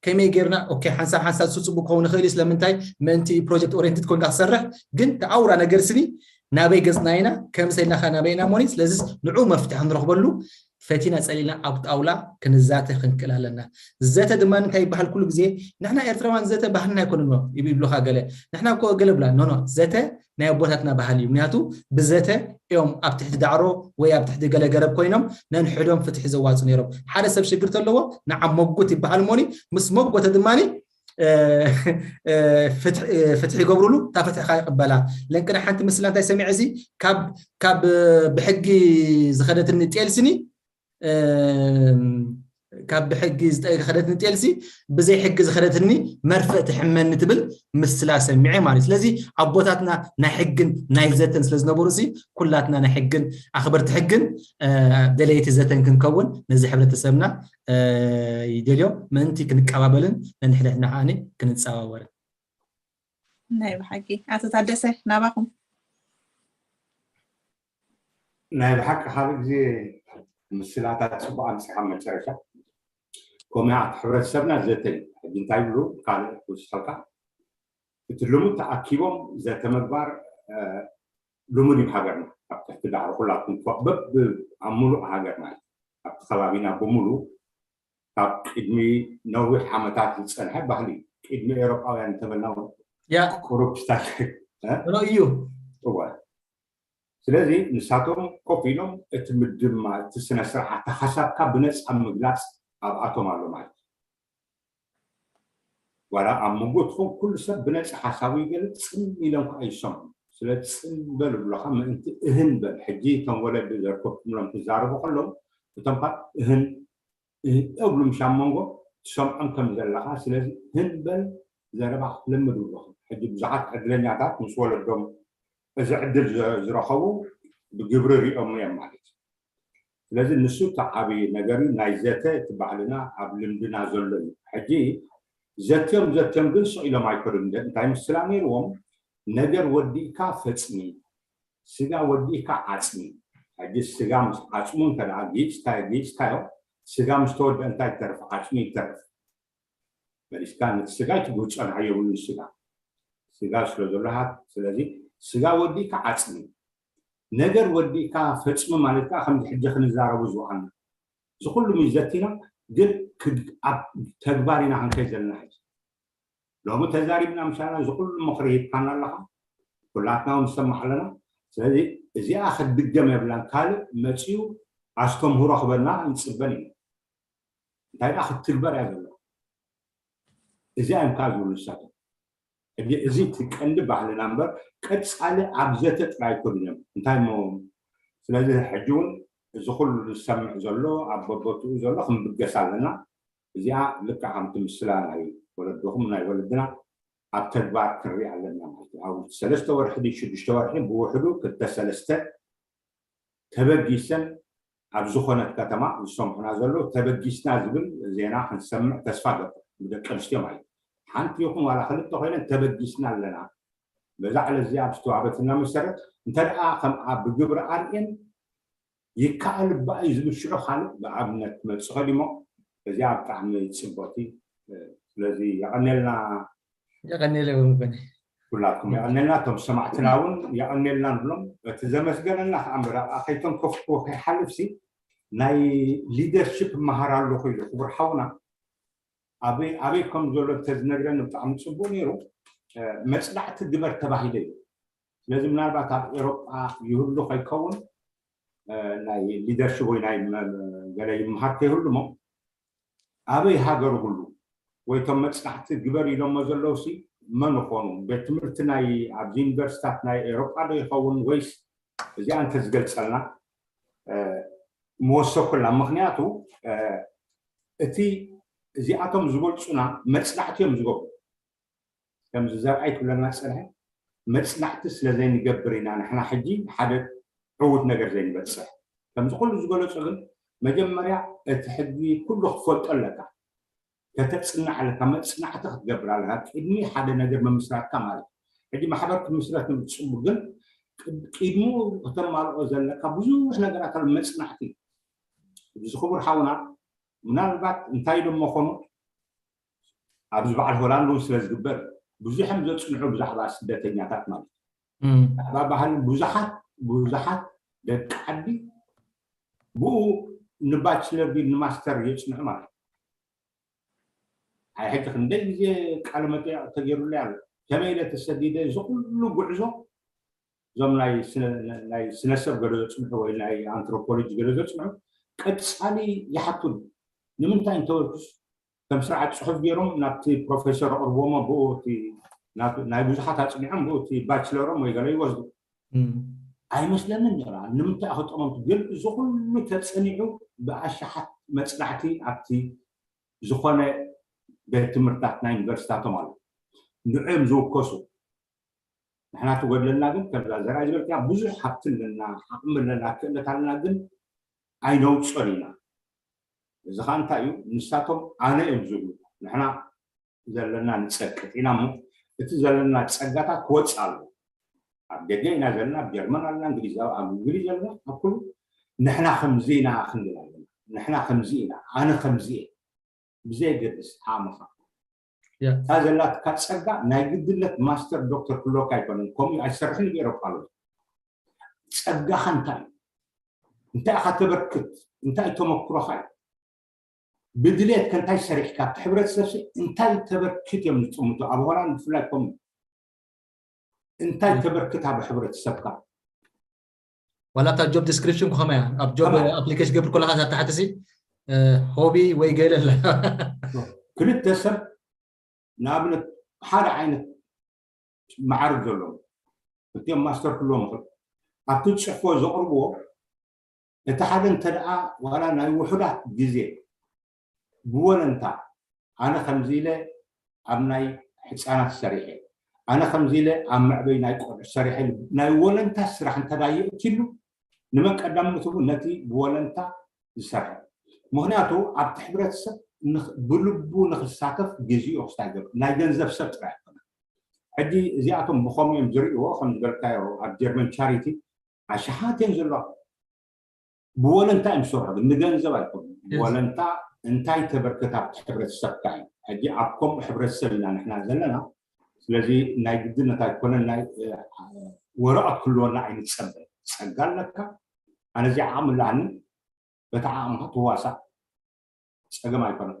ከመይ ጌርና ኦኬ ሓንሳብ ሓንሳብ እሱ ፅቡቅ ክኸውን ይኽእል እዩ። ስለምንታይ ምእንቲ ፕሮጀክት ኦሪየንትድ ኮንካ ክሰርሕ ግን እቲ ኣውራ ነገር ስኒ ናበይ ገፅና ኢና ከምሰ ኢልና ከ ናበይ ኢና ሞኒ። ስለዚ ንዑ መፍትሒ ክንረኽበሉ ፈቲና ፀሊልና ኣብ ጣውላ ክንዛተ ክንክእል ኣለና። ዘተ ድማ እንታይ ይበሃል? ኩሉ ግዜ ንሕና ኤርትራውያን ዘተ ባህልና ኣይኮንን ሞ ይብ- ይብሉኻ ገለ። ንሕና እኮ ገለ ብላ ኖ ኖ፣ ዘተ ናይ ኣቦታትና ባህል እዩ። ምክንያቱ ብዘተ እዮም ኣብ ትሕቲ ዳዕሮ ወይ ኣብ ትሕቲ ገለ ገረብ ኮይኖም ነንሕዶም ፍትሒ ዘዋፁ ነይሮም። ሓደ ሰብ ሽግር ተለዎ ንዓ መጉት ይበሃል ሞኒ ምስ መጎተ ድማ እ፣ እ፣ ፍትሒ እ፣ ፍትሒ ይገብሩሉ፣ እታ ፍትሒ ከዓ ይቕበላ። ለንቅና ሓንቲ ምስላ እንታይ ሰሚዐ እዚ ካብ ካብ ብሕጊ ዝኸደትኒ ጤል ስኒ እ፣ ካብ ብሕጊ ዝጠ- ዝኸደትኒ ጤል ሲ ብዘይ ሕጊ ዝኸደትኒ መርፍእ ትሕመኒ ትብል ምስላ ሰሚዐ ማለት እዩ። ስለዚ ኣቦታትና ናይ ሕግን ናይ ዘተን ስለ ዝነበሩ ሲ ኩላትና ናይ ሕግን ኣኽበርቲ ሕግን እ፣ ደለይቲ ዘተን ክንከውን ነዚ ሕብረተሰብና እ፣ ይደልዮ ምእንቲ ክንቀባበልን ነንሕድሕድና ከዓኒ ክንፀዋወርን። ናይ ብሓቂ ኣቶ ታደሰ ናባኹም። ናይ ብሓቂ ሓደ ግዜ ምስላታት ፅቡቅ ኣምፅኻ መጨረሻ ኮሚያ ሕብረተሰብና ዘተ እዩ። ሕጂ እንታይ ይብሉ ካልእ ክውስኸልካ እቲ ልሙድ ተኣኪቦም ዘተ ምግባር እ፣ ልሙድ እዩ ሃገርና ኣብ ትሕቲ ዳዕሮ ኩላትኩም ኮ- በብ ኣብ ሙሉእ ሃገር ማለት ኣብቲ ከባቢና ብምሉ ካብ ቅድሚ ነዊሕ ዓመታት ዝፀንሐ ባህሊ እዩ። ቅድሚ ኤሮጳውያን እንተበልና እውን ያ ቁሩብ ስታይል እ? ርኡ እዩ። እወ ስለዚ ንሳቶም ኮፍ ኢሎም እቲ ምድማ እቲ ስነ ስርዓት ሓሳብካ ብነፃ ምግላፅ ኣብኣቶም ኣሎ ማለት እዩ። ዋላ ኣብ መንጎ ትኾን ኩሉ ሰብ ብነፃ ሓሳቡ ይገልፅ፣ ፅም ኢሎም ከዓ ይሰምዑ። ስለ ፅም በል ብሎካ ምእንቲ እህን በል ሕጂ እቶም ወለዲ ዘርከብኩምሎም ክዛረቡ ከለዉ እቶም ከዓ እህን እህን እብሉ ምሽ ኣብ መንጎ ትሰምዖም ከም ዘለካ ስለዚ ህን በል ዘረባ ክትለምድ ኣለኹም። ሕጂ ብዙሓት ዕድለኛታት ምስ ወለዶም እዚ ዕድል ዝረኸቡ ብግብሪ ሪኦም እዮም ማለት እዩ። ስለዚ ንሱ እቲ ዓብዪ ነገር እዩ። ናይ ዘተ እቲ ባህልና ኣብ ልምድና ዘሎ እዩ። ሕጂ ዘትዮም ዘትዮም ግን ስቕ ኢሎም ኣይከዱን። እንታይ ምስላ ነይርዎም ነገር ወዲእካ ፈፅሚ፣ ስጋ ወዲእካ ዓፅሚ። ሕጂ ስጋ ምስ ዓፅሙ እንተ ደኣ ጊፅካ ጊፅካዮ ስጋ ምስ ተወድአ እንታይ ይተርፍ? ዓፅሚ ይተርፍ። መሊስካ ነቲ ስጋ ኣይትግህጾን ኣየብሉን ስጋ። ስጋ ስለ ዘሎ ሃት ስለዚ ስጋ ወዲእካ ዓፅሚ ነገር ወዲእካ ፈፅሚ ማለት ከዓ ከምዚ ሕጂ ክንዛረቡ ዝወዓልና እዚ ኩሉ ምዘቲና ግን ክድ- ኣብ ተግባር ኢና ክንከይ ዘለና ሕጂ ሎሚ ተዛሪብና ምሻና እዚ ኩሉ ምኽሪ ሂብካና ኣለካ ኩላትና እውን ንሰማዕ ኣለና ስለዚ እዚኣ ክትድገም የብላን ካልእ መፅኡ ኣስተምህሮ ክበና ንፅበን እዩ እንታይ ደኣ ክትትግበር እያ ዘለዋ እዚኣ እዮም ከዓ ዝብሉ ንሳቶም እዚ እቲ ቀንዲ ባህልና እምበር ቀፃሊ ኣብ ዘተ ጥራይ ኣይኮኑን እዮም። እንታይ እሞ ስለዚ ሕጂ እውን እዚ ኩሉ ዝሰምዕ ዘሎ ኣብ በቦትኡ ዘሎ ክንብገስ ኣለና። እዚኣ ልክዕ ከምቲ ምስላ ናይ ወለድኹም ናይ ወለድና ኣብ ተግባር ክንርኢ ኣለና ማለት እዩ። ኣብ ሰለስተ ወርሒ ድዩ ሽዱሽተ ወርሒ ብውሕዱ ክልተ ሰለስተ ተበጊሰን ኣብ ዝኾነት ከተማ ዝሰምዑና ዘለዉ ተበጊስና ዝብል ዜና ክንሰምዕ ተስፋ ገብር ብደቂ ኣንስትዮ ማለት እዩ። ሓንቲ ይኹን ዋላ ክልተ ኮይነን ተበጊስና ኣለና በዛ ዕለት እዚኣ ብዝተዋህበትና መሰረት እንተ ደኣ ከምኣ ብግብሪ ኣርእየን ይከኣል እባ እዩ ዝብል ሽዑ ካልእ ብኣብነት ክመፅእ ኸዲሞ እዚኣ ብጣዕሚ ፅብቕቲ ስለዚ የቐንየልና የቐንየለ መኮነ ኩላትኩም የቐንየልና እቶም ሰማዕትና እውን የቐንየልና ንብሎም እቲ ዘመስገነና ከዓ ምራቕ ከይተንከፍኩ ከይሓልፍ ሲ ናይ leadership መሃር ኣለኹ ኢሉ ክቡር ሓውና ኣበይ ኣበይ ከም ዘሎ ተዝነግረኒ ብጣዕሚ ፅቡቅ ነይሩ መፅናዕቲ ግበር ተባሂለ እዩ ስለዚ ምናልባት ኣብ ኤሮጳ ይህሉ ከይከውን ናይ leadership ወይ ናይ ገለ ይምሃር ከይህሉ ሞ ኣበይ ሃገር ህሉ ወይ ቶም መፅናዕቲ ግበር ኢሎሞ ዘለውሲ መን ይኾኑ ቤት ትምህርቲ ናይ ኣብዚ ዩኒቨርሲታት ናይ ኤሮጳ ዶ ይኸውን ወይስ እዚኣ እንተዝገልፀልና ምወሰኩላ ምክንያቱ እቲ እዚኣቶም ዝገልፁና መፅናዕቲ እዮም ዝገብሩ ከምዚ ዘርኣይ ክብለና ፀንሐ መፅናዕቲ ስለ ዘይንገብር ኢና ንሕና ሕጂ ሓደ ዕዉት ነገር ዘይንበፅሕ ከምዚ ኩሉ ዝገለፁ ግን መጀመርያ እቲ ሕጊ ኩሉ ክፈልጦ ኣለካ ከተፅናዕ ኣለካ መፅናዕቲ ክትገብር ኣለካ ቅድሚ ሓደ ነገር ምምስራትካ ማለት ሕጂ ማሕበር ክምስረት ንብል ፅቡቅ ግን ቅድሚኡ ከተማልኦ ዘለካ ብዙሕ ነገራት ኣሎ መፅናዕቲ እዚ ክቡር ሓውና ምናልባት እንታይ ዶ መኾኑ ኣብዚ በዓል ሆላንድ እውን ስለ ዝግበር ብዙሕም ዘፅንዑ ብዛዕባ ስደተኛታት ማለት ብዛዕባ ባህሊ ብዙሓት ብዙሓት ደቂ ዓዲ ብኡ ንባችለር ዲ ንማስተር የፅንዑ ማለት ኣይ ሕጂ ክንደይ ግዜ ቃለ መጠየቅ ተገይሩለይ ኣሎ ከመይ ኢለ ተሰዲደ እዚ ኩሉ ጉዕዞ እዞም ናይ ስነሰብ ገለ ዘፅንሑ ወይ ናይ ኣንትሮፖሎጂ ገለ ዘፅንሑ ቀፃሊ ይሓቱን ንምንታይ እንተበልኩስ ከም ስርዓት ፅሑፍ ገይሮም ናብቲ ፕሮፌሰር ኣቅርቦሞ ብኡ ናይ ብዙሓት ኣፅኒዖም ብኡ ባችለሮም ወይ ገለ ይወስዱ ኣይመስለንን ነራ ንምንታይ ኣኸጠሞም ግን እዚ ኩሉ ተፀኒዑ ብኣሻሓት መፅናዕቲ ኣብቲ ዝኾነ ቤት ትምህርትታት ናይ ዩኒቨርሲታቶም ኣሎ ንዕም ዝውከሱ ንሕና ትጎድለና ግን ከምዛ ዘርኣይ ዝበልካ ብዙሕ ሃብቲ ኣለና ዓቕሚ ኣለና ክእለት ኣለና ግን ኣይነውፅኦን ኢና እዚ ከዓ እንታይ እዩ ንሳቶም ኣነ እዮም ዝብሉ ንሕና ዘለና ንፀቅጥ ኢና እሞ እቲ ዘለና ፀጋታት ክወፅእ ኣለዎ ኣብ ደገ ኢና ዘለና ኣብ ጀርመን ኣለና እንግሊዝ ኣብ እንግሊዝ ኣለና ኣብ ኩሉ ንሕና ከምዚ ኢና ክንብል ኣለና ንሕና ከምዚ ኢና ኣነ ከምዚ እየ ብዘየገድስ ዓቕምኻ እታ ዘላትካ ፀጋ ናይ ግድነት ማስተር ዶክተር ክህልወካ ኣይኮነን ከምኡ ኣይሰርሕን ገይረኳ ኣሎ ፀጋኻ እንታይ እዩ እንታይ ኢኻ ተበርክት እንታይ ተመክሮኻ እዩ ብድሌትካ እንታይ ሰሪሕካ ኣብቲ ሕብረተሰብ እንታይ ተበርክት እዮም ዝጥምቱ ኣብ ሆላንድ ብፍላይ ከምኡ እንታይ ተበርክት ኣብ ሕብረተሰብካ ዋላ እታ ጆብ ዲስክሪፕሽን ከመያ ኣብ ጆብ ኣፕሊኬሽን ገብር ከለካ እዛ ታሕቲ ሲ ሆቢ ወይ ገለ ኣላ ክልተ ሰብ ንኣብነት ሓደ ዓይነት መዓርግ ዘለዎም እቲኦም ማስተር ክህልዎም ይኽእል ኣብቲ ዝፅሕፍዎ ዘቕርብዎ እቲ ሓደ እንተ ደኣ ዋላ ናይ ውሑዳት ግዜ ብወለንታ ኣነ ከምዚ ኢለ ኣብ ናይ ህፃናት ሰሪሐ ኣነ ከምዚ ኢለ ኣብ መዕበይ ናይ ቆልዑ ሰሪሐ ናይ ወለንታ ስራሕ እንተ ደኣ የእትሉ ንመን ቀዳምነት ህቡ ነቲ ብወለንታ ዝሰርሐ ምክንያቱ ኣብቲ ሕብረተሰብ ብልቡ ንክሳተፍ ግዜኡ ክስታይ ገብር ናይ ገንዘብ ሰብ ጥራይ ኣይኮነ ሕጂ እዚኣቶም ብከምኡ እዮም ዝርእዎ ከም ዝበልካዮ ኣብ ጀርመን ቻሪቲ ኣሽሓት እየን ዘለዋ ብወለንታ እዮም ዝሰርሑ ግን ንገንዘብ ኣይኮኑ ወለንታ እንታይ ተበርክት ኣብቲ ሕብረተሰብካ እዩ ሕጂ ኣብ ከምኡ ሕብረተሰብ ኢና ንሕና ዘለና ስለዚ ናይ ግድነት ኣይኮነን ናይ ወረቐት ክህልወና ኣይንፀበ ፀጋ ኣለካ ኣነ እዚ ዓቕሚ ኣለኒ በቲ ዓቕምካ ትዋሳእ ፀገም ኣይኮነን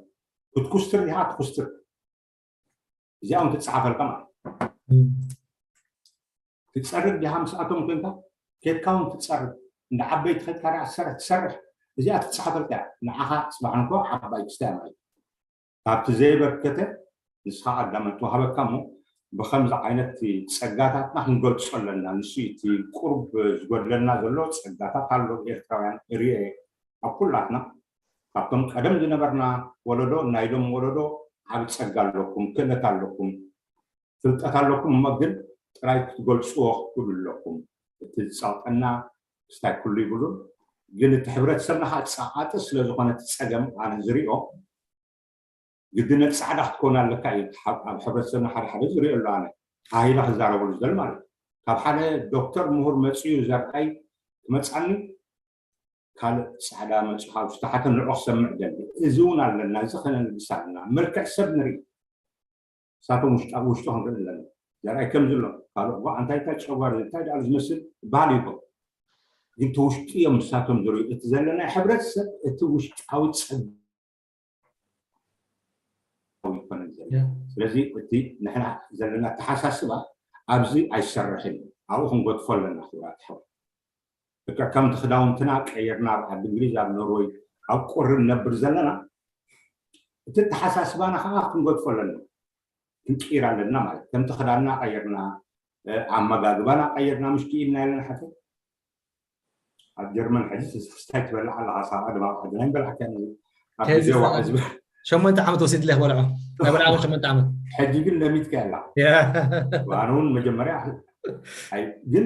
ክትኩስትር ዲካ ትኩስትር እዚኣ እውን ትፀሓፈልካ ማለት ትፀርግ ዲካ ምስኣቶም ኮይንካ ኬድካ እውን ትፀርግ እንዳ ዓበይቲ ከድካ ዳ ትሰርሕ ትሰርሕ እዚኣ ትፀሓፈልካ እያ ንዓኻ ፅባሕ ንኮ ዓባይ ክስታይ ማለት ካብቲ ዘየበርከተ ንስኻ ቀዳመ ተዋሃበካ እሞ ብኸምዚ ዓይነት ጸጋታትና ክንገልጾ ኣለና። ንሱ እቲ ቁሩብ ዝጎድለና ዘሎ ጸጋታት ኣሎ። ኤርትራውያን ርእየ ኣብ ኩላትና ካብቶም ቀደም ዝነበርና ወለዶ፣ ናይሎም ወለዶ ዓቢ ጸጋ ኣለኩም፣ ክእለት ኣለኩም፣ ፍልጠት ኣለኩም፣ እሞ ግን ጥራይ ክትገልጽዎ ክትክእሉ ኣለኩም። እቲ ዝጸቕጠና ክስታይ ኩሉ ይብሉን፣ ግን እቲ ሕብረተሰብና ከዓ ጸቓጢ ስለ ዝኾነ እቲ ጸገም ኣነ ዝሪኦ ግድነት ጻዕዳ ክትኮን ኣለካ እዩ። ኣብ ሕብረተሰብና ሓደ ሓደ ዝሪኦ ኣሎ። ኣነ ሃሂላ ክዛረበሉ ዝደል ማለት እዩ። ካብ ሓደ ዶክተር ምሁር መፅዩ ዘርኣይ ክመፃኒ ካልእ ጻዕዳ መፅዩ ካብ ዝተሓተ ንዑ ክሰምዕ ደሊ። እዚ እውን ኣለና፣ እዚ ከነልግስ ኣለና። መልክዕ ሰብ ንርኢ፣ ንሳቶም ውሽጣ ውሽጡ ክንርኢ ኣለና። ዘርኣይ ከምዚ ኣሎ፣ ካልእ እኳ እንታይ እንታይ ጨጓር እንታይ ደኣ ዝመስል ባህል ይኮን፣ ግን እቲ ውሽጡ እዮም ንሳቶም ዝርእዩ። እቲ ዘለና ሕብረተሰብ እቲ ውሽጣዊ ጸጋ ኣይኮነን ዘሎ። ስለዚ እቲ ንሕና ዘለና ኣተሓሳስባ ኣብዚ ኣይሰርሕን እዩ። ኣብኡ ክንገድፎ ኣለና ክቡራት ኣሕዋት። ልክዕ ከምቲ ክዳውንትና ቀይርና ኣብ ዓዲ እንግሊዝ፣ ኣብ ኖርወይ፣ ኣብ ቁሪ ንነብር ዘለና እቲ ኣተሓሳስባና ከዓ ክንገድፎ ኣለና፣ ክንቅይር ኣለና ማለት ከምቲ ክዳንና ቀይርና ኣመጋግባና ቀይርና ምሽ ክኢልና የለን ሓፈ ኣብ ጀርመን ሕጂ ስስታይ ትበልዕ ኣለኻ ሳባ ድማ ዓድና ይበልዓካ ኣብ ግዜ ዋዓ ዝበል ሸሞንተ ዓመት ወሲድለ ክበልዖ ናይ በልዓሞ ሸሞንተ ዓመት ሕጂ ግን ለሚትካ ያላ ኣነ እውን መጀመርያ ግን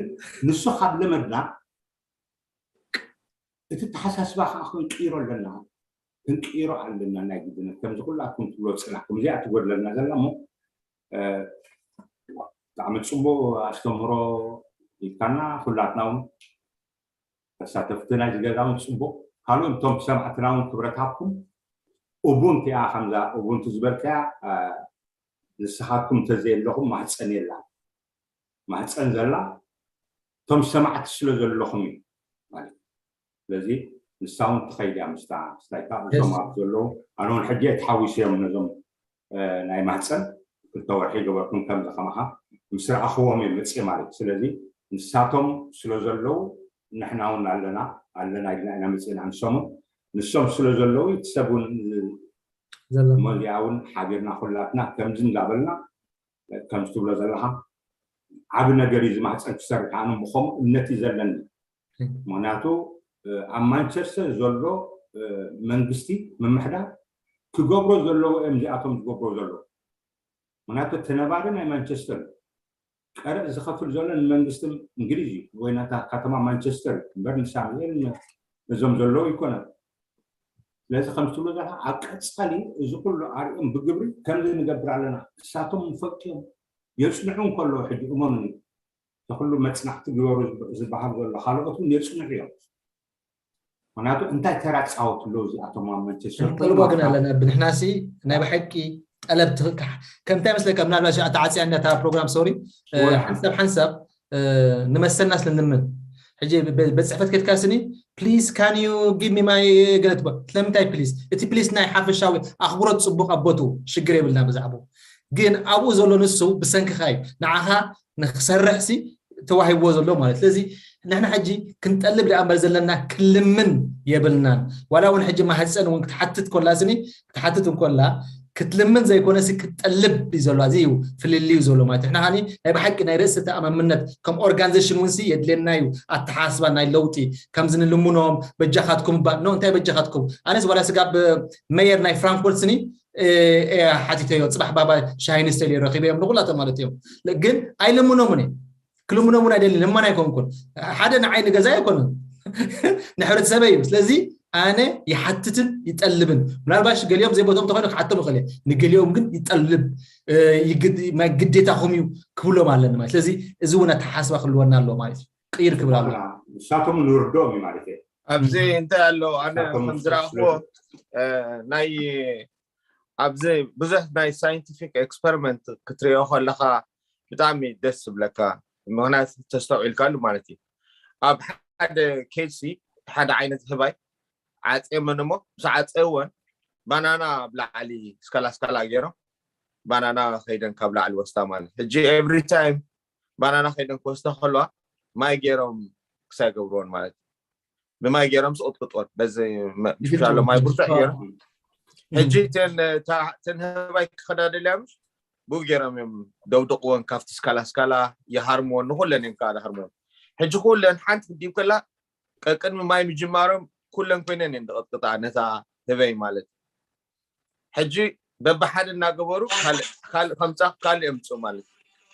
ንሱ ካብ ለመድና እቲ ተሓሳስባ ከዓ ክንቅይሮ ኣለና ክንቅይሮ ኣለና ናይ ግድነት ከምዚ ኩላትኩም ትብሎ ፅናሕኩም እዚኣ ትጎድለና ዘላ እሞ ብጣዕሚ ፅቡቅ ኣስተምህሮ ይካና ኩላትና እውን ተሳተፍቲ ናይ ዝገዛ እውን ፅቡቅ ካልኦት እቶም ሰማዕትና እውን ክብረት ሃብኩም ኡቡንቲ እያ ከምዛ ኡቡንቲ ዝበልካያ ንስኻትኩም እንተዘየለኹም ማህፀን የላ ማህፀን ዘላ እቶም ሰማዕቲ ስለ ዘለኹም እዩ ማለት ስለዚ ንሳ እውን ትኸይድ እያ ምስታ ስታይካ እዞም ኣብ ዘለዉ ኣነ እውን ሕጂ ተሓዊሱ እዮም ነዞም ናይ ማህፀን ክልተ ወርሒ ገበርኩም ከምዚ ከማኻ ምስ ረኣኽዎም እዮም መፅእ ማለት ስለዚ ንሳቶም ስለ ዘለዉ ንሕና እውን ኣለና ኣለና ኢልና ኢና መፅእና ንሶም ንሶም ስለ ዘለዉ እቲ ሰብ እውን መዚኣ እውን ሓቢርና ኩላትና ከምዚ እንዳበልና ከምዚ ትብሎ ዘለኻ ዓብ ነገር እዩ ዝማህፀን ክሰርሕ ኣነ ምኸምኡ እምነት እዩ ዘለኒ ምክንያቱ ኣብ ማንቸስተር ዘሎ መንግስቲ ምምሕዳር ክገብሮ ዘለዎ እዮም እዚኣቶም ዝገብሮ ዘለዎ ምክንያቱ እቲ ነባሪ ናይ ማንቸስተር ቀረፅ ዝኸፍል ዘሎ ንመንግስቲ እንግሊዝ እዩ ወይ ናታ ከተማ ማንቸስተር እዩ እምበር ንሳሙኤል ነዞም ዘለዉ ይኮነን ስለዚ ከም ትብሎ ዘለካ ኣብ ቀፃሊ እዚ ኩሉ ኣርኦም ብግብሪ ከምዚ ንገብር ኣለና እሳቶም ፈቅዮም የፅንዑ እንከለዉ ሕጂ እመኑኒ ተኩሉ መፅናዕቲ ግበሩ ዝበሃል ዘሎ ካልኦት እውን የፅንዑ እዮም ምክንያቱ እንታይ ተራ ፃወት ኣለዉ እዚኣቶም ኣብ መንቸስተር ጠልቦ ግን ኣለና ብንሕናሲ ናይ ብሓቂ ጠለብ ትኽካሕ ከምታይ መስለካ ምናልባት ተዓፅያ እንዳታ ፕሮግራም ሶሪ ሓንሳብ ሓንሳብ ንመሰልና ስለንምን ሕጂ በፅሕፈት ከድካ ስኒ please can you give me my ገለ ትበ ስለምንታይ please እቲ please ናይ ሓፈሻዊ ኣኽብሮት ፅቡቅ ኣቦቱ ሽግር የብልና ብዛዕቡ ግን ኣብኡ ዘሎ ንሱ ብሰንክኻ እዩ ንዓኻ ንክሰርሕ ሲ ተዋሂብዎ ዘሎ ማለት ስለዚ ንሕና ሕጂ ክንጠልብ ደኣ እምበር ዘለና ክልምን የብልናን ዋላ እውን ሕጂ ማህፀን እውን ክትሓትት ኮላ ስኒ ክትሓትት እንኮላ ክትልምን ዘይኮነሲ ክትጠልብ እዩ ዘሎ እዚ እዩ ፍልልዩ ዘሎ ማለት ንሕና ከኒ ናይ ብሓቂ ናይ ርእሲ ተኣማምነት ከም ኦርጋኒዜሽን እውን ሲ የድልየና እዩ ኣተሓስባ ናይ ለውጢ ከምዚ ንልምኖም በጃኻትኩም እባ ኖ እንታይ በጃኻትኩም ኣነስ ዋላ ስጋብ መየር ናይ ፍራንክፎርት ስኒ ሓቲተዮ ፅባሕ ባባ ሻሂ ንስተልዮ ረኪበዮም ንኩላቶም ማለት እዮም ግን ኣይልምኖምን እዩ ክልምኖም እውን ኣይደልን እማን ኣይኮንኩን ሓደ ንዓይ ንገዛ ኣይኮኑን ንሕብረተሰበይ እዩ ስለዚ ኣነ ይሓትትን ይጠልብን ምናልባሽ ገሊኦም ዘይቦቶም ተኮይኑ ክሓቶም ይኽእል ንገሊኦም ግን ይጠልብ ግዴታኹም እዩ ክብሎም ኣለኒ ማለት ስለዚ እዚ እውን ኣተሓስባ ክህልወና ኣለዎ ማለት እዩ ቅይር ክብል ኣሎ ንሳቶም ንርድኦም እዩ ማለት እዩ ኣብዚ እንታይ ኣሎ ኣነ ከም ዝረኣኽዎ ናይ ኣብዚ ብዙሕ ናይ ሳይንቲፊክ ኤክስፐሪመንት ክትሪኦ ከለካ ብጣዕሚ ደስ ዝብለካ ምክንያቱ ተስተውዒልካሉ ማለት እዩ ኣብ ሓደ ኬሲ ሓደ ዓይነት ህባይ ዓፅየመን እሞ ምስ ዓፀወን ባናና ኣብ ላዕሊ ስካላ ስካላ ገይሮም ባናና ከይደን ካብ ላዕሊ ወስዳ ማለት ሕጂ ኤቭሪ ታይም ባናና ከይደን ክወስዳ ከለዋ ማይ ገይሮም ክሳይ ገብርዎን ማለት እዩ ብማይ ገይሮም ዝቕጥቅጥዎን በዚ ሻሎ ማይ ብርቱዕ ገይሮም ሕጂ ተን ህባይ ክኸዳ ደልያ ምሽ ብኡ ገይሮም እዮም ደውድቕወን፣ ካብቲ ስካላ ስካላ ይሃርምወን፣ ንኩለን እዮም ከዓ ዝሃርምወን። ሕጂ ኩለን ሓንቲ ክዲብ ከላ ቀቅድሚ ማይ ምጅማሮም ኩለን ኮይነን እየን ዝቐጥቅጣ ነታ ህበይ ማለት። ሕጂ በብሓደ እናገበሩ ካልእ ከምፃ ካልእ የምፅኡ ማለት።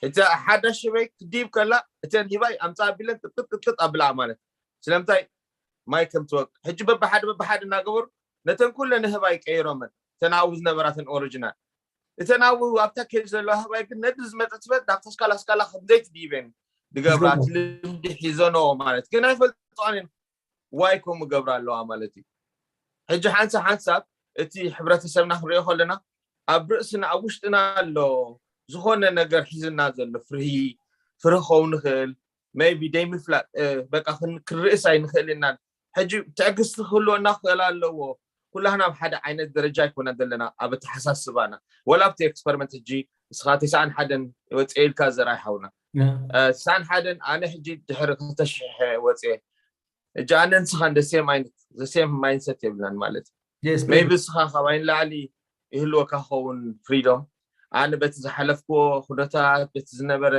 እታ ሓዳሽ ህበይ ክዲብ ከላ እተን ህባይ ኣምፃ ኣቢለን ቅጥቅጥ ቅጥቅጥ ኣብላ ማለት። ስለምንታይ ማይ ከም ትወቅ ሕጂ በብሓደ በብሓደ እናገበሩ ነተን ኩለን ህባይ ቀይሮመን፣ እተን ኣብኡ ዝነበራተን ኦሪጂናል። እተን ኣብኡ ኣብታ ኬጅ ዘለዋ ህባይ ግን ነዲ ዝመፀት በት ናብታ ስካላ ስካላ ከምዘይ ትድይበን ድገብራት ልምዲ ሒዘኖ ማለት ግን ኣይፈልጥኦን እየን። ዋይ ከምኡ ገብራ ኣለዋ ማለት እዩ። ሕጂ ሓንሳብ ሓንሳብ እቲ ሕብረተሰብና ክንሪኦ ከለና ኣብ ርእስና ኣብ ውሽጥና ኣሎ ዝኾነ ነገር ሒዝና ዘሎ ፍርሂ ፍርሂ ክኸውን ይኽእል፣ ሜቢ ደይምፍላጥ በቃ ክንርእስ ኣይንኽእል ኢናን። ሕጂ ትዕግስቲ ክህልወና ክኽእል ኣለዎ። ኩላህና ኣብ ሓደ ዓይነት ደረጃ ኣይኮና ዘለና ኣብ ኣተሓሳስባና። ወላ ኣብቲ ኤክስፐሪመንት ሕጂ እስኻ ተስዓን ሓደን ወፅኤ ኢልካ ዘርኣይ ሓውና፣ ተስዓን ሓደን ኣነ ሕጂ ድሕሪ ክልተ ሽሕ ወፅኤ። ሕጂ ኣነ ንስኻን the same ዓይነት the same mindset የብልናን ማለት እዩ። ሜቢ እስኻ ካባይ ንላዕሊ ይህልወካ ክኸውን ፍሪዶም። ኣነ በቲ ዝሓለፍክዎ ኩነታት በቲ ዝነበረ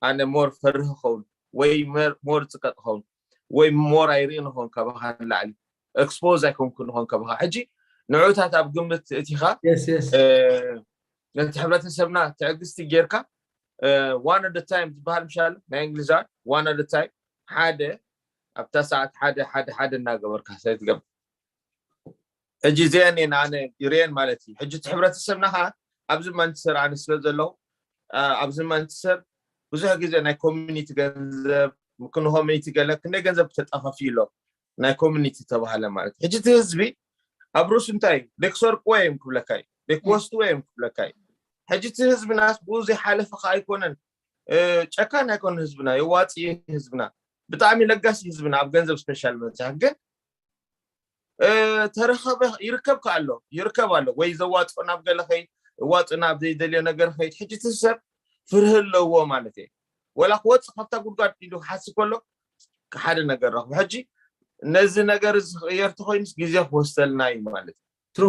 ኣነ ሞር ፈርህ ክኸውን ወይ ሞር ፅቀጥ ክኸውን ወይ ሞር ኣይርኢ ንኾን ካባኻ ንላዕሊ ኤክስፖዝ ኣይኮንኩ ንኾን ካባኻ። ሕጂ ንዑታት ኣብ ግምት እቲኻ ነቲ ሕብረተሰብና ትዕግስቲ ጌርካ one at a time ዝበሃል ምሻል ናይ እንግሊዛዊ one at a time ሓደ ኣብታ ሰዓት ሓደ ሓደ ሓደ እናገበርካ ሰትገብር። ሕጂ እዚአን እየን ኣነ ይርእየን ማለት እዩ። ሕጂ እቲ ሕብረተሰብና ከዓ ኣብዚ መንትሰር ኣነ ስለ ዘለኹ ኣብዚ መንትሰር ብዙሕ ግዜ ናይ ኮሚኒቲ ገንዘብ ክንኮሚኒቲ ገለ ክንደይ ገንዘብ ተጠፋፊ ኣሎ ናይ ኮሚኒቲ ተባሃለ ማለት ሕጂ እቲ ህዝቢ ኣብ ርእሱ እንታይ ደክሰርቅዎ እዮም ክብለካ እዩ፣ ደክወስድዎ እዮም ክብለካ እዩ። ሕጂ እቲ ህዝብናስ ብኡ ዘይሓለፈ ከዓ ኣይኮነን፣ ጨካን ኣይኮነን ህዝብና፣ የዋፂ ህዝብና፣ ብጣዕሚ ለጋሲ ህዝብና ኣብ ገንዘብ ስፔሻል መብዛሕ ግን ተረኸበ ይርከብ ከኣሎ ይርከብ ኣሎ ወይ ዘዋፅኦ ናብ ገለ ከይድ እዋፅኦ ናብ ዘይደልዮ ነገር ከይድ ሕጂ እቲ ሰብ ፍርህ ኣለዎ ማለት እየ። ወላ ክወፅእ ካብታ ጉድጓድ ኢሉ ክሓስብ ከሎ ሓደ ነገር ረኽቡ። ሕጂ ነዚ ነገር እዚ ክቕየር ተኮይኑስ ግዜ ክወስደልና እዩ ማለት እዩ። ትሩ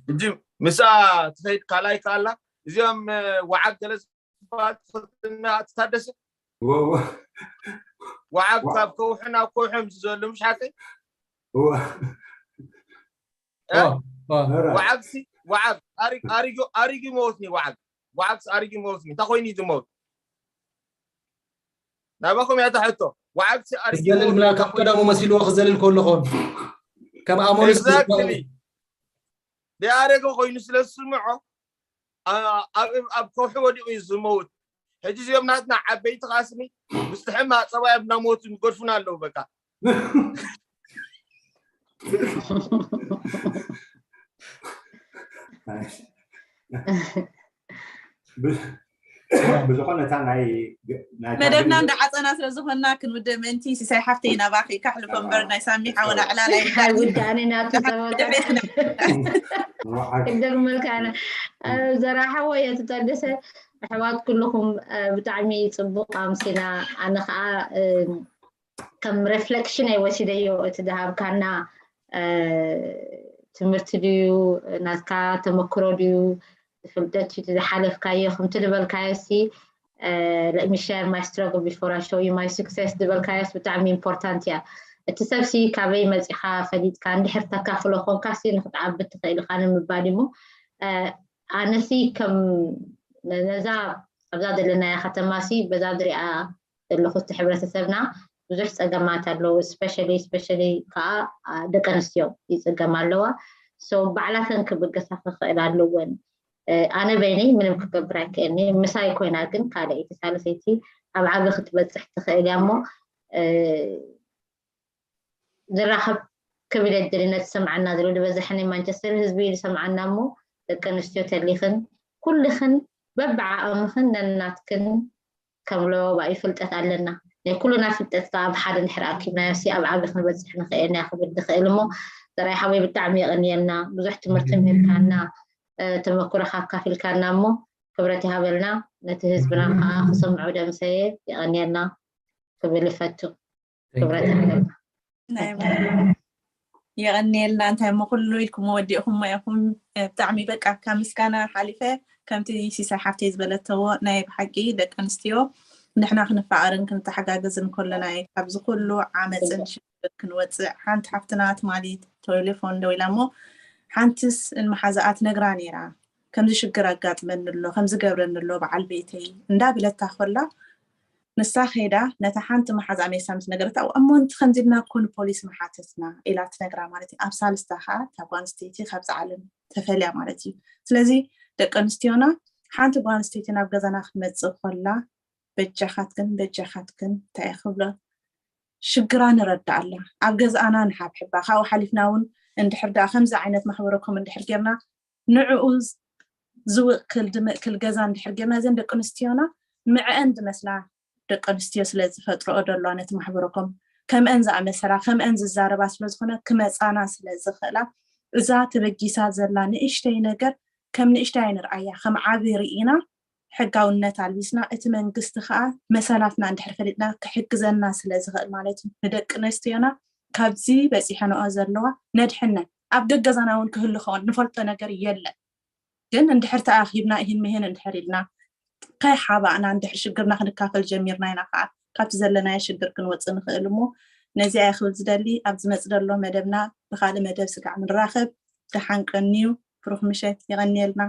ሕጂ ምስኣ ትኸይድ ካልኣይ ከኣላ እዚኦም ወዓግ ገለ ዝበሃል ትፈልጥና ትታደሰ ወዓግ ካብ ከውሒ ናብ ከውሒ ምስ ዘሎ ምሽ ሓቀይ ወዓግሲ ወዓግ ኣሪጉ መውትኒ ወዓግ ወዓግሲ ኣሪጉ መውትኒ እንታይ ኮይኑ እዩ ዝመውት ናባኹም እያ ሕቶ ወዓግሲ ኣሪጉ ዝዘልል ምና ካብ ቀደሙ መሲልዎ ክዘልል ከሎ ኾን ከም ኣሞኒስ ደያረገ ኮይኑ ስለ ዝስምዖ ኣብ ከውሒ ወዲቑ እዩ ዝመውት ሕጂ እዚኦም ናትና ዓበይቲ ካስኒ ምስ ሕማ ፀባይ ኣብና ሞቱ ይገድፉና ኣለዉ በቃ ብዝኾነ እታ ናይ መደብና እንዳዓፀና ስለ ዝኾንና ክንውደ ምእንቲ ሲሳይ ሓፍተይ ናባኺ ካሕልፎ እምበር ናይ ሳሚ ሓወና ዕላላ ውዳኔ ናቱ ጸወታ ቅደርመልካና ዘራሓዎ እየ ትታደሰ ኣሕዋት ኩልኹም ብጣዕሚ ፅቡቅ ኣምሲና ኣነ ከዓ ከም ሬፍሌክሽን እየ ወሲደዮ እቲ ዝሃብካና ትምህርቲ ድዩ ናትካ ተመክሮ ድዩ ፍልጠት እዩ ዝሓለፍካዮ ከምቲ ዝበልካዮ ሲ let me share my struggle before I show you my success ዝበልካዮስ ብጣዕሚ ኢምፖርታንት እያ እቲ ሰብሲ ካበይ መፂኻ ፈሊጥካ እንድሕር ተካፍሎ ኮንካ ሲ ንክትዓቢ ትኽእል ኢኻ ንምባል እሞ ኣነሲ ከም ነዛ ኣብዛ ዘለናያ ከተማ ሲ በዛ ዝሪኣ ዘለኹ እቲ ሕብረተሰብና ብዙሕ ፀገማት ኣለዉ especially especially ከዓ ደቂ ኣንስትዮ ይፅገም ኣለዋ so ባዕላተን ክብገሳ ክኽእል ኣለወን ኣነ በይነይ ምንም ክገብር ኣይክእልኒ ምሳይ ኮይና ግን ካልኣይቲ ሳለሰይቲ ኣብ ዓቢ ክትበፅሕ ትኽእል እያ እሞ ዝራኸብ ክብል የድሊ ነቲ ሰምዓና ዘሎ ዝበዝሐ ናይ ማንቸስተር ህዝቢ እዩ ዝሰምዓና እሞ ደቂ ኣንስትዮ ተሊኽን ኩልኽን በብዓቕምኽን ነናትክን ከም ለዋባኢ ፍልጠት ኣለና ናይ ኩልና ፍልጠት ከዓ ኣብ ሓደ እንድሕር ኣኪብናዮ ሲ ኣብ ዓቢ ክንበፅሕ ንኽእል ኢና ክብል ዝኽእል እሞ ዘርኣይ ሓወይ ብጣዕሚ የቐንየልና ብዙሕ ትምህርቲ ምህርካና ተመክሮካ ኣካፊልካና እሞ ክብረት ይሃበልና ነቲ ህዝብና ከዓ ክሰምዑ ደምሰየ የቐንየልና ክብል ይፈቱ ክብረት ይሃበልና የቐንየልና እንታይ እሞ ኩሉ ኢልኩም ወዲእኹም ኢኹም ብጣዕሚ በቃ ካብ ምስጋና ሓሊፈ ከምቲ ሲሳይ ሓፍተይ ዝበለተዎ ናይ ብሓቂ ደቂ ኣንስትዮ ንሕና ክንፋቐርን ክንተሓጋገዝን ከለና እዩ ካብዚ ኩሉ ዓመፅን ሽግር ክንወፅእ። ሓንቲ ሓፍትና ትማሊ ቴሌፎን ደዊላ እሞ ሓንትስ ንመሓዛኣ ትነግራ ነይራ፣ ከምዚ ሽግር ኣጋጥመኒ ኣሎ፣ ከምዚ ገብረኒ ኣሎ በዓል ቤተይ እንዳበለታ ከላ ንሳ ከይዳ ነታ ሓንቲ መሓዛ ሜሳ ምስ ነገረታ እሞ እንቲ ከምዚ ኢልና እኮ ንፖሊስ መሓተትና ኢላ ትነግራ ማለት እዩ። ኣብ ሳልስታ ከዓ እታ ጓል ኣንስተይቲ ካብዚ ዓለም ተፈልያ ማለት እዩ። ስለዚ ደቂ ኣንስትዮና ሓንቲ ጓል ኣንስተይቲ ናብ ገዛና ክትመፅእ ከላ በጃኻትክን በጃኻትክን እንታይ ክብሎ ሽግራ ንረዳኣላ፣ ኣብ ገዛኣና ንሓብሕባ። ካብኡ ሓሊፍና እውን እንድሕር ደኣ ከምዚ ዓይነት ማሕበረኮም እንድሕር ጌርና ንዕኡ ዝውክል ድምእክል ገዛ እንድሕር ጌርና እዘን ደቂ ኣንስትዮና ምዕአን ዝመስላ ደቂ ኣንስትዮ ስለ ዝፈጥረኦ ደለዋ ነቲ ማሕበረኮም ከምአን ዝኣመሰላ ከምአን ዝዛረባ ስለ ዝኾነ ክመፃና ስለ ዝኽእላ እዛ ተበጊሳ ዘላ ንእሽተይ ነገር ከም ንእሽተይ ኣይንርኣያ፣ ከም ዓቢ ርኢና ሕጋውነት ኣልቢስና እቲ መንግስቲ ከዓ መሰላትና እንድሕር ፈሊጥና ክሕግዘና ስለ ዝኽእል ማለት እዩ። ንደቂ ኣንስትዮና ካብዚ በፂሐንኦ ዘለዋ ነድሕነን ኣብ ገገዛና እውን ክህሉ ከውን ንፈልጦ ነገር የለን። ግን እንድሕር ተኣኪብና ይህን ምሄን እንድሕር ኢልና ከይሓባእና እንድሕር ሽግርና ክንካፈል ጀሚርና ኢና ከዓ ካብቲ ዘለናዮ ሽግር ክንወፅእ ንኽእል እሞ ነዚኣ ክብል ዝደሊ ኣብ ዝመፅ ዘሎ መደብና ብካልእ መደብ ስጋዕ ንራኸብ። ደሓን ቀንዩ። ብሩኽ ምሸት። የቐንየልና።